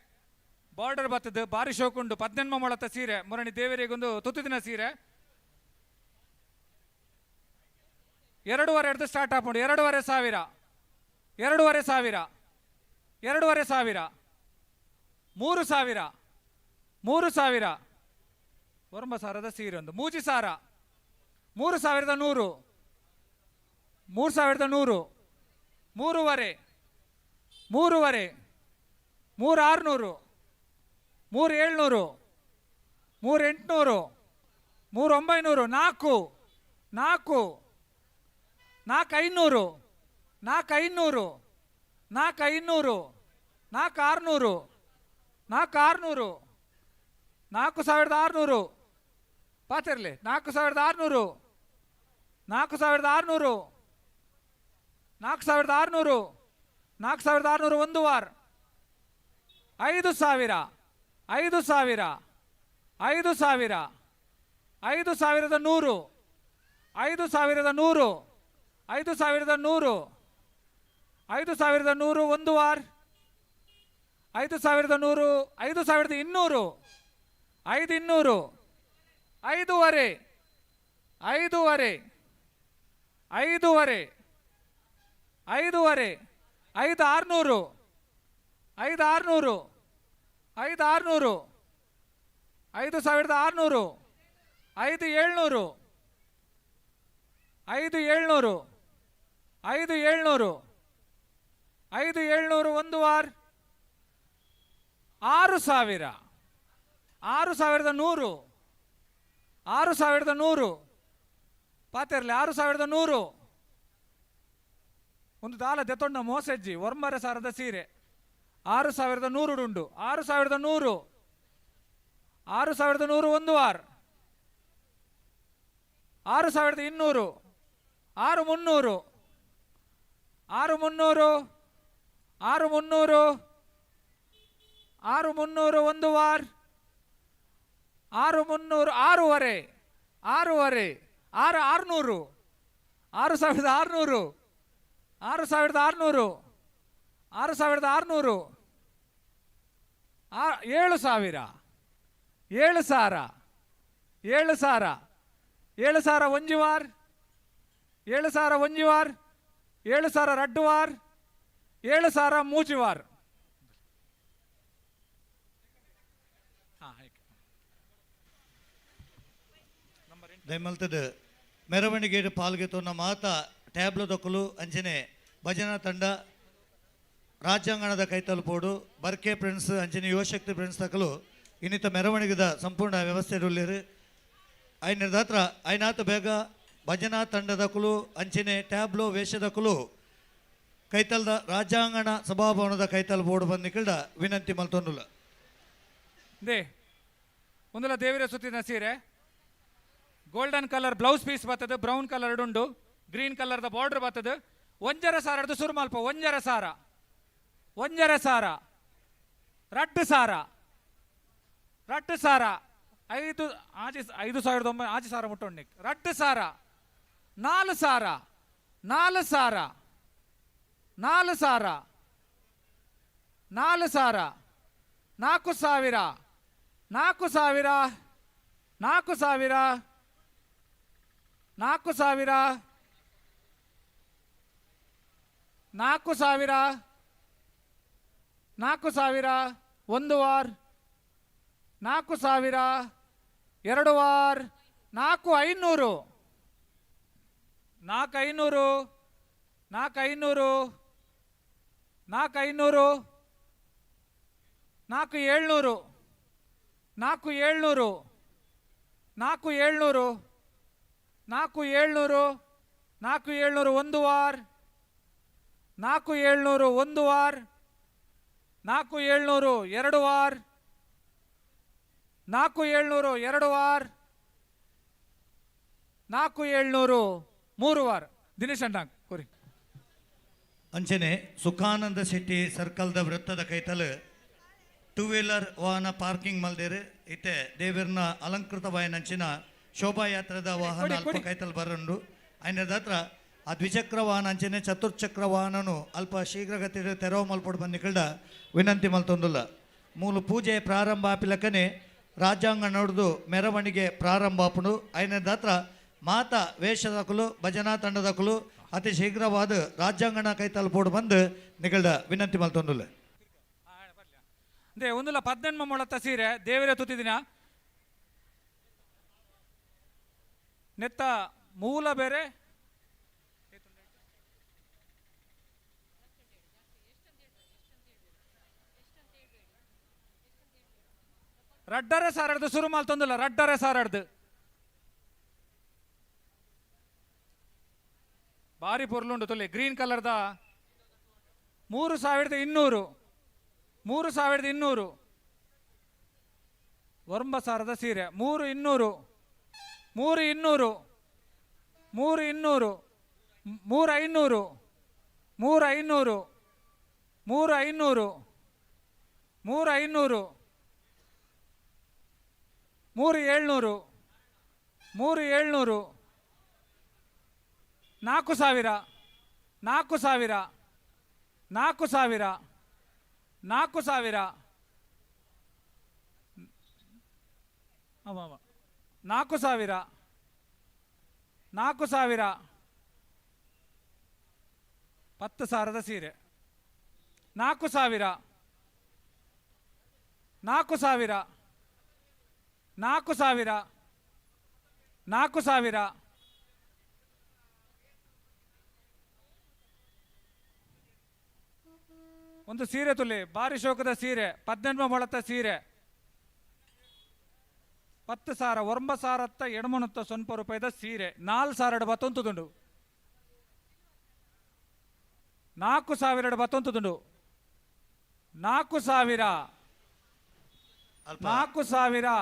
ಬಾರ್ಡರ್ ಬರ್ತದೆ, ಭಾರಿ ಶೋಕುಂಡು. 18 ಮೊಳತ ಸೀರೆ ಮುರಣಿ ದೇವರಿಗೊಂದು ತುತ್ತಿದಿನ ಸೀರೆ. 2.5 ಹಿಡ್ದು ಸ್ಟಾರ್ಟ್ ಆಪುಂಡು. 2,500, 2,500, 2,500, 3,000, 3,000. 9,000 ಸೀರೆ ಒಂದು. 3,000, 3,100, 3,100, 3.5, ಮೂರುವರೆ, ಮೂರು ಆರುನೂರು, ಮೂರು ಏಳ್ನೂರು, ಮೂರು ಎಂಟುನೂರು, ಮೂರು ಒಂಬೈನೂರು, ನಾಲ್ಕು, ನಾಲ್ಕು, ನಾಲ್ಕು ಐನೂರು, ನಾಲ್ಕು ಐನೂರು, ನಾಲ್ಕು ಐನೂರು, ನಾಲ್ಕು ಆರುನೂರು, ನಾಲ್ಕು ಆರುನೂರು, 4600 ಪಾತಿರಲಿ, 4600, 4600, 4600, 4600 ಒಂದು ವಾರ, 5000, 5000, 5000, 5100, 5100, 5100, 5100 ಒಂದು ವಾರ, 5100, 5200, 5200, ಐದೂವರೆ, ಐದೂವರೆ, ಐದೂವರೆ, ಐದೂವರೆ, ಐದು ಆರುನೂರು, ಐದು ಆರುನೂರು, ಐದು ಆರುನೂರು, 5600, 5700, 5700, 5700, 5700 ಒಂದು ವಾರ, 6000, 6100, 6100 ಪಾತಿರ್ಲಿ, 6100. ಒಂದು ದಾಲ ದೆತೊಂಡ ಮೋಸೆಜ್ಜಿ ಒರ್ಮರ ಸಾರದ ಸೀರೆ 6100 ಉಂಡು, 6100, 6100 ಒಂದು ವಾರ, 6200, 6300, 6300, 6300, 6300 ಒಂದು ವಾರ, 6300, ಆರೂವರೆ, ಆರೂವರೆ, ಆರು ಆರುನೂರು, 6600, 6600, 6600, 7000, 7000, 7000, 7000 ಒಂಜಿ ವಾರ, 7000 ಒಂಜಿ ವಾರ, 7000 ರಡ್ಡು ವಾರ, 7000 ಮೂಜಿ ವಾರ. ದಯಮಲ್ತದ ಮೆರವಣಿಗೆ ಪಾಲ್ಗೆ ತೋನ ಮಾತಾ ಟ್ಯಾಬ್ಲ ದೊಕ್ಕಲು ಅಂಚನೆ ಭಜನಾ ತಂಡ ರಾಜ್ಯಾಂಗಣದ ಕೈತಲುಪೋಡು ಬರ್ಕೆ ಫ್ರೆಂಡ್ಸ್ ಅಂಚನೆ ಯುವಶಕ್ತಿ ಫ್ರೆಂಡ್ಸ್ ತಕಲು ಇನ್ನಿತ ಮೆರವಣಿಗೆದ ಸಂಪೂರ್ಣ ವ್ಯವಸ್ಥೆ ಉಳ್ಳೇರು. ಐನದ ಐನಾತ ಬೇಗ ಭಜನಾ ತಂಡದಕುಲು ಅಂಚನೆ ಟ್ಯಾಬ್ಲೋ ವೇಷದಕುಲು ಕೈತಲ್ದ ರಾಜ್ಯಾಂಗಣ ಸಭಾಭವನದ ಕೈತಲ್ ಬೋರ್ಡ್ ಬಂದಿಕ್ಕಳ್ದ ವಿನಂತಿ ಮಲ್ತೊಂದುಲ್ಲ. They ಒಂದಲ ದೇವಿರ ಸುತ್ತಿನ ಸೀರೆ ಗೋಲ್ಡನ್ ಕಲರ್ ಬ್ಲೌಸ್ ಪೀಸ್ ಬರ್ತದೆ, ಬ್ರೌನ್ ಕಲರ್ ಉಂಡು, ಗ್ರೀನ್ ಕಲರ್ದ ಬಾರ್ಡರ್ ಬರ್ತದೆ. ಒಂಜರ ಸಾರ ಸುರುಮಲ್ಪ, ಒಂಜರ ಸಾರ, ಒಂಜರ ಸಾರ, ರಡ್ಡು ಸಾರ, ರಡ್ಡು ಸಾರ, ಐದು ಆಜಿ ಐದು ಸಾವಿರದ ಒಂಬೈ ಆಜಿ ಸಾರ ಮುಟ್ಟೊಂಡಿಕ್, ರಡ್ಡು ಸಾರ, ನಾಲು ಸಾರ, ನಾಲು ಸಾರ, ನಾಲು ಸಾರ, ನಾಲು ಸಾರ, 4000, 4000, 4000, 4000, 4000, 4000 ಒಂದು ವಾರ, 4000 ಎರಡು ವಾರ, 4500, 4500, 4500, 4500, 4700, 4700, 4700, 4700, 4700 ಒಂದು ವಾರ, 4700 ಒಂದು ವಾರ, 4700 ಎರಡು ವಾರ, 4700 ಎರಡು ವಾರ, 4700 ಮೂರು ವಾರ. ದಿನೇಶ್ ಅಣ್ಣ ಕೊರಿ. ಅಂಚನೆ ಸುಖಾನಂದ ಶೆಟ್ಟಿ ಸರ್ಕಲ್ದ ವೃತ್ತದ ಕೈತಲ್ ಟೂ ವೀಲರ್ ವಾಹನ ಪಾರ್ಕಿಂಗ್ ಮಲ್ದೇರು. ಇತ್ತೆ ದೇವಿರ್ನ ಅಲಂಕೃತವಾಯನಂಚಿನ ಶೋಭಾಯಾತ್ರದ ವಾಹನ ಅಲ್ಪ ಕೈತಲ್ ಬರಂಡು. ಐನದ ಹತ್ರ ಆ ದ್ವಿಚಕ್ರ ವಾಹನ ಅಂಚನೆ ಚತುರ್ಚಕ್ರ ವಾಹನನು ಅಲ್ಪ ಶೀಘ್ರಗತಿ ತೆರವು ಮಲ್ಪೊಡು ಬಂದಿಕ್ಕಳ್ದ ವಿನಂತಿ ಮಲ್ತೊಂದುಲ್ಲ. ಮೂಲು ಪೂಜೆ ಪ್ರಾರಂಭ ಆಪಿಲಕನೆ ರಾಜ್ಯಾಂಗ ನೋಡ್ದು ಮೆರವಣಿಗೆ ಪ್ರಾರಂಭ ಆಪುಂಡು. ಐನದ ಹತ್ರ ಮಾತಾ ವೇಷದಕುಲು ಭಜನಾ ತಂಡದಕುಲು ಅತಿ ಶೀಘ್ರವಾದ ರಾಜ್ಯಾಂಗಣ ಕೈತಲ್ ಪೋಡು ಬಂದು ನಿಗಳ್ದ ವಿನಂತಿ ಮಲ್ತೊಂದುಲ್ಲ. They ಒಂದುಲ 18 ಮೊಳತ ಸೀರೆ ದೇವರೇ ತುತ್ತಿದಿನ ನೆತ್ತ ಮೂಲ ಬೇರೆ ರಡ್ಡರೆ ಸಾರಡ್ದು ಸುರುಮಾಲ್ ತೊಂದಿಲ್ಲ ರಡ್ಡರೆ ಸಾರಡ್ದು ಬಾರಿ ಪೊರ್ಲುಂಡು ತುಲೆ ಗ್ರೀನ್ ಕಲರ್ದ 3200 3200 ಒರಂಬ ಸಾರದ ಸೀರೆ 3200 3200 3200 3500 3500 3500 3500 3700 3700 4000 4000 4000 4000 4000 4000 10,000 ಸೀರೆ 4000 4000 4000 4000 ಒಂದು ಸೀರೆ ತುಲಿ ಬಾರಿ ಶೋಕದ ಸೀರೆ 18 ಮೊಳತ ಸೀರೆ 10,000 9,000 890 ರೂಪಾಯಿದ ಸೀರೆ 4,000 ಬತ್ತೊಂತುದುಂಡು 4,000 ಬತ್ತೊಂತುದುಂಡು 4,000 4,000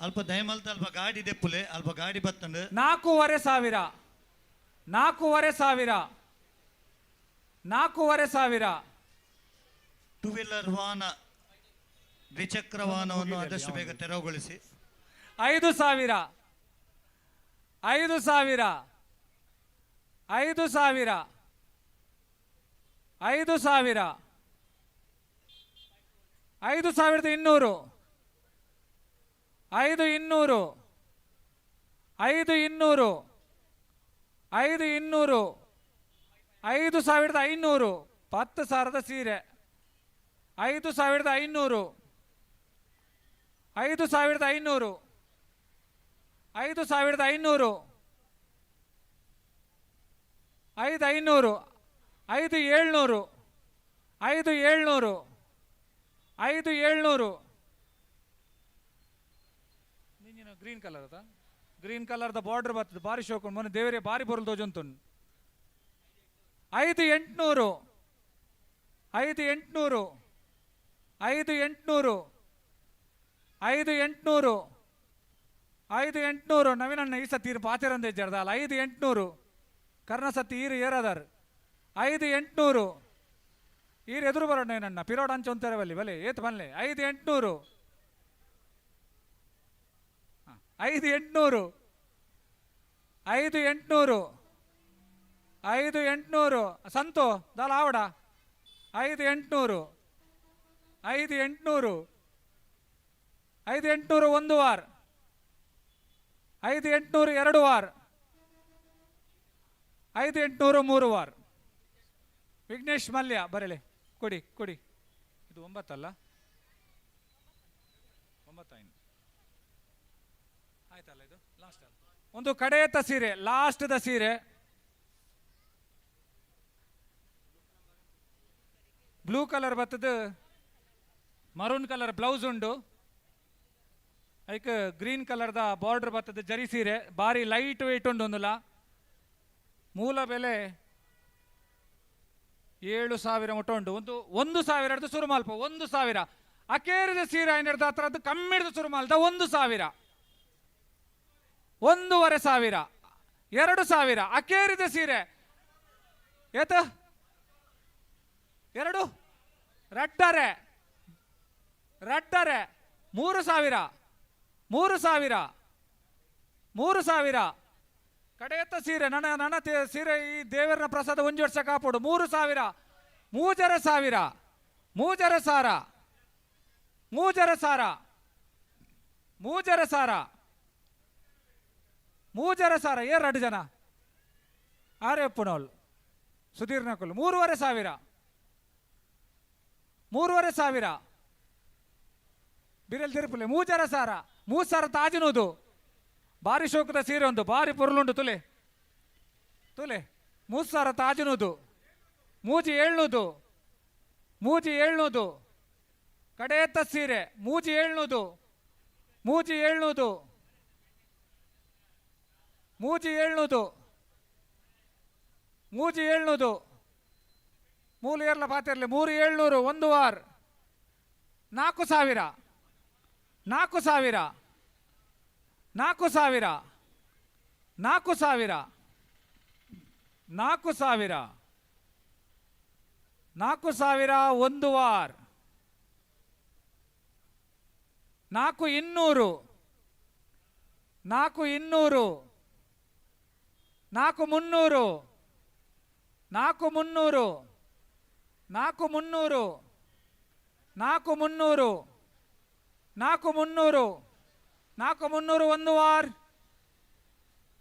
ಅಲ್ಪ ದಯಮಲ್ತ ಅಲ್ಪ ಗಾಡಿ ದೆಪ್ಪುಲೆ ಅಲ್ಪ ಗಾಡಿ ಬತ್ತಂಡು 4,500 4,500 4,500 ಟೂ ವೀಲರ್ ವಾಹನ ದ್ವಿಚಕ್ರ ವಾಹನವನ್ನು ಆದಷ್ಟು ಬೇಗ ತೆರವುಗೊಳಿಸಿ. 5,000 5,000 5,000 5,000 5,200 5,200 5,200 5,200 5,500 10,000 ಸೀರೆ 5,500 5,500 5,500 5,500 5,700 5,700 5,700 ಗ್ರೀನ್ ಕಲರ್ ಅದ ಗ್ರೀನ್ ಕಲರ್ದ ಬಾರ್ಡರ್ ಬರ್ತದೆ ಬಾರಿ ಶೋಕು ಮೊನ್ನೆ ದೇವರೇ ಬಾರಿ ಬೊರಲ್ ದೋಜಂತು 5,800 5,800 5,800 5,800 5,800 ನವೀನಣ್ಣ ಈ ಸತಿ ಪಾತಿರಂದ ಇಜ್ಜಾರ್ದ ಅಲ್ಲ 5,800 ಕರ್ಣ ಸತಿ ಈರು ಏರದಾರ್ 5,800 ಈರು ಎದುರು ಬರೋಣ ಏನಣ್ಣ ಪಿರೋಡ್ ಅಂಚೆ ಒಂತಾರೆ ಬಲ್ಲಿ ಬಲೆ ಏತ್ ಬನ್ಲೆ 5,800 5,800 5,800 5,800 ಸಂತು ದಾಲ ಆವಡ 5,800 5,800 5,800 ಒಂದು ವಾರ 5,800 ಎರಡು ವಾರ 5,800 ಮೂರು ವಾರ. ವಿಘ್ನೇಶ್ ಮಲ್ಯ ಬರಲಿ ಕೊಡಿ ಕೊಡಿ. ಇದು 9 ಅಲ್ಲ 9 ಆಯ್ತಲ್ಲ ಇದು ಲಾಸ್ಟ್ ಅಲ್ಲ. ಒಂದು ಕಡೆಯತ್ತ ಸೀರೆ ಲಾಸ್ಟ್ದ ಸೀರೆ ಬ್ಲೂ ಕಲರ್ ಬತ್ತದ ಮರೂನ್ ಕಲರ್ ಬ್ಲೌಸ್ ಉಂಡು ಐಕ್ ಗ್ರೀನ್ ಕಲರ್ದ ಬಾರ್ಡರ್ ಬತ್ತದ ಜರಿ ಸೀರೆ ಬಾರಿ ಲೈಟ್ ವೆಯ್ಟ್ ಉಂಡು ಒಂದುಲ. ಮೂಲ ಬೆಲೆ 7,000 ಮುಟ್ಟ ಉಂಡು. ಒಂದು 1,000 ಹಿಡ್ದು ಸುರು ಮಾಲ್ಪ 1,000 ಅಕೇರಿದ ಸೀರೆ ಐನರ್ದ ಹತ್ರ ಅದು ಕಮ್ಮಿ ಹಿಡ್ದು ಸುರು ಮಾಲ್ದ 1,000 1,500 2,000 ಅಕೇರಿದ ಸೀರೆ ಏತ 2 ರಡ್ಡರೆ ರಡ್ಡರೆ 3,000 3,000 3,000 ಕಡೆಯತ್ತ ಸೀರೆ ನನ್ನ ನನ್ನ ಸೀರೆ ಈ ದೇವರನ ಪ್ರಸಾದ ಒಂಜಿ ವರ್ಷ ಕಾಪೋಡು 3,000 3,500 3,500 3,500 3,500 3,500 ಏ 2 ಜನ ಆರೆ ಪುನೋಲ್ ಸುಧೀರ್ ನಕುಲ್ 3,500 3,500 ಬಿರಲ್ ತಿರುಪುಲೆ 3,500 3,000 ತಾಜಿನೋದು ಬಾರಿ ಶೋಕದ ಸೀರೆ ಒಂದು ಬಾರಿ ಪೊರ್ಲುಂಡು ತುಲೆ ತುಲೆ 3,000 ತಾಜಿನೋದು 3,700 3,700 ಕಡೆಯತ್ತ ಸೀರೆ 3,700 ಮೂಜಿ ಏಳ್ನೂದು ಮೂಜಿ ಏಳ್ನೂದು ಮೂಜಿ ಏಳ್ನೂದು ಮೂಲು ಏರ್ಲ ಪಾತಿರ್ಲಿ ಮೂರು ಏಳ್ನೂರು ಒಂದು ವಾರ್ 4000 4000 4000 4000 4000 4000 ಒಂದು ವಾರ್ 4200 4200 4300 4300 4300 4300 4300 4300 ಒಂದು ವಾರ್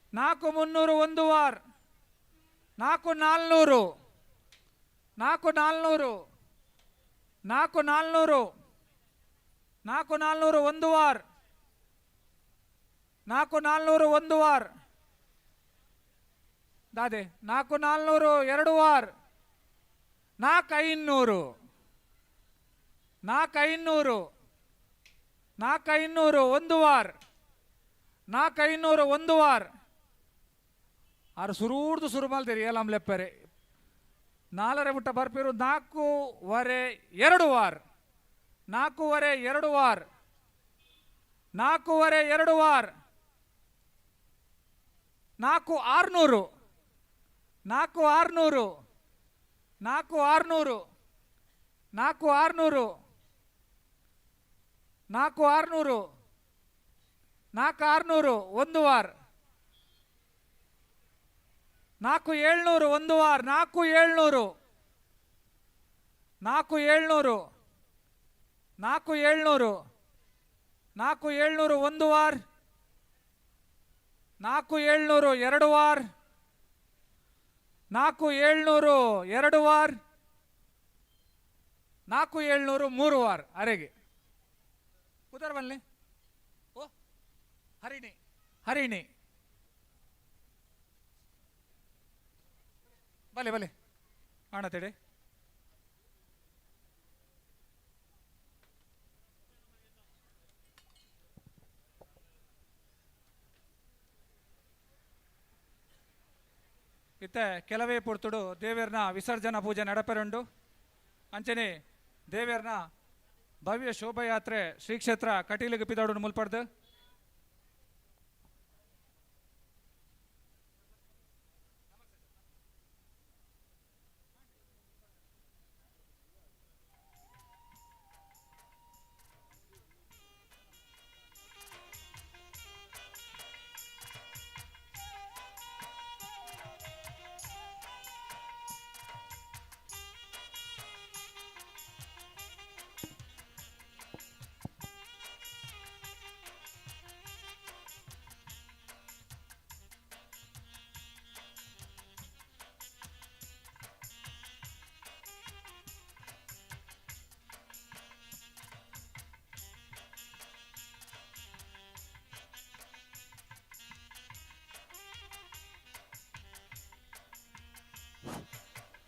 4300 ಒಂದು ವಾರ್ 4400 4400 4400 4400 ಒಂದು ವಾರ್ 4400 ಒಂದು ವಾರ್ ದಾದೆ 4400 ಎರಡು ವಾರ್ 4500 4500 4500 ಒಂದು ವಾರ್ 4500 ಒಂದು ವಾರ್ ಆರು ಸುರೂರ್ದು ಸುರು ಮಲ್ದಿರಿ ಏಲಾಂ ಲೆಪ್ಪರೆ ನಾಲರೆ ಮುಟ್ಟ ಬರ್ಪಿರು 4.5 ಎರಡು ವಾರ್ 4.5 ಎರಡು ವಾರ್ 4.5 ಎರಡು ವಾರ್ 4600 4600 4600 4600 4600 4600 ಒಂದು ವಾರ್ 4700 ಒಂದು ವಾರ್ 4700 4700 4700 4700 ಒಂದು ವಾರ್ 4700 ಎರಡು ವಾರ್ 4700 ಎರಡು ವಾರ್ 4700 ಮೂರು ವಾರ್ ಅರೆಗೆ ಉದರ್ ಬನ್ನಿ ಓ ಹರಿಣಿ ಹರಿಣಿ ಬಲೆ ಬಲೆ ಆಣತೇಡೆ ಇತ್ತೆ ಕೆಲವೇ ಪುರ್ತುಡು ದೇವೇರ್ನ ವಿಸರ್ಜನಾ ಪೂಜೆ ನಡಪೆರುಂಡು. ಅಂಚನೆ ದೇವೇರ್ನ ಭವ್ಯ ಶೋಭಾಯಾತ್ರೆ ಶ್ರೀ ಕ್ಷೇತ್ರ ಕಟೀಲಿಗೆ ಪಿದಾಡು ಮುಲ್ಪಡ್ದು.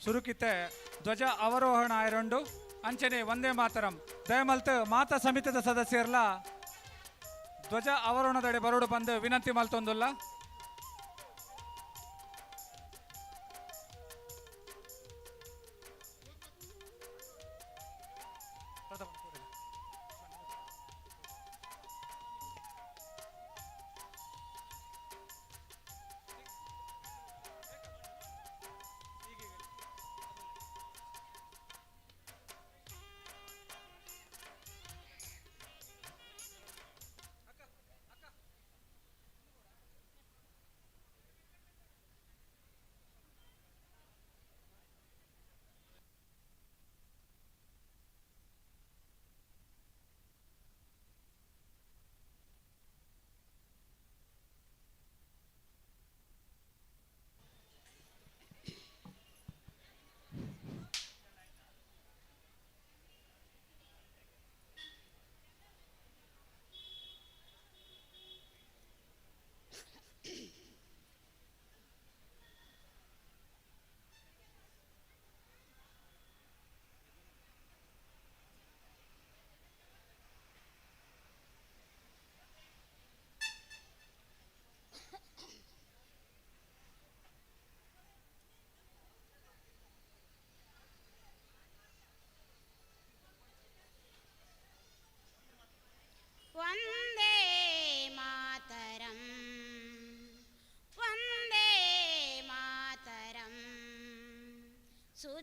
ಸುರುಕಿತೆ ಧ್ವಜ ಅವರೋಹಣ ಆಯರಂಡು. ಅಂಚನೆ ವಂದೇ ಮಾತರಂ ದಯಮಲ್ತ್ ಮಾತಾ ಸಮಿತಿದ ಸದಸ್ಯರ್ಲ ಧ್ವಜ ಅವರೋಹಣದಡೆ ಬರೋಡು ಬಂದು ವಿನಂತಿ ಮಲ್ತೊಂದುಲ್ಲ.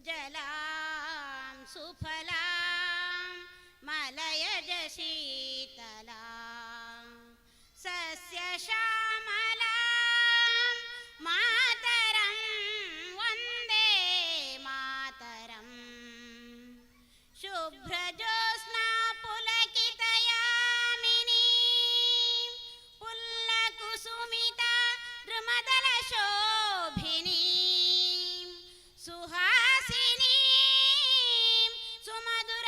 सुजलां सुफलां मलयज शीतलां सस्यश्यामलां मातरं वन्दे मातरम्। शुभ्रज्योत्स्ना पुलकितयामिनी पुल्लकुसुमिता द्रुमदलशोभिनी सुहासिनी सुमधुरभाषिणी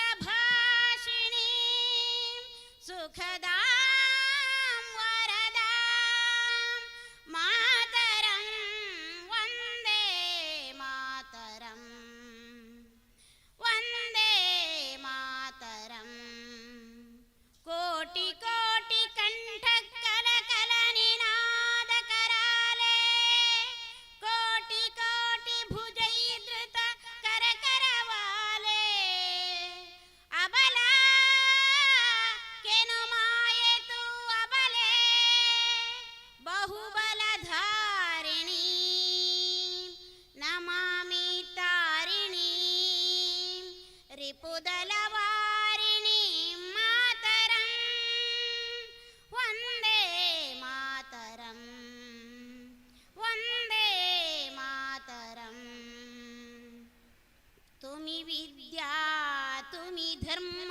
सुखदां वरदां मातरं वन्दे मातरम् वन्दे मातरम्। कोटि कोटि कंठ कल कल निनाद कराले कोटि कोटि भुजैर्धृत कर करवाले अबला केनु माये तू अबले बहुबलधारिणी नमामि तारिणी रिपुदलवारिणी मातरं वन्दे मातरम् वन्दे मातरम्। तुमि विद्या तुमि धर्म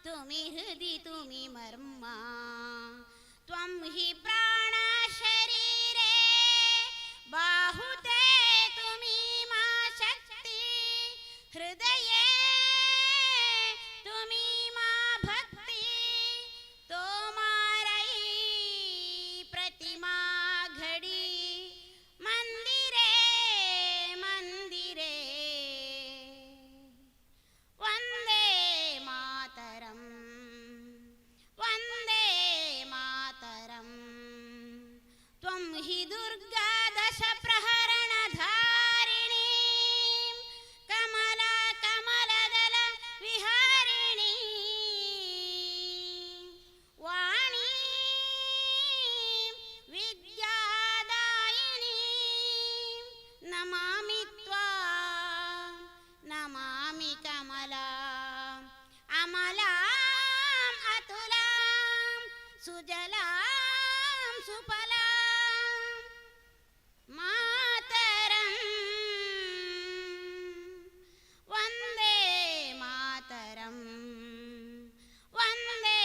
तुमि हृदि तुमि मर्म त्वं हि प्राण शरीरे बाहुते तुमि मा शक्ति हृदये तुमि मा भक्ति तोमारई प्रतिमा घडी मंदिरे मंदिरे वन्दे मातरम् वन्दे मातरम्। त्वं हि दुर्गा दश प्रहरणधारिणी कमला कमलदल विहारिणी वाणी विद्यादायिनी नमामि त्वां नमामि कमला अमलाम् अतुलां सुजलां सुफलां मातरं वन्दे मातरं वन्दे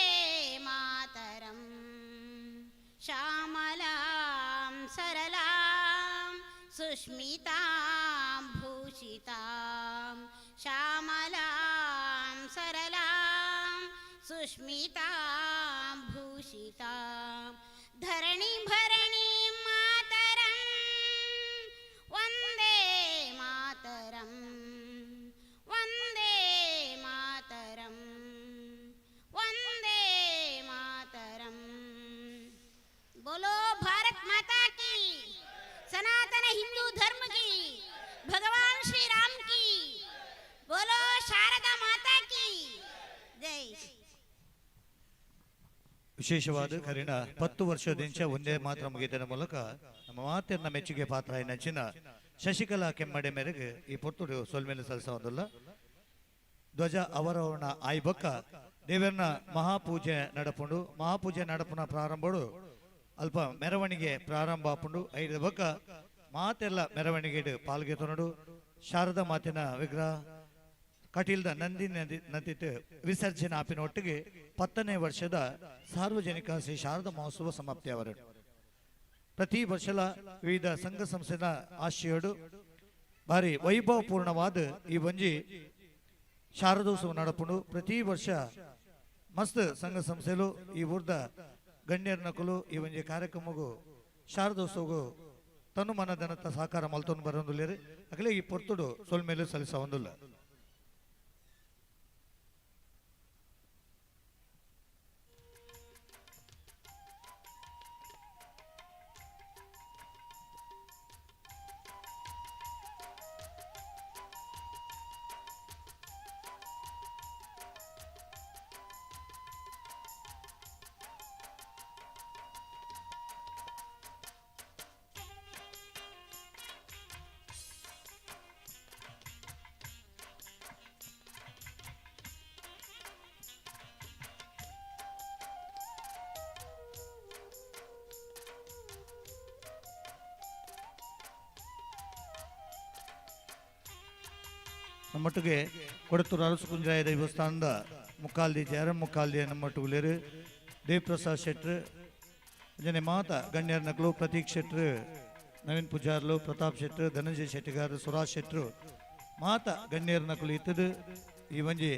मातरं। श्यामलां सरलां सुस्मितां भूषितां श्यामलां सरलां सुस्मितां भूषितां धरणि भरणि मातरं वन्दे मातरं वन्दे मातरं वन्दे मातरम्। बोलो भारत माता की, सनातन हिंदू धर्म की, भगवान श्री राम की, बोलो शारदा माता की जय। ವಿಶೇಷವಾದ ಕರಿನ 10 ವರ್ಷದಿಂದ ಒಂದೇ ಮಾತ್ರ ಮುಗಿದರ ಮೂಲಕ ನಮ್ಮ ಮಾತಿನ ಮೆಚ್ಚುಗೆ ಪಾತ್ರ ನೆಚ್ಚಿನ ಶಶಿಕಲಾ ಕೆಮ್ಮಡೆ ಮೇರೆಗೆ ಈ ಪೊರ್ತುಡು ಸೊಲ್ಮೆಲೆ ಸಲ್ಲಿಸುವುದಿಲ್ಲ. ಧ್ವಜ ಅವರೋಹಣ ಆಯ್ಬೊಕ್ಕ ದೇವರನ ಮಹಾಪೂಜೆ ನಡಪುಂಡು. ಮಹಾಪೂಜೆ ನಡಪುನ ಪ್ರಾರಂಭಡು ಅಲ್ಪ ಮೆರವಣಿಗೆ ಪ್ರಾರಂಭ ಆಪುಂಡು. ಐದು ಬೊಕ್ಕ ಮಾತೆಲ್ಲ ಮೆರವಣಿಗೆ ಪಾಲ್ಗೆತೊನಡು. ಶಾರದಾ ಮಾತಿನ ವಿಗ್ರಹ ಕಟೀಲ್ದ ನಂದಿ ನದಿ ನದಿತ ವಿಸರ್ಜನೆ ಆಪಿನ ಒಟ್ಟಿಗೆ 10ನೇ ವರ್ಷದ ಸಾರ್ವಜನಿಕ ಶ್ರೀ ಶಾರದಾ ಮಹೋತ್ಸವ ಸಮಾಪ್ತಿ ಅವರು. ಪ್ರತಿ ವರ್ಷಲ ವಿವಿಧ ಸಂಘ ಸಂಸ್ಥೆಯ ಆಶಯೋಡು ಭಾರಿ ವೈಭವಪೂರ್ಣವಾದ ಈ ಒಂಜಿ ಶಾರದೋತ್ಸವ ನಡಪುಂಡು. ಪ್ರತಿ ವರ್ಷ ಮಸ್ತ್ ಸಂಘ ಸಂಸ್ಥೆಲು ಈ ಊರ್ದ ಗಣ್ಯರ ನಕಲು ಈ ಒಂಜಿ ಕಾರ್ಯಕ್ರಮಗೂ ಶಾರದೋತ್ಸವಗೂ ತನು ಮನದನತ ಸಹಕಾರ ಮಲ್ತೊಂದು ಬರೋದಿಲ್ಲ. ಅಗಲೇ ಈ ಪೊರ್ತುಡು ಸೊಲ್ಮೇಲೆ ಸಲ್ಲಿಸ ಹೊಂದಿಲ್ಲ. ನಮ್ಮೊಟ್ಟಿಗೆ ಕೊಡತೂರು ಅರಸುಕುಂಜಾಯ ದೇವಸ್ಥಾನದ ಮುಕ್ಕಾಲ್ದಿ ಜಯರಾಮ್ ಮುಕ್ಕಾಲ್ದಿ ನಮ್ಮೊಟ್ಟುಗುಲೇರು ದೇವಪ್ರಸಾದ್ ಶೆಟ್ರು ಅಂಜನೆ ಮಾತ ಗಣ್ಯರ ನಕಲು ಪ್ರತೀಕ್ ಶೆಟ್ರು ನವೀನ್ ಪೂಜಾರ್ಲು ಪ್ರತಾಪ್ ಶೆಟ್ರು ಧನಂಜಯ ಶೆಟ್ಟಿಗಾರ್ ಸುರಾಜ್ ಶೆಟ್ರು ಮಾತ ಗಣ್ಯರ ನಕಲು ಇತ್ತದು. ಈ ಒಂಜಿ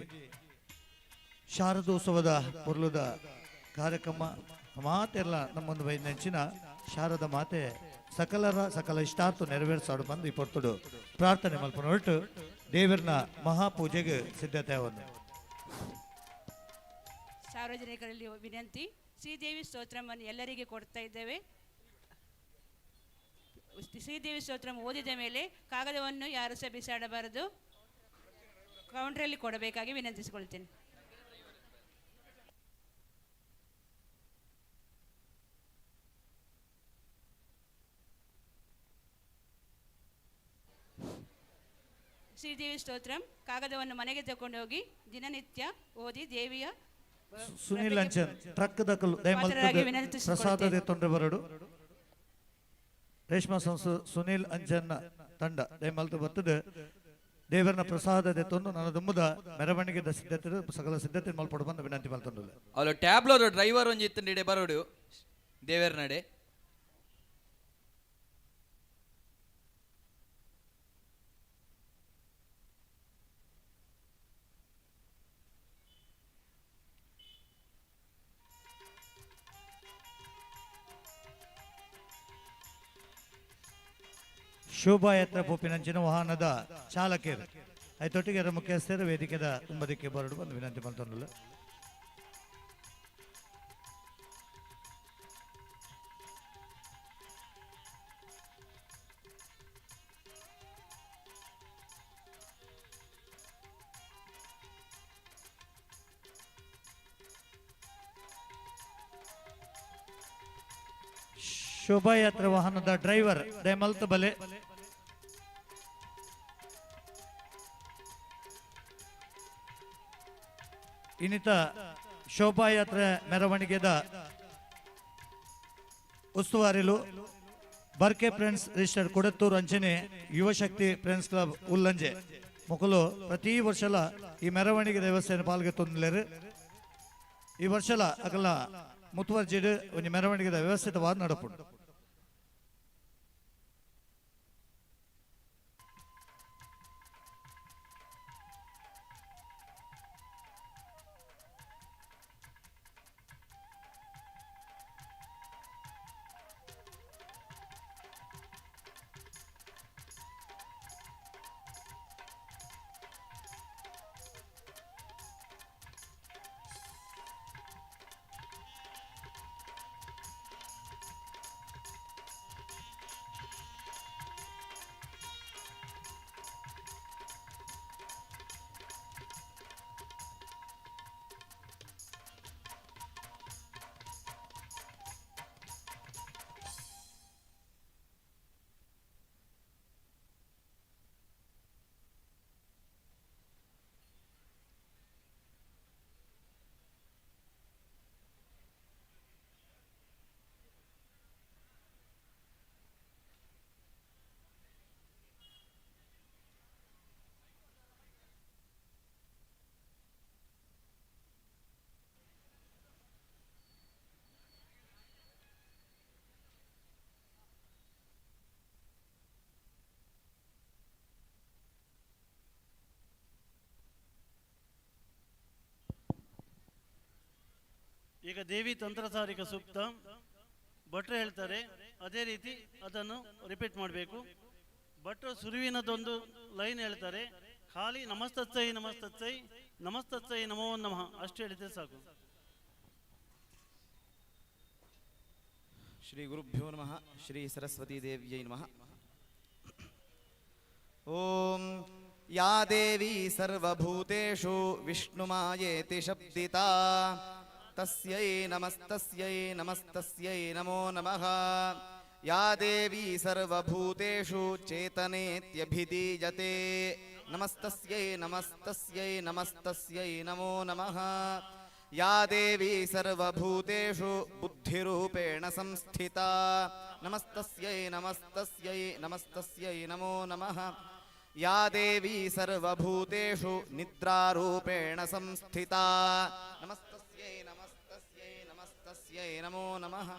ಶಾರದೋತ್ಸವದ ಪೊರ್ಲುದ ಕಾರ್ಯಕ್ರಮ ಮಾತೆಲ್ಲ ನಮ್ಮೊಂದು ನೆಂಚಿನ ಶಾರದ ಮಾತೆ ಸಕಲರ ಸಕಲ ಇಷ್ಟಾರ್ಥ ನೆರವೇರಿಸಾಡು ಬಂದು ಈ ಪೊರ್ತುಡು ಪ್ರಾರ್ಥನೆ ಮಲ್ಪನ ಹೊರಟು ದೇವರನ ಮಹಾಪೂಜೆಗೆ ಸಿದ್ಧತೆ ಒಂದು. ಸಾರ್ವಜನಿಕರಲ್ಲಿ ವಿನಂತಿ, ಶ್ರೀದೇವಿ ಸ್ತೋತ್ರವನ್ನು ಎಲ್ಲರಿಗೆ ಕೊಡ್ತಾ ಇದ್ದೇವೆ. ಶ್ರೀದೇವಿ ಸ್ತೋತ್ರಂ ಓದಿದ ಮೇಲೆ ಕಾಗದವನ್ನು ಯಾರು ಸಹ ಬಿಸಾಡಬಾರದು, ಕೌಂಟ್ರಲ್ಲಿ ಕೊಡಬೇಕಾಗಿ ವಿನಂತಿಸಿಕೊಳ್ತೇನೆ. ಶ್ರೀದೇವಿ ಸ್ತೋತ್ರಂ ಕಾಗದವನ್ನು ಮನೆಗೆ ತಗೊಂಡು ಹೋಗಿ ದಿನನಿತ್ಯ ಓದಿ ದೇವಿಯ ಸುನೀಲ್ ಅಂಚನ್ ಟ್ರಕ್ ದಕಲು ಪ್ರಸಾದ ತೊಂದರೆ ಬರಡು. ರೇಷ್ಮಾ ಸಂಸ್ಥೆ ಸುನೀಲ್ ಅಂಚನ್ ತಂಡ ದಯಮಲ್ತು ಬರ್ತದೆ ದೇವರನ ಪ್ರಸಾದ ತೊಂದು ನನ್ನ ದುಮ್ಮದ ಮೆರವಣಿಗೆ ಸಿದ್ಧತೆ ಸಕಲ ಸಿದ್ಧತೆ ಮಲ್ಪಡು ಬಂದು ವಿನಂತಿ ಮಲ್ತೊಂಡು. ಅವಳು ಟ್ಯಾಬ್ಲೋರು ಡ್ರೈವರ್ ಒಂಜಿ ಇತ್ತಂಡೆ ಬರೋಡು ದೇವರ ನಡೆ. ಶೋಭಾಯಾತ್ರಾ ಪೋಪಿನಂಚಿನ ವಾಹನದ ಚಾಲಕರು ಐತೊಟ್ಟಿಗೆ ಮುಖ್ಯಸ್ಥರು ವೇದಿಕೆದ ತುಂಬದಕ್ಕೆ ಬರಡು ಬಂದು ವಿನಂತಿ ಮಾಡ್ತೊಂಡಲ್ಲ. ಶೋಭಾಯಾತ್ರಾ ವಾಹನದ ಡ್ರೈವರ್ ದಯಮಲ್ತ ಬಲೆ. ಇನ್ನಿತ ಶೋಭಾಯಾತ್ರೆ ಮೆರವಣಿಗೆದ ಉಸ್ತುವಾರಿಲು ಬರ್ಕೆ ಫ್ರೆಂಡ್ಸ್ ರಿಜಿಸ್ಟರ್ ಕೊಡತ್ತೂರು ಅಂಚನೆ ಯುವಶಕ್ತಿ ಫ್ರೆಂಡ್ಸ್ ಕ್ಲಬ್ ಉಲ್ಲಂಜೆ ಮೊಕಲು ಪ್ರತಿ ವರ್ಷಲ ಈ ಮೆರವಣಿಗೆ ದೇವಸ್ಥಾನ ಪಾಲ್ಗೆ ತೊಂದಲೇರು. ಈ ವರ್ಷಲ ಅಗಲ ಮುತುವರ್ಜಿಡ್ ಒಂದು ಮೆರವಣಿಗೆದ ವ್ಯವಸ್ಥಿತವಾದ ನಡಪುಂಡು. ಈಗ ದೇವಿ ತಂತ್ರಸಾರಿಕ ಸೂಕ್ತ ಭಟ್ರು ಹೇಳ್ತಾರೆ, ಅದೇ ರೀತಿ ಅದನ್ನು ರಿಪೀಟ್ ಮಾಡಬೇಕು. ಭಟ್ರು ಸುರುವಿನದೊಂದು ಲೈನ್ ಹೇಳ್ತಾರೆ, ಖಾಲಿ ನಮಸ್ತತ್ಸೈ ನಮಸ್ತತ್ಸೈ ನಮಸ್ತತ್ಸೈ ನಮೋ ನಮಃ ಅಷ್ಟು ಹೇಳಿದ್ರೆ ಸಾಕು. ಶ್ರೀ ಗುರುಭ್ಯೋ ನಮಃ. ಶ್ರೀ ಸರಸ್ವತಿ ದೇವ್ಯೈ ನಮಃ. ಓಂ ಯಾ ದೇವಿ ಸರ್ವಭೂತೇಷು ವಿಷ್ಣುಮಾಯೇತಿ ಶಬ್ದಿತಾ ತಸ್ಯೈ ನಮಸ್ತಸ್ಯೈ ನಮಸ್ತಸ್ಯೈ ನಮೋ ನಮಃ. ಯಾ ದೇವಿ ಸರ್ವಭೂತೇಷು ಚೇತನೇತ್ಯಭಿಧೀಯತೆ ನಮಸ್ತಸ್ಯೈ ನಮಸ್ತಸ್ಯೈ ನಮಸ್ತಸ್ಯೈ ನಮೋ ನಮಃ. ಯಾ ದೇವಿ ಸರ್ವಭೂತೇಷು ಬುದ್ಧಿರೂಪೇಣ ಸಂಸ್ಥಿತಾ ನಮಸ್ತಸ್ಯೈ ನಮಸ್ತಸ್ಯೈ ನಮಸ್ತಸ್ಯೈ ನಮೋ ನಮಃ. या देवी सर्वभूतेषु निद्रारूपेण संस्थिता। नमस्तस्यै नमस्तस्यै नमस्तस्यै नमो नमः।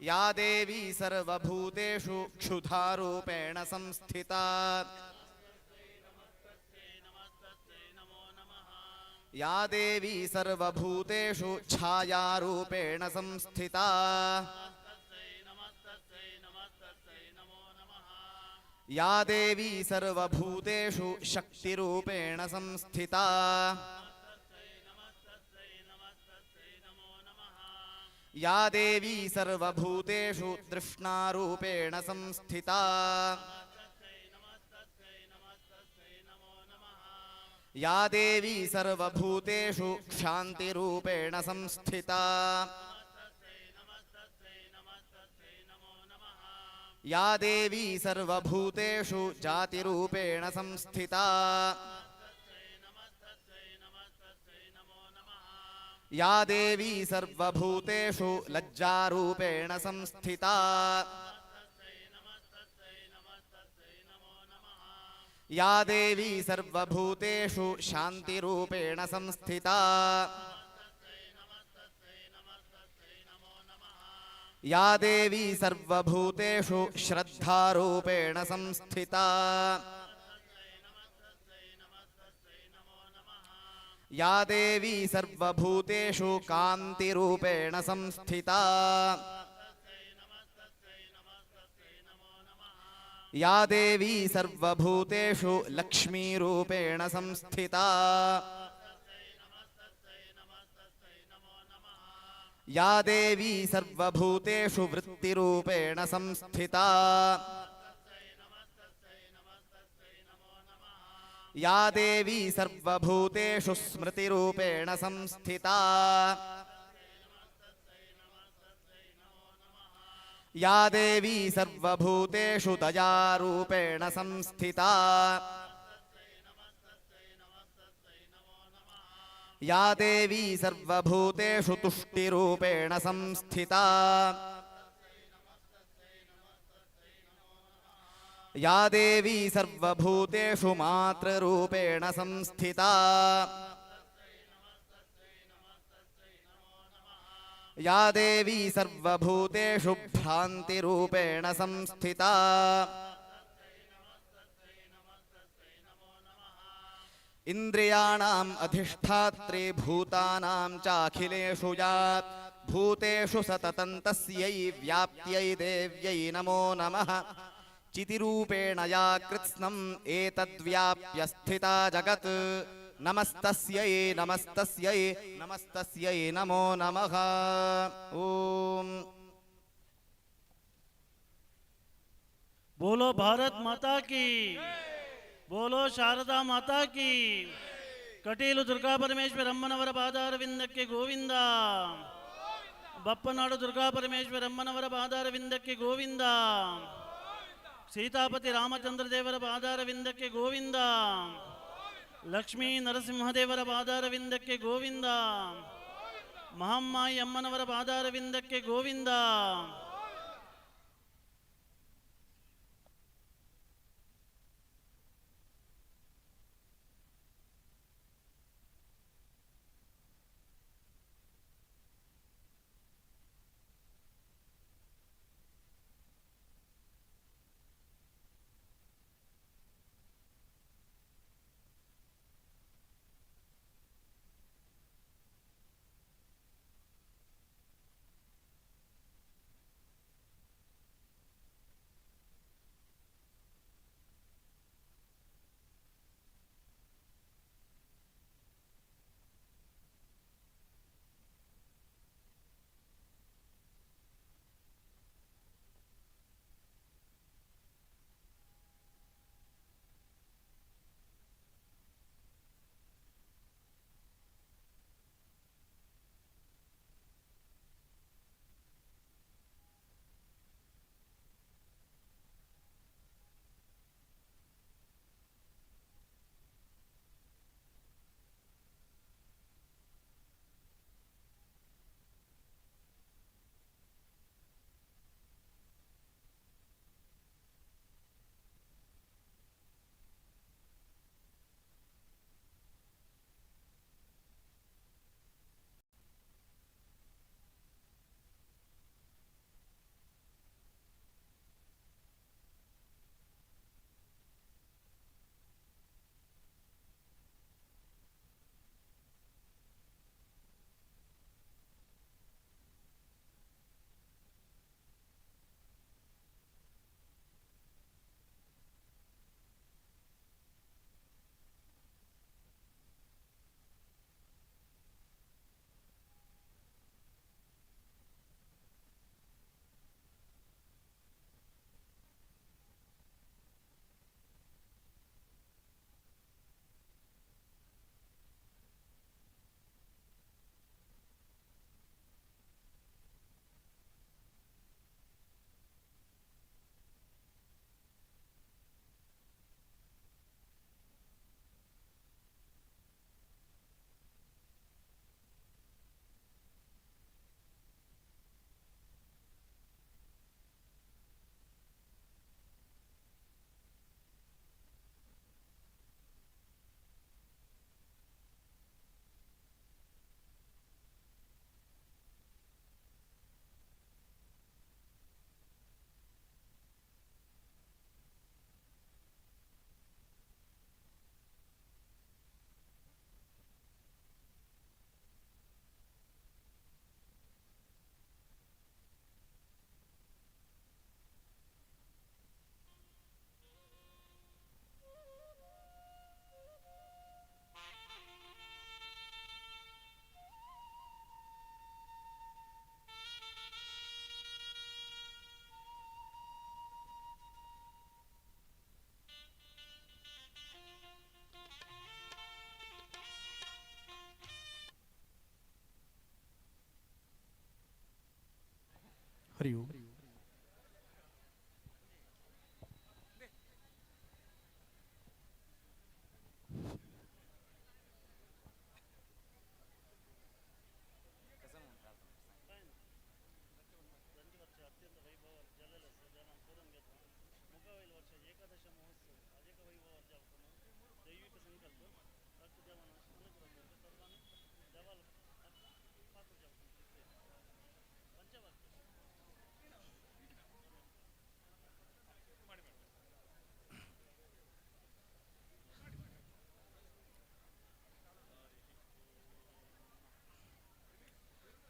या देवी सर्वभूतेषु क्षुधारूपेण संस्थिता। या देवी सर्वभूतेषु छायारूपेण संस्थिता। या देवी सर्वभूतेषु शक्तिरूपेण संस्थिता। या देवी सर्वभूतेषु तृष्णारूपेण संस्थिता। या देवी सर्वभूतेषु क्षान्तिरूपेण संस्थिता। या देवी सर्वभूतेषु जातिरूपेण संस्थिता। या देवी सर्वभूतेषु लज्जारूपेण संस्थिता। या देवी सर्वभूतेषु शान्तिरूपेण संस्थिता। या देवी सर्वभूतेषु श्रद्धारूपेण संस्थिता। या देवी सर्वभूतेषु कान्तिरूपेण संस्थिता। या देवी सर्वभूतेषु लक्ष्मीरूपेण संस्थिता। या देवी सर्वभूतेषु वृत्तिरूपेण संस्थिता। या देवी सर्वभूतेषु स्मृतिरूपेण संस्थिता। या देवी सर्वभूतेषु दयारूपेण संस्थिता। या देवी सर्वभूतेषु तुष्टिरूपेण संस्थिता। या देवी सर्वभूतेषु मातृरूपेण संस्थिता। या देवी सर्वभूतेषु भ्रान्तिरूपेण संस्थिता। इन्द्रियाणाम् अधिष्ठात्री भूतानां चाखिलेषु या भूतेषु सततं तस्यै व्याप्त्यै देव्यै नमो नमः। चितिरूपेण या कृत्स्नम् एतद्व्याप्य स्थिता जगत्। नमस्तस्यै नमस्तस्यै नमस्तस्यै नमो नमः। ओम। बोलो भारत माता की, बोलो शारदा माता की। ಕಟೀಲು ದುರ್ಗಾ ಪರಮೇಶ್ವರಮ್ಮನವರ ಪಾದಾರವಿಂದಕ್ಕೆ ಗೋವಿಂದ. ಬಪ್ಪನಾಡು ದುರ್ಗಾ ಪರಮೇಶ್ವರಮ್ಮನವರ ಪಾದಾರವಿಂದಕ್ಕೆ ಗೋವಿಂದ. ಸೀತಾಪತಿ ರಾಮಚಂದ್ರ ದೇವರ ಪಾದಾರವಿಂದಕ್ಕೆ ಗೋವಿಂದ. ಲಕ್ಷ್ಮೀ ನರಸಿಂಹದೇವರ ಪಾದಾರವಿಂದಕ್ಕೆ ಗೋವಿಂದ. ಮಹಮ್ಮಾಯಿ ಅಮ್ಮನವರ ಪಾದಾರವಿಂದಕ್ಕೆ ಗೋವಿಂದ. ಹರಿ ಓಂ.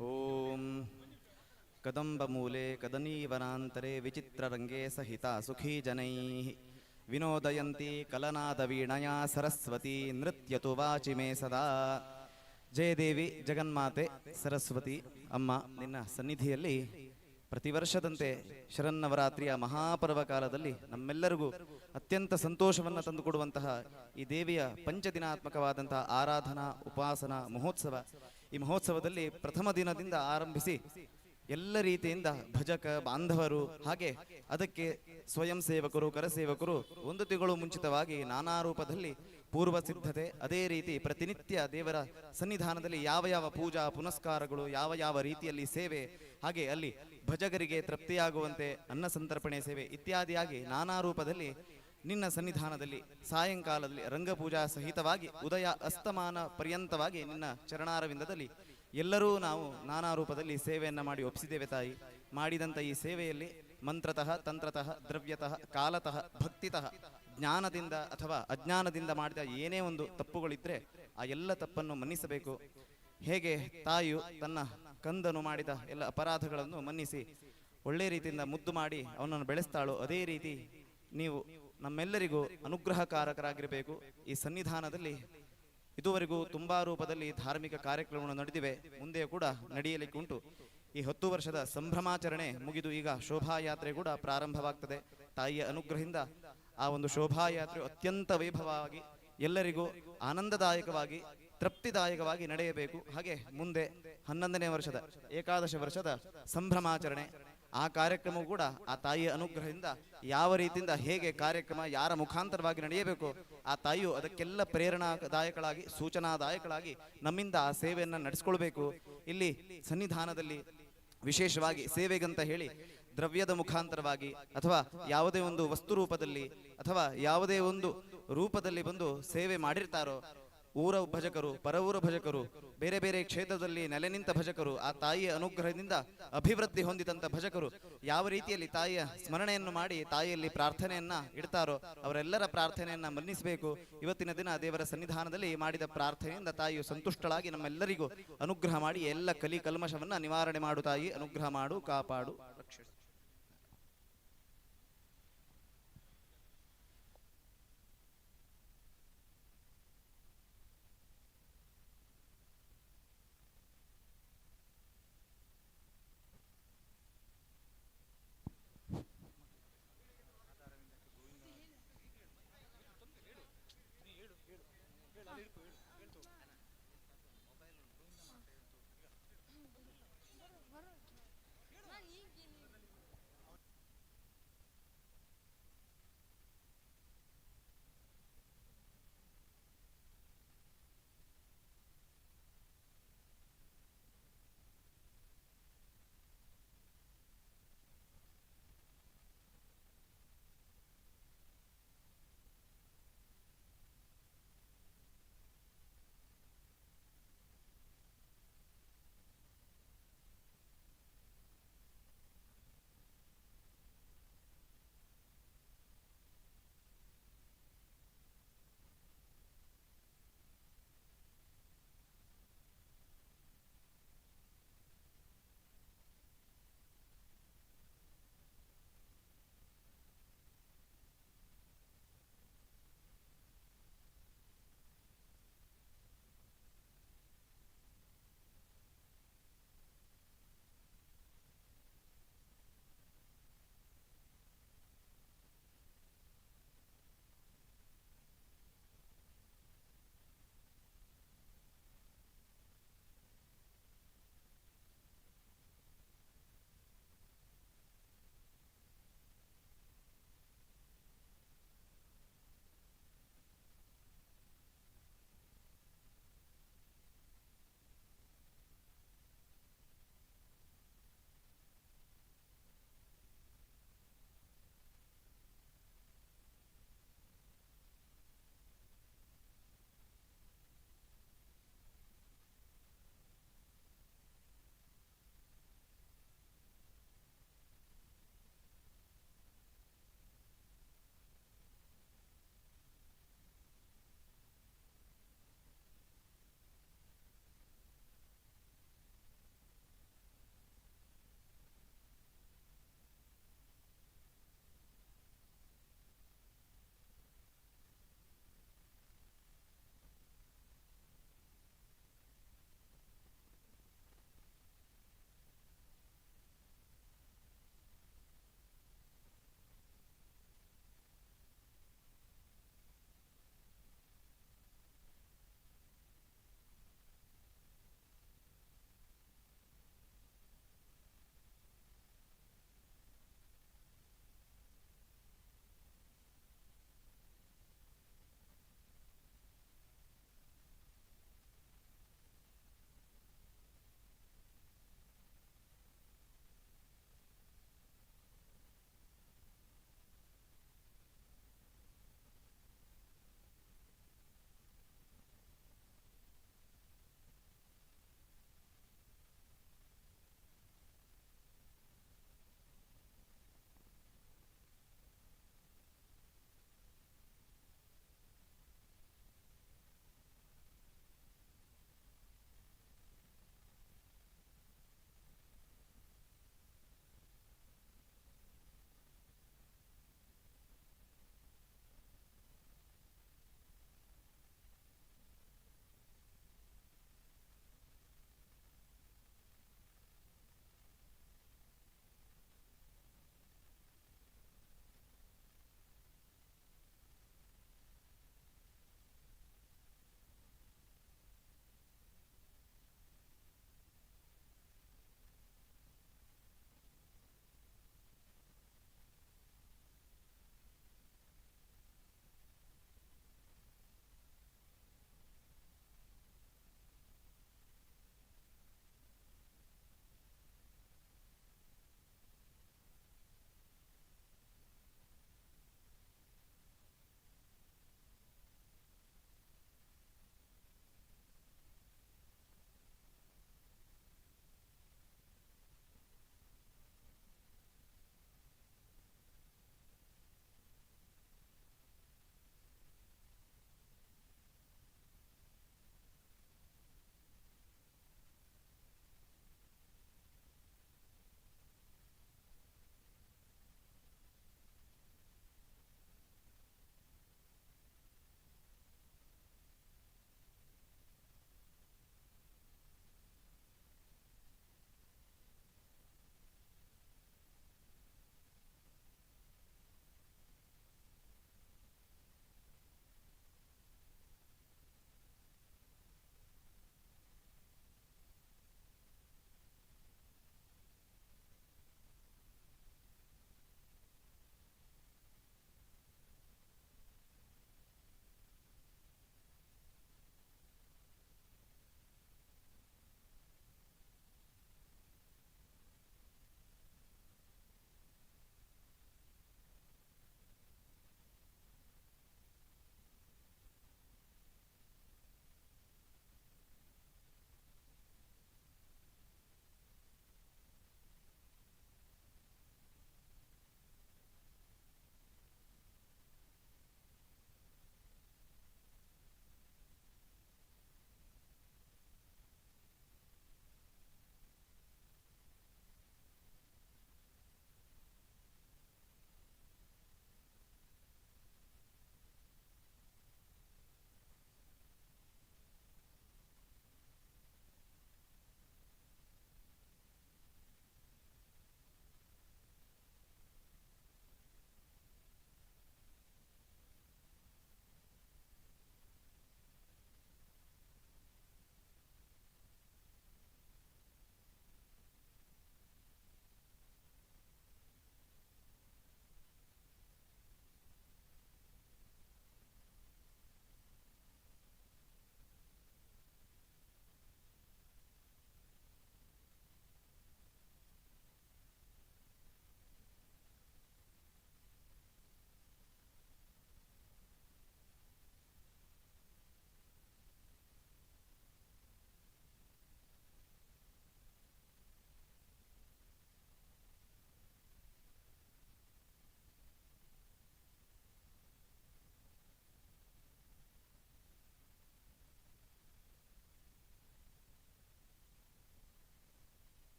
ಓಂ ಕದಂಬಮೂಲೆ ಕದನೀವನಾಂತರೆ ವಿಚಿತ್ರರಂಗೆ ಸಹಿತ ಸುಖೀ ಜನೈಃ ವಿನೋದಯಂತಿ ಕಲನಾದವೀಣಯಾ ಸರಸ್ವತಿ ನೃತ್ಯತು ವಾಚಿ ಮೇ ಸದಾ. ಜಯದೇವಿ ಜಗನ್ಮಾತೆ ಸರಸ್ವತಿ ಅಮ್ಮ, ನಿನ್ನ ಸನ್ನಿಧಿಯಲ್ಲಿ ಪ್ರತಿ ವರ್ಷದಂತೆ ಶರನ್ನವರಾತ್ರಿಯ ಮಹಾಪರ್ವ ಕಾಲದಲ್ಲಿ ನಮ್ಮೆಲ್ಲರಿಗೂ ಅತ್ಯಂತ ಸಂತೋಷವನ್ನು ತಂದುಕೊಡುವಂತಹ ಈ ದೇವಿಯ ಪಂಚದಿನಾತ್ಮಕವಾದಂತಹ ಆರಾಧನಾ ಉಪಾಸನಾ ಮಹೋತ್ಸವ, ಈ ಮಹೋತ್ಸವದಲ್ಲಿ ಪ್ರಥಮ ದಿನದಿಂದ ಆರಂಭಿಸಿ ಎಲ್ಲ ರೀತಿಯಿಂದ ಭಜಕ ಬಾಂಧವರು ಹಾಗೆ ಅದಕ್ಕೆ ಸ್ವಯಂ ಸೇವಕರು ಕರಸೇವಕರು ಒಂದು ತಿಂಗಳು ಮುಂಚಿತವಾಗಿ ನಾನಾ ರೂಪದಲ್ಲಿ ಪೂರ್ವ ಸಿದ್ಧತೆ, ಅದೇ ರೀತಿ ಪ್ರತಿನಿತ್ಯ ದೇವರ ಸನ್ನಿಧಾನದಲ್ಲಿ ಯಾವ ಯಾವ ಪೂಜಾ ಪುನಸ್ಕಾರಗಳು, ಯಾವ ಯಾವ ರೀತಿಯಲ್ಲಿ ಸೇವೆ, ಹಾಗೆ ಅಲ್ಲಿ ಭಜಗರಿಗೆ ತೃಪ್ತಿಯಾಗುವಂತೆ ಅನ್ನ ಸಂತರ್ಪಣೆ ಸೇವೆ ಇತ್ಯಾದಿಯಾಗಿ ನಾನಾ ರೂಪದಲ್ಲಿ ನಿನ್ನ ಸನ್ನಿಧಾನದಲ್ಲಿ ಸಾಯಂಕಾಲದಲ್ಲಿ ರಂಗಪೂಜಾ ಸಹಿತವಾಗಿ ಉದಯ ಅಸ್ತಮಾನ ಪರ್ಯಂತವಾಗಿ ನಿನ್ನ ಚರಣಾರವಿಂದದಲ್ಲಿ ಎಲ್ಲರೂ ನಾವು ನಾನಾ ರೂಪದಲ್ಲಿ ಸೇವೆಯನ್ನು ಮಾಡಿ ಒಪ್ಪಿಸಿದ್ದೇವೆ ತಾಯಿ. ಮಾಡಿದಂಥ ಈ ಸೇವೆಯಲ್ಲಿ ಮಂತ್ರತಃ ತಂತ್ರತಃ ದ್ರವ್ಯತಃ ಕಾಲತಃ ಭಕ್ತಿತಃ ಜ್ಞಾನದಿಂದ ಅಥವಾ ಅಜ್ಞಾನದಿಂದ ಮಾಡಿದ ಏನೇ ಒಂದು ತಪ್ಪುಗಳಿದ್ರೆ ಆ ಎಲ್ಲ ತಪ್ಪನ್ನು ಮನ್ನಿಸಬೇಕು. ಹೇಗೆ ತಾಯಿಯು ತನ್ನ ಕಂದನು ಮಾಡಿದ ಎಲ್ಲ ಅಪರಾಧಗಳನ್ನು ಮನ್ನಿಸಿ ಒಳ್ಳೆ ರೀತಿಯಿಂದ ಮುದ್ದು ಮಾಡಿ ಅವನನ್ನು ಬೆಳೆಸ್ತಾಳೋ ಅದೇ ರೀತಿ ನೀವು ನಮ್ಮೆಲ್ಲರಿಗೂ ಅನುಗ್ರಹಕಾರಕರಾಗಿರಬೇಕು. ಈ ಸನ್ನಿಧಾನದಲ್ಲಿ ಇದುವರೆಗೂ ತುಂಬಾ ರೂಪದಲ್ಲಿ ಧಾರ್ಮಿಕ ಕಾರ್ಯಕ್ರಮಗಳು ನಡೆದಿವೆ, ಮುಂದೆ ಕೂಡ ನಡೆಯಲಿಕ್ಕೆ ಉಂಟು. ಈ 10 ವರ್ಷದ ಸಂಭ್ರಮಾಚರಣೆ ಮುಗಿದು ಈಗ ಶೋಭಾಯಾತ್ರೆ ಕೂಡ ಪ್ರಾರಂಭವಾಗ್ತದೆ. ತಾಯಿಯ ಅನುಗ್ರಹದಿಂದ ಆ ಒಂದು ಶೋಭಾಯಾತ್ರೆ ಅತ್ಯಂತ ವೈಭವವಾಗಿ ಎಲ್ಲರಿಗೂ ಆನಂದದಾಯಕವಾಗಿ ತೃಪ್ತಿದಾಯಕವಾಗಿ ನಡೆಯಬೇಕು. ಹಾಗೆ ಮುಂದೆ 11ನೇ ವರ್ಷದ ಏಕಾದಶ ವರ್ಷದ ಸಂಭ್ರಮಾಚರಣೆ, ಆ ಕಾರ್ಯಕ್ರಮವೂ ಕೂಡ ಆ ತಾಯಿಯ ಅನುಗ್ರಹದಿಂದ ಯಾವ ರೀತಿಯಿಂದ ಹೇಗೆ ಕಾರ್ಯಕ್ರಮ ಯಾರ ಮುಖಾಂತರವಾಗಿ ನಡೆಯಬೇಕು ಆ ತಾಯಿಯು ಅದಕ್ಕೆಲ್ಲ ಪ್ರೇರಣಾದಾಯಕಳಾಗಿ ಸೂಚನಾದಾಯಕಳಾಗಿ ನಮ್ಮಿಂದ ಆ ಸೇವೆಯನ್ನು ನಡೆಸ್ಕೊಳ್ಬೇಕು. ಇಲ್ಲಿ ಸನ್ನಿಧಾನದಲ್ಲಿ ವಿಶೇಷವಾಗಿ ಸೇವೆಗಂತ ಹೇಳಿ ದ್ರವ್ಯದ ಮುಖಾಂತರವಾಗಿ ಅಥವಾ ಯಾವುದೇ ಒಂದು ವಸ್ತು ರೂಪದಲ್ಲಿ ಅಥವಾ ಯಾವುದೇ ಒಂದು ರೂಪದಲ್ಲಿ ಬಂದು ಸೇವೆ ಮಾಡಿರ್ತಾರೋ ಊರ ಭಜಕರು, ಪರವೂರ ಭಜಕರು, ಬೇರೆ ಬೇರೆ ಕ್ಷೇತ್ರದಲ್ಲಿ ನೆಲೆ ನಿಂತ ಭಜಕರು, ಆ ತಾಯಿಯ ಅನುಗ್ರಹದಿಂದ ಅಭಿವೃದ್ಧಿ ಹೊಂದಿದಂಥ ಭಜಕರು ಯಾವ ರೀತಿಯಲ್ಲಿ ತಾಯಿಯ ಸ್ಮರಣೆಯನ್ನು ಮಾಡಿ ತಾಯಿಯಲ್ಲಿ ಪ್ರಾರ್ಥನೆಯನ್ನ ಇಡ್ತಾರೋ ಅವರೆಲ್ಲರ ಪ್ರಾರ್ಥನೆಯನ್ನ ಮನ್ನಿಸಬೇಕು. ಇವತ್ತಿನ ದಿನ ದೇವರ ಸನ್ನಿಧಾನದಲ್ಲಿ ಮಾಡಿದ ಪ್ರಾರ್ಥನೆಯಿಂದ ತಾಯಿಯು ಸಂತುಷ್ಟಳಾಗಿ ನಮ್ಮೆಲ್ಲರಿಗೂ ಅನುಗ್ರಹ ಮಾಡಿ ಎಲ್ಲ ಕಲಿ ಕಲ್ಮಶವನ್ನ ನಿವಾರಣೆ ಮಾಡು ತಾಯಿ, ಅನುಗ್ರಹ ಮಾಡು, ಕಾಪಾಡು, ರಕ್ಷಿಸು.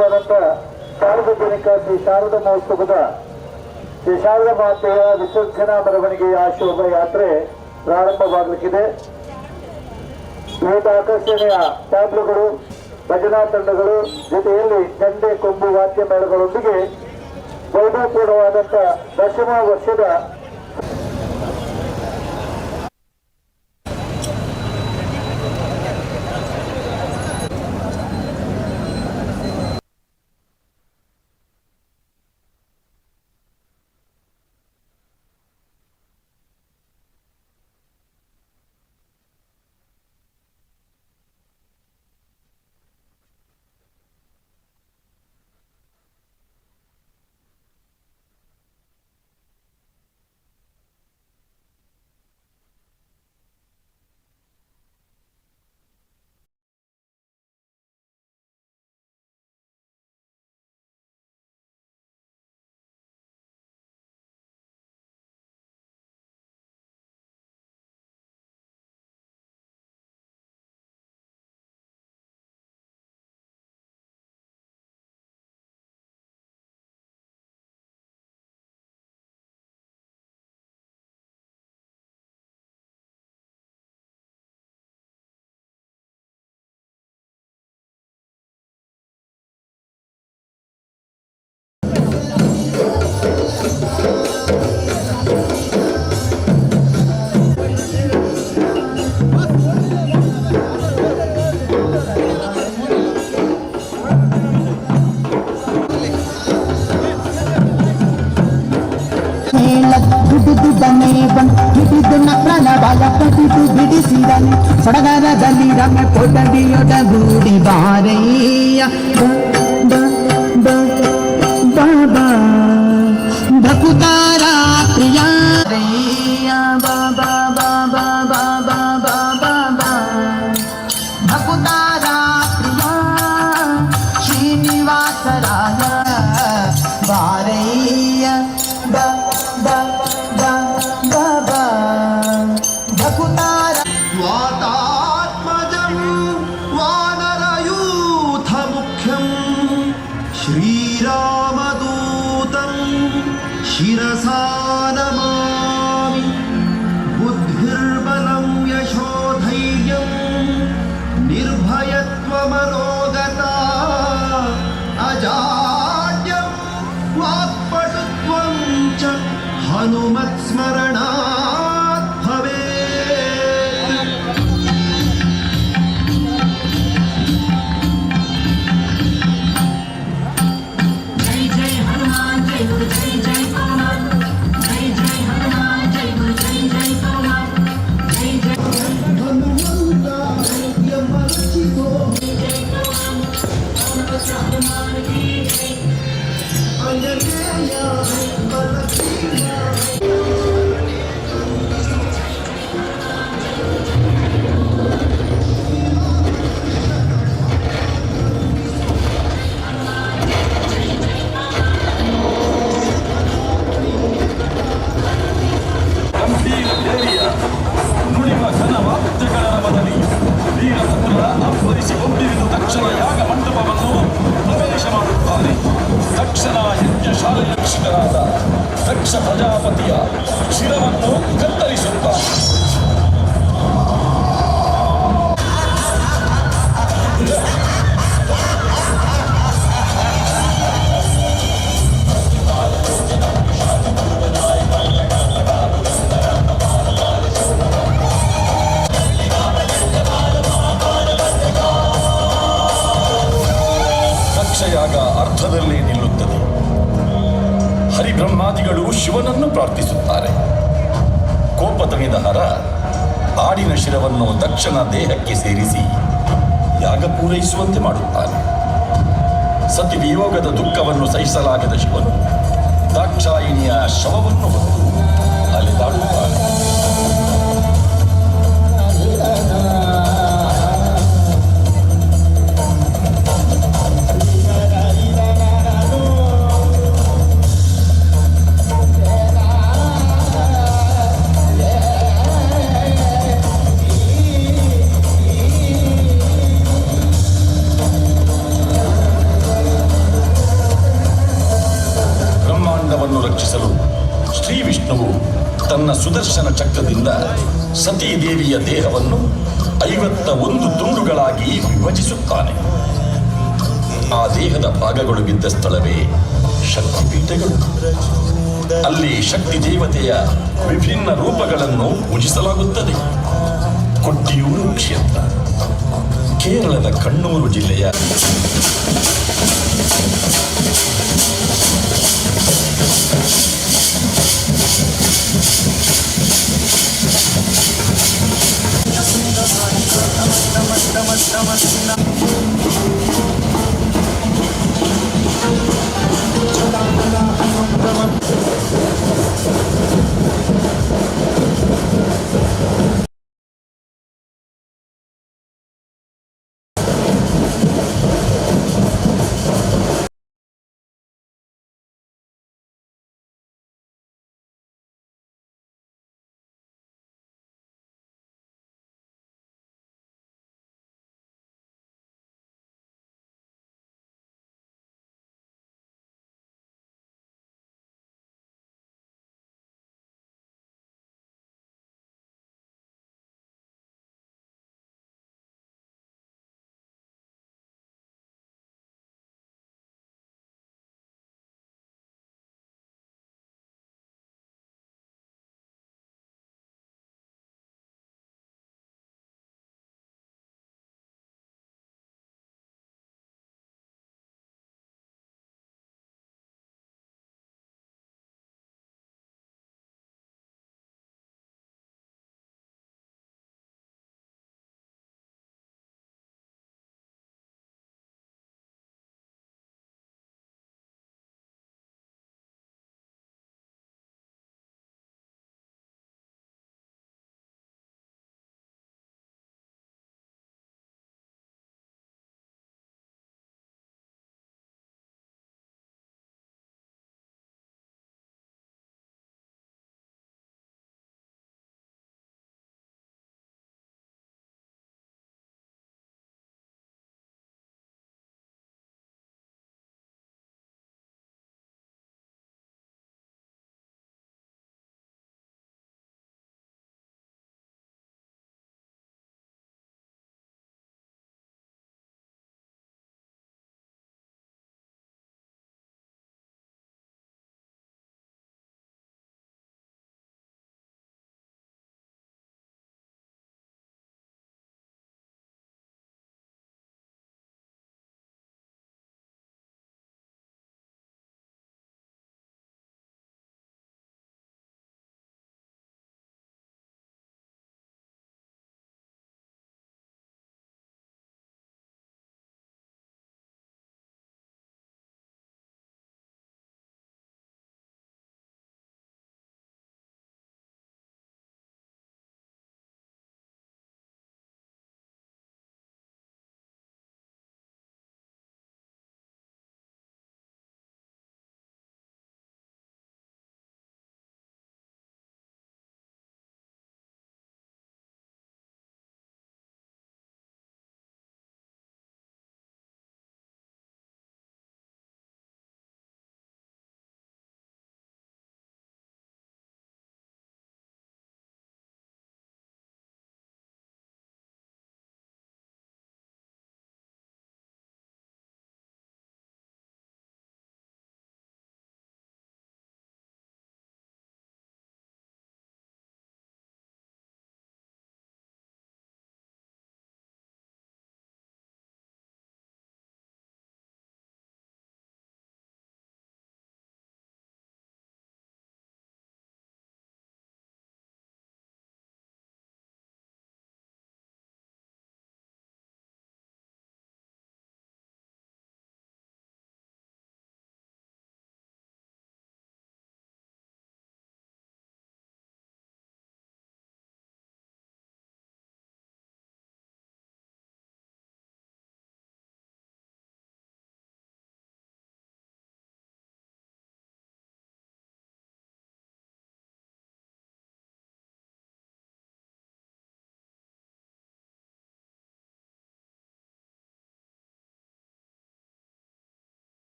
ವೈಭವಪೂರ್ಣವಾದಂಥ ಸಾರ್ವಜನಿಕ ಶ್ರೀ ಶಾರದಾ ಮಹೋತ್ಸವದ ಶ್ರೀ ಶಾರದಾ ಮಾತೆಯ ವಿಸರ್ಜನಾ ಮೆರವಣಿಗೆಯ ಶೋಭಾಯಾತ್ರೆ ಪ್ರಾರಂಭವಾಗಲಿಕ್ಕಿದೆ. ವಿವಿಧ ಆಕರ್ಷಣೆಯ ಟ್ಯಾಬ್ಲುಗಳು, ಭಜನಾ ತಂಡಗಳು ಜೊತೆಯಲ್ಲಿ ಚಂಡೆ, ಕೊಂಬು ವಾದ್ಯ ಮೇಳಗಳೊಂದಿಗೆ ವೈಭವಪೂರ್ಣವಾದಂಥ ದಶಮ ವರ್ಷದ ಬಿಡಿಸಿದನೆ ಸಡಗರದಲ್ಲಿ ರಮೆ ಪೊಟಡಿಯೊಡಗೂಡಿ ಬಾರಯ್ಯ ಬ ಬ ಬ ಬ ಭಕುತಾರ ಪ್ರಿಯ ಬ ಬ ಬ ಬ ಬ ಬ ಬ ಬ ಬ ಭಕುತಾರ ಪ್ರಿಯ ಶ್ರೀನಿವಾಸರಾಯ ಬಾರಯ್ಯ ಬ ಬ ಬ ಬ ಬ ಭಕುತಾರ ವಾತಾತ್ಮಜಂ ವಾನರಯೂಥಮುಖ್ಯಂ ಶ್ರೀರಾಮದೂತಂ ಶಿರಸಾ ನಮಾಮಿ. ಬುದ್ಧಿರ್ಬಲಂ ಯಶೋಧೈರ್ಯಂ ನಿರ್ಭಯತ್ವಮರೋಗತಾ ಅಜಾಡ್ಯಂ ವಾಕ್ಪಟುತ್ವಂ ಚ ಹನುಮತ್ಸ್ಮರಣಾತ್ ಭವೇತ್. ಜೈ ಜೈ ಹನುಮಾನ್ ಜೈ ಗುರು ಜೈ ಜೈ ಪವನ ಜೈ ಜೈ ಹನುಮಾನ್ ಜೈ ಗುರು ಜೈ ಜೈ ಪವನ ಜೈ ಜೈ ಹನುಮಂತ ಯಮರಚಿತೋ ಅಂಜನೇಯ ಬಲಕೀಯ. ಗಂಭೀರ ಭೇರಿಯ ನುಡಿವ ಘನ ವಾದ್ಯಗಳ ರವದಲ್ಲಿ ವೀರಭದ್ರ ಅಬ್ಬರಿಸಿ ಒಬ್ಬಿರಿದು ತಕ್ಷಣ ಯಾಗ ಮಂಟಪವನ್ನು ಪ್ರವೇಶ ಮಾಡುತ್ತಾರೆ. ತಕ್ಷಣ ಯಜ್ಞಶಾಲೆಯ ರಕ್ಷಕರಾದ ದಕ್ಷ ಪ್ರಜಾಪತಿಯ ಶಿರವನ್ನು ಕತ್ತರಿಸುತ್ತಾರೆ. ದಕ್ಷಯಾಗ ಅರ್ಧದಲ್ಲೇ ನಿಲ್ಲುತ್ತದೆ. ಹರಿಬ್ರಹ್ಮಾದಿಗಳು ಶಿವನನ್ನು ಪ್ರಾರ್ಥಿಸುತ್ತಾರೆ. ಕೋಪ ತಣಿದ ಹರ ಆಡಿನ ಶಿರವನ್ನು ದಕ್ಷನ ದೇಹಕ್ಕೆ ಸೇರಿಸಿ ಯಾಗ ಪೂರೈಸುವಂತೆ ಮಾಡುತ್ತಾನೆ. ಸತಿ ವಿಯೋಗದ ದುಃಖವನ್ನು ಸಹಿಸಲಾಗದ ಶಿವನು ದಾಕ್ಷಾಯಿಣಿಯ ಶವವನ್ನು ಹೊತ್ತು ಅಲೆದಾಡುತ್ತಾನೆ. ಜೈ ರಕ್ಷಿಸಲು ಶ್ರೀ ವಿಷ್ಣುವು ತನ್ನ ಸುದರ್ಶನ ಚಕ್ರದಿಂದ ಸತೀದೇವಿಯ ದೇಹವನ್ನು 51 ತುಂಡುಗಳಾಗಿ ವಿಭಜಿಸುತ್ತಾನೆ. ಆ ದೇಹದ ಭಾಗಗಳು ಬಿದ್ದ ಸ್ಥಳವೇ ಶಕ್ತಿಪೀಠಗಳು. ಅಲ್ಲಿ ಶಕ್ತಿ ದೇವತೆಯ ವಿಭಿನ್ನ ರೂಪಗಳನ್ನು ಪೂಜಿಸಲಾಗುತ್ತದೆ. ಕೊಟ್ಟಿಯೂರು ಕ್ಷೇತ್ರ ಕೇರಳದ ಕಣ್ಣೂರು ಜಿಲ್ಲೆಯ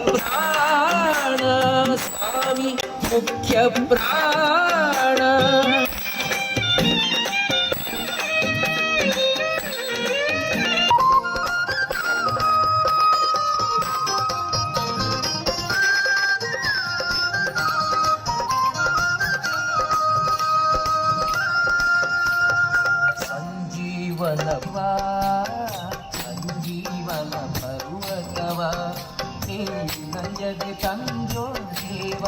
ಪ್ರಾಣ ಸ್ವಾಮಿ ಮುಖ್ಯ ಪ್ರಾಣ. ಸಂಜೀವನವಾ ಸಂಜೀವನ ಪರ್ವತವ ನಂಜದೆ ತಂಜೋ ದೇವ,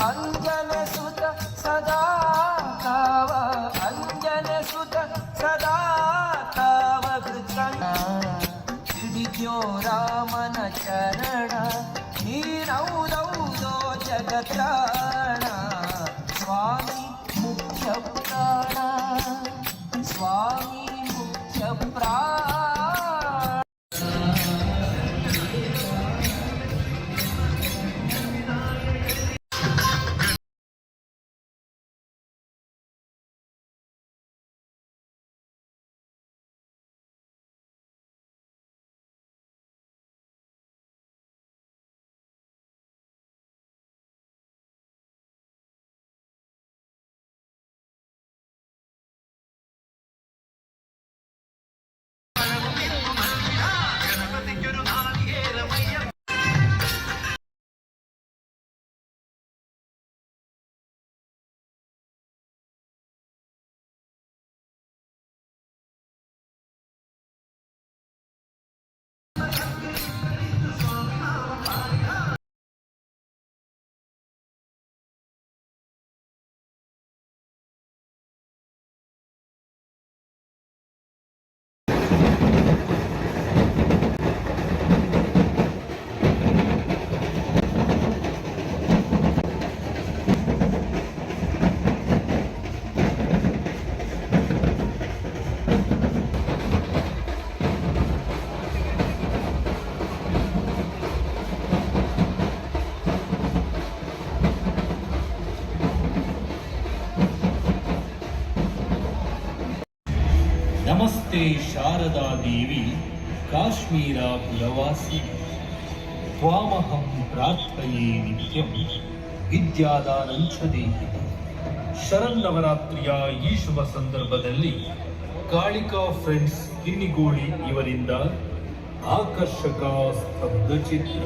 ಅಂಜನ ಸುತ ಸದಾ ಕಾವ, ಅಂಜನ ಸುತ ಸದಾ ಕಾವ ಕೃತನ ಹಿಡಿದ್ಯೋ ರಾಮನ ಚರಣ, ನೀರೌದೌದೋ ಜಗತ್ರಾಣ ಸ್ವಾಮಿ ಮುಖ್ಯ ಪ್ರಾಣ ಸ್ವಾಮಿ ಮುಖ್ಯ ಪ್ರಾಣ. ನಮಸ್ತೆ ಶಾರದಾ ದೇವಿ ಕಾಶ್ಮೀರ ಪುರವಾಸಿ, ತ್ವಾಮಹಂ ಪ್ರಾರ್ಥಯೇ ನಿತ್ಯಂ ವಿದ್ಯಾದಾನಂಚ ದೇಹಿ. ಶರನ್ನವರಾತ್ರಿಯ ಈ ಶುಭ ಸಂದರ್ಭದಲ್ಲಿ ಕಾಳಿಕಾ ಫ್ರೆಂಡ್ಸ್ ಕಿನ್ನಿಗೋಳಿ ಇವರಿಂದ ಆಕರ್ಷಕ ಸ್ತಬ್ಧ ಚಿತ್ರ.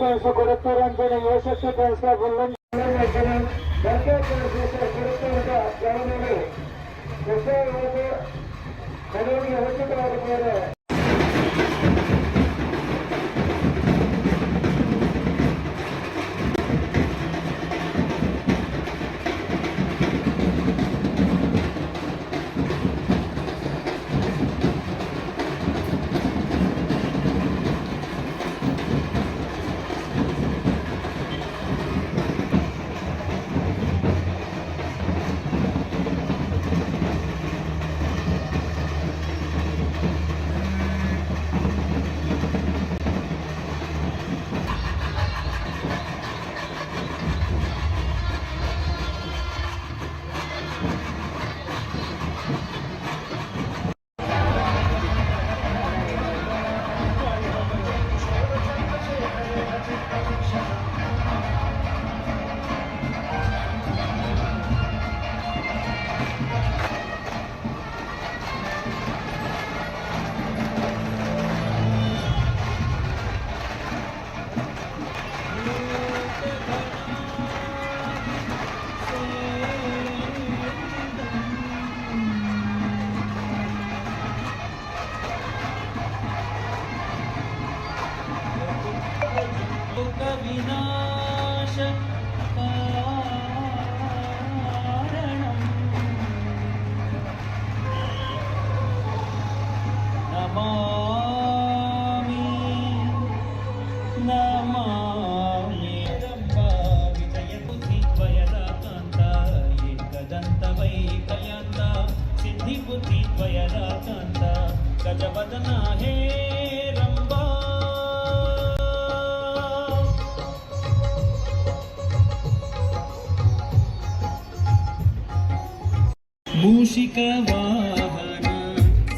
ಟ್ರಾನ್ಸ್ಫರ್ಸ್ ಕೊಡುತ್ತಾರೆ ಅಂತಾನೆ ಯುವಶಕ್ತಿ ಟ್ರಾನ್ಸ್ಫರ್ ಮೆರವಣಿಗೆ ಉಚಿತವಾಗಿದ್ದಾರೆ. विनाश कारणम् नमामि नमामि रम्बा विजयबुद्धिद्वयदाकान्त एकदन्तवैकयान्त सिद्धिबुद्धिद्वयदाकान्त गजवदना हे रम्बा। मूषिकवाहन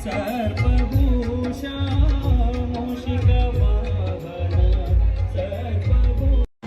सर्पभूषा मूषिकवाहन सर्पभूषा।